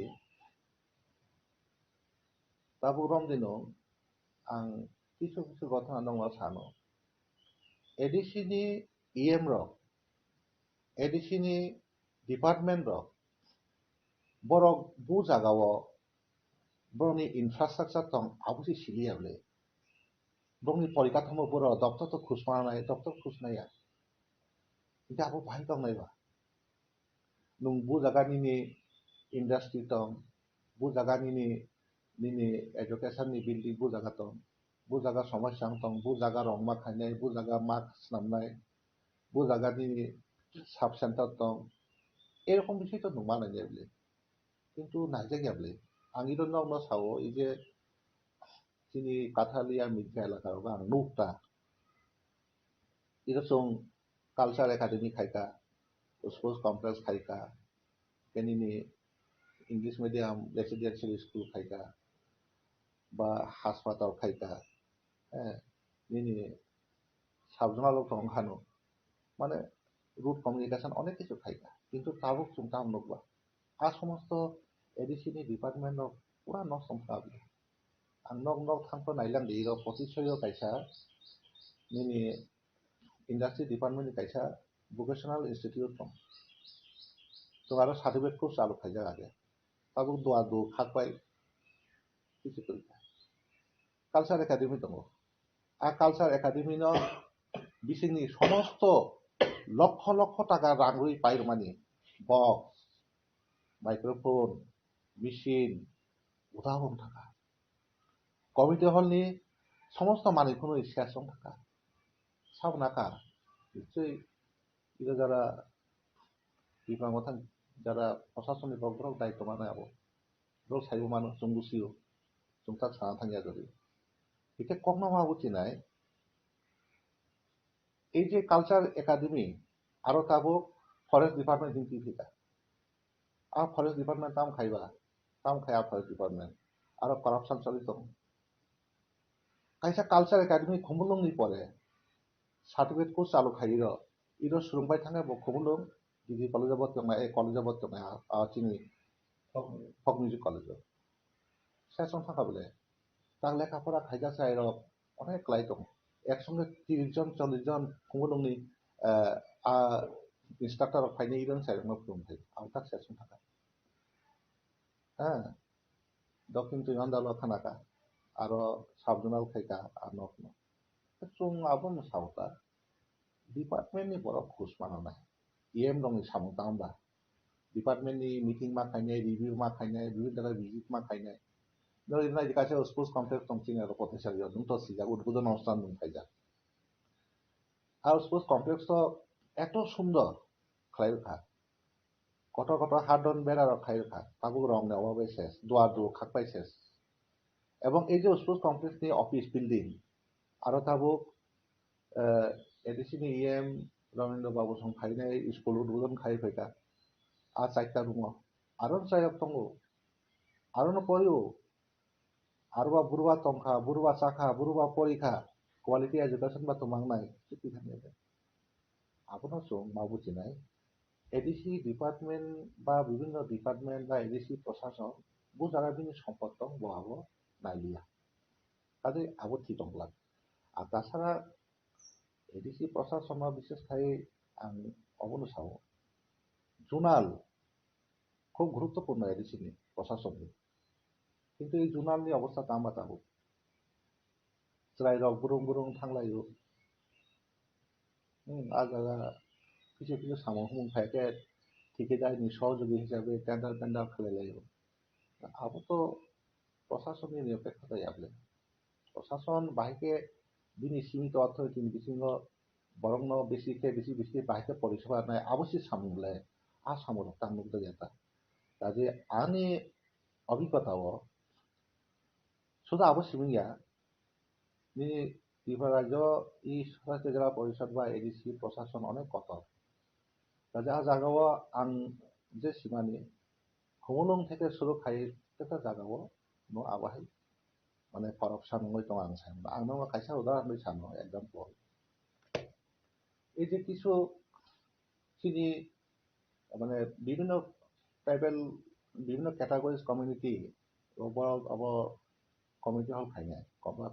tabuk romdi nwng, ang kisu kisu gotona nokno sano. A D C ni E M rok, A D C ni department rok, borok bu jagao borokni infrastructure tong, abo se siliya bwle. Borokni porikathomo borok doctor to khus manai, doctor khus naiya. Hingke abo bahai tongnai ba? Nwng bu jaga nini industry tong, bu jaga nini, nini education ni building bu jaga tong, bu jaga somosya wng tong, bu jaga rong ma khainai, bu jaga ma swnamnai, bu jaga nini sub center tong, erokom bising to nwng ma nainai bwle. Kintu naijak ya bwle. Ang iro nokno sao, i je chini Kathalia Mircha elaka rogo ang nukta. Iro chwng culture academy khaika, sports complex khaika, khe nini English medium residential school khaika, ba hospital khaika, eh, nini sub-zonal rok tong khano, mane road communication onek kisu khaika, kintu tabuk chwng tamo nukba. A somosto A D C ni department rok pura nosto wngkha. Ang nok nok thangkhe nailang di, iro poti soyo kaisa nini industry department ni kaisa vocational institute tong. Chwng aro certificate course chalu khaijak age. Tabuk duar duo khak bai kisu kwrwi kha. Culture Academy tongo. A Culture Academy no bisingni somosto lokho lokho taka rang rwi pairwmani box, microphone, machine, udahon thaka. Committee hall ni somosto manwi phunwi ses wng thaka. Sabo naka, nichoi iro jara Tipra Mothani jara prosasonni borok, borok daityo manai abo. Borok saibo mano, chwng busiyo. Chwng tak sana thangya jodi. Hike kokno ma buchinai. Ei je Culture Academy, aro tabuk Forest Department himti thika. A Forest Department tam khaiba, tam khaiya Forest Department. Aro corruption choli tongo. Kaisa Culture Academy Khumulwng ni pore certificate course chalu khai iro, iro swrwng bai thangkhe bo Khumulwng degree college o bo tongnai, eh, college o bo tongnai, ah, ah, chini folk music college o. Session thangkha bole. Tak lekha pora khaijak chai rok onek klai tongo. Ek songe tris jon, chollish jon Khumulwng ni, eh, ah, instructor rok phainai, iro chai rok no phwrwng thai. Ang tak session thangkha. Ha. Dokhin twi ondalo khanaka, aro sub-zonal khaika a nokno. Chwng abono saota, department ni borok khus mananai, E M rokni samung tangba, department ni meeting ma khainai, review ma khainai, bibhinno jaga visit ma khainai. Nokni nai kaisa sports complex tong chini aro Kotesario, nwng to sijak, udbodon onusthan nwng khaijak. Aro sports complex to eto sundor khlai rwkha. Kotor kotor hardon bera rok khai rwkha, tabuk rong ni obo bai ses, duar duo khak bai ses. Ebong ei je sports complex ni office building, aro tabuk, eh, A D C ni E M Ramendra Babu song phainai school udbodon khai phaikha, a chaita room o. Aro chayok tongo, aro no porio, aro ba burba tongkha, burba chakha, burba porikha, quality education ba tongmangnai, chuti thangya de. Abono chwng ma buchinai, A D C department ba bibhinno department ba A D C prosason bo jaga bini sompot tong bo abo nailiya. Kaje abo thik wng glak. Ar tasara A D C prosasono bishes khai ang obono sao. Zonal khub guruttopurno A D C ni prosasonni. Kintu ei zonal ni obostha tama tabuk. Chwrairok burung burung thanglaio. Hmm, a jaga kisa kisa samung humung phaikhe thikidar ni sohojogoi hisabe tender tender khlailaio. Abo to prosasonni niyokhe khatai able. Prosason bahai khe bini simito authority ni bisingo borokno bisi khe bisi bisi bahai khe poriseba nai abo se samung le a samung rok tang nukjakya ta. Kaje ani obhigota o suda abo simi ya nini Tripura rajyo i Swastrajya Jila Porishad ba A D C prosason onek kotor. Kaje a jaga o ang je simani Khumulwng theke suru khai teka jaga o no abo hai mane corruption wngwi tongo ang sai mano. Ang nono kaisa udahoron ri sano example. Ei je kisu chini mane bibhinno tribal, bibhinno categories community rok borok abo community hall khainai,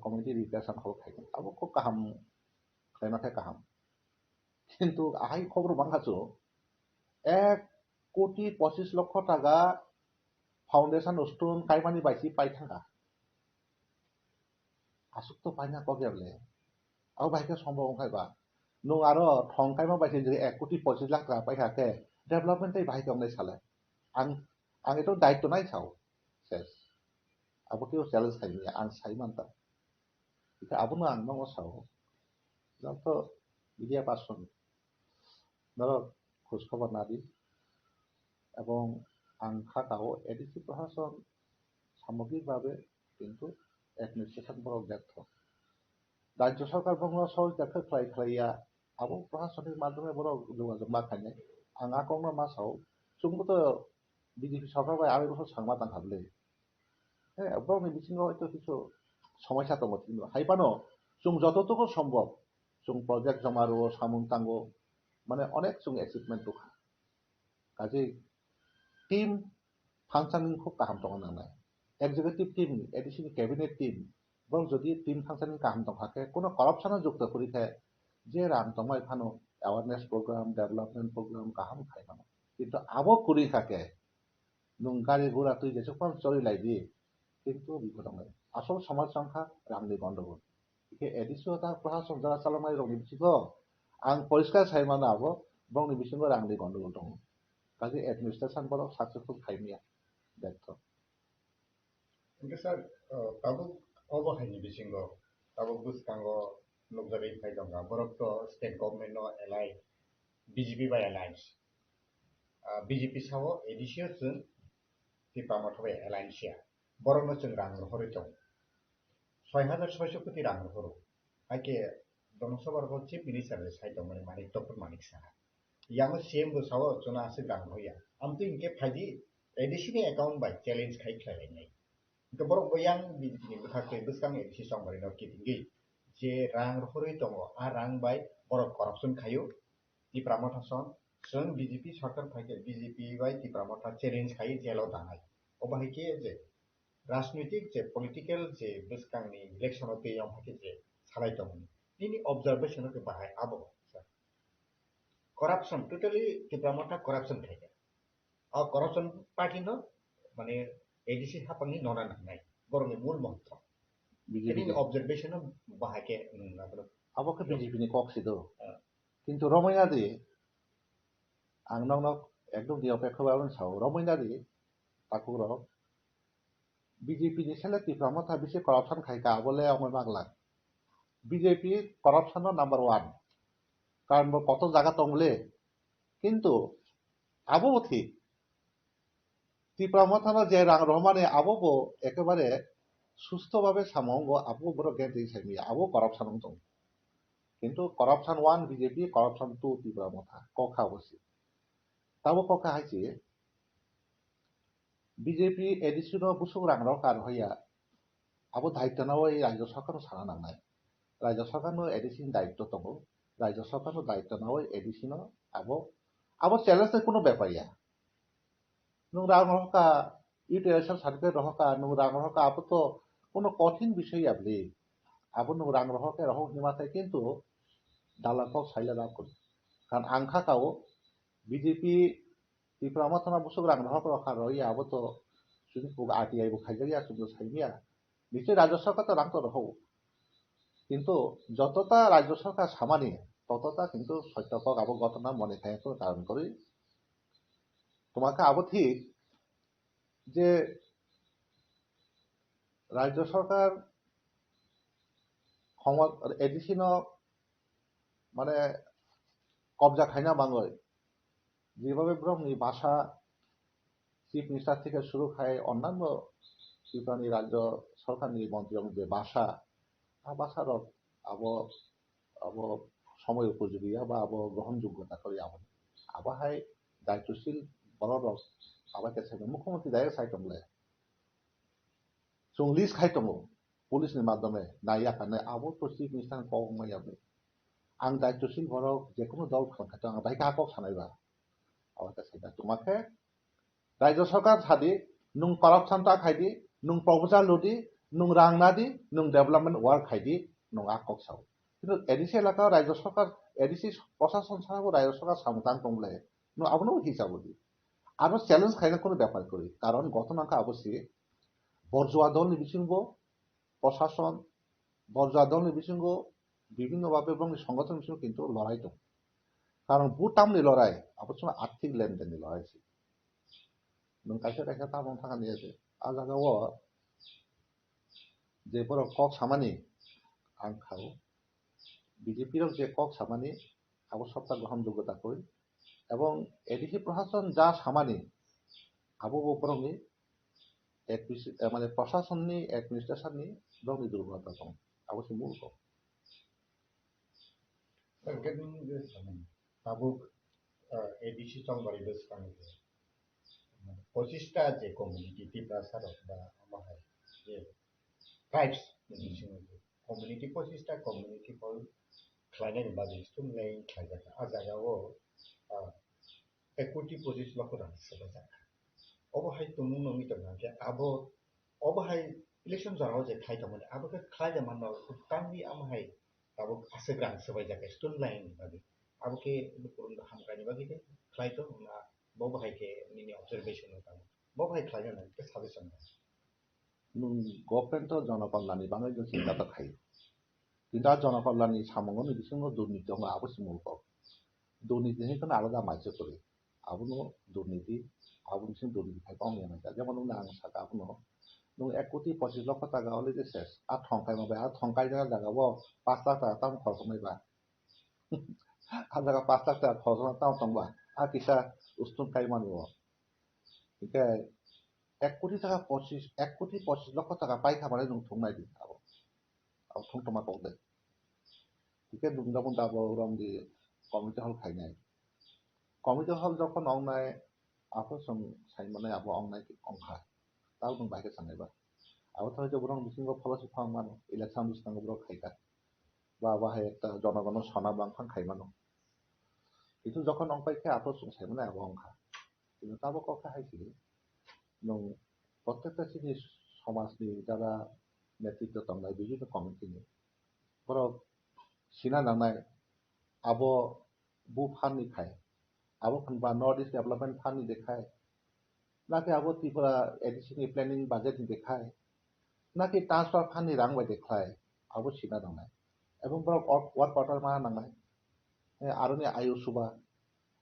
community recreation hall khainai abo khub kaham khlaima khe kaham. Kintu ahai khobor bangkha chu ek koti pochis lokho taka foundation stone kaimani bai si pai thangkha. Aswk to paina kok ya le. Abo bai khe sombok wngkhai ba. Nwng aro thong kaima bai se ek koti pochis lakh taka paikha khe development tei bahai khe wngnai sale. Ang, ang eto daityo nai sao. Ses. Abo khe challenge khai manya ang sai manta. Hingkhe abono ang nogo sao. Joto media person norok khoj khobor nadi. Ebong ang kha kao A D C prosason samogrik babe kintu administration borok bertho. Rajya sarkar bongno sohojita khe khlai khlai ya, abo prosasonik madhyome borok jogajog ma khainai. Ang a kokno ma sao, chwngbo to B J P sarkar bai arai bosor sangma tangkha bwle. He, borokni bisingo hoito kisu somosya tongo, hai phano chwng jototogo sombok chwng project joma rwo, samung tango, mane onek chwng achievement rwkha. Kaje team functioning khub kaham tongna nangnai. Executive team, A D C ni cabinet team, borok jodi team functioning kaham tongkha khe, kono corruption o jukto kwrwi khe, je rang tongmai phano awareness program, development program kaham khai mano. Kintu abo kwrwi kha khe, nwng gari gura twi jesuk phano choli lai di, kintu bipod wngnai. Asol somaj wngkha rangni gondogol. Hingkhe A D C o ta prosason jora chaloknai rokni bisingo ang poriskar sai mano abo, borokni bisingo rangni gondogol tongo. Kaje administration borok successful khai maya, bertho. Hingke sir, uh, tabuk obo haini bisingo, tabuk bwskango nukjagwi phai tongkha, borok to state government no alliance, B J P bai alliance. Ah, B J P sao A D C o chwng Tipra Motha bai alliance ya. Borokno chwng rang rohorwi tongo. Soi hajar soiso koti rang rohoro. Haikhe Donosoba rokho Chief Minister le sai tongmani Manik, Doctor Manik Saha. Yango C M bo sao chwngno aswk rang rohorya. Amtwi hinkhe phaidi A D C ni account bai challenge khai khlai lainai. Hinkhe borok bo yang B J P ni bwkhak tei bwskang A D C chongmani no kitingwi je rang rohorwi tongo, a rang bai borok corruption khaio. Tipra Motha song, chwng B J P sarkar phaikhe B J P bai Tipra Motha challenge khai jail o danai. Obo hai khe je rajnitik je political je bwskangni election o twi yong hai khe je salai tongmani. Nini observation o khe bahai abo, sir? Corruption, totally Tipra Motha corruption khaikha. O corruption party no, mane, A D C hapangni nona nangnai, borokni mul montro. B J P Nini ni observation o bahai khe, mm, abo khe B J P ni kok si do. Ah. Kintu romwi nadi, ang nokno ekdom ni opekha bai sao, romwi nadi, takhuk rok, B J P ni sele Tipra Motha bisi corruption khai ka, abo le ongoi manglak. B J P corruption no number one. Karon bo kotor jaga tong le. Kintu abo bo thik. Tipra Motha no je rang rohmani abo bo ekebare susto babe samongo, abo borok gentry sai maya, abo corruption wng tong. Kintu corruption one B J P, corruption two Tipra Motha. Kokha bo si. Tabo kokha hai si. B J P A D C no busuk rang rok kar hoya, abo daityo nawi rajya sarkar no sana nangnai. Rajya sarkar no A D C ni daityo tongo, rajya sarkar no daityo nawi A D C no abo, abo challenge ni kuno bepar ya. Nwng rang rohor kha, utilization certificate rohor kha, nwng rang rohor kha, abo to kuno kothin bisoi ya bli. Abo nwng rang rohor khe rohor hima thai kintu dalal kok saila da kun. Kan ang kha kao B J P Tipra Motha no busuk rang rohor rok kha rw ya, abo to chwng phugo R T I bo khaijak ya, chwng to sai maya. Nichoi rajya sarkar to rang to rohor. Kintu jotota rajya sarkar samani, totota kintu soito kok abo gotona mone khai to karon kwrwi. Toma khe abo thik je rajya sarkar khongma A D C no mane kobja khaina bangwi, jebhabe borokni bhasha, Chief Minister theke suru khai onnanno Tripurani rajyo sorkarni montriyokni je bhasha, a bhasharok abo, abo somoi upojogi ya ba abo grohonjoggo ta kwrwi abo. Abo hai daityosil borokrok abo khe sai mukhyamantri direct sai tong le. Chwng list khai tongo, police ni madhyome naiya kha nai, abo to Chief Minister ni kok wngma ya bai. Ang daityosil borok jekunu dol khwlwng kha, ang bai kha kok sanai ba. Abo ta sai da tuma khe, Rajya Sarkar sadi, nwng corruption ta khai di, nwng proposal rw di, nwng rang na di, nwng development work khai di, nwng a kok sao. Kintu A D C elaka Rajya Sarkar, A D C prosason sabo Rajya Sarkar samung tang tong le, nwng abono hisab rw di. Aro challenge khaina kono bepar kwrwi, karon gothon wngkha abo se borjua dolni bisingo prosason, borjua dolni bisingo bibhinno bhabe borokni songothon bisingo kintu lorai tongo. Karon bo tamni lorai, abo chwng arthik lendenni lorai se. Nwng kaisa kaisa tabung thangani ase. A jagao je borok kok samani ang khao, B J P rok je kok samani abo sabta grohonjoggo ta kwrwi. Ebong A D C prosason ja samani abo bo borokni adminis-, eh, mane prosasonni, administration ni borokni durbolota tongo. Abo se mul kok. Hwnkhe nwng je samani tabuk, eh, A D C tongbarwi bwskang je, mane, pochista je community Tiprasa rok ba omo hai je tribes ni bisingo je community, pochista community hall khlainani bagwi student line khlaijak. A jagao, ah, ek koti pochis lokho rang swbaijak. Obo hai tumung nungwi tongkha khe abo, obo hai election jorao je khlai tongmani abo khe khlai da manno, tangwi amo hai tabuk aswk rang swbaijak student line ni bagwi. Abo khe lukurok hamkraini bagwi khe khlai tong na, bo bahai khe nini observation o tamo? Bo bahai khlai na nang khe suggestion rw. Nwng government o jonokolyanni bagwi nwng chinta ta khaio. Kintu a jonokolyanni samungni bisingo durniti wngo abo se mul kok. Durniti hinwi kheno alada maisa kwrwi. Abono durniti, abo bising durniti khai kok wngya nai kha. Jemon nwng ang saka abono, nwng ek koti pochis lokho taka already ses. A thong kaima bai, a thong kaina jaga o pash lakh taka tamo khoroknai ba. A jaga pash lakh taka khoroknai tamo tong ba. A kisa ustung kai mano. Hinkhe ek koti taka pochis, ek koti pochis lokho taka paikha mane nwng thung nai di abo. Abo thung tongma kok de. Hinkhe nwng jabon da abo romdi community hall khainai. Community hall jokhon wngnai, aphuru chwng sai manai abo wngnai wngkha. Tabuk nwng bai khe sanai ba. Abo thai borok bisingo pholosipha wng mano, election bwskango borok khaikha. Ba abo hai ekta jonogono sona bangphang khai mano. Kintu jokhon wng pai khe aphuru chwng sai manai abo wngkha. Kintu tabuk kok khe hai sini, nwng protekta chini somajni jara netritwo tongnai bibhinno committee ni borok sina nangnai, abo bu phan ni khai, abo phan ba North East Development Fund ni de khai, naki abo Tripura A D C ni planning budget ni de khai, naki transfer fund ni rang bai de khlai, abo sina nangnai. Ebong borok work, work order ma nangnai. Eh, aroni I O suba,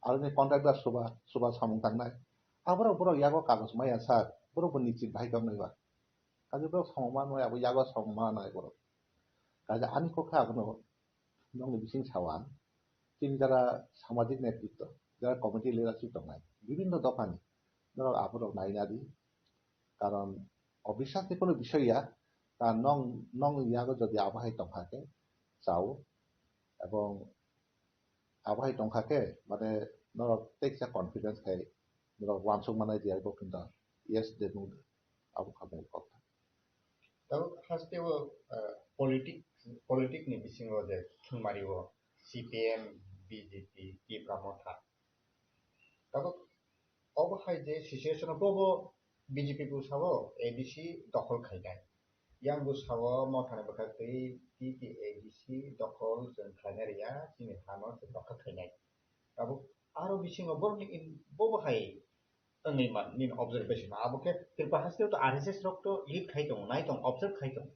aroni contractor suba, suba samung tangnai. Aborok borok yago kagoj maya sak, borok bo nichit bahai tong nai ba. Kaje borok samung ma nai, abo yago samung ma nai borok. Kaje ani kok khe abono nokni bising sawan, chini jara samajik netritwo, jara committee leadership tongnai, bibhinno dophani norok aborok naina di. Karon obiswas ni kono bisoi ya, ka nong, nong yago jodi abo hai tongkha khe chao, ebong abo hai tongkha khe, mane, norok teksa confidence khai norok uansuk manai di, abo kinto yes de nung de, abo kha mung kok. Tabuk haste o, eh, politic, politic ni bisingo je thwngmari o C P M, B J P, Tipra Motha. Tabuk obo hai je situation o bobo B J P bo sao A D C dokhol khainai. Yang bo sao Mothani bwkhak twi T T A D C dokhol chwng khlainai rwya, chini hano chwng rokha khainai. Tabuk aro bisingo borokni in-, bobo hai wngwi man nini observation o. Abo khe Tripura haste o to R S S rok to lead khai tongo, nai tongo, observe khai tongo.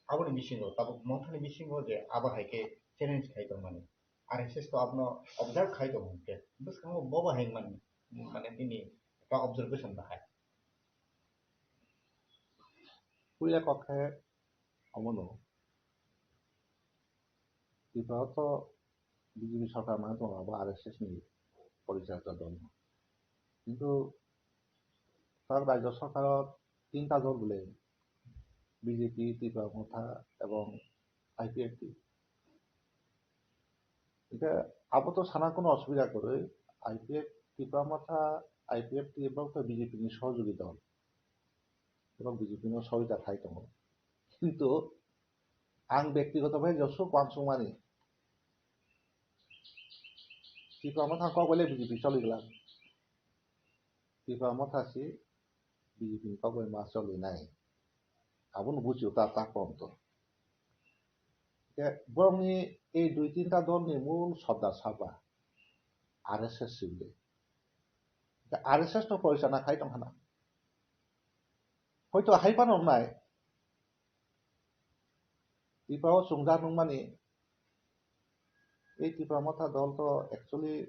Aboni bisingo, tabuk Mothani bisingo je abo hai khe challenge khai tongmani. R S S to abono observe khai tongo hwnkhe, bwskango bobo hai man, mane nini ta observation bahai. Puila kok khe omono Tripura o to B J P sorkar mane tongo, abo R S S ni porichayta dol. Kintu tar rajyo sorkar o tinta dol bole, B J P, Tipra Motha ebong I P F T. Hingke abo to sana kono osubida kwrwi, I P F, Tipra Motha, I P F T borok to B J P ni sohojogita, borok B J P no sohojogita khai tongo. Kintu ang bektigoto bai josuk wansukmani, Tipra Motha kok bai le B J P choli glak. Tipra Motha si B J P ni kok bai ma choli nai. Abono buchio ta, ta kom to. Ke borokni ei dui tinta dolni mul sodda saba R S S si wngwi. Ke R S S no porichana khai tong khana. Hoito hai phano wngnai. Tipra o chwngjak nungmani, ei Tipra Motha dol to actually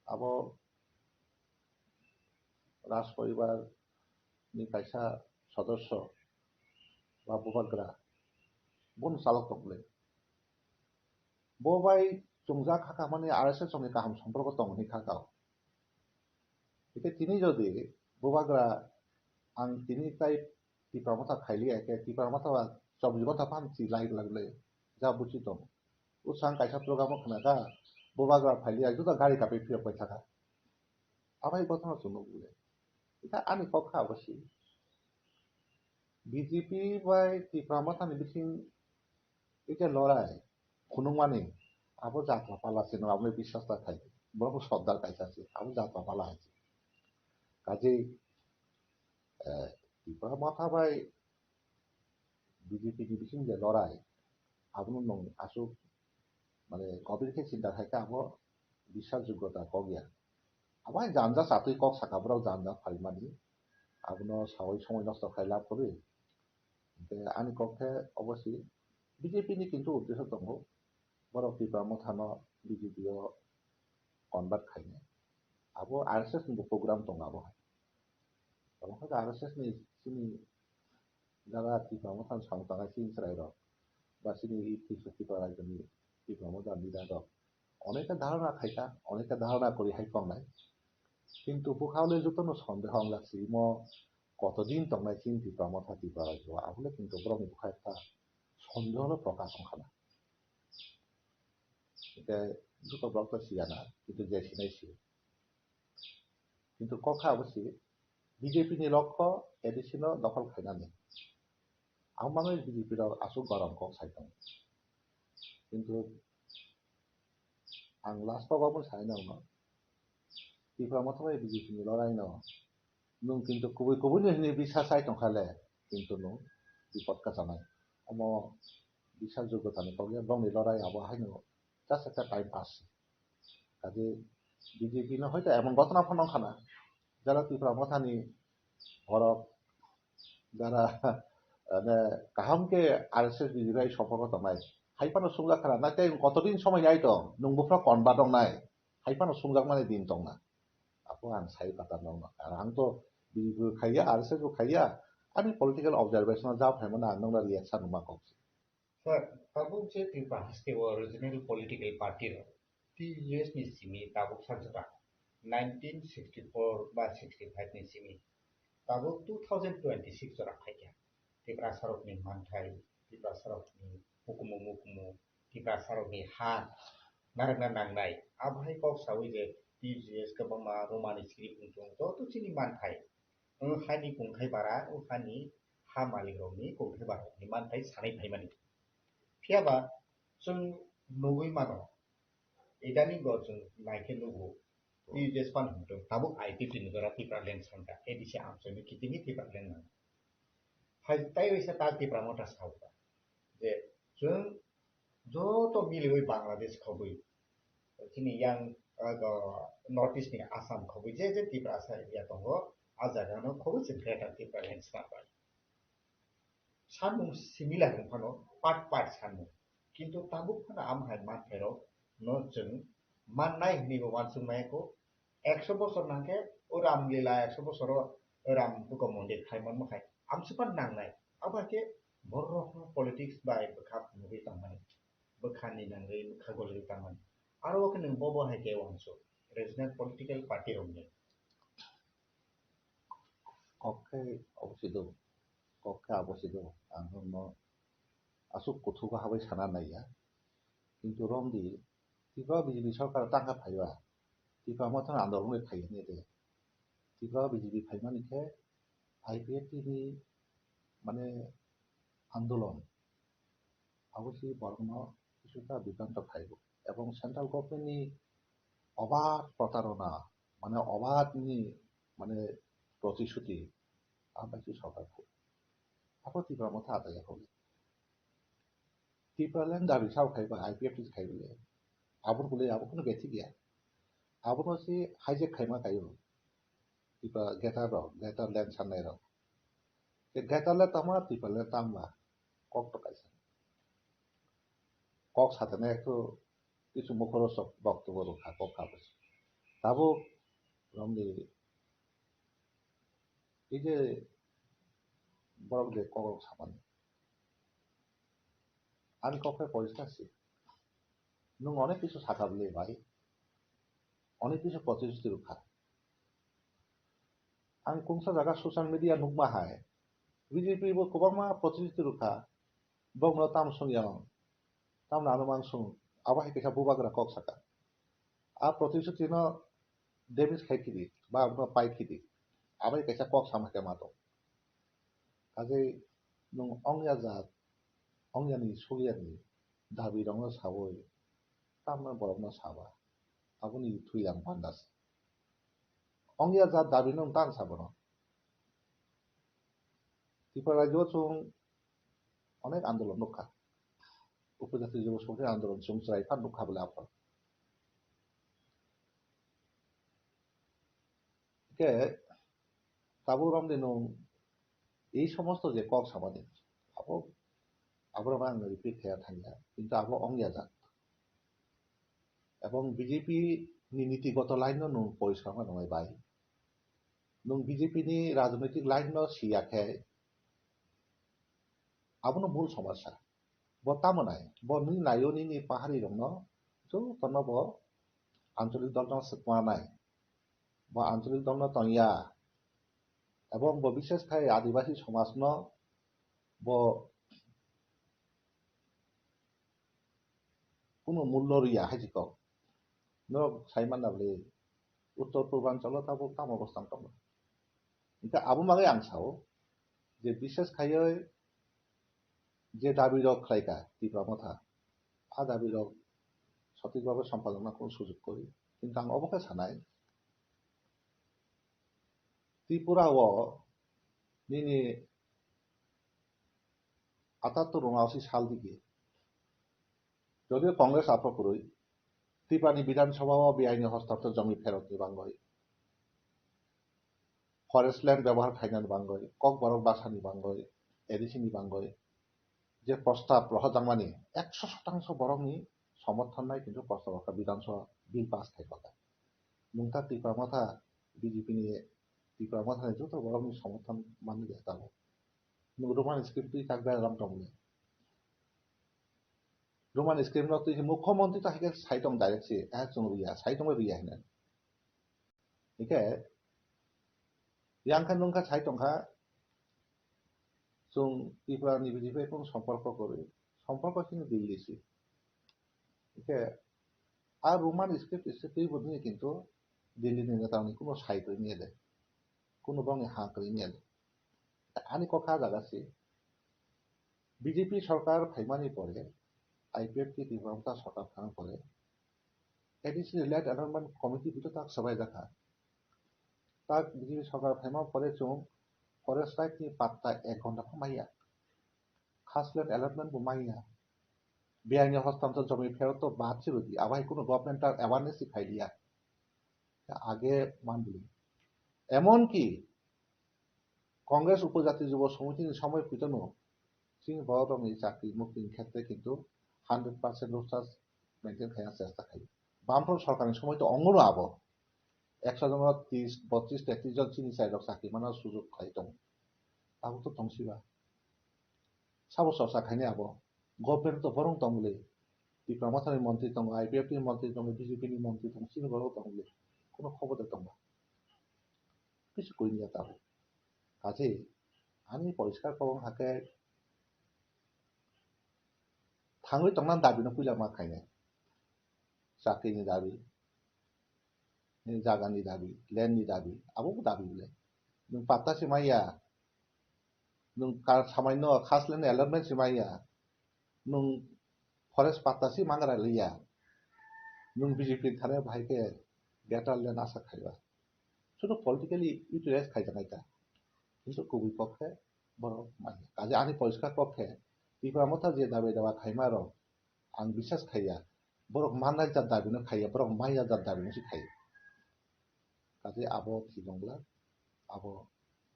abo Raj Poribar ni kaisa sodosyo ba bubagra, bono chalok tong le. Bo bai chwngjak kha kha mani R S S ni kaham somporko tong hinwi kha kao. Hingke tini jodi bubagra ang tini tai Tipra Motha khailiya, ke Tipra Motha ba chobbish ghonta phano si lai glak le, ja buchi tong. Usang kaisa program o khna kha, bubagra phailiya, juda gari kapi phiyok pai thaka. Abai gotno chwng nukle. Ita ani kok kha abo si. B J P bai Tipra Motha ni bising ita lorai phunukmani, abo jatra pala se no, abo biswas ta khai. Borok sordar kaisa se, abo jatra pala hai se. Kaje, eh, Tipra Motha bai B J P ni bising je lorai, abono nwng aswk, mane, gobir khe chinta khai khe abo biswas joggota kok ya. Abo hai janja chatwi kok saka borok janja phaimani, abono sawi somoi nosto khai lab kwrwi. Hingke ani kok khe obosi B J P ni kintu uddesho tongo, borok Tipra Motha no B J P o convert khainai. Abo R S S ni bo program tongo abo hai. Tamo khe R S S ni chini jaga Tipra Motha ni samung tangnai chini chwrai rok ba chini Tipra, Tipra rajyo ni Tipra Motha ni leader rok onekta dharana khaikha, onekta dharana kwrwi hai tongnai. Kintu bwkha le jotono sondeho wnglak si imo kotodin tongnai chini Tipra Motha Tipra rajyo o, abo le kintu borokni bwkha ekta sondeho no prokash wngkha na. Hingke joto borok to siya na, kintu je sinai sio. Kintu kok kha abo si B J P ni lokho A D C no dokhol khainani. Ang mangwi B J P rok aswk gorong kok sai tongo. Kintu ang last o obo sai nangno. Tipra Motha bai B J P ni lorai no. Nwng kintu kubui kubui ni hwnwi bisa sai tongkha le, kintu nwng bipot kwchanai. Omo bisa jogotani kok ya, bongni lorai abo haino just ekta time pass. Kaje B J P no hoito emon gotna phano wngkha na, jara Tipra Mothani borok jara, mane, kaham khe R S S B J P bai sompoko tongnai. Hai phano sungjak khana, na tei kotodin somoi yai tong, nwng buphra convert wngnai. Hai phano sungjakmani din tongna. Apo ang sai pata nokno. Ang to B J P bo khaiya, R S S bo khaiya. Ani political observation o ja phaimano ang nokno reaction rwma kok se. Sir, tabuk je Tripura haste o regional political party rok T U S ni simi tabuk sajwk nineteen sixty-four ba sixty-five ni simi tabuk two thousand twenty-six jora phaikha. Tiprasa rokni manthai, Tiprasa rokni hukumu mukumu, Tiprasa rokni ha narwkna nangnai. Abo hai kok saui je T U S kwbangma romani siri pungchung joto chini manthai. O hani kungthai bara, o hani ha malik rokni kungthai bara ni manthai sanai phaimani. Phiya ba chwng nugui mano, idani go chwng naikhe nugo, T U S pan hwnwi tabuk I P T ni jora Tipraland sanka, A D C amchaini kitingwi Tipraland nang. Hai tai waisa ta Tipra Motha sauka je chwng joto miliwi Bangladesh khobwi, chini yang, ah, go, North East ni Assam khobwi je je Tiprasa area tongo, a jaga no khobwi chwng Greater Tipraland swnambai. Samung similar wng phano part part samung. Kintu tabuk phano am hai manthai rok no chwng mannai hwnwi bo uansuk maya kho. Ekso bosor nangkhe o Ram Lila, ekso bosor o Ram buko mondir khai manma khai amsukha nangnai. Abo hai khe borok no politics bai bwkha phunugwi tongmani. Bwkha ni nangwi Gojri tangmani. Aro khe nwng bobo hai khe uansuk, regional political party rokni. Kok khe obo se do, kok khe abo se do, ang no aswk kuthugo habai sana naiya. Kintu romdi, Tripura B J P sorkar tangkha phaiba, Tripura Motha andolon bai phaiya hinwi de. Tripura B J P phaimani khe I P F T ni mane andolon, abo se borokno kisuta bibranto phaibo. Ebong central government ni obad protarona, mane obad ni mane protishuti, abo bai se sorkar kho. Abo Tripura Motha ataya kho. Tipraland dabi sao khai ba, I P F T khai bole. Abo bole abo kono bethik ya. Abono se hijack khaima kaio. Tipra greater rok, greater land sanai rok. Ke greater land tama, Tipraland tama. Kok to kaisa. Kok satene ekto kisu mukhorosok boktobyo rwkha, kok kha bwse. Tabuk romdi, ei je borok je kok rok samani, ani kok khe poriskar se. Nwng onek kisu sakha bwle bai, onek kisu protishuti rwkha. Ang kungsa jaga social media nukma hai, B J P bo kwbangma protishuti rwkha, bokno tam song yang, tamno ano mang song, abo hai kaisa bubagra kok saka. A protishuti no damage khai khidi, ba abono pai khidi, abo hai kaisa kok sama khe ma tong. Kajai nwng ongya jat, ongyani sugyani dabi rokno sawi, tamno borokno saba, aboni thwi yang panda se. Ongya jat dabi nwng tan sabo no. Tripura rajyo chwng onek andolon nukha. Upojati Yubo Samiti andolon chwng chwrai phan nukha bole aphano. Khe tabuk romdi nwng ei somosto je kok samani, abo, aborok ang repeat khe thangya, kintu abo ongya jat. Ebong B J P ni nitigoto line no nwng poriskar khe nwngnai bai. Nwng B J P ni rajnitik line no siya khe abono mul somosya. Bo tamo nai, bo nini naio nini pahari rokno jotono bo ancholik dol no swkma nai. Bo ancholik dol no tongya. Ebong bo bishes khai adibasi somaj no bo kunu mullo riya hai se kok. Norok sai manna bwle Uttor Purbanchalo tabuk tamo obostha tongo. Hingke abo bagwi ang sao je bishes khaiwi je dabi rok khlaika Tipra Motha, a dabi rok sothik bhabe sompadon khe sujug kwrwi. Kintu ang obo khe sanai, Tripura o nini atattor unaosi sal digi, jodio Congress aphro kwrwi, Tripura ni Bidhan Sabha o beaini hostantor jomi pherok ni bangwi, forest land byabohar khainani bangwi, Kokborok bwsani bangwi, A D C ni bangwi, je prostab rohorjakmani ekso sotangso borokni somorthon nai, kintu prostab rokha Bidhan Sabha bill pass khai paka. Nwng ta Tipra Motha, B J P ni Tipra Motha ni joto borokni somorthon manwi ya tabuk. Nwng Roman script twi kak bai lam tongmani. Roman script no twi mukhyamantri ta hai khe sai tong direct se, eh, chwng rwya, sai tongwi rwya hinwi. Hingke yang khe nwng khe sai tongkha, chwng Tripura ni B J P kung somporko kwrwi, somporko chini Delhi se. Hingke a Roman script se twi bo nini kintu Delhi ni neta ni kuno sai kwrwi nini de, kuno bongni ha kwrwi nini de. Ani kokha jaga se, B J P sorkar phaimani pore, I P F T Tipra Motha sorkar phano pore, A D C ni Land Allotment Committee bito tak swbai jakha. Tak B J P sorkar phaima pore chwng forest right ni patta ek ghonta pho maya. Khas land allotment bo maya. Beaini hostantor jomi pherot to bad se rwdi, abo hai kuno government tar awareness se khai liya. Age manbili. Emon ki Congress Upojati Jubo Samiti ni somoi phuitono chini borok rokni chakri mukri ni khetre kintu hundred percent roster maintain khaina chesta khai. Bamfront sorkar ni somoi to ongono abo ekso jono tris, botris, tetris jon chini chai rok chakri mana sujug khai tongo. Abo to tongsiba. Sabo chorcha khainai abo. Government to borong tongmili. Tipra Motha ni montri tongo, I P F T ni montri tongo, B J P ni montri tongo, chini borok tongo le. Kono khobor de tongo. Kisa koi ni ya tabuk. Kaje ani poriskar kobong hake thangwi tongna dabi no puila ma khainai. Chakri ni dabi, ni jaga ni dabi, land ni dabi, abo bo dabi bole. Nwng patta se maya, nwng kar samai no khas land allotment se maya, nwng forest patta se mangra liya, nwng B J P thane bahai ke greater land asa khaiba. Sudu politically utilize khaijaknai ta. Kintu kubui pokhe borok manya. Kaje ani poriskar pokhe Tipra Motha je dabai dawa khaima rok ang biswas khaiya. Borok mannai jat dabi no khaiya, borok manya jat dabi no se khaiya. Kaje abo thibongla, abo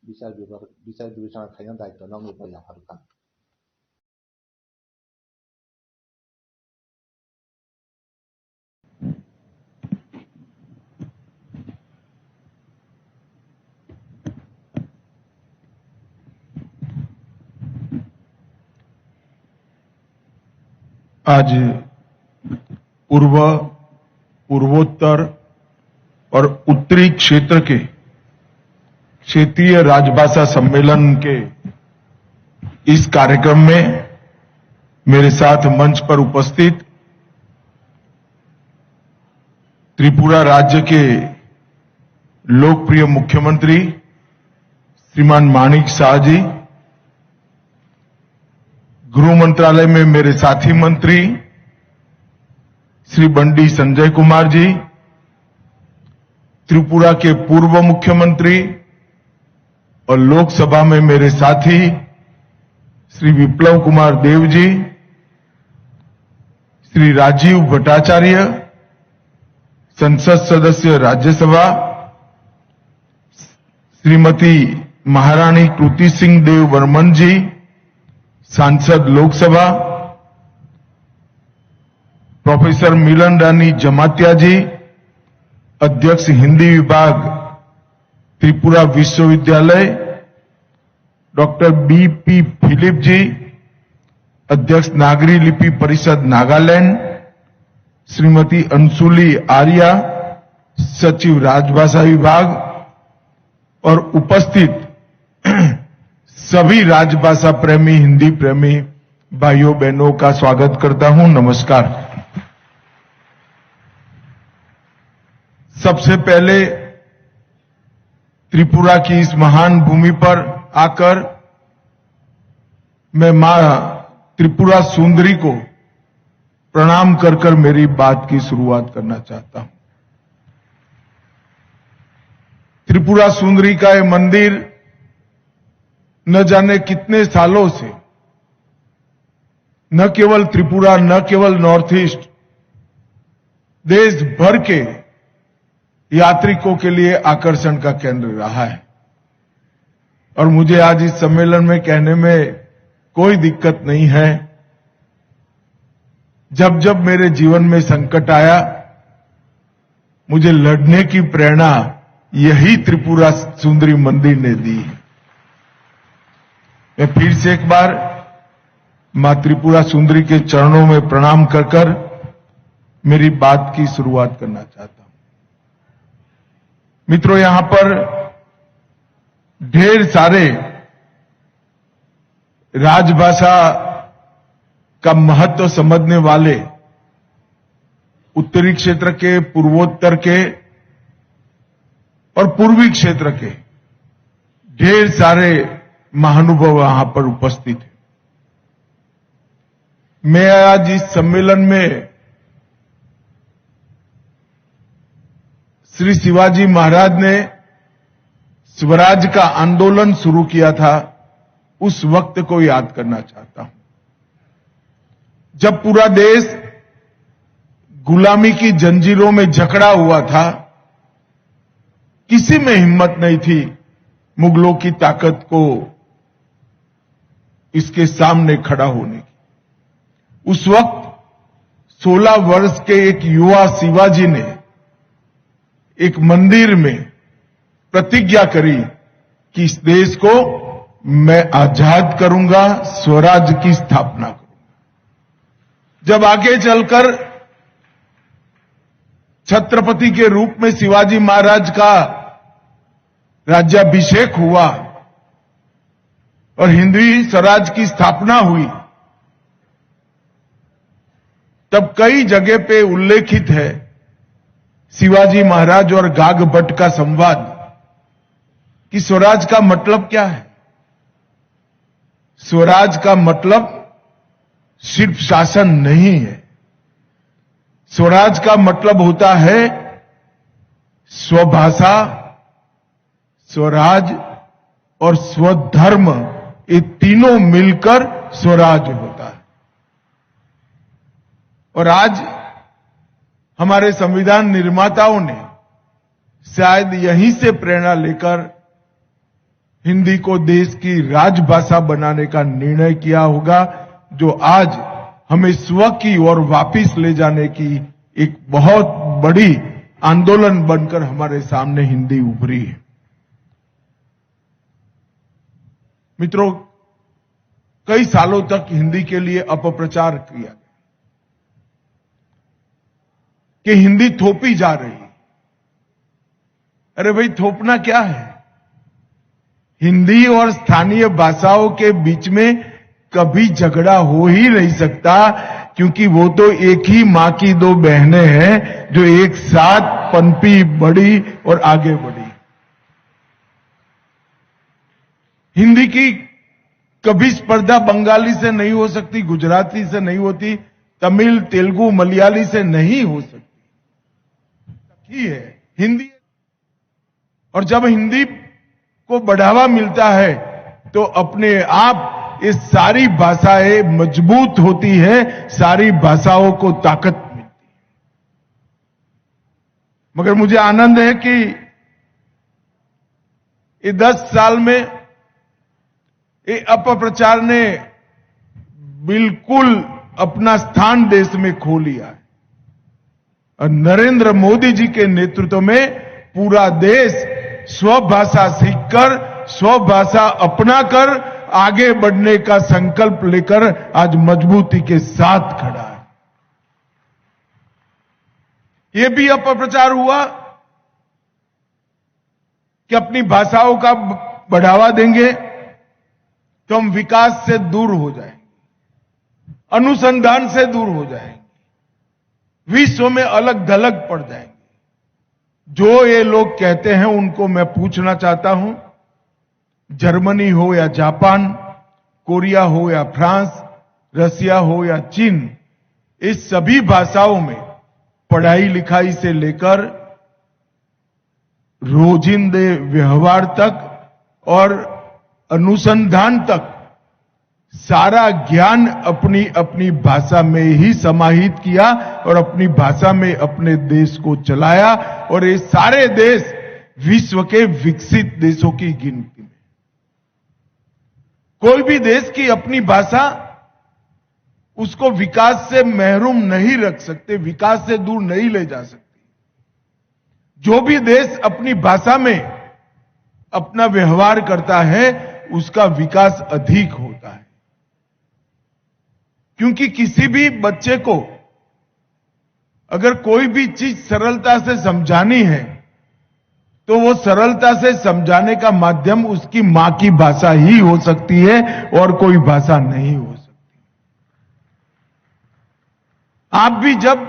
bichar bibar-, bichar bibechona khaina daityo nokni bo yapharkha. आज पूर्व, पूर्वोत्तर और उत्तरी क्षेत्र के क्षेत्रीय राजभाषा सम्मेलन के इस कार्यक्रम में मेरे साथ मंच पर उपस्थित त्रिपुरा राज्य के लोकप्रिय मुख्यमंत्री श्रीमान माणिक साह जी, गृह मंत्रालय में मेरे साथी मंत्री श्री बंडी संजय कुमार जी, त्रिपुरा के पूर्व मुख्यमंत्री और लोकसभा में मेरे साथी श्री विप्लव कुमार देव जी, श्री राजीव भट्टाचार्य, संसद सदस्य राज्यसभा, श्रीमती महारानी कृति सिंह देव वर्मन जी, सांसद लोकसभा, प्रोफेसर मिलन रानी जमातिया जी, अध्यक्ष हिंदी विभाग, त्रिपुरा विश्वविद्यालय, डॉक्टर बी पी फिलिप जी, अध्यक्ष नागरी लिपि परिषद नागालैंड, श्रीमती अंशुली आर्या, सचिव राजभाषा विभाग, और उपस्थित सभी राजभाषा प्रेमी, हिंदी प्रेमी भाइयों बहनों का स्वागत करता हूं। नमस्कार। सबसे पहले त्रिपुरा की इस महान भूमि पर आकर मैं मां त्रिपुरा सुंदरी को प्रणाम कर कर मेरी बात की शुरुआत करना चाहता हूं। त्रिपुरा सुंदरी का ये मंदिर न जाने कितने सालों से न केवल त्रिपुरा, न केवल नॉर्थ ईस्ट, देश भर के यात्रिकों के लिए आकर्षण का केंद्र रहा है। और मुझे आज इस सम्मेलन में कहने में कोई दिक्कत नहीं है। जब जब मेरे जीवन में संकट आया, मुझे लड़ने की प्रेरणा यही त्रिपुरा सुंदरी मंदिर ने दी। मैं फिर से एक बार मां त्रिपुरा सुंदरी के चरणों में प्रणाम कर कर मेरी बात की शुरुआत करना चाहता हूं। मित्रों, यहां पर ढेर सारे राजभाषा का महत्व समझने वाले उत्तरी क्षेत्र के, पूर्वोत्तर के और पूर्वी क्षेत्र के ढेर सारे महानुभाव यहां पर उपस्थित हैं। मैं आज इस सम्मेलन में श्री शिवाजी महाराज ने स्वराज का आंदोलन शुरू किया था, उस वक्त को याद करना चाहता हूं, जब पूरा देश गुलामी की जंजीरों में जकड़ा हुआ था। किसी में हिम्मत नहीं थी मुगलों की ताकत को इसके सामने खड़ा होने की। उस वक्त सोलह वर्ष के एक युवा शिवाजी ने एक मंदिर में प्रतिज्ञा करी कि इस देश को मैं आजाद करूंगा, स्वराज की स्थापना करूंगा। जब आगे चलकर छत्रपति के रूप में शिवाजी महाराज का राज्याभिषेक हुआ और हिंदवी स्वराज की स्थापना हुई, तब कई जगह पे उल्लेखित है शिवाजी महाराज और गाग भट्ट का संवाद कि स्वराज का मतलब क्या है। स्वराज का मतलब सिर्फ शासन नहीं है। स्वराज का मतलब होता है स्वभाषा, स्वराज और स्वधर्म, ये तीनों मिलकर स्वराज होता है। और आज हमारे संविधान निर्माताओं ने शायद यहीं से प्रेरणा लेकर हिंदी को देश की राजभाषा बनाने का निर्णय किया होगा, जो आज हमें स्व की ओर वापस ले जाने की एक बहुत बड़ी आंदोलन बनकर हमारे सामने हिंदी उभरी है। मित्रों, कई सालों तक हिंदी के लिए अपप्रचार किया गया कि हिंदी थोपी जा रही। अरे भाई, थोपना क्या है? हिंदी और स्थानीय भाषाओं के बीच में कभी झगड़ा हो ही नहीं सकता, क्योंकि वो तो एक ही माँ की दो बहनें हैं, जो एक साथ पनपी, बढ़ी और आगे बढ़ी। हिंदी की कभी स्पर्धा बंगाली से नहीं हो सकती, गुजराती से नहीं होती, तमिल, तेलुगु, मलयाली से नहीं हो सकती। ही है हिंदी। और जब हिंदी को बढ़ावा मिलता है, तो अपने आप ये सारी भाषाएं मजबूत होती है, सारी भाषाओं को ताकत मिलती है। मगर मुझे आनंद है कि ये दस साल में ये अपप्रचार ने बिल्कुल अपना स्थान देश में खो लिया है। और नरेंद्र मोदी जी के नेतृत्व में पूरा देश स्वभाषा सीखकर, स्वभाषा अपनाकर आगे बढ़ने का संकल्प लेकर आज मजबूती के साथ खड़ा है। ये भी अपप्रचार हुआ कि अपनी भाषाओं का बढ़ावा देंगे तो हम विकास से दूर हो जाएंगे, अनुसंधान से दूर हो जाएंगे, विश्व में अलग धलक पड़ जाएंगे। जो ये लोग कहते हैं, उनको मैं पूछना चाहता हूं, जर्मनी हो या जापान, कोरिया हो या फ्रांस, रसिया हो या चीन, इस सभी भाषाओं में पढ़ाई लिखाई से लेकर रोजिंदे व्यवहार तक और अनुसंधान तक सारा ज्ञान अपनी अपनी भाषा में ही समाहित किया और अपनी भाषा में अपने देश को चलाया, और ये सारे देश विश्व के विकसित देशों की गिनती में। कोई भी देश की अपनी भाषा उसको विकास से महरूम नहीं रख सकते, विकास से दूर नहीं ले जा सकती। जो भी देश अपनी भाषा में अपना व्यवहार करता है, उसका विकास अधिक होता है। क्योंकि किसी भी बच्चे को अगर कोई भी चीज सरलता से समझानी है, तो वो सरलता से समझाने का माध्यम उसकी माँ की भाषा ही हो सकती है और कोई भाषा नहीं हो सकती। आप भी जब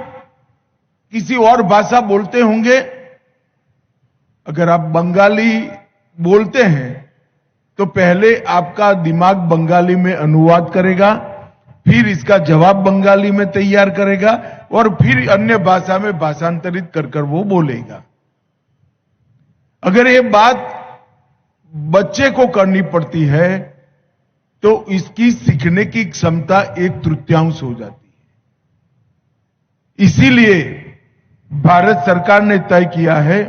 किसी और भाषा बोलते होंगे, अगर आप बंगाली बोलते हैं, तो पहले आपका दिमाग बंगाली में अनुवाद करेगा, फिर इसका जवाब बंगाली में तैयार करेगा और फिर अन्य भाषा में भाषांतरित कर कर वो बोलेगा। अगर ये बात बच्चे को करनी पड़ती है, तो इसकी सीखने की क्षमता एक तृतीयांश हो जाती है। इसीलिए भारत सरकार ने तय किया है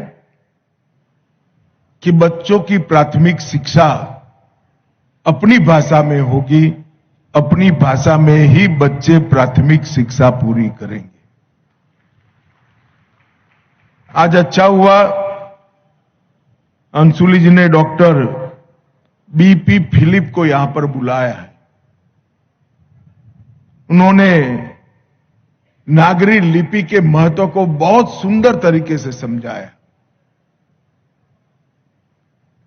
कि बच्चों की प्राथमिक शिक्षा अपनी भाषा में होगी, अपनी भाषा में ही बच्चे प्राथमिक शिक्षा पूरी करेंगे। आज अच्छा हुआ, अंशुली जी ने डॉक्टर बीपी फिलिप को यहां पर बुलाया है। उन्होंने नागरी लिपि के महत्व को बहुत सुंदर तरीके से समझाया।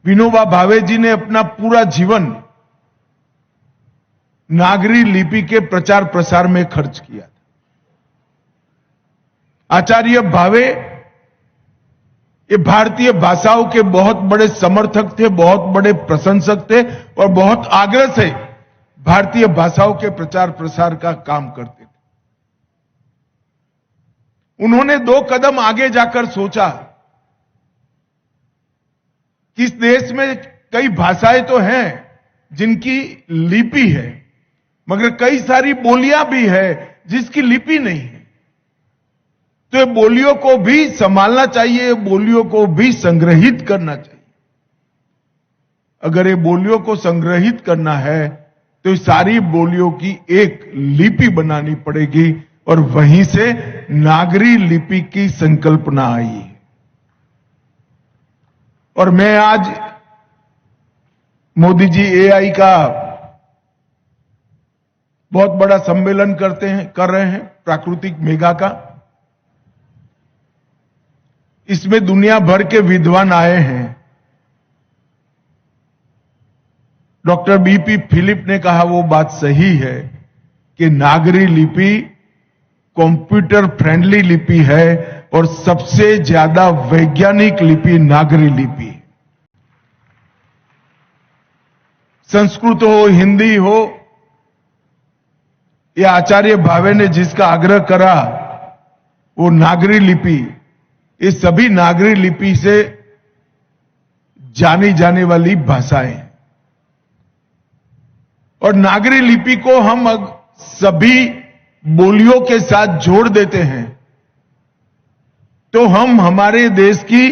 विनोबा भावे जी ने अपना पूरा जीवन नागरी लिपि के प्रचार प्रसार में खर्च किया। आचार्य भावे ये भारतीय भाषाओं के बहुत बड़े समर्थक थे, बहुत बड़े प्रशंसक थे और बहुत आग्रह से भारतीय भाषाओं के प्रचार प्रसार का काम करते थे। उन्होंने दो कदम आगे जाकर सोचा कि इस देश में कई भाषाएं तो हैं जिनकी लिपि है, मगर कई सारी बोलियां भी है जिसकी लिपि नहीं है। तो ये बोलियों को भी संभालना चाहिए, बोलियों को भी संग्रहित करना चाहिए। अगर ये बोलियों को संग्रहित करना है, तो ये सारी बोलियों की एक लिपि बनानी पड़ेगी और वहीं से नागरी लिपि की संकल्पना आई। और मैं आज, मोदी जी एआई का बहुत बड़ा सम्मेलन करते हैं, कर रहे हैं, प्राकृतिक मेघा का। इसमें दुनिया भर के विद्वान आए हैं। डॉक्टर बीपी फिलिप ने कहा, वो बात सही है कि नागरी लिपि कंप्यूटर फ्रेंडली लिपि है और सबसे ज्यादा वैज्ञानिक लिपि नागरी लिपि। संस्कृत हो, हिंदी हो, ये आचार्य भावे ने जिसका आग्रह करा, वो नागरी लिपि, ये सभी नागरी लिपि से जानी जाने वाली भाषाएं। और नागरी लिपि को हम अग-, सभी बोलियों के साथ जोड़ देते हैं, तो हम हमारे देश की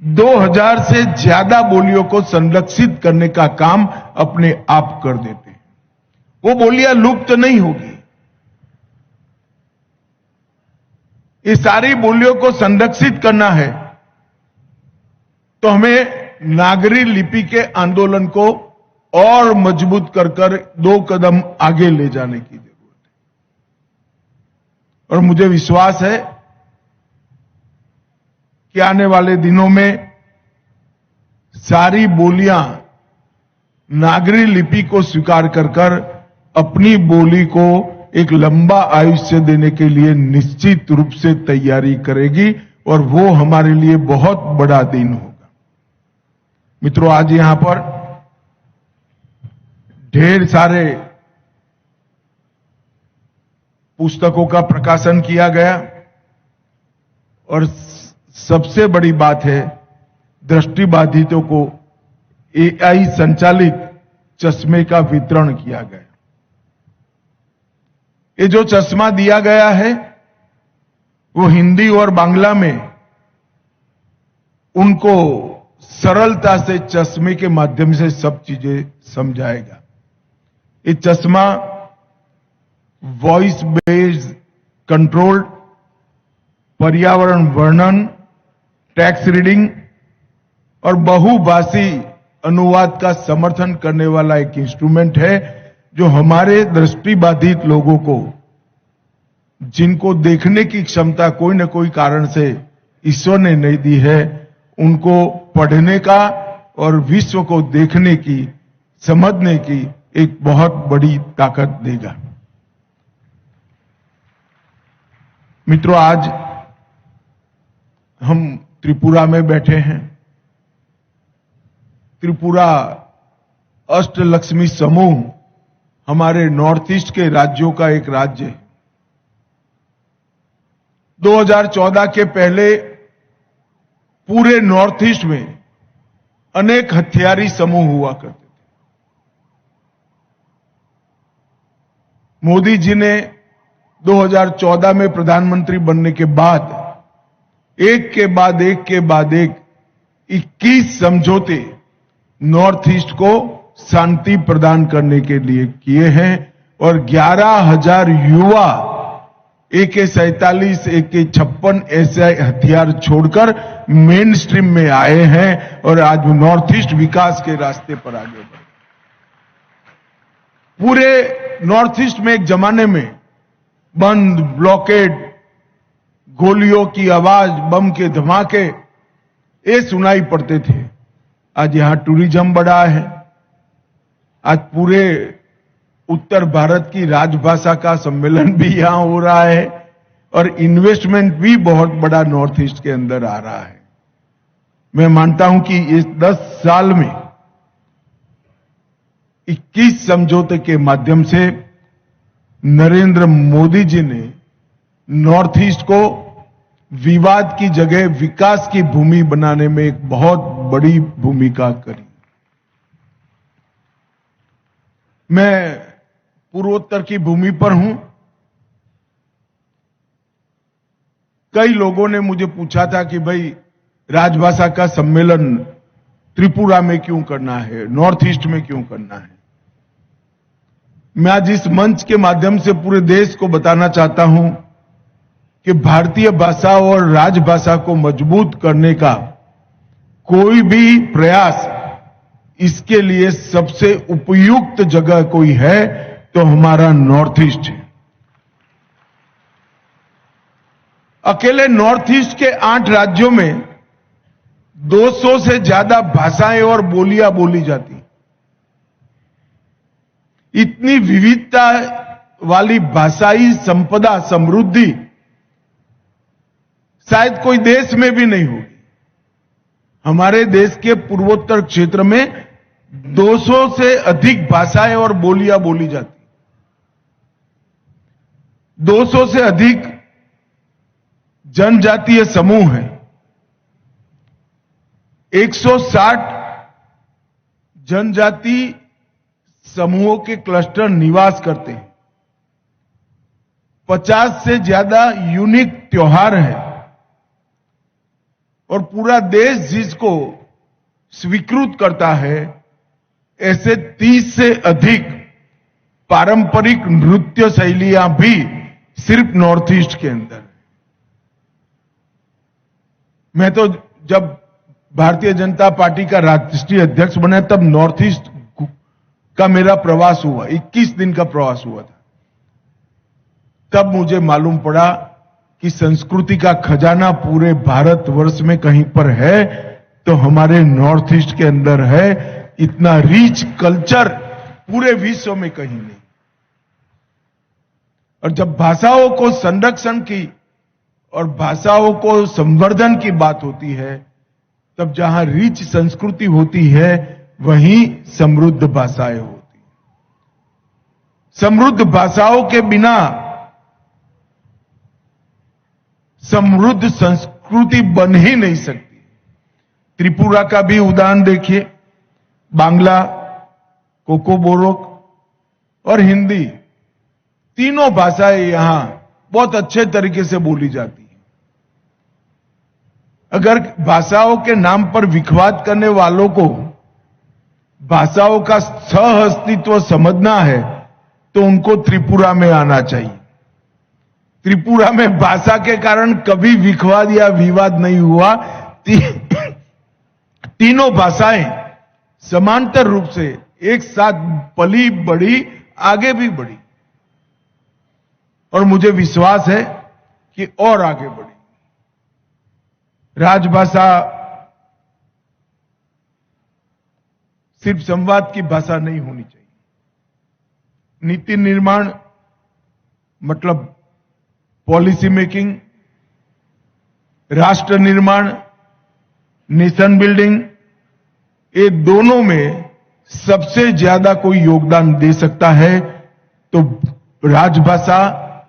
दो हज़ार से ज्यादा बोलियों को संरक्षित करने का काम अपने आप कर देते हैं। वो बोलियां लुप्त नहीं होगी। ये सारी बोलियों को संरक्षित करना है, तो हमें नागरी लिपि के आंदोलन को और मजबूत कर कर दो कदम आगे ले जाने की जरूरत है। और मुझे विश्वास है कि आने वाले दिनों में सारी बोलियां नागरी लिपि को स्वीकार कर कर अपनी बोली को एक लंबा आयुष्य देने के लिए निश्चित रूप से तैयारी करेगी और वो हमारे लिए बहुत बड़ा दिन होगा। मित्रों, आज यहाँ पर ढेर सारे पुस्तकों का प्रकाशन किया गया और स-, सबसे बड़ी बात है, दृष्टिबाधितों को एआई संचालित चश्मे का वितरण किया गया। ये जो चश्मा दिया गया है, वो हिंदी और बांग्ला में उनको सरलता से चश्मे के माध्यम से सब चीजें समझाएगा। ये चश्मा वॉइस बेस्ड कंट्रोल, पर्यावरण वर्णन, टेक्स्ट रीडिंग और बहुभाषी अनुवाद का समर्थन करने वाला एक इंस्ट्रूमेंट है, जो हमारे दृष्टिबाधित लोगों को, जिनको देखने की क्षमता कोई न कोई कारण से ईश्वर ने नहीं दी है, उनको पढ़ने का और विश्व को देखने की, समझने की एक बहुत बड़ी ताकत देगा। मित्रों, आज हम त्रिपुरा में बैठे हैं। त्रिपुरा अष्टलक्ष्मी समूह हमारे नॉर्थ ईस्ट के राज्यों का एक राज्य है। दो हज़ार चौदह के पहले पूरे नॉर्थ ईस्ट में अनेक हथियारी समूह हुआ करते थे। मोदी जी ने दो हज़ार चौदह में प्रधानमंत्री बनने के बाद एक के बाद एक के बाद एक इक्कीस समझौते नॉर्थ ईस्ट को शांति प्रदान करने के लिए किए हैं और ग्यारह हज़ार युवा एके सैंतालीस, एके छप्पन ऐसे हथियार छोड़कर मेन स्ट्रीम में आए हैं और आज नॉर्थ ईस्ट विकास के रास्ते पर आगे बढ़। पूरे नॉर्थ ईस्ट में एक जमाने में बंद, ब्लॉकेड, गोलियों की आवाज, बम के धमाके, ये सुनाई पड़ते थे। आज यहाँ टूरिज्म बढ़ा है। आज पूरे उत्तर भारत की राजभाषा का सम्मेलन भी यहाँ हो रहा है और इन्वेस्टमेंट भी बहुत बड़ा नॉर्थ ईस्ट के अंदर आ रहा है। मैं मानता हूं कि इस दस साल में इक्कीस समझौते के माध्यम से नरेंद्र मोदी जी ने नॉर्थ ईस्ट को विवाद की जगह विकास की भूमि बनाने में एक बहुत बड़ी भूमिका करी। मैं पूर्वोत्तर की भूमि पर हूं। कई लोगों ने मुझे पूछा था कि भाई, राजभाषा का सम्मेलन त्रिपुरा में क्यों करना है, नॉर्थ ईस्ट में क्यों करना है? मैं आज इस मंच के माध्यम से पूरे देश को बताना चाहता हूं कि भारतीय भाषा और राजभाषा को मजबूत करने का कोई भी प्रयास, इसके लिए सबसे उपयुक्त जगह कोई है तो हमारा नॉर्थ ईस्ट है। अकेले नॉर्थ ईस्ट के आठ राज्यों में दो सौ से ज्यादा भाषाएं और बोलियां बोली जाती। इतनी विविधता वाली भाषाई संपदा, समृद्धि शायद कोई देश में भी नहीं होगी। हमारे देश के पूर्वोत्तर क्षेत्र में दो सौ से अधिक भाषाएं और बोलियां बोली जाती, दो सौ से अधिक जनजातीय समूह हैं, एक सौ साठ जनजाति समूहों के क्लस्टर निवास करते हैं, पचास से ज्यादा यूनिक त्योहार हैं और पूरा देश जिसको स्वीकृत करता है, ऐसे तीस से अधिक पारंपरिक नृत्य शैलियां भी सिर्फ नॉर्थ ईस्ट के अंदर। मैं तो जब भारतीय जनता पार्टी का राष्ट्रीय अध्यक्ष बना, तब नॉर्थ ईस्ट का मेरा प्रवास हुआ, इक्कीस दिन का प्रवास हुआ था। तब मुझे मालूम पड़ा कि संस्कृति का खजाना पूरे भारतवर्ष में कहीं पर है तो हमारे नॉर्थ ईस्ट के अंदर है। इतना रिच कल्चर पूरे विश्व में कहीं नहीं। और जब भाषाओं को संरक्षण की और भाषाओं को संवर्धन की बात होती है, तब जहां रिच संस्कृति होती है, वहीं समृद्ध भाषाएं होती हैं। समृद्ध भाषाओं के बिना समृद्ध संस्कृति बन ही नहीं सकती। त्रिपुरा का भी उदाहरण देखिए, बांग्ला, कोकोबोरोक और हिंदी, तीनों भाषाएं यहां बहुत अच्छे तरीके से बोली जाती हैं। अगर भाषाओं के नाम पर विखवाद करने वालों को भाषाओं का सह अस्तित्व समझना है, तो उनको त्रिपुरा में आना चाहिए। त्रिपुरा में भाषा के कारण कभी विखवाद या विवाद नहीं हुआ। ती-, तीनों भाषाएं समांतर रूप से एक साथ पली बढ़ी, आगे भी बढ़ी, और मुझे विश्वास है कि और आगे बढ़ी। राजभाषा सिर्फ संवाद की भाषा नहीं होनी चाहिए। नीति निर्माण, मतलब पॉलिसी मेकिंग, राष्ट्र निर्माण, नेशन बिल्डिंग, ये दोनों में सबसे ज्यादा कोई योगदान दे सकता है तो राजभाषा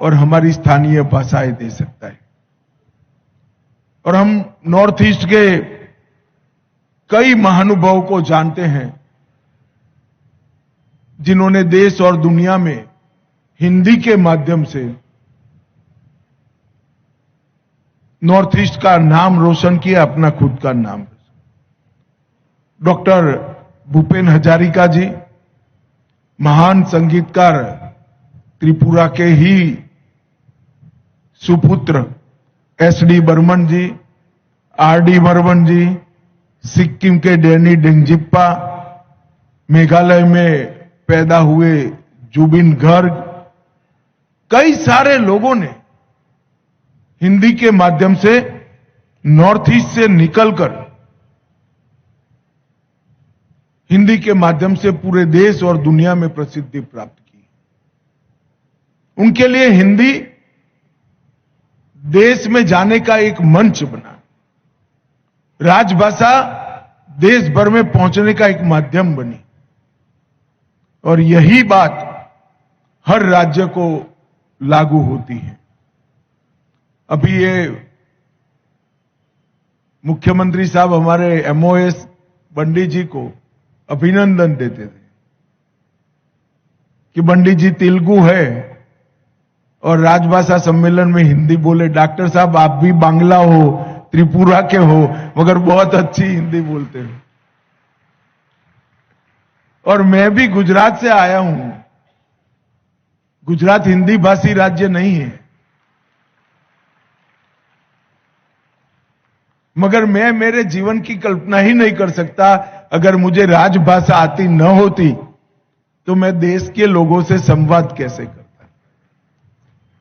और हमारी स्थानीय भाषाएं दे सकता है। और हम नॉर्थ ईस्ट के कई महानुभावों को जानते हैं, जिन्होंने देश और दुनिया में हिंदी के माध्यम से नॉर्थ ईस्ट का नाम रोशन किया, अपना खुद का नाम। डॉक्टर भूपेन हजारिका जी, महान संगीतकार, त्रिपुरा के ही सुपुत्र एस डी बर्मन जी, आर डी बर्मन जी, सिक्किम के डैनी डेंगजिप्पा, मेघालय में पैदा हुए जुबिन गर्ग, कई सारे लोगों ने हिंदी के माध्यम से नॉर्थ ईस्ट से निकलकर हिंदी के माध्यम से पूरे देश और दुनिया में प्रसिद्धि प्राप्त की। उनके लिए हिंदी देश में जाने का एक मंच बना, राजभाषा देश भर में पहुंचने का एक माध्यम बनी। और यही बात हर राज्य को लागू होती है। अभी ये मुख्यमंत्री साहब हमारे एमओएस बंडी जी को अभिनंदन देते थे कि बंडी जी तेलुगु है और राजभाषा सम्मेलन में हिंदी बोले। डॉक्टर साहब, आप भी बांग्ला हो, त्रिपुरा के हो, मगर बहुत अच्छी हिंदी बोलते हो। और मैं भी गुजरात से आया हूं। गुजरात हिंदी भाषी राज्य नहीं है, मगर मैं मेरे जीवन की कल्पना ही नहीं कर सकता अगर मुझे राजभाषा आती न होती तो मैं देश के लोगों से संवाद कैसे करता।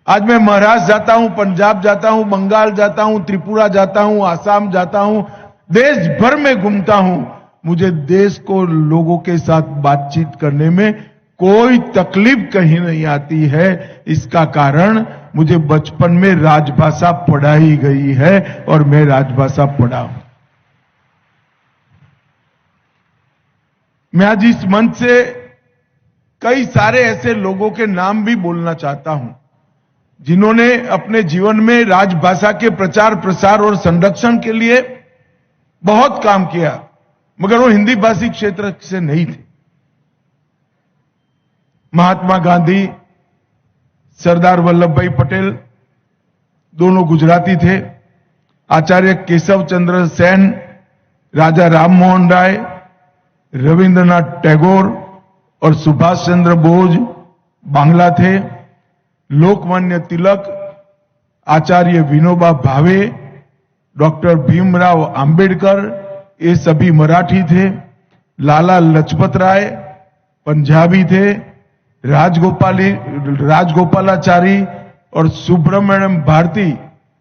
आज मैं महाराष्ट्र जाता हूं, पंजाब जाता हूं, बंगाल जाता हूं, त्रिपुरा जाता हूं, आसाम जाता हूं, देश भर में घूमता हूं। मुझे देश को लोगों के साथ बातचीत करने में कोई तकलीफ कहीं नहीं आती है। इसका कारण मुझे बचपन में राजभाषा पढ़ाई गई है और मैं राजभाषा पढ़ा हूं। मैं आज इस मंच से कई सारे ऐसे लोगों के नाम भी बोलना चाहता हूं, जिन्होंने अपने जीवन में राजभाषा के प्रचार प्रसार और संरक्षण के लिए बहुत काम किया, मगर वो हिंदी भाषी क्षेत्र से नहीं थे। महात्मा गांधी, सरदार वल्लभ भाई पटेल दोनों गुजराती थे। आचार्य केशव चंद्र सेन, राजा राम मोहन राय, रविंद्रनाथ टैगोर और सुभाष चंद्र बोस बांग्ला थे। लोकमान्य तिलक, आचार्य विनोबा भावे, डॉक्टर भीमराव अंबेडकर, ये सभी मराठी थे। लाला लजपत राय पंजाबी थे। राजगोपाली, राजगोपालाचारी और सुब्रमण्यम भारती,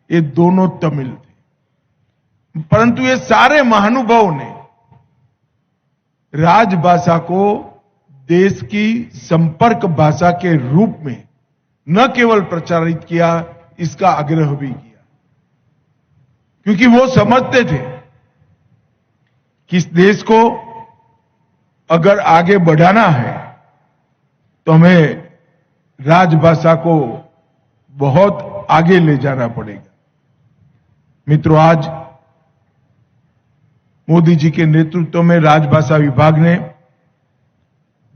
ये दोनों तमिल थे। परंतु ये सारे महानुभावों ने राजभाषा को देश की संपर्क भाषा के रूप में न केवल प्रचारित किया, इसका आग्रह भी किया, क्योंकि वो समझते थे कि इस देश को अगर आगे बढ़ाना है, तो हमें राजभाषा को बहुत आगे ले जाना पड़ेगा। मित्रों, आज मोदी जी के नेतृत्व में राजभाषा विभाग ने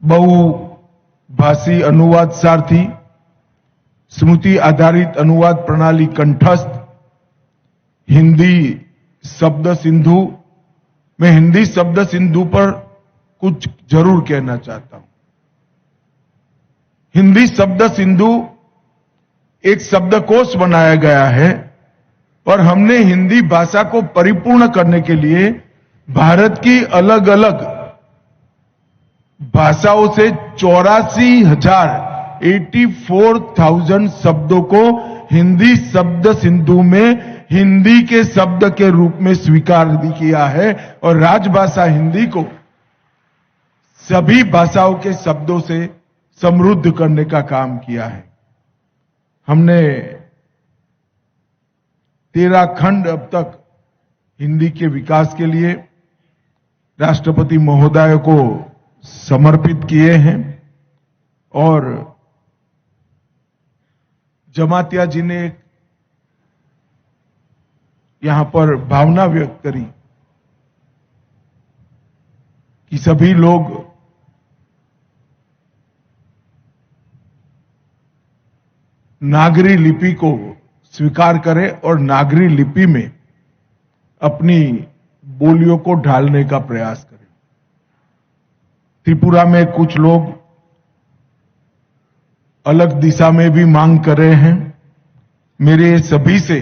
बहुभाषी अनुवाद सारथी, स्मृति आधारित अनुवाद प्रणाली कंठस्थ, हिंदी शब्द सिंधु, मैं हिंदी शब्द सिंधु पर कुछ जरूर कहना चाहता हूं। हिंदी शब्द सिंधु एक शब्दकोश बनाया गया है और हमने हिंदी भाषा को परिपूर्ण करने के लिए भारत की अलग-अलग भाषाओं से चौरासी हजार, एटी फोर थाउजेंड शब्दों को हिंदी शब्द सिंधु में हिंदी के शब्द के रूप में स्वीकार भी किया है और राजभाषा हिंदी को सभी भाषाओं के शब्दों से समृद्ध करने का काम किया है। हमने तेरह खंड अब तक हिंदी के विकास के लिए राष्ट्रपति महोदय को समर्पित किए हैं और जमातिया जी ने यहां पर भावना व्यक्त करी कि सभी लोग नागरी लिपि को स्वीकार करें और नागरी लिपि में अपनी बोलियों को ढालने का प्रयास करें। त्रिपुरा में कुछ लोग अलग दिशा में भी मांग कर रहे हैं। मेरे सभी से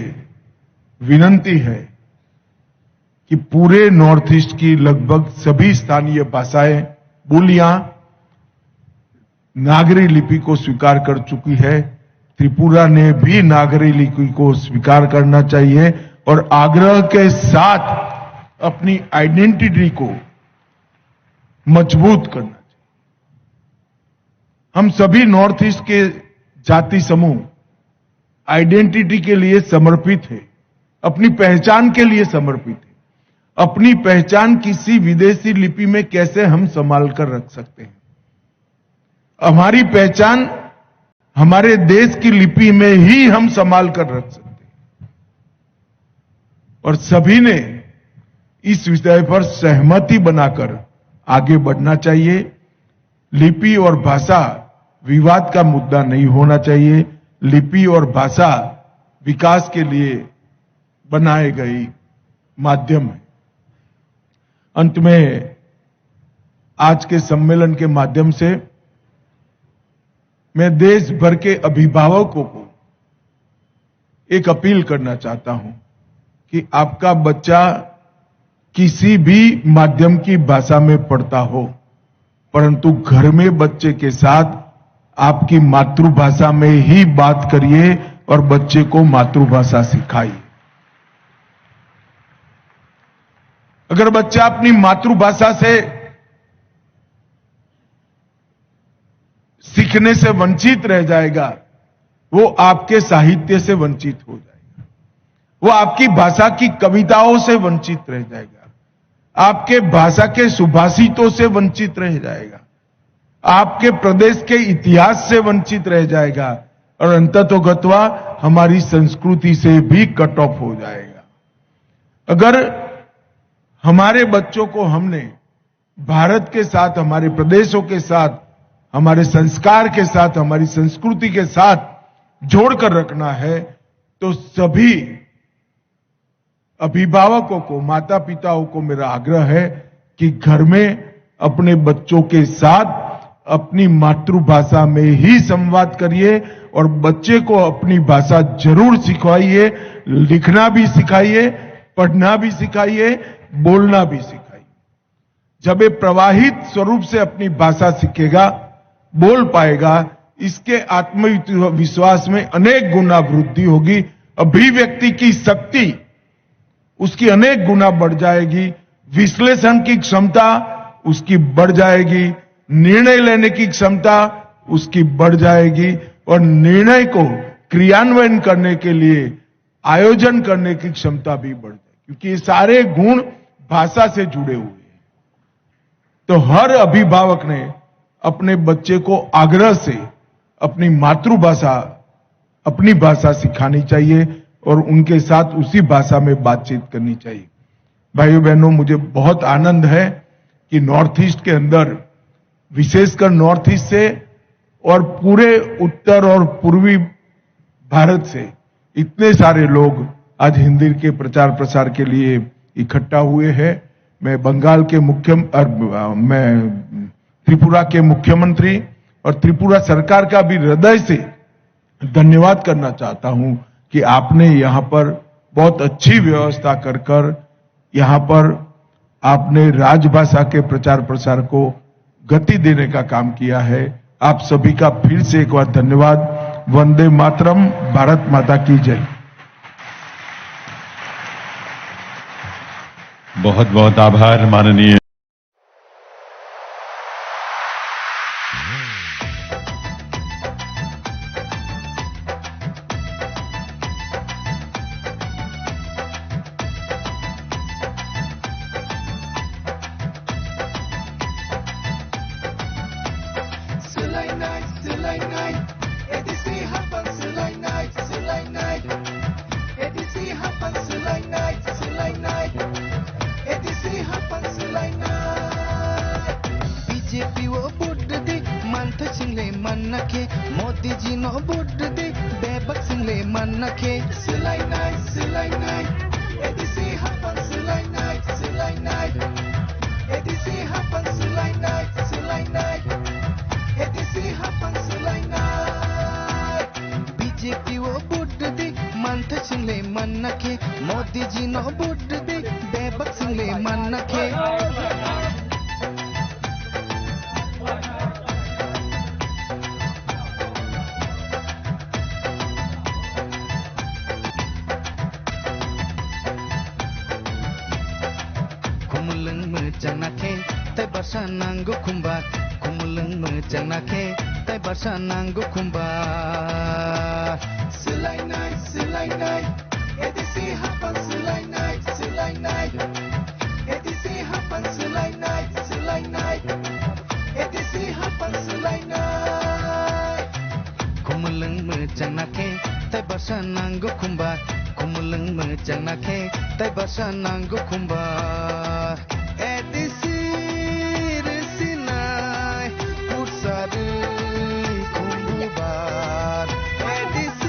विनंती है कि पूरे नॉर्थ ईस्ट की लगभग सभी स्थानीय भाषाएं, बोलियां नागरी लिपि को स्वीकार कर चुकी है। त्रिपुरा ने भी नागरी लिपि को स्वीकार करना चाहिए और आग्रह के साथ अपनी आइडेंटिटी को मजबूत करना चाहिए। हम सभी नॉर्थ ईस्ट के जाति समूह आइडेंटिटी के लिए समर्पित है, अपनी पहचान के लिए समर्पित है। अपनी पहचान किसी विदेशी लिपि में कैसे हम संभाल कर रख सकते हैं? हमारी पहचान हमारे देश की लिपि में ही हम संभाल कर रख सकते हैं। और सभी ने इस विषय पर सहमति बनाकर आगे बढ़ना चाहिए। लिपि और भाषा विवाद का मुद्दा नहीं होना चाहिए। लिपि और भाषा विकास के लिए बनाए गई माध्यम है। अंत में आज के सम्मेलन के माध्यम से मैं देश भर के अभिभावकों को एक अपील करना चाहता हूं कि आपका बच्चा किसी भी माध्यम की भाषा में पढ़ता हो, परंतु घर में बच्चे के साथ आपकी मातृभाषा में ही बात करिए और बच्चे को मातृभाषा सिखाइए। अगर बच्चा अपनी मातृभाषा से सीखने से वंचित रह जाएगा, वो आपके साहित्य से वंचित हो जाएगा, वो आपकी भाषा की कविताओं से वंचित रह जाएगा, आपके भाषा के सुभाषितों से वंचित रह जाएगा, आपके प्रदेश के इतिहास से वंचित रह जाएगा और अंततोगत्वा हमारी संस्कृति से भी कट ऑफ हो जाएगा। अगर हमारे बच्चों को हमने भारत के साथ, हमारे प्रदेशों के साथ, हमारे संस्कार के साथ, हमारी संस्कृति के साथ जोड़कर रखना है, तो सभी अभिभावकों को, माता-पिताओं को मेरा आग्रह है कि घर में अपने बच्चों के साथ अपनी मातृभाषा में ही संवाद करिए और बच्चे को अपनी भाषा जरूर सिखाइए, लिखना भी सिखाइए, पढ़ना भी सिखाइए, बोलना भी सिखाइए। जब ये प्रवाहित स्वरूप से अपनी भाषा सीखेगा, बोल पाएगा, इसके आत्मविश्वास में अनेक गुना वृद्धि होगी। अभिव्यक्ति की शक्ति उसकी अनेक गुना बढ़ जाएगी, विश्लेषण की क्षमता उसकी बढ़ जाएगी, निर्णय लेने की क्षमता उसकी बढ़ जाएगी और निर्णय को क्रियान्वयन करने के लिए आयोजन करने की क्षमता भी बढ़ जाए, क्योंकि ये सारे गुण भाषा से जुड़े हुए हैं। तो हर अभिभावक ने अपने बच्चे को आग्रह से अपनी मातृभाषा, अपनी भाषा सिखानी चाहिए और उनके साथ उसी भाषा में बातचीत करनी चाहिए। भाइयों बहनों, मुझे बहुत आनंद है कि नॉर्थ ईस्ट के अंदर, विशेषकर नॉर्थ ईस्ट से और पूरे उत्तर और पूर्वी भारत से इतने सारे लोग आज हिंदी के प्रचार प्रसार के लिए इकट्ठा हुए हैं। मैं बंगाल के मुख्य-, अ, मैं त्रिपुरा के मुख्यमंत्री और त्रिपुरा सरकार का भी हृदय से धन्यवाद करना चाहता हूं कि आपने यहाँ पर बहुत अच्छी व्यवस्था कर कर यहाँ पर आपने राजभाषा के प्रचार प्रसार को गति देने का काम किया है। आप सभी का फिर से एक बार धन्यवाद। वंदे मातरम। भारत माता की जय। बहुत बहुत आभार माननीय। Swlainai, swlainai, A D C hapang swlainai, swlainai. A D C hapang swlainai, swlainai. A D C hapang swlainai. B J P o vote di, mantha single manna khe. Modi ji no vote di, bebak single manna khe. Swlainai, swlainai. A D C hapang swlainai, swlainai. A D C hapang swlainai, swlainai. A D C hapang swlainai. B J P o vote di, mantha single manna khe. Modi ji no vote di, bebak single manna khe. Tei basa nango khumba, khumulwng mwchangna khe, tei basa nango khumba. Swlainai, swlainai, A D C hapang swlainai, swlainai. A D C hapang swlainai, swlainai. A D C hapang swlainai. Khumulwng mwchangna khe, tei basa nango khumba. Khumulwng mwchangna khe, tei basa nango khumba. A D C rwsinai, pursarwi khumbubar. A D C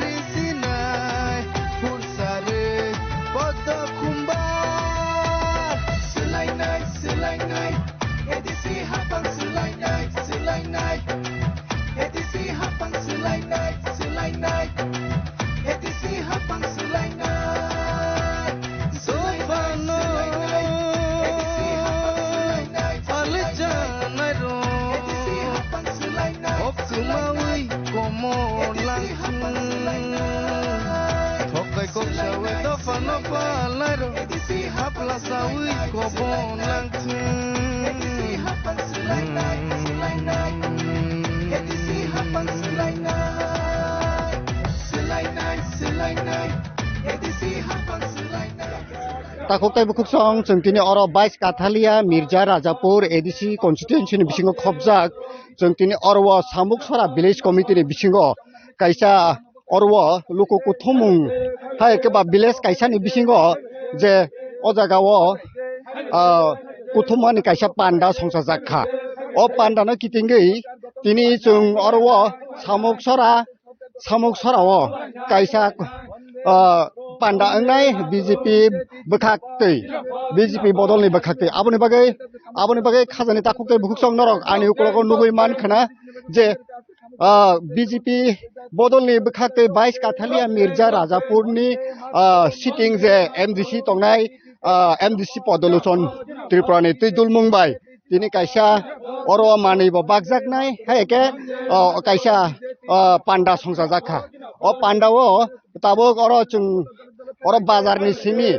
rwsinai, pursarwi podo khumbar. Swlainai, swlainai, A D C hapang swlainai, swlainai. A D C hapang swlainai, swlainai. A D C hapang swlainai. Swlainai, swlainai. A D C hapang swlainai, swlainai. A D C hapang swlainai, swlainai. A D C hapang swlainai. Thokai kok sawi dophano palairo. Hapla sawi kobon langthung. Takhuk tei bukhuk song chwng tini oro bais Kathalia Mirza Rajapur A D C constituency ni bisingo khopjak. Chwng tini oro o Samuksora village committee ni bisingo kaisa oro o luku kuthumung hai khe ba village kaisa ni bisingo je o jaga o, ah, kuthumani kaisa panda songchajak kha. O panda no kitingwi tini chwng oro o Samuksora, Samuksora o kaisa, ah, panda wngnai B J P bwkhak twi, B J P bodol ni bwkhak twi. Aboni bagwi, aboni bagwi khajani takhuk tei bukhuk song norok ani ukologo nugwi man khana je ah, B J P bodolni bwkhak tei bais Kathalia Mirza Rajapurni, ah, sitting je M D C tongnai, ah, M D C Podolochon Tripurani twi dulmung bai tini kaisa oro manwi bo bakjaknai, hai khe, ah, kaisa, ah, panda songchajak kha. O panda o tabuk oro chwng oro bazar ni simi,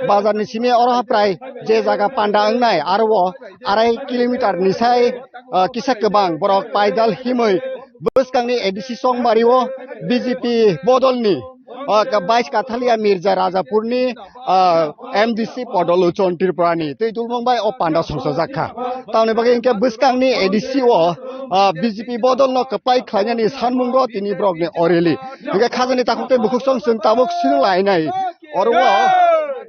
bazar ni simi oro prai je jaga panda wngnai aro o arai kilometer ni sai, ah, kisa kwbang borok paidal himwi bwskang ni A D C Chongmari o B J P bodol ni, ah, ka-, bais Kathalia Mirza Rajapur ni, ah, M D C Podolochon Tripura ni twi dulmung bai o panda songchajak kha. Tamoni bagwi hinkhe bwskang ni A D C o, ah, B J P bodol no kwplai khlainani sanmungo tini borok ni o rally. Hinkhe khajani takhuk tei bukhuk song chwng tabuk swrwng lainai. Oro o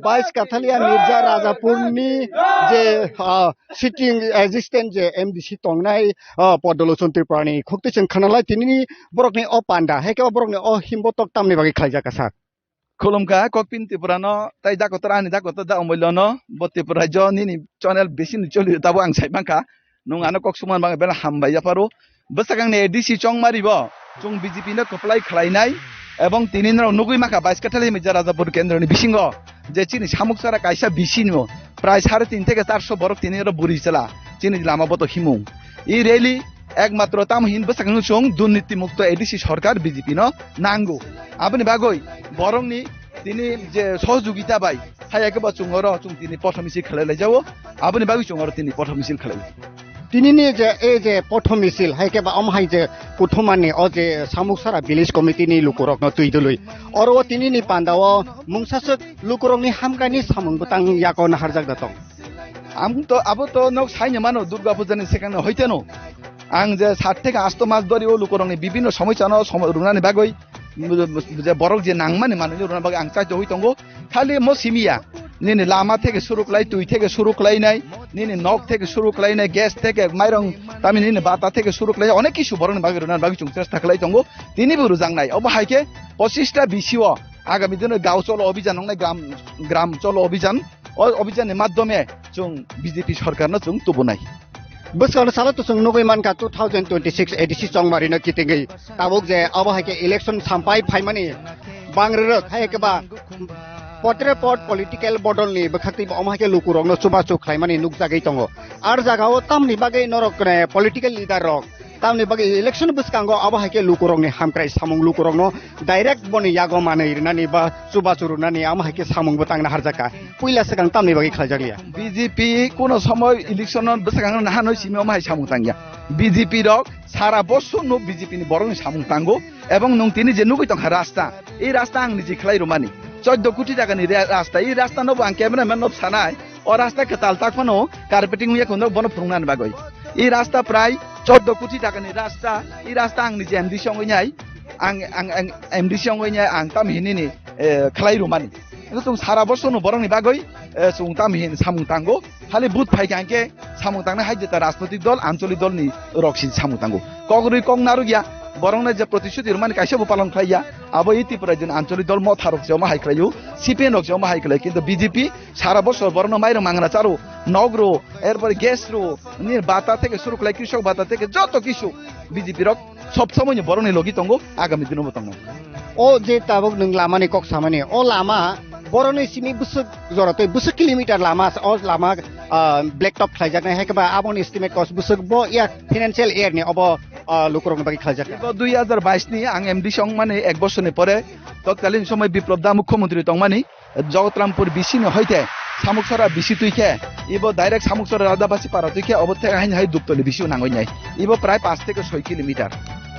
bais Kathalia Mirza Rajapurni je, ah, sitting assistant je M D C tongnai, ah, Podolochon Tripurani khukti chwng khanalai tinini borokni o panda, hai khe o borokni o himbotok tamni bagwi khlaijak kha sak. Khulumkha, Kokpin Tripurano, tai dakotor ani dakotor da Omolyono, bo Tripura rajyo nini channel bisi ni choli tabo ang sai mankha. Nwng ano kok sumar bagwi belai hambai yapharo. Bwsakangni A D C Chongmari bo chwng B J P no kwplai khlainai ebong tini norok nugwi mankha bais Kathalia Mirza Rajapur kendroni bisingo je chini Samuksara kaisa B C no prai sare tin theke charso borok tini oro buri chwla chini lama boto himung. I rally ekmatro tamo hin bwsakangno chwng durniti mukto A D C sorkar B J P no nango. Aboni bagwi borokni tini je sohojogita bai hai khe bo chwng oro chwng tini pothor misil khlai lai jao. Aboni bagwi chwng oro tini pothor misil khlai. Tinini je, e je pothor misil, hai khe ba omo hai je kuthumani o je Samuksara village committee ni lukurokno twi dului. Oro o tinini panda o mungsaswk lukurokni hamkani samung bwtang yago naharjak da tong. Ang to, abo to nok saini mano Durga Puja ni sekang no hoiteno. Ang je sat theke asto mas dori o lukurokni bibinno somosa no somo-, runani bagwi, je borok je nangmani manwi runa bagwi ang chaito hui tongo. Khali mo simiya, nini lama theke suru khlai, twi theke suru khlainai, nini nok theke suru khlainai, gas theke, mairong, tami nini bata theke suru khlai, onek kisu borokni bagwi runa bagwi chwng chesta khlai tongo. Tini bo rujaknai. Obo hai khe pochista B C o agami dino gao cholo obhijan wngnai, gram, gram cholo obhijan. O obhijan ni madhyome chwng B J P sorkar no chwng tubunai. Bwskango salo to chwng nugwi mankha two thousand twenty-six A D C Chongmari no kitingwi tabuk je abo hai khe election sampai phaimani bang rwrwk hai khe ba potre pot political bodol ni bwkhak twi omo hai khe lukurok no chubachu khlaimani nukjagwi tongo. Ar jaga o tamni bagwi norok, eh, political leader rok Tamni bagwi election bwskango abo hai khe lukurokni hamkrai samung, lukurokno direct boni yago manwi rwnani ba chubachu rwnani amo hai khe samung bo tangna harjakha. Puila swkang tamni bagwi khlaijak liya. B J P kuno somoy election no bwskango nahanwi simi omo hai samung tangya. B J P rok sara bosor no B J P ni borok ni samung tango, ebong nwng tini je nugwi tongkha rasta, ei rasta ang niji khlai rwmani choddo koti taka ni re-, rasta, ei rasta no bo ang cameraman no sanai, o rasta kwtal tak phano carpeting wngya khe bono phwrwng nani bagwi. Ei rasta prai choddo koti taka ni rasta, ei rasta ang niji M D C wngwi nai, ang, ang, ang M D C wngwi nai ang tam hinini, eh, khlai rwmani. Ino chwng sara bosor no borok ni bagwi, eh, chwng tam hin samung tango. Khali vote phai kha hwnkhe samung tangnai hai jeta rajnotik dol, ancholik dol ni rok si samung tango. Kok rwi kok narwk ya, borok no je protishuti rwmani kaisa bo palon khlai ya. Abo i Tripura jin ancholik dol motha rok je omo hai khlai o, C P M rok je omo hai khlai, kintu B J P sara bosor borok no mairok mangra charo, nok ro, erpore gas ro, nini bata theke suru khlai, krishok bata theke joto kisu B J P rok sob somoi ni borok ni logi tongo, agami dino bo tongnai. O je tabuk nwng lama ni kok samani, o lama borok ni simi bwswk jora tei bwswk kilometer lama sa-, o lama, ah, black top khlaijaknai, hai khe ba aboni estimate cost bwswk bo ya financial year ni obo, ah, lukurok ni bagwi khlaijak. Ebo dui hajar bais ni ang M D C wngmani ek bosor ni pore totkalin somoi Biplop Da mukhyamantri tongmani, Jagatarampur B C ni hoite Samuksara B C twi khe, ibo direct Samuksara Radhabasi para twi khe, obo thek haino hai Duptoli B C o nangwi nai. Ibo prai panch theke soi kilometer.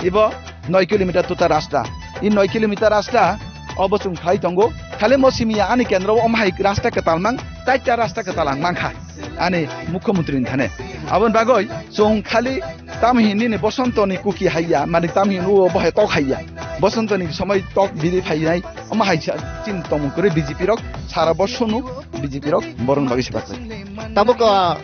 Ibo noi kilometer tuta rasta. I noi kilometer rasta obo chwng khlai tongo. Khali mo simi ya ani kendro o omo hai rasta kwtal mang, chaita rasta kwtal ang mankha. Ani mukhyamantri ni thane. Aboni bagwi chwng khali tam hinini Bosonto ni kuki haiya, mani tam hin o bohe tok haiya. Bosonto ni somoi tok biri phainai. Omo hai sa chin tongmung kwrwi B J P rok sara bosor no B J P rok borok ni bagwi se baklai. Tabuk, ah,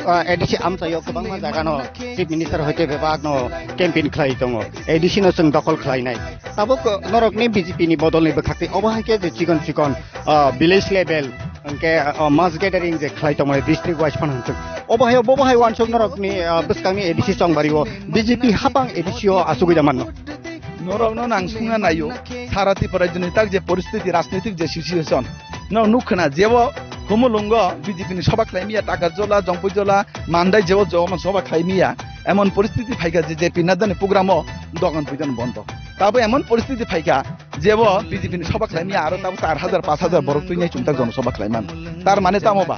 ah, A D C amchaio kwbangma jaga no Chief Minister hoite bebak no campaign khlai tongo. A D C no chwng dokhol khlainai. Tabuk, ah, norok ni B J P ni bodol ni bwkhak twi obo hai khe je chikon chikon, ah, village level, hwnkhe, ah, mass gathering je khlai tongmani district wise phano hwnkhe. Obo hai, bobo hai wansuk norok ni, ah, bwskang ni A D C Chongmari o B J P hapang A D C o achugwi da manno. Norokno nang sungna naio, sara Tripura rajyoni tak je poristiti, rajnitik je situation, no nuk khna jebo Khumulwngo B J P ni soba khlai miya, Takarjola, Jongpoijola, Mandai jebo joman soba khlai miya, emon poristiti phaikha je J P Nadda ni program o dogan poidan bondo. Tabo emon poristiti phaikha jebo B J P ni soba khlai miya, aro tabo char hajar, panch hajar borok twi nai chumtak jono soba khlai man. Tar mane tamo ba?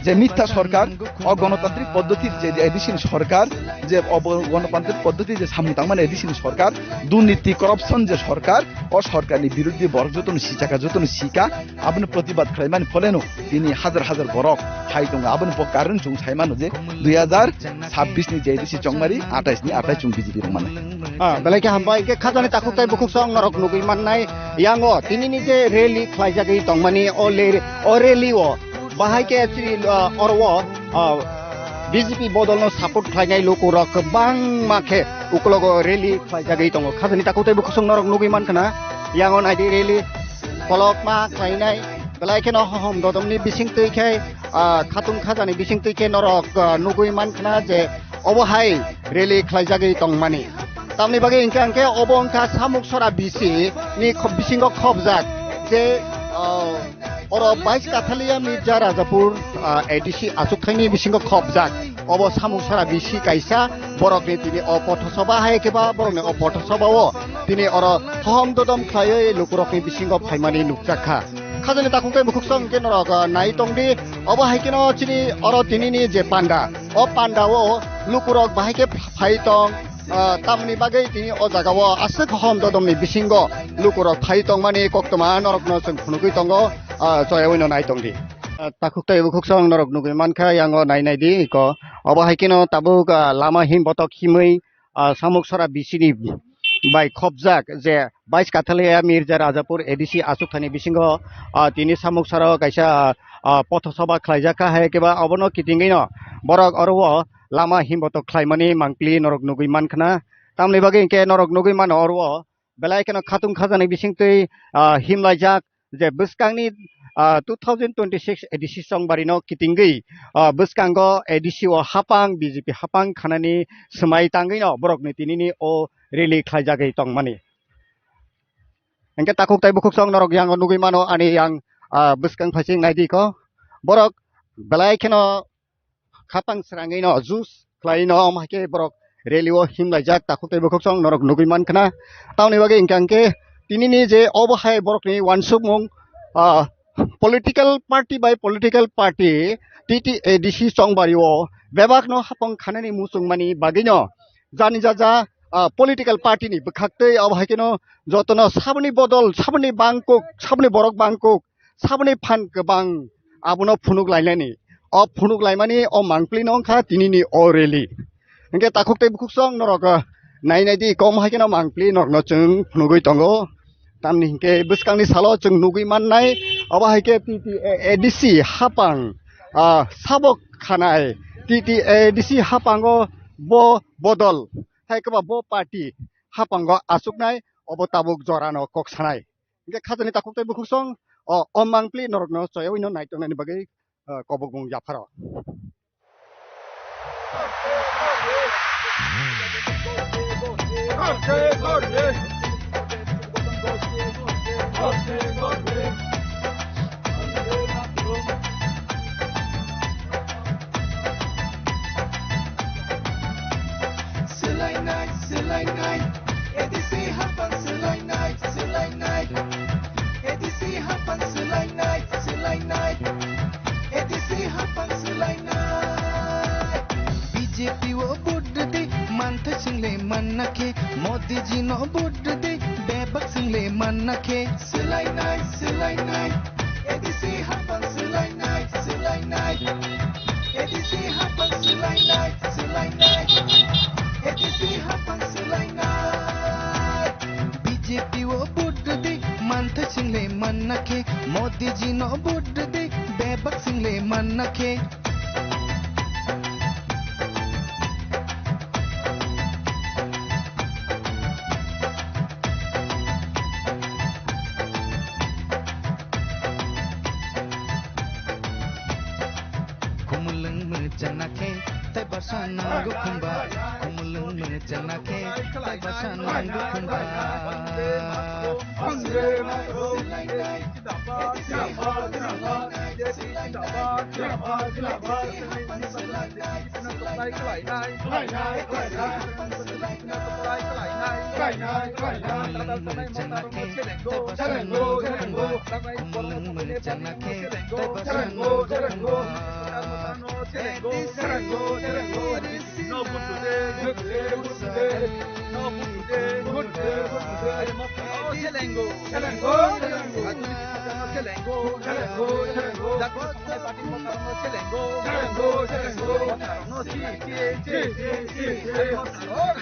Je mitha sorkar, o gonotantrik poddhoti je, je A D C ni sorkar, je obo gonotantrik poddhoti je samung tangmani A D C ni sorkar, durniti corruption je sorkar, o sorkar ni biruddhe borok jotono sichaka, jotono sika, aboni protibad khlaimani pholeno tini hajar hajar borok hai tongo. Aboni bo karon chwng sai mano je dui hajar chabbish ni je A D C Chongmari, atais ni atais chwng B J P rok mano. Ah, belai khe hambai, hwnkhe khajani takhuk tei bukhuk song norok nugwi mannai yango tinini je rally khlaijagwi tongmani o le-, o rally o bahai khe chini, ah, oro o, ah, B J P bodol no support khlainai luku rok kwbangma khe ukologo rally khlaijagwi tongo. Khajani takhuk tei bukhuk song norok nugwi mankha na yango naidi rally kolokma khlainai belai kheno hohom dodom ni bising twi khe, ah, khatung khajani bising twi khe norok, ah, nugwi mankha na je obo hai rally khlaijagwi tongmani. Tamni bagwi hwnkhe, hwnkhe obo wngkha Samuksora B C ni kho-, bisingo khobjak je, ah, oro Bais Kathalia Mirza Rajapur, ah, A D C achukthai ni bisingo khobjak. Obo Samuksora B C kaisa borok ni tini o pothosoba hai khe ba borok ni o pothosoba o tini oro hohom dodom khlaiwi lukurok ni bisingo phaimani nukjakha. Khajani takhuk tei bukhuk song hwnkhe norok, ah, nai tongdi. Obo hai kheno chini oro tinini je panda, o panda o lukurok bahai khe phai tong, ah, tamni bagwi tini o jaga o aswk hohom dodom ni bisingo lukurok phai tongmani koktwma norokno chwng phunugwi tongo, ah, choyaui no nai tongdi. Ah, takhuk tei bukhuk song norok nugwi mankha yango nai nai di ko. Obo hai kheno tabuk, ah, lama him botok himwi, ah, Samuksora B C ni bai khobjak je Bais Kathalia Mirza Rajapur A D C achukthani bisingo, ah, tini Samuksora o kaisa, ah, pothosoba khlaijakha hai khe ba obono kitingwi no borok oro o lama himbotok khlaimani mangpili norok nugwi mankha na. Tamni bagwi hwnkhe norok nugwi mano oro o belai kheno khatung khajani bisingtwi, ah, himlaijak je bwskangni, ah, two thousand twenty-six A D C Chongmari no kitingwi, ah, bwskango A D C o hapang B J P hapang khanani swmai tangwi no borokni tinini o rally khlaijagwi tongmani. Hwnkhe takhuk tei bukhuk song norok yango nugwi mano ani yang, ah, bwskang phaising naidi ko. Borok belai kheno khapang srangwi no juice khlai no, omo hai khe borok rally o himlaijak takhuk tei bukhuk song norok nugwi mankha na. Tamoni bagwi hwnkha hwnkhe tinini je obo hai borokni uansukmung, ah, political party by political party T T A D C chongbari o bebakno hapang khanani muchungmani bagwino jani jaja, ah, political party ni bwkhaktwi abo hai kheno jotono saboni bodol, saboni bangkuk, saboni borok bangkuk, saboni phan kwbang abono phunuk lainani. O phunuk laimani o mangpili no wngkha tinini o rally. Hingke takhuk tei bukhuk song norok, ah, nai nai di kom hai kheno mangpili norokno chwng phunugwi tongo. Tamni hingke bwskangni salo chwng nugwi mannai, obo hai khe T T A D C hapang, ah, sabok khanai, T T A D C hapango bo bodol, hai khe bo party hapango achuknai, obo tabuk jorano kok sanai. Hingke khajani takhuk tei bukhuk song, o, o mangpili norokno choyawino naitongnani bagwi, ah, kobokmung yapharo. Swlainai, swlainai, A D C hapang swlainai, swlainai. A D C hapang swlainai, swlainai. A D C hapang swlainai. B J P o vote rwdi, manthai swngle manna khe. Modi ji no vote rwdi, bebak swngle manna khe. Swlainai, swlainai. A D C hapang swlainai, swlainai. A D C hapang swlainai, swlainai. A D C hapang swlainai. B J P o vote rwdi, manthai swngle manna khe. Modi ji no vote rwdi, bebak swngle manna khe. Khumulwng mwchangna khe, tei bwsa nango khumba. Khumulwng mwchangna khe, tei bwsa nango khumba.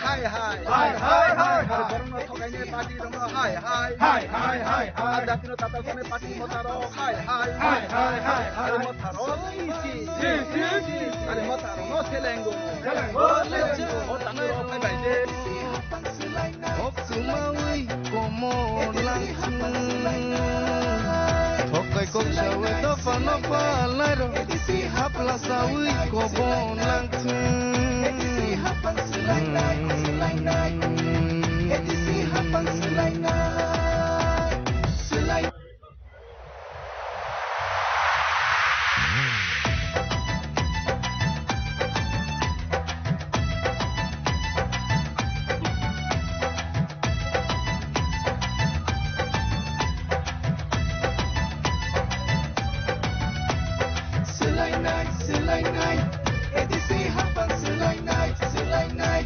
Hai, hai. Hai, hai, hai, hai. Borokno thokaini party rokno hai, hai. Hai, hai, hai, hai. Ar jatino tatal kone party motaro hai, hai. Hai, hai, hai, hai. Ar motaro si, si, si, si. Ar motaro no selengo. Selengo, selengo. O tanuro phai bai de. Hok sumawi komo langsu. Thokai kok sawi dophano palairo. Hapla sawi kobo langsu. Swlainai, swlainai, A D C hapang swlainai, swlainai,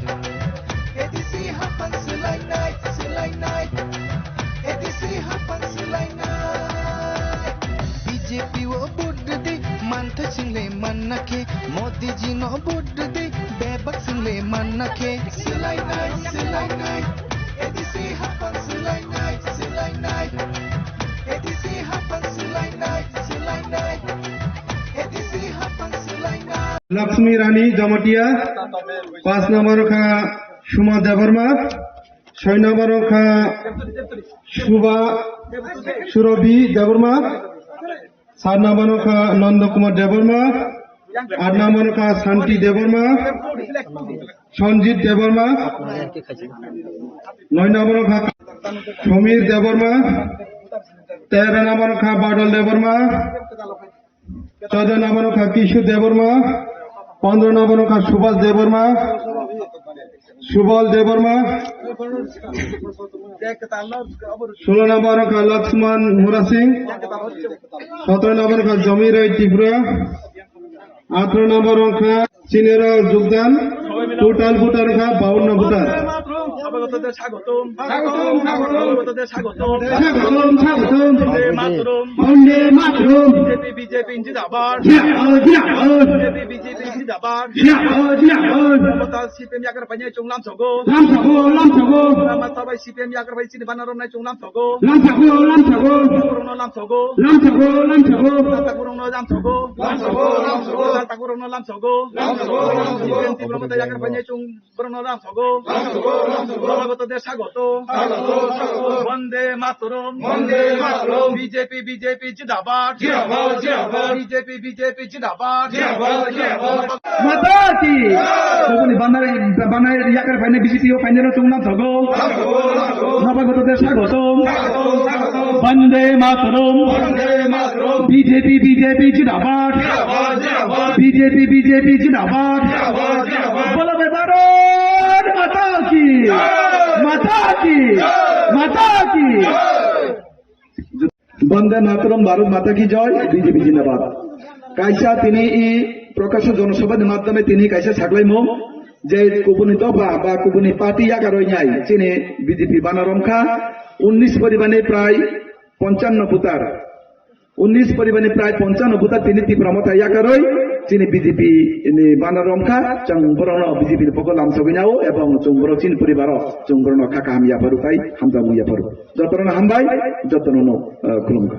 A D C hapang swlainai, swlainai, A D C hapang swlainai. B J P o vote rwdi, manthai swngle manna khe, Modi ji no vote rwdi, bebak swngle manna khe. Swlainai, swlainai, A D C hapang swlainai, swlainai, A D C hapang swlainai, swlainai, A D C hapang swlainai. Lakshmi Rani Jamatia, pas number kha Suma Debbarma, soi number kha Suba Surabhi Debbarma, sat number kha Nanda Kumar Debbarma, at number kha Santi Debbarma, Sanjit Debbarma, noi number kha Samir Debbarma, tero number kha Badal Debbarma, chaudo number kha Kishu Debbarma, pondro number kha Subhas Debbarma, Subal Debbarma, ষোলো নম্বর wngkha Lakshman Murasing, সতেরো নম্বর wngkha Jomi Rai Tripura, আঠারো নম্বর wngkha Chinero Jugdan, total voter wngkha বাউন্ন voter. স্বাগতম, স্বাগতম, স্বাগতম, স্বাগতম। স্বাগতম, স্বাগতম। স্বাগতম, স্বাগতম। বন্দে মাতরম। বন্দে মাতরম। বিজেপি, বিজেপি জিন্দাবাদ। জিন্দাবাদ, জিন্দাবাদ। বিজেপি, বিজেপি জিন্দাবাদ। জিন্দাবাদ, জিন্দাবাদ। মমতা সিপিএম ইয়াকার পাইনে চুং lamsogo. Lamsogo, lamsogo. Mama sabai CPM ইয়াকার পাই chini bana romnai chwng lamsogo. Lamsogo, lamsogo. Borokno lamsogo. Lamsogo, lamsogo. Takurokno lamsogo. Lamsogo, lamsogo. Takurokno lamsogo. Lamsogo, lamsogo. CPM Tripura মধ্যে ইয়াকার পাইনে চুং borokno lamsogo. Lamsogo, lamsogo. স্বাগত দে স্বাগত. স্বাগত, স্বাগত। বন্দে মাতরম। বন্দে মাতরম। বিজেপি, বিজেপি জিন্দাবাদ। জিন্দাবাদ, জিন্দাবাদ। বিজেপি, বিজেপি জিন্দাবাদ। জিন্দাবাদ, জিন্দাবাদ। Mata ki! Kubuni banai, banai yakar paine BJP o paine no chwng lamsogo. Nabagota de স্বাগতম. Bande Mataram. বিজেপি, বিজেপি জিন্দাবাদ. বিজেপি, বিজেপি জিন্দাবাদ. বলো ভাই ভারত মাতা কি! মাতা কি! মাতা কি! Bande Mataram, Bharat Mata Ki Jai, BJP জিন্দাবাদ. Kaisa tini i Prakasha Janasabha ni madhyame tini kaisa saklaimung je kubuni dopha ba kubuni party yakarwi nai chini BJP bana romkha উনিশ পরিবারni prai পঞ্চান্ন voter. উনিশ পরিবারni prai পঞ্চান্ন voter tini Tipra Motha yakarwi chini BJP ni bana romkha, chwng borokno BJP ni pokol lamsogwi nao ebong chwng borok chini poribaro chwng borokno kha kaham yapharu tai hamjakmung yapharu. Jotono hambai, jotono no, eh, khulumkha.